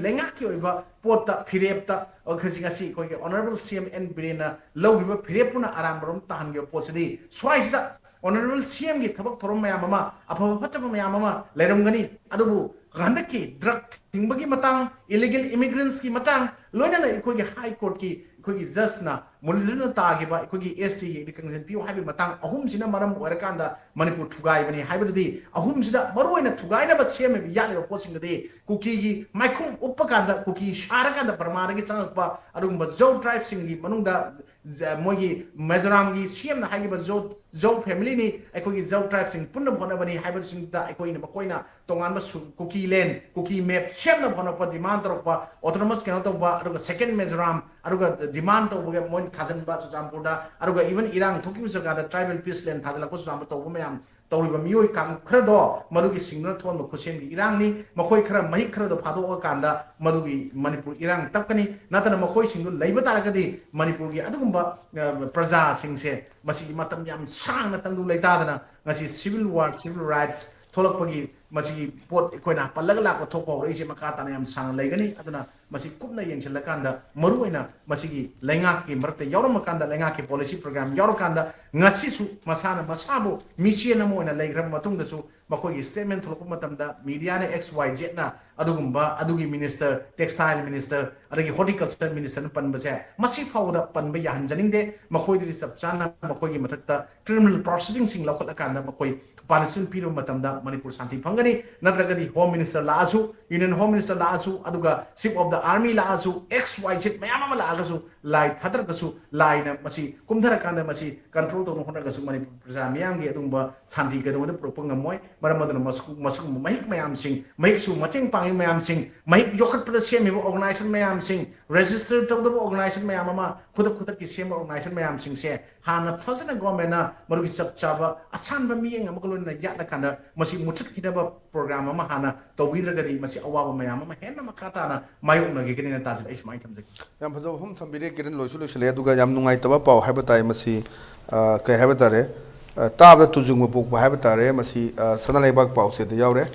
ꯂꯩꯉꯥꯛꯀꯤ ꯑꯣꯏꯕ ꯄꯣꯠꯇ, ꯐꯤꯔꯦꯞꯇ, ꯉꯁꯤ, ꯉꯁꯤ ꯑꯩꯈꯣꯏꯒꯤ honourable C M N ꯕꯤꯔꯦꯟꯅ ꯂꯧꯈꯤꯕ ꯐꯤꯔꯦꯞꯄꯨꯅ ꯑꯔꯥꯟꯕꯔꯣꯝ ꯇꯥꯍꯟꯈꯤꯕ ꯄꯣꯠꯁꯤꯗꯤ ꯁ꯭ꯋꯥꯏꯁꯤꯗ honourable C M ꯒꯤ ꯊꯕꯛ ꯊꯧꯔꯝ ꯃꯌꯥꯝ ꯑꯃ, ꯑꯐꯕ ꯐꯠꯇꯕ ꯃꯌꯥꯝ ꯑꯃ ꯂꯩꯔꯝꯒꯅꯤ, ꯑꯗꯨꯕꯨ ꯍꯟꯗꯛꯀꯤ drug ꯊꯤꯡꯕꯒꯤ ꯃꯇꯥꯡ, illegal immigrants ꯀꯤ ꯃꯇꯥꯡ, ꯂꯣꯏꯅꯅ ꯑꯩꯈꯣꯏꯒꯤ High Court ꯀꯤ ꯑꯩꯈꯣꯏꯒꯤ judge ꯅ ꯃꯨꯜꯂꯨꯅ ꯇꯥꯈꯤꯕ ꯑꯩꯈꯣꯏꯒꯤ ꯑꯦꯁ ꯇꯤꯒꯤ ꯔꯤꯀꯒꯅꯤꯁꯟ ꯄꯤꯌꯨ ꯍꯥꯏꯕꯒꯤ ꯃꯇꯥꯡ ꯑꯍꯨꯝꯁꯤꯅ ꯃꯔꯝ ꯑꯣꯏꯔꯀꯥꯟꯗ ꯃꯅꯤꯄꯨꯔ ꯊꯨꯒꯥꯏꯕꯅꯤ ꯍꯥꯏꯕꯗꯨꯗꯤ, ꯑꯍꯨꯝꯁꯤꯗ ꯃꯔꯨꯑꯣꯏꯅ ꯊꯨꯒꯥꯏꯅꯕ ꯁꯦꯝꯃꯤꯕ ꯌꯥꯠꯂꯤꯕ ꯄꯣꯠꯁꯤꯡꯗꯨꯗꯤ ꯀꯨꯀꯤꯒꯤ ꯃꯥꯏꯈꯨꯝ ꯎꯞꯄ ꯀꯥꯟꯗ, ꯀꯨꯀꯤ ꯁꯥꯔꯀꯥꯟꯗ ꯕꯔꯃꯥꯗꯒꯤ ꯆꯪꯉꯛꯄ ꯑꯗꯨꯒꯨꯝꯕ ꯖꯧ ꯇ꯭ꯔꯥꯏꯕꯁꯤꯡꯒꯤ ꯃꯅꯨꯡꯗ ꯖ-, ꯃꯣꯏꯒꯤ ꯃꯦꯖꯣꯔꯥꯝꯒꯤ ꯁꯤ ꯑꯦꯝꯅ ꯍꯥꯏꯈꯤꯕ ꯖꯧ, ꯖꯧ ꯐꯦꯃꯤꯂꯤꯅꯤ, ꯑꯩꯈꯣꯏꯒꯤ ꯖꯧ ꯇ꯭ꯔꯥꯏꯕꯁꯤꯡ ꯄꯨꯟꯅ ꯍꯣꯠꯅꯕꯅꯤ ꯍꯥꯏꯕꯁꯤꯡꯗ ꯑꯩꯈꯣꯏꯅ, ꯃꯈꯣꯏꯅ ꯇꯣꯉꯥꯟꯕ ꯁꯨ-, ꯀꯨꯀꯤ ꯂꯦꯟ, ꯀꯨꯀꯤ ꯃꯦꯞ ꯁꯦꯝꯅꯕ ꯍꯣꯠꯅꯔꯛꯄ, ꯗꯤꯃꯥꯟ ꯇꯧꯔꯛꯄ, ꯑꯣꯇꯣꯅꯣꯃꯁ ꯀꯩꯅꯣ ꯇꯧꯕ, ꯑꯗꯨꯒ ꯁꯦꯀꯦꯟ ꯃꯦꯖꯣꯔꯥꯝ, ꯑꯗꯨꯒ ꯗꯤꯃꯥꯟ ꯇꯧꯕꯒꯤ ꯃꯣꯏꯅ ꯊꯥꯖꯤꯟꯕ ꯆꯨꯔꯆꯥꯟꯄꯨꯔꯗ, ꯑꯗꯨꯒ ꯏꯚꯟ ꯏꯔꯥꯡ ꯊꯣꯛꯈꯤꯕ ꯖꯒꯥꯗ ꯇ꯭ꯔꯥꯏꯕꯦꯜ ꯄꯤꯁ ꯂꯦꯟ ꯊꯥꯖꯤꯜꯂꯛꯄ ꯆꯨꯔꯆꯥꯟꯄꯨꯔ ꯇꯧꯕ ꯃꯌꯥꯝ ꯇꯧꯔꯤꯕ ꯃꯤꯑꯣꯏ ꯀꯥꯡꯂꯨꯞ ꯈꯔꯗꯣ ꯃꯗꯨꯒꯤ ꯁꯤꯡꯗꯨꯅ ꯊꯣꯛꯍꯟꯕ ꯈꯨꯠꯁꯦꯝꯒꯤ ꯏꯔꯥꯡꯅꯤ꯫ ꯃꯈꯣꯏ ꯈꯔ, ꯃꯍꯤꯛ ꯈꯔꯗꯣ ꯐꯥꯗꯣꯛꯑꯀꯥꯟꯗ ꯃꯗꯨꯒꯤ ꯃꯅꯤꯄꯨꯔ ꯏꯔꯥꯡ ꯇꯞꯀꯅꯤ꯫ ꯅꯠꯇꯅ ꯃꯈꯣꯏꯁꯤꯡꯗꯨ ꯂꯩꯕ ꯇꯥꯔꯒꯗꯤ ꯃꯅꯤꯄꯨꯔꯒꯤ ꯑꯗꯨꯒꯨꯝꯕ, ꯑ, ꯄ꯭ꯔꯖꯥꯁꯤꯡꯁꯦ ꯃꯁꯤꯒꯤ ꯃꯇꯝ ꯌꯥꯝ ꯁꯥꯡꯅ ꯇꯪꯗꯨ ꯂꯩꯇꯥꯗꯅ ꯉꯁꯤ civil war, civil rights ꯊꯣꯛꯂꯛꯄꯒꯤ ꯃꯁꯤꯒꯤ ꯄꯣꯠ ꯑꯩꯈꯣꯏꯅ ꯄꯜꯂꯒ ꯂꯥꯛꯄ ꯊꯣꯛꯄ ꯍꯧꯔꯛꯏꯁꯦ ꯃꯈꯥ ꯇꯥꯅ ꯌꯥꯝ ꯁꯥꯡꯅ ꯂꯩꯒꯅꯤ꯫ ꯑꯗꯨꯅ ꯃꯁꯤ ꯀꯨꯞꯅ ꯌꯦꯡꯁꯤꯜꯂꯀꯥꯟꯗ ꯃꯔꯨꯑꯣꯏꯅ ꯃꯁꯤꯒꯤ ꯂꯩꯉꯥꯛꯀꯤ ꯃꯔꯛꯇ ꯌꯥꯎꯔꯝꯃꯀꯥꯟꯗ, ꯂꯩꯉꯥꯛꯀꯤ ꯄꯣꯂꯤꯁꯤ ꯄ꯭ꯔꯣꯒ꯭ꯔꯥꯝ ꯌꯥꯎꯔꯀꯥꯟꯗ, ꯉꯁꯤꯁꯨ ꯃꯁꯥꯅ ꯃꯁꯥꯕꯨ ꯃꯤꯆꯦꯟ ꯑꯃ ꯑꯣꯏꯅ ꯂꯩꯈ꯭ꯔꯕ ꯃꯇꯨꯡꯗꯁꯨ ꯃꯈꯣꯏꯒꯤ ꯁ꯭ꯇꯦꯠꯃꯦꯟ ꯊꯣꯛꯂꯛꯄ ꯃꯇꯝꯗ ꯃꯤꯗꯤꯌꯥꯅ ꯑꯦꯛꯁ ꯋꯥꯏ ꯖꯦꯠꯅ ꯑꯗꯨꯒꯨꯝꯕ, ꯑꯗꯨꯒꯤ ꯃꯤꯅꯤꯁꯇꯔ, ꯇꯦꯛꯁꯇꯥꯏꯜ ꯃꯤꯅꯤꯁꯇꯔ, ꯑꯗꯒꯤ ꯍꯣꯔꯇꯤꯀꯜꯆꯔ ꯃꯤꯅꯤꯁꯇꯔꯅ ꯄꯟꯕꯁꯦ ꯃꯁꯤ ꯐꯥꯎꯕꯗ ꯄꯟꯕ ꯌꯥꯍꯟꯖꯅꯤꯡꯗꯦ꯫ ꯃꯈꯣꯏꯗꯗꯤ ꯆꯞ ꯆꯥꯅ ꯃꯈꯣꯏꯒꯤ ꯃꯊꯛꯇ ꯀ꯭ꯔꯤꯃꯤꯅꯦꯜ ꯄ꯭ꯔꯣꯁꯤꯗꯤꯡꯁꯤꯡ ꯂꯧꯈꯠꯂꯀꯥꯟꯗ ꯃꯈꯣꯏ ꯄꯥꯅꯤꯁꯃꯦꯟ ꯄꯤꯔꯕ ꯃꯇꯝꯗ ꯃꯅꯤꯄꯨꯔ ꯁꯥꯟꯇꯤ ꯐꯪꯒꯅꯤ꯫ ꯅꯠꯇ꯭ꯔꯒꯗꯤ ꯍꯣꯝ ꯃꯤꯅꯤꯁꯇꯔ ꯂꯥꯛꯑꯁꯨ, ꯌꯨꯅꯤꯌꯟ ꯍꯣꯝ ꯃꯤꯅꯤꯁꯇꯔ ꯂꯥꯛꯑꯁꯨ, ꯑꯗꯨꯒ ꯆꯤꯐ ꯑꯣꯐ ꯗ ꯑꯥꯔꯃꯤ ꯂꯥꯛꯑꯁꯨ, ꯑꯦꯛꯁ ꯋꯥꯏ ꯖꯦꯠ ꯃꯌꯥꯝ ꯑꯃ ꯂꯥꯛꯑꯒꯁꯨ, ꯂꯥꯏ ꯊꯥꯗꯔꯒꯁꯨ, ꯂꯥꯏꯅ ꯃꯁꯤ ꯀꯨꯝꯊꯔꯀꯥꯟꯗ ꯃꯁꯤ ꯀꯟꯇ꯭ꯔꯣꯜ ꯇꯧꯅꯕ ꯍꯣꯠꯅꯔꯒꯁꯨ ꯃꯅꯤꯄꯨꯔ ꯄ꯭ꯔꯖꯥ ꯃꯤꯌꯥꯝꯒꯤ ꯑꯗꯨꯒꯨꯝꯕ ꯁꯥꯟꯇꯤ ꯀꯩꯗꯧꯉꯩꯗ ꯄꯨꯔꯛꯄ ꯉꯝꯃꯣꯏ꯫ ꯃꯔꯝ ꯑꯗꯨꯅ ꯃꯁꯤ-, ꯃꯁꯤꯒꯨꯝꯕ ꯃꯍꯤꯛ ꯃꯌꯥꯝꯁꯤꯡ, ꯃꯍꯤꯛꯁꯨ ꯃꯇꯦꯡ ꯄꯥꯡꯉꯤ ꯃꯌꯥꯝꯁꯤꯡ, ꯃꯍꯤꯛ ꯌꯣꯛꯈꯠꯄꯗ ꯁꯦꯝꯃꯤꯕ ꯑꯣꯔꯒꯅꯥꯏꯖꯦꯁꯟ ꯃꯌꯥꯝꯁꯤꯡ, ꯔꯦꯖꯤꯁꯇꯔ ꯇꯧꯗꯕ ꯑꯣꯔꯒꯅꯥꯏꯖꯦꯁꯟ ꯃꯌꯥꯝ ꯑꯃ, ꯈꯨꯗꯛ ꯈꯨꯗꯛꯀꯤ ꯁꯦꯝꯕ ꯑꯣꯔꯒꯅꯥꯏꯖꯦꯁꯟ ꯃꯌꯥꯝꯁꯤꯡꯁꯦ ꯍꯥꯟꯅ ꯐꯖꯅ ꯒꯣꯔꯃꯦꯟꯅ ꯃꯗꯨꯒꯤ ꯆꯞ ꯆꯥꯕ ꯑꯁꯥꯟꯕ ꯃꯤꯠꯌꯦꯡ ꯑꯃꯒ ꯂꯣꯏꯅꯅ ꯌꯥꯠꯂꯀꯥꯟꯗ ꯃꯁꯤ ꯃꯨꯠꯊꯠꯈꯤꯅꯕ ꯄ꯭ꯔꯣꯒ꯭ꯔꯥꯝ ꯑꯃ ꯍꯥꯟꯅ ꯇꯧꯕꯤꯗ꯭ꯔꯒꯗꯤ ꯃꯁꯤ ꯑꯋꯥꯕ ꯃꯌꯥꯝ ꯑꯃ ꯍꯦꯟꯅ ꯃꯈꯥ ꯇꯥꯅ ꯃꯥꯌꯣꯛꯅꯒꯅꯤꯅ ꯇꯥꯖꯤꯜ ꯑꯩ ꯁꯨꯃꯥꯏꯅ ꯊꯝꯖꯒꯦ꯫ ꯌꯥꯝ ꯐꯖꯕ ꯋꯥꯐꯝ ꯊꯝꯕꯤꯔꯦ ꯀꯤꯔꯟ, ꯂꯣꯏꯁꯨ ꯂꯣꯏꯁꯤꯜꯂꯦ꯫ ꯑꯗꯨꯒ ꯌꯥꯝ ꯅꯨꯡꯉꯥꯏꯇꯕ ꯄꯥꯎ ꯍꯥꯏꯕ ꯇꯥꯏ ꯃꯁꯤ, ꯑ, ꯀꯩ ꯍꯥꯏꯕ ꯇꯥꯔꯦ, ꯑ, ꯇꯥꯕꯗ ꯇꯨꯖꯨꯡꯕ ꯄꯣꯛꯄ ꯍꯥꯏꯕ ꯇꯥꯔꯦ꯫ ꯃꯁꯤ, ꯑ, ꯁꯅꯥ ꯂꯩꯕꯥꯛ ꯄꯥꯎꯆꯦꯗ ꯌꯥꯎꯔꯦ꯫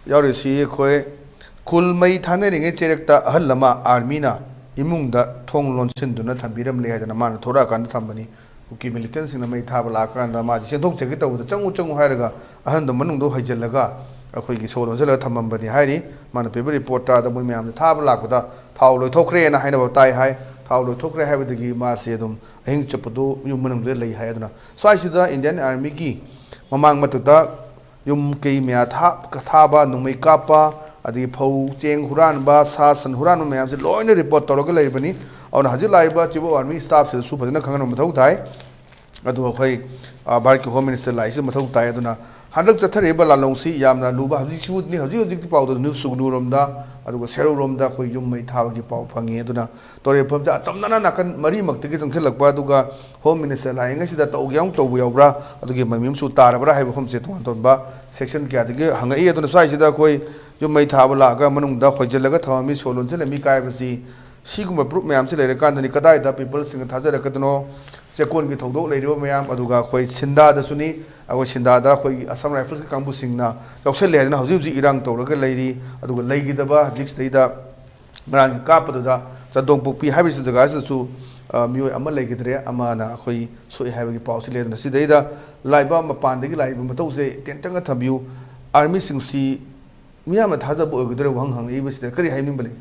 ꯌꯥꯎꯔꯤꯁꯤ ꯑꯩꯈꯣꯏ ꯈꯨꯜ ꯃꯩ ꯊꯥꯅꯔꯤꯉꯩ ꯆꯩꯔꯛꯇ ꯑꯍꯜ ꯑꯃ ꯑꯥꯔꯃꯤꯅ ꯏꯃꯨꯡꯗ ꯊꯣꯡ ꯂꯣꯟꯁꯤꯟꯗꯨꯅ ꯊꯝꯕꯤꯔꯝꯂꯦ ꯍꯥꯏꯗꯅ ꯃꯥꯅ ꯊꯣꯔꯛꯑꯀꯥꯟꯗ ꯊꯝꯕꯅꯤ꯫ ꯀꯨꯀꯤ ꯃꯤꯂꯤꯇꯦꯟꯁꯤꯡꯅ ꯃꯩ ꯊꯥꯕ ꯂꯥꯛꯑꯀꯥꯟꯗ ꯃꯥꯁꯤ ꯆꯦꯟꯊꯣꯛꯆꯒꯦ ꯇꯧꯕꯗ, "ꯆꯪꯉꯨ, ꯆꯪꯉꯨ" ꯍꯥꯏꯔꯒ ꯑꯍꯟꯗꯣ ꯃꯅꯨꯡꯗ ꯍꯩꯖꯤꯜꯂꯒ ꯑꯩꯈꯣꯏꯒꯤ ꯁꯣ ꯂꯣꯟꯁꯤꯜꯂꯒ ꯊꯝꯃꯝꯕꯅꯤ ꯍꯥꯏꯔꯤ꯫ ꯃꯥꯅ ꯄꯤꯕ ꯔꯤꯄꯣꯔꯠꯇ ꯑꯗ ꯃꯣꯏ ꯃꯌꯥꯝꯁꯦ ꯊꯥꯕ ꯂꯥꯛꯄꯗ ꯊꯥꯎ ꯂꯣꯏꯊꯣꯛꯈ꯭ꯔꯦꯅ ꯍꯥꯏꯅꯕ ꯇꯥꯏ ꯍꯥꯏ꯫ ꯄꯥꯎ ꯂꯣꯏꯊꯣꯛꯈ꯭ꯔꯦ ꯍꯥꯏꯕꯗꯒꯤ ꯃꯥꯁꯦ ꯑꯗꯨꯝ ꯑꯍꯤꯡ ꯆꯨꯞꯄꯗꯨ ꯌꯨꯝ ꯃꯅꯨꯡꯗ ꯂꯩ ꯍꯥꯏ꯫ ꯑꯗꯨꯅ ꯁ꯭ꯋꯥꯏꯁꯤꯗ Indian Armyꯒꯤ ꯃꯃꯥꯡ ꯃꯊꯛꯇ ꯌꯨꯝ ꯀꯩ ꯃꯌꯥ ꯊꯥ-, ꯊꯥꯕ, ꯅꯣꯡꯃꯩ ꯀꯥꯞꯄ, ꯑꯗꯒꯤ ꯐꯧ ꯆꯦꯡ ꯍꯨꯔꯥꯟꯕ, ꯁꯥ ꯁꯟ ꯍꯨꯔꯥꯟꯕ ꯃꯌꯥꯝꯁꯦ ꯂꯣꯏꯅ report ꯇꯧꯔꯒ ꯂꯩꯔꯤꯕꯅꯤ꯫ ꯑꯗꯨꯅ ꯍꯧꯖꯤꯛ ꯂꯥꯛꯏꯕ Chief of Army staffꯁꯤꯗꯁꯨ ꯐꯖꯅ ꯈꯪꯍꯟꯕ ꯃꯊꯧ ꯇꯥꯏ꯫ ꯑꯗꯨꯒ ꯑꯩꯈꯣꯏ, ꯑ, ꯚꯥꯔꯠꯀꯤ Home Minister ꯂꯥꯛꯏꯁꯤ ꯃꯊꯧ ꯇꯥꯏ꯫ ꯑꯗꯨꯅ ꯍꯟꯗꯛ ꯆꯠꯊꯔꯤꯕ ꯂꯥꯟꯂꯣꯡꯁꯤ ꯌꯥꯝꯅ ꯂꯨꯕ, ꯍꯧꯖꯤꯛꯁꯤꯕꯨꯗꯤ, ꯍꯧꯖꯤꯛ ꯍꯧꯖꯤꯛꯀꯤ ꯄꯥꯎꯗ ꯅ꯭ꯌꯨ ꯁꯨꯒꯅꯨꯔꯣꯝꯗ, ꯑꯗꯨꯒ ꯁꯦꯔꯧꯔꯣꯝꯗ ꯑꯩꯈꯣꯏ ꯌꯨꯝ ꯃꯩ ꯊꯥꯕꯒꯤ ꯄꯥꯎ ꯐꯪꯉꯤ꯫ ꯑꯗꯨꯅ ꯇꯧꯔꯤꯕ ꯐꯤꯕꯝꯁꯦ ꯑꯇꯝꯅꯅ ꯅꯥꯀꯟ ꯃꯔꯤꯃꯛꯇꯒꯤ ꯆꯪꯁꯤꯜꯂꯛꯄ, ꯑꯗꯨꯒ Home Minister ꯂꯥꯛꯏꯉꯩꯁꯤꯗ ꯇꯧꯒꯦ ꯑꯃꯨꯛ ꯇꯧꯕ ꯌꯥꯎꯕ꯭ꯔꯥ, ꯑꯗꯨꯒꯤ ꯃꯃꯤ ꯑꯃꯁꯨ ꯇꯥꯔꯕ꯭ꯔꯥ ꯍꯥꯏꯕ ꯃꯐꯝꯁꯦ ꯇꯣꯉꯥꯟ ꯇꯣꯉꯥꯟꯕ section ꯀꯌꯥꯗꯒꯤ ꯍꯪꯉꯛꯏ꯫ ꯑꯗꯨꯅ ꯁ꯭ꯋꯥꯏꯁꯤꯗ ꯑꯩꯈꯣꯏ ꯌꯨꯝ ꯃꯩ ꯊꯥꯕ ꯂꯥꯛꯑꯒ ꯃꯅꯨꯡꯗ ꯍꯣꯏꯖꯤꯜꯂꯒ ꯊꯝꯃꯝꯃꯤ, ꯁꯣ ꯂꯣꯟꯁꯤꯜꯂꯝꯃꯤ ꯀꯥꯏꯕꯁꯤ ꯁꯤꯒꯨꯝꯕ proof ꯃꯌꯥꯝꯁꯤ ꯂꯩꯔꯀꯥꯟꯗꯅꯤ ꯀꯗꯥꯏꯗ peopleꯁꯤꯡꯅ ꯊꯥꯖꯔꯛꯀꯗꯣꯏꯅꯣ? ꯆꯦꯛꯀꯣꯟꯒꯤ ꯊꯧꯗꯣꯛ ꯂꯩꯔꯤꯕ ꯃꯌꯥꯝ, ꯑꯗꯨꯒ ꯑꯩꯈꯣꯏ ꯁꯤꯟꯗꯥꯗꯁꯨꯅꯤ, ꯑꯩꯈꯣꯏ ꯁꯤꯟꯗꯥꯗ ꯑꯩꯈꯣꯏꯒꯤ Assam Riflesꯀꯤ ꯀꯥꯡꯕꯨꯁꯤꯡꯅ ꯌꯥꯎꯁꯜꯂꯦ ꯍꯥꯏꯗꯅ ꯍꯧꯖꯤꯛ ꯍꯧꯖꯤꯛ ꯏꯔꯥꯡ ꯇꯧꯔꯒ ꯂꯩꯔꯤ꯫ ꯑꯗꯨꯒ ꯂꯩꯈꯤꯗꯕ ꯍꯧꯖꯤꯛ ꯁꯤꯗꯩꯗ ꯃꯔꯥꯡꯒꯤ ꯀꯥꯞꯄꯗꯨꯗ ꯆꯟꯗꯣꯡꯄꯣꯛꯄꯤ ꯍꯥꯏꯕꯁꯤ ꯖꯒꯥꯁꯤꯗꯁꯨ, ꯑ, ꯃꯤꯑꯣꯏ ꯑꯃ ꯂꯩꯈꯤꯗ꯭ꯔꯦ, ꯑꯃꯅ ꯑꯩꯈꯣꯏ ꯁꯣꯛꯏ ꯍꯥꯏꯕꯒꯤ ꯄꯥꯎꯁꯤ ꯂꯩ꯫ ꯑꯗꯨꯅ ꯁꯤꯗꯩꯗ ꯂꯥꯛꯏꯕ ꯃꯄꯥꯟꯗꯒꯤ ꯂꯥꯛꯏꯕ ꯃꯊꯧꯁꯦ ꯇꯦꯟꯇꯪꯅ ꯊꯝꯕꯤꯌꯨ꯫ Armyꯁꯤꯡꯁꯤ ꯃꯤꯌꯥꯝꯅ ꯊꯥꯖꯕ ꯑꯣꯏꯒꯗꯧꯔꯦ ꯋꯥꯍꯪ ꯍꯪꯉꯛꯏꯕꯁꯤꯗ ꯀꯔꯤ ꯍꯥꯏꯅꯤꯡꯕ ꯂꯩ?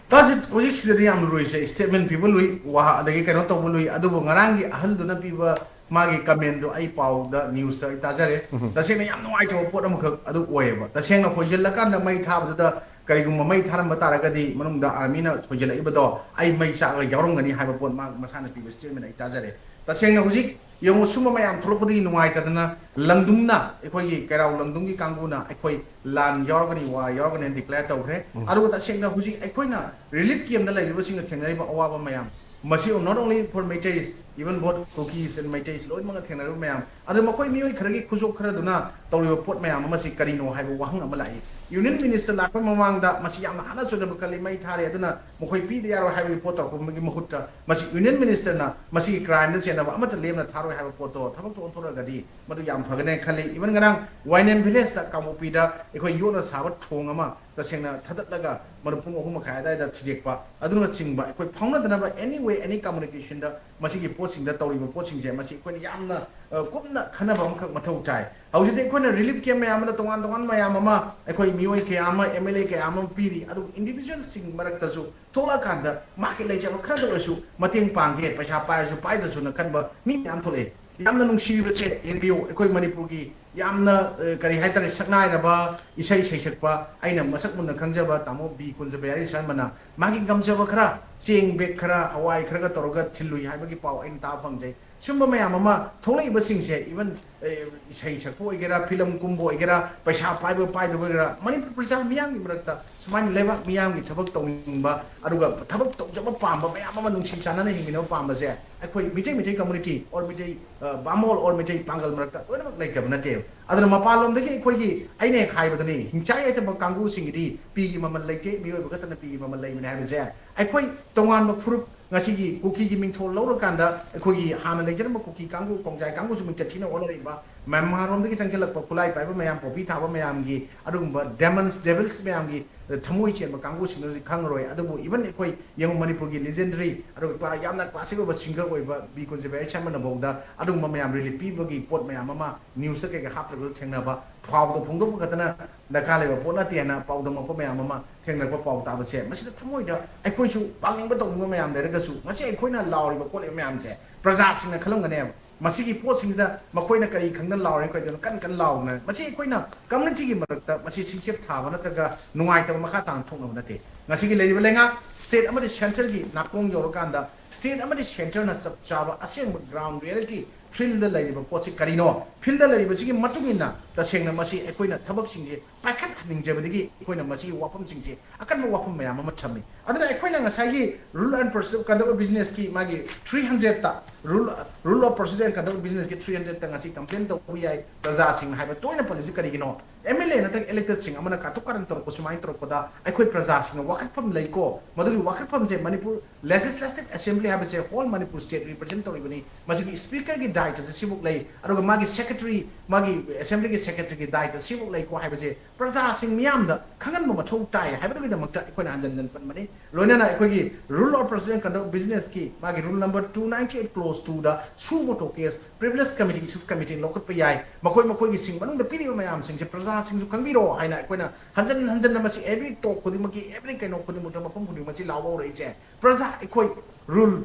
ꯇꯥꯁꯤ ꯍꯧꯖꯤꯛꯁꯤꯗꯗꯤ ꯌꯥꯝ ꯂꯨꯔꯤꯁꯦ statement ꯄꯤꯕ ꯂꯨꯏ, ꯋꯥꯍ ꯑꯗꯒꯤ ꯀꯩꯅꯣ ꯇꯧꯕ ꯂꯨꯏ꯫ ꯑꯗꯨꯕꯨ ꯉꯔꯥꯡꯒꯤ ꯑꯍꯜꯗꯨꯅ ꯄꯤꯕ ꯃꯥꯒꯤ commentꯗꯣ ꯑꯩ ꯄꯥꯎꯗ newsꯇ ꯑꯩ ꯇꯥꯖꯔꯦ꯫ ꯇꯁꯦꯡꯅ ꯌꯥꯝ ꯅꯨꯡꯉꯥꯏꯇꯕ ꯄꯣꯠ ꯑꯃꯈꯛ ꯑꯗꯨ ꯑꯣꯏꯌꯦꯕ꯫ ꯇꯁꯦꯡꯅ ꯍꯣꯏꯖꯤꯜꯂꯀꯥꯟꯗ ꯃꯩ ꯊꯥꯕꯗꯨꯗ ꯀꯔꯤꯒꯨꯝꯕ ꯃꯩ ꯊꯥꯔꯝꯕ ꯇꯥꯔꯒꯗꯤ ꯃꯅꯨꯡꯗ armyꯅ ꯍꯣꯏꯖꯤꯜꯂꯛꯏꯕꯗꯣ ꯑꯩ ꯃꯩ ꯆꯥꯛꯑꯒ ꯌꯥꯎꯔꯝꯒꯅꯤ ꯍꯥꯏꯕ ꯄꯣꯠ ꯃꯥ ꯃꯁꯥꯅ ꯄꯤꯕ statement ꯑꯩ ꯇꯥꯖꯔꯦ꯫ ꯇꯁꯦꯡꯅ ꯍꯧꯖꯤꯛ ꯌꯦꯡꯉꯨ, ꯁꯨꯝꯕ ꯃꯌꯥꯝ ꯊꯣꯛꯂꯛꯄꯗꯒꯤ ꯅꯨꯡꯉꯥꯏꯇꯗꯅ ꯂꯪꯗꯨꯝꯅ, ꯑꯩꯈꯣꯏꯒꯤ ꯀꯩꯔꯥꯎ ꯂꯪꯗꯨꯝꯒꯤ ꯀꯥꯡꯕꯨꯅ ꯑꯩꯈꯣꯏ ꯂꯥꯟ ꯌꯥꯎꯔꯒꯅꯤ, war ꯌꯥꯎꯔꯒꯅꯤ ꯍꯥꯏꯅ declare ꯇꯧꯈ꯭ꯔꯦ꯫ ꯑꯗꯨꯒ ꯇꯁꯦꯡꯅ ꯍꯧꯖꯤꯛ ꯑꯩꯈꯣꯏꯅ relief campꯇ ꯂꯩꯔꯤꯕꯁꯤꯡꯅ ꯊꯦꯡꯅꯔꯤꯕ ꯑꯋꯥꯕ ꯃꯌꯥꯝ ꯃꯁꯤ not only for Meiteis, even both Kukis and Meiteis ꯂꯣꯏꯅꯃꯛꯅ ꯊꯦꯡꯅꯔꯤꯕ ꯃꯌꯥꯝ, ꯑꯗꯨ ꯃꯈꯣꯏ ꯃꯤꯑꯣꯏ ꯈꯔꯒꯤ ꯈꯨꯖꯣꯞ ꯈꯔꯗꯨꯅ ꯇꯧꯔꯤꯕ ꯄꯣꯠ ꯃꯌꯥꯝ ꯑꯃꯁꯤ ꯀꯔꯤꯅꯣ ꯍꯥꯏꯕ ꯋꯥꯍꯪ ꯑꯃ ꯂꯥꯛꯏ꯫ Union Minister ꯂꯥꯛꯄꯒꯤ ꯃꯃꯥꯡꯗ ꯃꯁꯤ ꯌꯥꯝꯅ ꯍꯥꯠꯅ ꯆꯣꯏꯅꯕ ꯀꯜꯂꯤ, ꯃꯩ ꯊꯥꯔꯦ, ꯑꯗꯨꯅ ꯃꯈꯣꯏ ꯄꯤꯗ ꯌꯥꯔꯣꯏ ꯍꯥꯏꯕꯒꯤ ꯄꯣꯠ ꯇꯧꯔꯛꯄꯒꯤ ꯃꯍꯨꯠꯇ ꯃꯁꯤ Union Ministerꯅ ꯃꯁꯤꯒꯤ crimeꯗ ꯆꯦꯟꯅꯕ ꯑꯃꯠꯇ ꯂꯦꯝꯅ ꯊꯥꯔꯣꯏ ꯍꯥꯏꯕ ꯄꯣꯠꯇꯣ ꯊꯕꯛꯇꯣ ꯑꯣꯟꯊꯣꯔꯛꯑꯒꯗꯤ ꯃꯗꯨ ꯌꯥꯝ ꯐꯒꯅꯦꯅ ꯈꯜꯂꯤ꯫ Even ꯉꯔꯥꯡ ꯋꯥꯏꯅꯦꯝ villageꯇ ꯀꯥꯡꯄꯣꯛꯄꯤꯗ ꯑꯩꯈꯣꯏ ꯌꯣꯠꯅ ꯁꯥꯕ ꯊꯣꯡ ꯑꯃ ꯇꯁꯦꯡꯅ ꯊꯗꯠꯂꯒ ꯃꯗꯨ ꯄꯨꯡ ꯑꯍꯨꯝ ꯃꯈꯥꯏ ꯑꯗꯨꯋꯥꯏꯗ ꯊꯨꯗꯦꯛꯄ ꯑꯗꯨꯅꯆꯤꯡꯕ ꯑꯩꯈꯣꯏ ꯐꯥꯎꯅꯗꯅꯕ any way, any communicationꯗ ꯃꯁꯤꯒꯤ ꯄꯣꯠꯁꯤꯡꯗ ꯇꯧꯔꯤꯕ ꯄꯣꯠꯁꯤꯡꯁꯦ ꯃꯁꯤ ꯑꯩꯈꯣꯏꯅ ꯌꯥꯝꯅ, ꯑ, ꯀꯨꯞꯅ ꯈꯟꯅꯕ ꯑꯃꯈꯛ ꯃꯊꯧ ꯇꯥꯏ꯫ ꯍꯧꯖꯤꯛꯇꯤ ꯑꯩꯈꯣꯏꯅ ꯔꯤꯂꯤꯐ ꯀꯦꯝ ꯃꯌꯥꯝ ꯑꯃꯗ ꯇꯣꯉꯥꯟ ꯇꯣꯉꯥꯟꯕ ꯃꯌꯥꯝ ꯑꯃ ꯑꯩꯈꯣꯏ ꯃꯤꯑꯣꯏ ꯀꯌꯥ ꯑꯃ, ꯑꯦꯝ ꯑꯦꯜ ꯑꯦ ꯀꯌꯥ ꯑꯃ ꯄꯤꯔꯤ꯫ ꯑꯗꯨꯕꯨ ꯏꯟꯗꯤꯕꯤꯖꯨꯋꯦꯜꯁꯤꯡ ꯃꯔꯛꯇꯁꯨ ꯊꯣꯛꯂꯛꯑꯀꯥꯟꯗ ꯃꯥꯒꯤ ꯂꯩꯖꯕ ꯈꯔꯗ ꯑꯣꯏꯔꯁꯨ ꯃꯇꯦꯡ ꯄꯥꯡꯒꯦ, ꯄꯩꯁꯥ ꯄꯥꯏꯔꯁꯨ ꯄꯥꯏꯗ꯭ꯔꯁꯨꯅ ꯈꯟꯕ ꯃꯤ ꯃꯌꯥꯝ ꯊꯣꯛꯂꯛꯑꯦ꯫ ꯌꯥꯝꯅ ꯅꯨꯡꯁꯤꯔꯤꯕꯁꯦ, ꯌꯦꯡꯕꯤꯌꯨ, ꯑꯩꯈꯣꯏ ꯃꯅꯤꯄꯨꯔꯒꯤ ꯌꯥꯝꯅ, ꯑ, ꯀꯔꯤ ꯍꯥꯏꯇꯥꯔꯦ, ꯁꯛꯅꯥꯏꯔꯕ ꯏꯁꯩ ꯁꯩꯁꯛꯄ, ꯑꯩꯅ ꯃꯁꯛ ꯃꯨꯟꯅ ꯈꯪꯖꯕ ꯇꯥꯃꯣ ꯕꯤ ꯀꯨꯟꯖꯕꯤꯍꯥꯔꯤ ꯁꯔꯃꯅ ꯃꯥꯒꯤ ꯉꯝꯖꯕ ꯈꯔ, ꯆꯦꯡ ꯕꯦꯒ ꯈꯔ, ꯍꯋꯥꯏ ꯈꯔꯒ ꯇꯧꯔꯒ ꯊꯤꯜꯂꯨꯏ ꯍꯥꯏꯕꯒꯤ ꯄꯥꯎ ꯑꯩꯅ ꯇꯥꯕ ꯐꯪꯖꯩ꯫ ꯁꯨꯝꯕ ꯃꯌꯥꯝ ꯑꯃ ꯊꯣꯛꯂꯛꯏꯕꯁꯤꯡꯁꯦ, even, ꯑꯦ, ꯏꯁꯩ ꯁꯛꯄ ꯑꯣꯏꯒꯦꯔꯥ, ꯐꯤꯂꯝ ꯀꯨꯝꯕ ꯑꯣꯏꯒꯦꯔꯥ, ꯄꯩꯁꯥ ꯄꯥꯏꯕ ꯄꯥꯏꯗꯕ ꯑꯣꯏꯒꯦꯔꯥ, ꯃꯅꯤꯄꯨꯔ ꯄ꯭ꯔꯖꯥ ꯃꯤꯌꯥꯝꯒꯤ ꯃꯔꯛꯇ ꯁꯨꯃꯥꯏꯅ ꯂꯩꯕꯥꯛ ꯃꯤꯌꯥꯝꯒꯤ ꯊꯕꯛ ꯇꯧꯅꯤꯡꯕ, ꯑꯗꯨꯒ ꯊꯕꯛ ꯇꯧꯖꯕ ꯄꯥꯝꯕ ꯃꯌꯥꯝ ꯑꯃ ꯅꯨꯡꯁꯤ ꯆꯥꯟꯅꯅ ꯍꯤꯡꯃꯤꯟꯅꯕ ꯄꯥꯝꯕꯁꯦ ꯑꯩꯈꯣꯏ ꯃꯤꯇꯩ, ꯃꯤꯇꯩ community or ꯃꯤꯇꯩ, ꯑ, ꯕꯥꯃꯣꯜ or ꯃꯤꯇꯩ ꯄꯥꯡꯒꯜ ꯃꯔꯛꯇ ꯂꯣꯏꯅꯃꯛ ꯂꯩꯇꯕ ꯅꯠꯇꯦꯕ꯫ ꯑꯗꯨꯅ ꯃꯄꯥꯟꯂꯣꯝꯗꯒꯤ ꯑꯩꯈꯣꯏꯒꯤ, ꯑꯩꯅ ꯍꯦꯛ ꯍꯥꯏꯕꯗꯨꯅꯤ, ꯍꯤꯡꯆꯥꯏ ꯌꯥꯏꯇꯝꯕ ꯀꯥꯡꯕꯨꯁꯤꯡꯒꯤꯗꯤ ꯄꯤꯒꯤ ꯃꯃꯜ ꯂꯩꯇꯦ, ꯃꯤꯑꯣꯏꯕ ꯈꯛꯇꯅ ꯄꯤꯒꯤ ꯃꯃꯜ ꯂꯩꯕꯅꯤ ꯍꯥꯏꯕꯁꯦ ꯑꯩꯈꯣꯏ ꯇꯣꯉꯥꯟꯕ ꯐꯨꯔꯨꯞ, ꯉꯁꯤꯒꯤ ꯀꯨꯀꯤꯒꯤ ꯃꯤꯡꯊꯣꯜ ꯂꯧꯔꯀꯥꯟꯗ ꯑꯩꯈꯣꯏꯒꯤ ꯍꯥꯟꯅ ꯂꯩꯖꯔꯝꯕ ꯀꯨꯀꯤ ꯀꯥꯡꯕꯨ, ꯀꯣꯡꯖꯥꯏ ꯀꯥꯡꯕꯨꯁꯨ ꯃꯤꯡꯆꯠ ꯊꯤꯅ ꯑꯣꯟꯅꯔꯛꯏꯕ, ꯃ꯭ꯌꯥꯟꯃꯥꯔꯔꯣꯝꯗꯒꯤ ꯆꯪꯁꯤꯜꯂꯛꯄ ꯈꯨꯠꯂꯥꯏ ꯄꯥꯏꯕ ꯃꯌꯥꯝ, ꯄꯣꯄꯤ ꯊꯥꯕ ꯃꯌꯥꯝꯒꯤ, ꯑꯗꯨꯒꯨꯝꯕ demons, devils ꯃꯌꯥꯝꯒꯤ, ꯑ, ꯊꯃꯣꯏ ꯆꯦꯟꯕ ꯀꯥꯡꯕꯨꯁꯤꯡꯗꯨꯗꯤ ꯈꯪꯉꯔꯣꯏ꯫ ꯑꯗꯨꯕꯨ even ꯑꯩꯈꯣꯏ ꯌꯦꯡꯉꯨ, ꯃꯅꯤꯄꯨꯔꯒꯤ legendary ꯑꯗꯨꯒ ꯀ꯭ꯂꯥ-, ꯌꯥꯝꯅ classic ꯑꯣꯏꯕ singer ꯑꯣꯏꯕ ꯕꯤ ꯀꯨꯟꯖꯕꯤꯍꯥꯔꯤ ꯁꯔꯃꯅꯐꯥꯎꯗ ꯑꯗꯨꯒꯨꯝꯕ ꯃꯌꯥꯝ relief ꯄꯤꯕꯒꯤ ꯄꯣꯠ ꯃꯌꯥꯝ ꯑꯃ news ꯀꯩꯀꯩ ꯍꯥꯞꯇ꯭ꯔꯒꯁꯨ ꯊꯦꯡꯅꯕ, ꯄꯥꯎꯗ ꯐꯣꯡꯗꯣꯛꯄ ꯈꯛꯇꯅ ꯗꯔꯀꯥꯔ ꯂꯩꯕ ꯄꯣꯠ ꯅꯠꯇꯦ ꯍꯥꯏꯅ ꯄꯥꯎꯗꯝꯃꯛꯄ ꯃꯌꯥꯝ ꯑꯃ ꯊꯦꯡꯅꯔꯛꯄ, ꯄꯥꯎ ꯇꯥꯕꯁꯦ, ꯃꯁꯤꯗ ꯊꯃꯣꯏꯗ ꯑꯩꯈꯣꯏꯁꯨ ꯄꯥꯡꯅꯤꯡꯕ ꯇꯧꯅꯤꯡꯕ ꯃꯌꯥꯝ ꯂꯩꯔꯒꯁꯨ, ꯉꯁꯤ ꯑꯩꯈꯣꯏꯅ ꯂꯥꯎꯔꯤꯕ ꯈꯣꯠꯂꯤꯕ ꯃꯌꯥꯝꯁꯦ ꯄ꯭ꯔꯖꯥꯁꯤꯡꯅ ꯈꯜꯂꯝꯒꯅꯦꯕ꯫ ꯃꯁꯤꯒꯤ ꯄꯣꯠꯁꯤꯡꯁꯤꯗ ꯃꯈꯣꯏꯅ ꯀꯔꯤ ꯈꯪꯗꯅ ꯂꯥꯎꯔꯤꯅꯣ, ꯀꯩꯗꯧꯅꯣ ꯀꯟꯅ ꯀꯟꯅ ꯂꯥꯎꯅ? ꯃꯁꯤ ꯑꯩꯈꯣꯏꯅ communityꯒꯤ ꯃꯔꯛꯇ ꯃꯁꯤ ꯁꯤꯡꯆꯦꯞ ꯊꯥꯕ ꯅꯠꯇ꯭ꯔꯒ ꯅꯨꯡꯉꯥꯏꯇꯕ ꯃꯈꯥ ꯇꯥꯅ ꯊꯣꯛꯅꯕ ꯅꯠꯇꯦ꯫ ꯉꯁꯤꯒꯤ ꯂꯩꯔꯤꯕ ꯂꯩꯉꯥꯛ, state ꯑꯃꯗꯤ centreꯒꯤ ꯅꯥꯀꯣꯡ ꯌꯧꯔꯀꯥꯟꯗ, state ꯑꯃꯗꯤ centreꯅ ꯆꯞ ꯆꯥꯕ ꯑꯁꯦꯡꯕ ground reality, fieldꯗ ꯂꯩꯔꯤꯕ ꯄꯣꯠꯁꯤ ꯀꯔꯤꯅꯣ, fieldꯗ ꯂꯩꯔꯤꯕꯁꯤꯒꯤ ꯃꯇꯨꯡ ꯏꯟꯅ ꯇꯁꯦꯡꯅ ꯃꯁꯤ ꯑꯩꯈꯣꯏꯅ ꯊꯕꯛꯁꯤꯡꯁꯦ ꯄꯥꯏꯈꯠꯍꯟꯅꯤꯡꯖꯕꯗꯒꯤ ꯑꯩꯈꯣꯏꯅ ꯃꯁꯤꯒꯤ ꯋꯥꯐꯝꯁꯤꯡꯁꯦ, ꯑꯀꯟꯕ ꯋꯥꯐꯝ ꯃꯌꯥꯝ ꯑꯃ ꯊꯝꯃꯤ꯫ ꯑꯗꯨꯅ ꯑꯩꯈꯣꯏꯅ ꯉꯁꯥꯏꯒꯤ rule and procedure, conduct of businessꯀꯤ ꯃꯥꯒꯤ three hundredꯇ, rule, rule of procedure and conduct of businessꯀꯤ three hundredꯇ ꯉꯁꯤ complain ꯇꯧꯕ ꯌꯥꯏ, ꯄ꯭ꯔꯖꯥꯁꯤꯡꯅ ꯍꯥꯏꯕ ꯇꯣꯏꯅ ꯄꯜꯂꯤꯁꯤ ꯀꯔꯤꯒꯤꯅꯣ? ꯑꯦꯝ ꯑꯦꯜ ꯑꯦ ꯅꯠꯇ꯭ꯔꯒ ꯏꯂꯦꯛꯇꯦꯗꯁꯤꯡ ꯑꯃꯅ ꯀꯥꯇꯨ ꯀꯥꯔꯟ ꯇꯧꯔꯛꯄ, ꯁꯨꯃꯥꯏꯅ ꯇꯧꯔꯛꯄꯗ ꯑꯩꯈꯣꯏ ꯄ꯭ꯔꯖꯥꯁꯤꯡꯅ ꯋꯥꯀꯠꯐꯝ ꯂꯩꯀꯣ꯫ ꯃꯗꯨꯒꯤ ꯋꯥꯀꯠꯐꯝꯁꯦ ꯃꯅꯤꯄꯨꯔ ꯂꯦꯖꯤꯁꯂꯦꯇꯤꯚ ꯑꯦꯁꯦꯝꯕ꯭ꯂꯤ ꯍꯥꯏꯕꯁꯦ ꯍꯣꯜ ꯃꯅꯤꯄꯨꯔ ꯁ꯭ꯇꯦꯠ ꯔꯤꯄ꯭ꯔꯖꯦꯟ ꯇꯧꯔꯤꯕꯅꯤ꯫ ꯃꯁꯤꯒꯤ ꯁ꯭ꯄꯤꯀꯔꯒꯤ ꯗꯥꯏꯠ ꯑꯁꯤ ꯁꯤꯃꯨꯛ ꯂꯩ, ꯑꯗꯨꯒ ꯃꯥꯒꯤ ꯁꯦꯀ꯭ꯔꯦꯇꯔꯤ, ꯃꯥꯒꯤ ꯑꯦꯁꯦꯝꯕ꯭ꯂꯤꯒꯤ ꯁꯦꯀ꯭ꯔꯦꯇꯔꯤꯒꯤ ꯗꯥꯏꯠ ꯑꯁꯤ ꯁꯤꯃꯨꯛ ꯂꯩꯀꯣ ꯍꯥꯏꯕꯁꯦ ꯄ꯭ꯔꯖꯥꯁꯤꯡ ꯃꯤꯌꯥꯝꯗ ꯈꯪꯍꯟꯕ ꯃꯊꯧ ꯇꯥꯏ ꯍꯥꯏꯕꯗꯨꯒꯤꯗꯃꯛꯇ ꯑꯩꯈꯣꯏꯅ ꯍꯟꯖꯟ ꯍꯟꯖꯟ ꯄꯟꯕꯅꯤ꯫ ꯂꯣꯏꯅꯅ ꯑꯩꯈꯣꯏꯒꯤ Rule of Procedure and Conduct of Businessꯀꯤ ꯃꯥꯒꯤ rule number two ninety eight clause twoꯗ suo motu case privilege committee, issues ꯀꯃꯤꯇꯤꯅ ꯂꯧꯈꯠꯄ ꯌꯥꯏ꯫ ꯃꯈꯣꯏ ꯃꯈꯣꯏꯒꯤ ꯁꯤꯡ ꯃꯅꯨꯡꯗ ꯄꯤꯔꯤꯕ ꯃꯌꯥꯝꯁꯤꯡꯁꯦ ꯄ꯭ꯔꯖꯥꯁꯤꯡꯁꯨ ꯈꯪꯕꯤꯔꯣ ꯍꯥꯏꯅ ꯑꯩꯈꯣꯏꯅ ꯍꯟꯖꯟ ꯍꯟꯖꯟꯅ ꯃꯁꯤ every talk ꯈꯨꯗꯤꯡꯃꯛꯀꯤ, every ꯀꯩꯅꯣ ꯈꯨꯗꯤꯡꯃꯛꯇ, ꯃꯐꯝ ꯈꯨꯗꯤꯡꯃꯛ ꯃꯁꯤ ꯂꯥꯎꯕ ꯍꯧꯔꯛꯏꯁꯦ꯫ ꯄ꯭ꯔꯖꯥ ꯑꯩꯈꯣꯏ rule,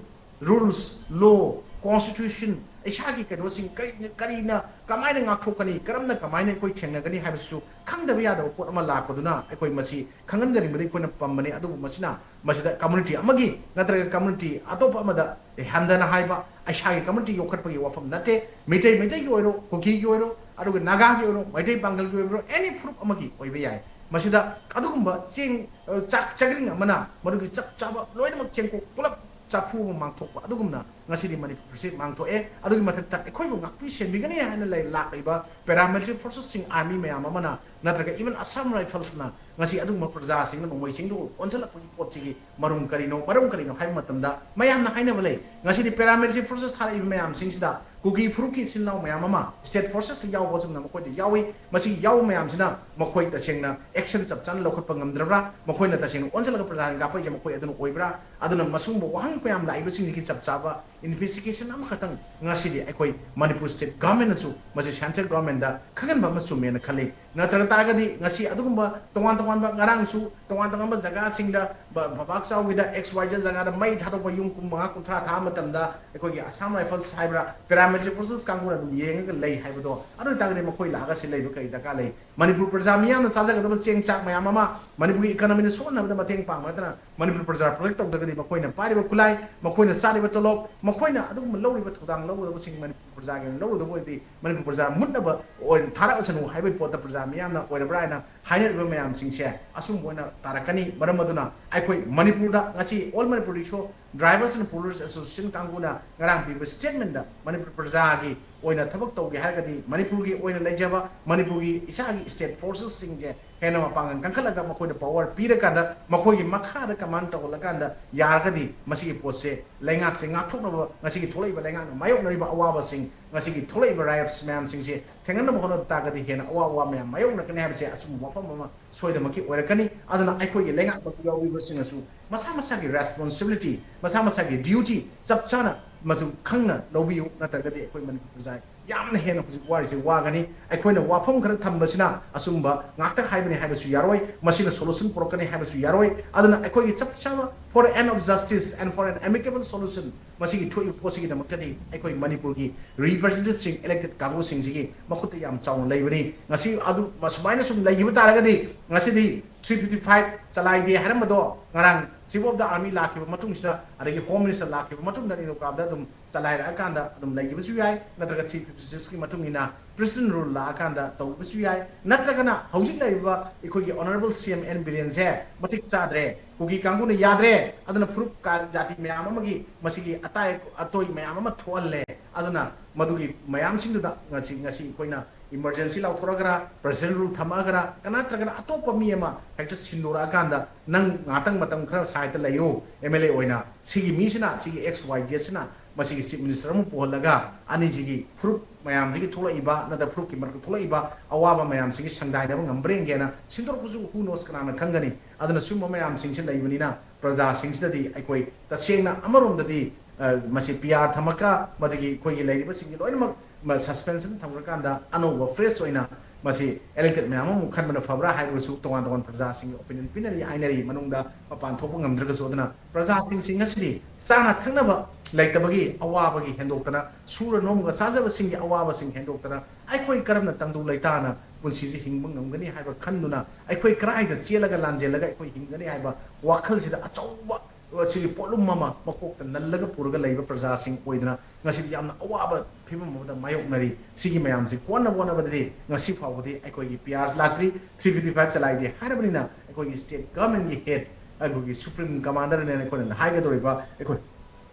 rules, law, constitution, ꯏꯁꯥꯒꯤ ꯀꯩꯅꯣꯁꯤꯡ ꯀꯔꯤ, ꯀꯔꯤꯅ ꯀꯃꯥꯏꯅ ꯉꯥꯛꯊꯣꯛꯀꯅꯤ, ꯀꯔꯝꯅ ꯀꯃꯥꯏꯅ ꯑꯩꯈꯣꯏ ꯊꯦꯡꯅꯒꯅꯤ ꯍꯥꯏꯕꯁꯤꯁꯨ ꯈꯪꯗꯕ ꯌꯥꯗꯕ ꯄꯣꯠ ꯑꯃ ꯂꯥꯛꯄꯗꯨꯅ ꯑꯩꯈꯣꯏ ꯃꯁꯤ ꯈꯪꯍꯟꯖꯅꯤꯡꯕꯗꯒꯤ ꯑꯩꯈꯣꯏꯅ ꯄꯝꯕꯅꯤ꯫ ꯑꯗꯨꯕꯨ ꯃꯁꯤꯅ, ꯃꯁꯤꯗ ꯀꯝꯃ꯭ꯌꯨꯅꯤꯇꯤ ꯑꯃꯒꯤ ꯅꯠꯇ꯭ꯔꯒ ꯀꯝꯃ꯭ꯌꯨꯅꯤꯇꯤ ꯑꯇꯣꯞꯄ ꯑꯃꯗ ꯍꯟꯊꯅ ꯍꯥꯏꯕ, ꯏꯁꯥꯒꯤ ꯀꯝꯃ꯭ꯌꯨꯅꯤꯇꯤ ꯌꯣꯛꯈꯠꯄꯒꯤ ꯋꯥꯐꯝ ꯅꯠꯇꯦ꯫ ꯃꯤꯇꯩ, ꯃꯩꯇꯩꯒꯤ ꯑꯣꯏꯔꯣ, ꯀꯨꯀꯤꯒꯤ ꯑꯣꯏꯔꯣ, ꯑꯗꯨꯒ ꯅꯥꯒꯥꯒꯤ ꯑꯣꯏꯔꯣ, ꯃꯩꯇꯩ ꯄꯥꯡꯒꯜꯒꯤ ꯑꯣꯏꯕ꯭ꯔꯣ, ꯑꯦꯅꯤ ꯐꯨꯔꯨꯞ ꯑꯃꯒꯤ ꯑꯣꯏꯕ ꯌꯥꯏ꯫ ꯃꯁꯤꯗ ꯑꯗꯨꯒꯨꯝꯕ ꯆꯦꯡ, ꯑ, ꯆꯥꯛ ꯆꯥꯛꯔꯤꯡ ꯑꯃꯅ ꯃꯗꯨꯒꯤ ꯆꯞ ꯆꯥꯕ ꯂꯣꯏꯅꯃꯛ ꯆꯦꯡꯀꯣꯛ ꯄꯨꯂꯞ ꯆꯥꯐꯨ ꯑꯃ ꯃꯥꯡꯊꯣꯛꯄ ꯑꯗꯨꯒꯨꯝꯅ ꯉꯁꯤꯗꯤ ꯃꯅꯤꯄꯨꯔꯁꯤ ꯃꯥꯡꯊꯣꯛꯑꯦ꯫ ꯑꯗꯨꯒꯤ ꯃꯊꯛꯇ ꯑꯩꯈꯣꯏꯕꯨ ꯉꯥꯛꯄꯤ ꯁꯦꯟꯕꯤꯒꯅꯤ ꯍꯥꯏꯅ ꯂꯩ, ꯂꯥꯛꯂꯤꯕ paramilitary forcesꯁꯤꯡ, army ꯃꯌꯥꯝ ꯑꯃꯅ, ꯅꯠꯇ꯭ꯔꯒ even Assam Riflesꯅ ꯉꯁꯤ ꯑꯗꯨꯒꯨꯝꯕ ꯄ꯭ꯔꯖꯥꯁꯤꯡꯅ ꯅꯣꯡꯃꯩ ꯆꯤꯡꯗ ꯑꯣꯟꯁꯤꯜꯂꯛꯄꯒꯤ ꯄꯣꯠꯁꯤꯒꯤ ꯃꯔꯝ ꯀꯔꯤꯅꯣ, ꯃꯔꯝ ꯀꯔꯤꯅꯣ ꯍꯥꯏꯕ ꯃꯇꯝꯗ ꯃꯌꯥꯝꯅ ꯍꯥꯏꯅꯕ ꯂꯩ꯫ ꯉꯁꯤꯗꯤ paramilitary forces ꯊꯥꯔꯛꯏꯕ ꯃꯌꯥꯝꯁꯤꯡꯁꯤꯗ ꯀꯨꯀꯤ ꯐꯨꯔꯨꯞꯀꯤ ꯏꯆꯤꯜ ꯏꯅꯥꯎ ꯃꯌꯥꯝ ꯑꯃ state forcesꯇ ꯌꯥꯎꯕ ꯑꯁꯨꯝꯅ ꯃꯈꯣꯏꯗ ꯌꯥꯎꯏ꯫ ꯃꯁꯤ ꯌꯥꯎꯕ ꯃꯌꯥꯝꯁꯤꯅ ꯃꯈꯣꯏ ꯇꯁꯦꯡꯅ action ꯆꯞ ꯆꯥꯅ ꯂꯧꯈꯠꯄ ꯉꯝꯗ꯭ꯔꯕ꯭ꯔꯥ? ꯃꯈꯣꯏꯅ ꯇꯁꯦꯡꯅ ꯑꯣꯟꯁꯤꯜꯂꯒ ꯄ꯭ꯔꯖꯥꯁꯤꯡ ꯀꯥꯞꯄꯛꯏꯁꯦ ꯃꯈꯣꯏ ꯑꯗꯨꯅ ꯑꯣꯏꯕ꯭ꯔꯥ? ꯑꯗꯨꯅ ꯃꯁꯤꯒꯨꯝꯕ ꯋꯥꯍꯪ ꯃꯌꯥꯝ ꯂꯥꯛꯏꯕꯁꯤꯡꯁꯤꯒꯤ ꯆꯞ ꯆꯥꯕ investigation ꯑꯃꯈꯛꯇꯪ ꯉꯁꯤꯗꯤ ꯑꯩꯈꯣꯏ ꯃꯅꯤꯄꯨꯔ state governmentꯅꯁꯨ ꯃꯁꯤ central governmentꯇ ꯈꯪꯍꯟꯕ ꯑꯃ ꯆꯨꯝꯃꯦꯅ ꯈꯜꯂꯤ꯫ ꯅꯠꯇ꯭ꯔꯒ ꯇꯥꯔꯒꯗꯤ ꯉꯁꯤ ꯑꯗꯨꯒꯨꯝꯕ ꯇꯣꯉꯥꯟ ꯇꯣꯉꯥꯟꯕ, ꯉꯔꯥꯡꯁꯨ ꯇꯣꯉꯥꯟ ꯇꯣꯉꯥꯟꯕ ꯖꯒꯥꯁꯤꯡꯗ ꯕ-, ꯚꯥꯕꯥꯛ ꯆꯥꯎꯒꯤꯗ X Y Z ꯖꯒꯥꯗ ꯃꯩ ꯊꯥꯗꯣꯛꯄ, ꯌꯨꯝ ꯀꯨꯟ ꯃꯉꯥ ꯀꯨꯟꯊ꯭ꯔꯥ ꯊꯥꯕ ꯃꯇꯝꯗ ꯑꯩꯈꯣꯏꯒꯤ Assam Rifles ꯍꯥꯏꯕ꯭ꯔꯥ, paramilitary forces ꯀꯥꯡꯕꯨꯅ ꯑꯗꯨꯝ ꯌꯦꯡꯉꯒ ꯂꯩ ꯍꯥꯏꯕꯗꯣ, ꯑꯗꯨ ꯑꯣꯏꯇꯥꯔꯒꯗꯤ ꯃꯈꯣꯏ ꯂꯥꯛꯑꯒ ꯁꯤ ꯂꯩꯕ ꯀꯔꯤ ꯗꯔꯀꯥꯔ ꯂꯩ? ꯃꯅꯤꯄꯨꯔ ꯄ꯭ꯔꯖꯥ ꯃꯤꯌꯥꯝꯅ ꯆꯥꯖꯒꯗꯕ ꯆꯦꯡ ꯆꯥꯛ ꯃꯌꯥꯝ ꯑꯃ ꯃꯅꯤꯄꯨꯔꯒꯤ economyꯅ ꯁꯣꯛꯍꯟꯅꯕꯗ ꯃꯇꯦꯡ ꯄꯥꯡꯕ ꯅꯠꯇꯅ ꯃꯅꯤꯄꯨꯔ ꯄ꯭ꯔꯖꯥ protect ꯇꯧꯗ꯭ꯔꯒꯗꯤ ꯃꯈꯣꯏꯅ ꯄꯥꯏꯔꯤꯕ ꯈꯨꯠꯂꯥꯏ, ꯃꯈꯣꯏꯅ ꯆꯥꯔꯤꯕ ꯇꯣꯂꯣꯞ, ꯃꯈꯣꯏꯅ ꯑꯗꯨꯒꯨꯝꯕ ꯂꯧꯔꯤꯕ ꯊꯧꯗꯥꯡ ꯂꯧꯒꯗꯕꯁꯤꯡ ꯃꯅꯤꯄꯨꯔ ꯄ꯭ꯔꯖꯥꯒꯤ ꯑꯣꯏꯅ ꯂꯧꯔꯨꯗꯕ ꯑꯣꯏꯔꯗꯤ ꯃꯅꯤꯄꯨꯔ ꯄ꯭ꯔꯖꯥ ꯃꯨꯠꯅꯕ ꯑꯣꯏꯅ ꯊꯥꯔꯛꯑꯁꯅꯨ ꯍꯥꯏꯕꯒꯤ ꯄꯣꯠꯇ ꯄ꯭ꯔꯖꯥ ꯃꯤꯌꯥꯝꯅ ꯑꯣꯏꯔꯕ꯭ꯔꯥ ꯍꯥꯏꯅ ꯍꯥꯏꯅꯔꯤꯕ ꯃꯌꯥꯝꯁꯤꯡꯁꯦ ꯑꯆꯨꯝꯕ ꯑꯣꯏꯅ ꯇꯥꯔꯛꯀꯅꯤ꯫ ꯃꯔꯝ ꯑꯗꯨꯅ ꯑꯩꯈꯣꯏ ꯃꯅꯤꯄꯨꯔꯗ ꯉꯁꯤ All Manipur Rickshaw Drivers and Pullers Association ꯀꯥꯡꯕꯨꯅ ꯉꯔꯥꯡ ꯄꯤꯕ statementꯇ ꯃꯅꯤꯄꯨꯔ ꯄ꯭ꯔꯖꯥꯒꯤ ꯑꯣꯏꯅ ꯊꯕꯛ ꯇꯧꯒꯦ ꯍꯥꯏꯔꯒꯗꯤ ꯃꯅꯤꯄꯨꯔꯒꯤ ꯑꯣꯏꯅ ꯂꯩꯖꯕ ꯃꯅꯤꯄꯨꯔꯒꯤ ꯏꯁꯥꯒꯤ state forcesꯁꯤꯡꯁꯦ ꯍꯦꯟꯅ ꯃꯄꯥꯡꯒꯜ ꯀꯟꯈꯠꯂꯒ ꯃꯈꯣꯏꯗ power ꯄꯤꯔꯀꯥꯟꯗ ꯃꯈꯣꯏꯒꯤ ꯃꯈꯥꯗ command ꯇꯧꯍꯜꯂꯀꯥꯟꯗ ꯌꯥꯔꯒꯗꯤ ꯃꯁꯤꯒꯤ ꯄꯣꯠꯁꯦ ꯂꯩꯉꯥꯛꯁꯦ ꯉꯥꯛꯊꯣꯛꯅꯕ ꯉꯁꯤꯒꯤ ꯊꯣꯛꯂꯛꯏꯕ ꯂꯩꯉꯥꯛꯅ ꯃꯥꯌꯣꯛꯅꯔꯤꯕ ꯑꯋꯥꯕꯁꯤꯡ ꯉꯁꯤꯒꯤ ꯊꯣꯛꯂꯛꯏꯕ riots ꯃꯌꯥꯝꯁꯤꯡꯁꯦ ꯊꯦꯡꯅꯅꯕ ꯍꯣꯠꯅꯕ ꯇꯥꯔꯒꯗꯤ ꯍꯦꯟꯅ ꯑꯋꯥ ꯑꯋꯥ ꯃꯌꯥꯝ ꯃꯥꯌꯣꯛꯅꯔꯛꯀꯅꯤ ꯍꯥꯏꯕꯁꯦ ꯑꯆꯨꯝꯕ ꯋꯥꯐꯝ ꯑꯃ ꯁꯣꯏꯗꯅꯃꯛꯀꯤ ꯑꯣꯏꯔꯛꯀꯅꯤ꯫ ꯑꯗꯨꯅ ꯑꯩꯈꯣꯏꯒꯤ ꯂꯩꯉꯥꯛꯇ ꯌꯥꯎꯔꯤꯕꯁꯤꯡꯅꯁꯨ ꯃꯁꯥ ꯃꯁꯥꯒꯤ responsibility ꯃꯁꯥ ꯃꯁꯥꯒꯤ duty ꯆꯞ ꯆꯥꯅ ꯃꯗꯨ ꯈꯪꯅ ꯂꯧꯕꯤꯌꯨ꯫ ꯅꯠꯇ꯭ꯔꯒꯗꯤ ꯑꯩꯈꯣꯏ ꯃꯅꯤꯄꯨꯔ ꯄ꯭ꯔꯖꯥ ꯌꯥꯝꯅ ꯍꯦꯟꯅ ꯍꯧꯖꯤꯛ ꯋꯥꯔꯤꯁꯦ ꯋꯥꯒꯅꯤ꯫ ꯑꯩꯈꯣꯏꯅ ꯋꯥꯐꯝ ꯈꯔ ꯊꯝꯕꯁꯤꯅ ꯑꯆꯨꯝꯕ ꯉꯥꯛꯇ ꯍꯥꯏꯕꯅꯤ ꯍꯥꯏꯕꯁꯨ ꯌꯥꯔꯣꯏ, ꯃꯁꯤꯅ solution ꯄꯨꯔꯛꯀꯅꯤ ꯍꯥꯏꯕꯁꯨ ꯌꯥꯔꯣꯏ꯫ ꯑꯗꯨꯅ ꯑꯩꯈꯣꯏꯒꯤ ꯆꯞ ꯆꯥꯕ for an end of justice and for an amicable solution ꯃꯁꯤꯒꯤ ꯊꯣꯛꯏꯕ ꯄꯣꯠꯁꯤꯒꯤꯗꯃꯛꯇꯗꯤ ꯑꯩꯈꯣꯏ ꯃꯅꯤꯄꯨꯔꯒꯤ representativeꯁꯤꯡ, elected ꯀꯥꯡꯕꯨꯁꯤꯡꯁꯤꯒꯤ ꯃꯈꯨꯠꯇ ꯌꯥꯝ ꯆꯥꯎꯅ ꯂꯩꯕꯅꯤ꯫ ꯉꯁꯤ ꯑꯗꯨ ꯁꯨꯃꯥꯏꯅ ꯁꯨꯝ ꯂꯩꯈꯤꯕ ꯇꯥꯔꯒꯗꯤ ꯉꯁꯤꯗꯤ three fifty five ꯆꯂꯥꯏꯗꯦ ꯍꯥꯏꯔꯝꯕꯗꯣ ꯉꯔꯥꯡ Chief of the Army ꯂꯥꯛꯈꯤꯕ ꯃꯇꯨꯡꯁꯤꯗ, ꯑꯗꯒꯤ Home Minister ꯂꯥꯛꯈꯤꯕ ꯃꯇꯨꯡꯗ ꯅꯤꯡꯊꯧꯀꯥꯕꯗ ꯑꯗꯨꯝ ꯆꯂꯥꯏꯔꯛꯑꯀꯥꯟꯗ ꯑꯗꯨꯝ ꯂꯩꯈꯤꯕꯁꯨ ꯌꯥꯏ, ꯅꯠꯇ꯭ꯔꯒ three fifty sixꯀꯤ ꯃꯇꯨꯡ ꯏꯟꯅ President Rule ꯂꯥꯛꯑꯀꯥꯟꯗ ꯇꯧꯕꯁꯨ ꯌꯥꯏ, ꯅꯠꯇ꯭ꯔꯒꯅ ꯍꯧꯖꯤꯛ ꯂꯩꯔꯤꯕ ꯑꯩꯈꯣꯏꯒꯤ Honourable C M N ꯕꯤꯔꯦꯟꯁꯦ ꯃꯇꯤꯛ ꯆꯥꯗ꯭ꯔꯦ, ꯀꯨꯀꯤ ꯀꯥꯡꯕꯨꯅ ꯌꯥꯗ꯭ꯔꯦ, ꯑꯗꯨꯅ ꯐꯨꯔꯨꯞ ꯀꯥ-, ꯖꯥꯇꯤ ꯃꯌꯥꯝ ꯑꯃꯒꯤ ꯃꯁꯤꯒꯤ ꯑꯇꯥꯏ ꯑꯇꯣꯏ ꯃꯌꯥꯝ ꯑꯃ ꯊꯣꯛꯍꯜꯂꯦ꯫ ꯑꯗꯨꯅ ꯃꯗꯨꯒꯤ ꯃꯌꯥꯝꯁꯤꯡꯗꯨꯗ ꯉꯁꯤ, ꯉꯁꯤ ꯑꯩꯈꯣꯏꯅ emergency ꯂꯥꯎꯊꯣꯔꯛꯑꯒꯔꯥ, President Rule ꯊꯝꯃꯛꯑꯒꯔꯥ, ꯀꯅꯥ ꯅꯠꯇ꯭ꯔꯒꯅ ꯑꯇꯣꯞꯄ ꯃꯤ ꯑꯃ ꯍꯦꯛꯇ ꯁꯤꯟꯗꯣꯔꯛꯑꯀꯥꯟꯗ ꯅꯪ ꯉꯥꯛꯇꯪ ꯃꯇꯝ ꯈꯔ sideꯇ ꯂꯩꯌꯨ, M L A ꯑꯣꯏꯅ ꯁꯤꯒꯤ ꯃꯤꯁꯤꯅ, ꯁꯤꯒꯤ X Y Zꯁꯤꯅ ꯃꯁꯤꯒꯤ Chief Minister ꯑꯃ ꯄꯨꯍꯜꯂꯒ ꯑꯅꯤꯁꯤꯒꯤ ꯐꯨꯔꯨꯞ ꯃꯌꯥꯝꯁꯤꯒꯤ ꯊꯣꯛꯂꯛꯏꯕ, ꯅꯠꯇ꯭ꯔ ꯐꯨꯔꯨꯞꯀꯤ ꯃꯔꯛꯇ ꯊꯣꯛꯂꯛꯏꯕ ꯑꯋꯥꯕ ꯃꯌꯥꯝꯁꯤꯒꯤ ꯁꯪꯗꯥꯏꯅꯕ ꯉꯝꯕ꯭ꯔꯥ ꯌꯦꯡꯒꯦꯅ ꯁꯤꯟꯗꯣꯔꯛꯄꯁꯨ who knows, ꯀꯅꯥꯅ ꯈꯪꯒꯅꯤ? ꯑꯗꯨꯅ ꯁꯨꯝꯕ ꯃꯌꯥꯝꯁꯤꯡꯁꯤ ꯂꯩꯕꯅꯤꯅ ꯄ꯭ꯔꯖꯥꯁꯤꯡꯁꯤꯗꯗꯤ ꯑꯩꯈꯣꯏ ꯇꯁꯦꯡꯅ ꯑꯃꯔꯣꯝꯗꯗꯤ, ꯑ, ꯃꯁꯤ P R ꯊꯝꯃꯒ ꯃꯗꯨꯒꯤ ꯑꯩꯈꯣꯏꯒꯤ ꯂꯩꯔꯤꯕꯁꯤꯡꯒꯤ ꯂꯣꯏꯅꯃꯛ ꯃ-, suspension ꯊꯝꯈ꯭ꯔꯀꯥꯟꯗ ꯑꯅꯧꯕ fresh ꯑꯣꯏꯅ ꯃꯁꯤ elected ꯃꯌꯥꯝ ꯑꯃꯃꯨꯛ ꯈꯟꯕꯅ ꯐꯕ꯭ꯔꯥ ꯍꯥꯏꯕꯁꯨ ꯇꯣꯉꯥꯟ ꯇꯣꯉꯥꯟ ꯄ꯭ꯔꯖꯥꯁꯤꯡꯒꯤ opinion ꯄꯤꯅꯔꯤ ꯍꯥꯏꯅꯔꯤ, ꯃꯅꯨꯡꯗ ꯃꯄꯥꯟ ꯊꯣꯛꯄ ꯉꯝꯗ꯭ꯔꯒꯁꯨ꯫ ꯑꯗꯨꯅ ꯄ꯭ꯔꯖꯥꯁꯤꯡꯁꯤ ꯉꯁꯤꯗꯤ ꯆꯥꯅ ꯊꯛꯅꯕ ꯂꯩꯇꯕꯒꯤ ꯑꯋꯥꯕꯒꯤ ꯍꯦꯟꯗꯣꯛꯇꯅ, ꯁꯨꯔ ꯅꯣꯝꯃꯒ ꯆꯥꯖꯕꯁꯤꯡꯒꯤ ꯑꯋꯥꯕꯁꯤꯡ ꯍꯦꯟꯗꯣꯛꯇꯅ, ꯑꯩꯈꯣꯏ ꯀꯔꯝꯅ ꯇꯪꯗꯨ ꯂꯩꯇꯥꯅ ꯄꯨꯟꯁꯤꯁꯤ ꯍꯤꯡꯕ ꯉꯝꯒꯅꯤ ꯍꯥꯏꯕ ꯈꯟꯗꯨꯅ, ꯑꯩꯈꯣꯏ ꯀꯗꯥꯏꯗ ꯆꯦꯜꯂꯒ ꯂꯥꯟꯖꯦꯜꯂꯒ ꯑꯩꯈꯣꯏ ꯍꯤꯡꯒꯅꯤ ꯍꯥꯏꯕ ꯋꯥꯈꯜꯁꯤꯗ ꯑꯆꯧꯕ ꯁꯤꯒꯤ ꯄꯣꯠꯂꯨꯝ ꯑꯃ ꯃꯀꯣꯛꯇ ꯅꯜꯂꯒ ꯄꯨꯔꯒ ꯂꯩꯕ ꯄ꯭ꯔꯖꯥꯁꯤꯡ ꯑꯣꯏꯗꯅ ꯉꯁꯤꯗꯤ ꯌꯥꯝꯅ ꯑꯋꯥꯕ ꯐꯤꯕꯝ ꯑꯃꯗ ꯃꯥꯌꯣꯛꯅꯔꯤ꯫ ꯁꯤꯒꯤ ꯃꯌꯥꯝꯁꯤ ꯀꯣꯟꯅꯕ ꯍꯣꯠꯅꯕꯗꯗꯤ ꯉꯁꯤ ꯐꯥꯎꯕꯗꯤ ꯑꯩꯈꯣꯏꯒꯤ P Rs ꯂꯥꯛꯇ꯭ꯔꯤ꯫ Three fifty five ꯆꯂꯥꯏꯗꯦ ꯍꯥꯏꯔꯕꯅꯤꯅ ꯑꯩꯈꯣꯏꯒꯤ state governmentꯀꯤ head, ꯑꯩꯈꯣꯏꯒꯤ supreme commanderꯅꯦꯅ ꯑꯩꯈꯣꯏꯅ ꯍꯥꯏꯒꯗꯧꯔꯤꯕ ꯑꯩꯈꯣꯏ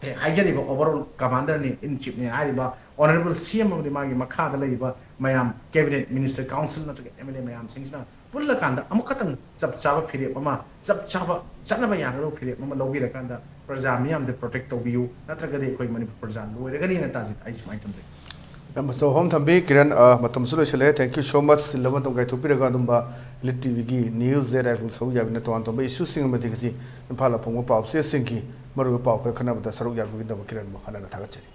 ꯍꯦꯛ ꯍꯥꯏꯖꯔꯤꯕ overall commander ꯅꯤ, in chief ꯅꯤ ꯍꯥꯏꯔꯤꯕ honourable C M ꯑꯃꯗꯤ ꯃꯥꯒꯤ ꯃꯈꯥꯗ ꯂꯩꯔꯤꯕ ꯃꯌꯥꯝ cabinet minister, council ꯅꯠꯇ꯭ꯔꯒ M L A ꯃꯌꯥꯝꯁꯤꯡꯁꯤꯅ ꯄꯨꯜꯂꯀꯥꯟꯗ ꯑꯃꯨꯛꯈꯛꯇꯪ ꯆꯞ ꯆꯥꯕ ꯐꯤꯔꯦꯞ ꯑꯃ, ꯆꯞ ꯆꯥꯕ ꯆꯠꯅꯕ ꯌꯥꯒꯗꯧꯕ ꯐꯤꯔꯦꯞ ꯑꯃ ꯂꯧꯕꯤꯔꯀꯥꯟꯗ ꯄ꯭ꯔꯖꯥ ꯃꯤꯌꯥꯝꯁꯦ protect ꯇꯧꯕꯤꯌꯨ, ꯅꯠꯇ꯭ꯔꯒꯗꯤ ꯑꯩꯈꯣꯏ ꯃꯅꯤꯄꯨꯔ ꯄ꯭ꯔꯖꯥ ꯂꯣꯏꯔꯒꯅꯤꯅ ꯇꯥꯖꯤꯠ ꯑꯩ ꯁꯨꯃꯥꯏꯅ ꯊꯝꯖꯒꯦ꯫ ꯌꯥꯝꯅꯁꯨ ꯋꯥꯐꯝ ꯊꯝꯕꯤ, ꯀꯤꯔꯟ꯫ ꯑ, ꯃꯇꯝꯁꯨ ꯂꯣꯏꯁꯤꯜꯂꯦ꯫ Thank you so much꯫ ꯁꯤꯜꯂꯕ ꯃꯇꯝ ꯀꯥꯏꯊꯣꯛꯄꯤꯔꯒ ꯑꯗꯨꯝꯕ Elite T V ꯒꯤ news ꯗꯦꯠ ꯍꯥꯏꯕꯗ ꯁꯔꯨꯛ ꯌꯥꯕꯤꯅ ꯇꯣꯉꯥꯟ ꯇꯣꯉꯥꯟꯕ issue ꯁꯤꯡ ꯑꯃꯗꯤ ꯉꯁꯤ ꯏꯝꯐꯥꯜꯗ ꯐꯣꯡꯕ ꯄꯥꯎ ꯆꯦꯁꯤꯡꯒꯤ ꯃꯔꯨꯑꯣꯏꯕ ꯄꯥꯎ ꯈꯔ ꯈꯟꯅꯕꯗ ꯁꯔꯨꯛ ꯌꯥꯕꯤꯒꯤꯗꯃꯛ ꯀꯤꯔꯟꯕꯨ ꯍꯟꯅ ꯍꯟꯅ ꯊꯥꯒꯠꯆꯔꯤ꯫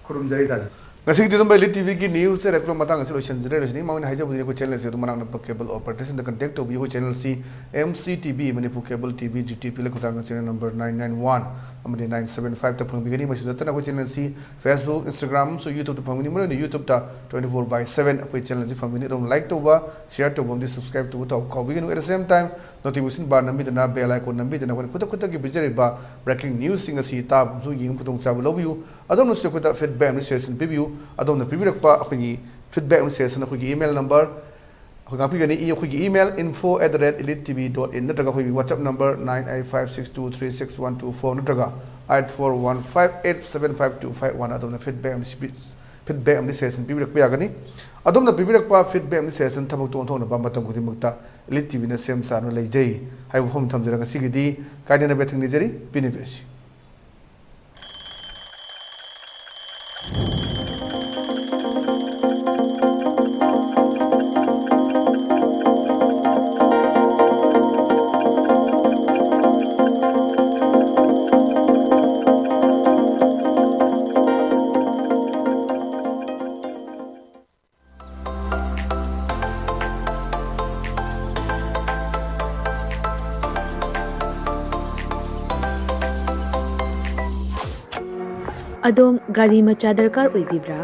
ꯈꯨꯔꯨꯝꯖꯔꯤ ꯇꯥꯖꯤꯠ꯫ ꯉꯁꯤꯒꯤꯗꯤ ꯑꯗꯨꯝ Elite T V ꯒꯤ news ꯗꯦꯠ ꯍꯥꯏꯕꯗ ꯃꯇꯥꯡ ꯑꯁꯤ ꯂꯣꯏꯁꯤꯟꯖꯔꯦ꯫ ꯂꯣꯏꯁꯤꯟꯅꯤꯡ ꯃꯃꯥꯡꯗ ꯍꯥꯏꯖꯕꯗꯨꯅꯤ, ꯑꯩꯈꯣꯏ channel ꯑꯁꯤ ꯑꯗꯨꯝ ꯃꯅꯥꯛ ꯅꯛꯄ cable operator ꯁꯤꯡꯗ contact ꯇꯧꯕꯤꯌꯨ꯫ ꯑꯩꯈꯣꯏ channel ꯑꯁꯤ M C T V, Manipur cable T V, G T P ꯂꯩꯈꯣꯡꯊꯥꯡꯒꯤ channel number nine nine one ꯑꯃꯗꯤ nine seven five ꯇ ꯐꯪꯕꯤꯒꯅꯤ꯫ ꯃꯁꯤ ꯅꯠꯇꯅ ꯑꯩꯈꯣꯏ channel ꯑꯁꯤ Facebook, Instagram ꯑꯃꯁꯨꯡ YouTube ꯇ ꯐꯪꯒꯅꯤ꯫ ꯃꯔꯨꯑꯣꯏꯅ YouTube ꯇ twenty four by seven ꯑꯩꯈꯣꯏ channel ꯑꯁꯤ ꯐꯪꯒꯅꯤ꯫ ꯑꯗꯨꯝ like ꯇꯧꯕ, share ꯇꯧꯕ ꯑꯃꯗꯤ subscribe ꯇꯧꯕ ꯇꯧ-, ꯀꯥꯎꯕꯤꯒꯅꯨ꯫ At the same time, notification bar ꯅꯝꯕꯤꯗꯨꯅ bell icon ꯅꯝꯕꯤꯗꯨꯅ ꯑꯩꯈꯣꯏꯅ ꯈꯨꯗꯛ ꯈꯨꯗꯛꯀꯤ ꯄꯤꯖꯔꯤꯕ breaking news ꯁꯤꯡ ꯑꯁꯤ ꯇꯥꯕ ꯑꯃꯁꯨꯡ ꯌꯦꯡꯕ ꯈꯨꯗꯣꯡꯆꯥꯕ ꯂꯧꯕꯤꯌꯨ꯫ ꯑꯗꯣꯝꯅꯁꯨ ꯑꯩꯈꯣꯏꯗ feedback ꯑꯃꯗꯤ suggestion ꯄꯤꯕꯤꯌꯨ꯫ ꯑꯗꯣꯝꯅ ꯄꯤꯕꯤꯔꯛꯄ ꯑꯩꯈꯣꯏꯒꯤ feedback ꯑꯃꯗꯤ suggestion ꯑꯩꯈꯣꯏꯒꯤ email number, ꯑꯩꯈꯣꯏ ꯉꯥꯛꯄꯤꯒꯅꯤ, ꯏ-, ꯑꯩꯈꯣꯏꯒꯤ email info at the rate elite T V dot in ꯅꯠꯇ꯭ꯔꯒ ꯑꯩꯈꯣꯏꯒꯤ WhatsApp number nine eight five six two three six one two four ꯅꯠꯇ꯭ꯔꯒ eight four one five eight seven five two five one꯫ ꯑꯗꯣꯝꯅ feedback ꯑꯃꯗꯤ ꯁꯤ-, feedback ꯑꯃꯗꯤ suggestion ꯄꯤꯕꯤꯔꯛꯄ ꯌꯥꯒꯅꯤ꯫ ꯑꯗꯣꯝꯅ ꯄꯤꯕꯤꯔꯛꯄ feedback ꯑꯃꯗꯤ suggestion ꯊꯕꯛꯇ ꯑꯣꯟꯊꯣꯛꯅꯕ ꯃꯇꯝ ꯈꯨꯗꯤꯡꯃꯛꯇ Elite T V ꯅ ꯁꯦꯝ ꯁꯥꯗꯨꯅ ꯂꯩꯖꯩ ꯍꯥꯏꯕ ꯋꯥꯐꯝ ꯊꯝꯖꯔꯒ ꯉꯁꯤꯒꯤꯗꯤ ꯀꯥꯏꯅꯅꯕ ꯊꯦꯡꯅꯖꯔꯤ꯫ ꯄꯤꯅꯕꯤꯔꯁꯤ꯫ ꯑꯗꯣꯝ ꯒꯥꯔꯤ ꯃꯆꯥ ꯗꯔꯀꯥꯔ ꯑꯣꯏꯕꯤꯕ꯭ꯔꯥ?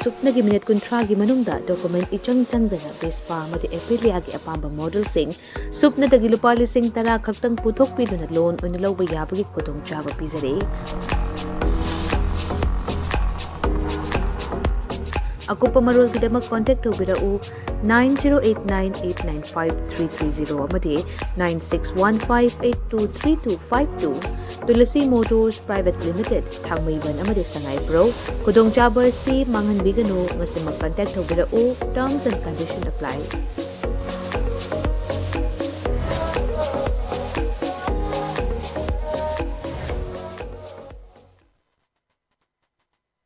ꯁꯨꯞꯅꯒꯤ ꯃꯤꯅꯤꯠ ꯀꯨꯟꯊ꯭ꯔꯥꯒꯤ ꯃꯅꯨꯡꯗ document ꯏꯆꯪ ꯆꯪꯗꯅ Vespa ꯑꯃꯗꯤ Aprilia ꯒꯤ ꯑꯄꯥꯝꯕ model ꯁꯤꯡ ꯁꯨꯞꯅꯗꯒꯤ ꯂꯨꯄꯥ ꯂꯤꯁꯤꯡ ꯇꯔꯥ ꯈꯛꯇꯪ ꯄꯨꯊꯣꯛꯄꯤꯗꯨꯅ loan ꯑꯣꯏꯅ ꯂꯧꯕ ꯌꯥꯕꯒꯤ ꯈꯨꯗꯣꯡꯆꯥꯕ ꯄꯤꯖꯔꯤ꯫ ꯑꯀꯨꯞꯄ ꯃꯔꯣꯜꯒꯤꯗꯃꯛ contact ꯇꯧꯕꯤꯔꯛꯎ nine zero eight nine eight nine five three three zero ꯑꯃꯗꯤ nine six one five eight two three two five two꯫ Tulasi Motors Private Limited, ꯊꯥꯡꯃꯩꯕꯟ ꯑꯃꯗꯤ ꯁꯉꯥꯏꯄ꯭ꯔꯧ꯫ ꯈꯨꯗꯣꯡꯆꯥꯕ ꯑꯁꯤ ꯃꯥꯡꯍꯟꯕꯤꯒꯅꯨ, ꯉꯁꯤꯃꯛ contact ꯇꯧꯕꯤꯔꯛꯎ꯫ Terms and condition apply꯫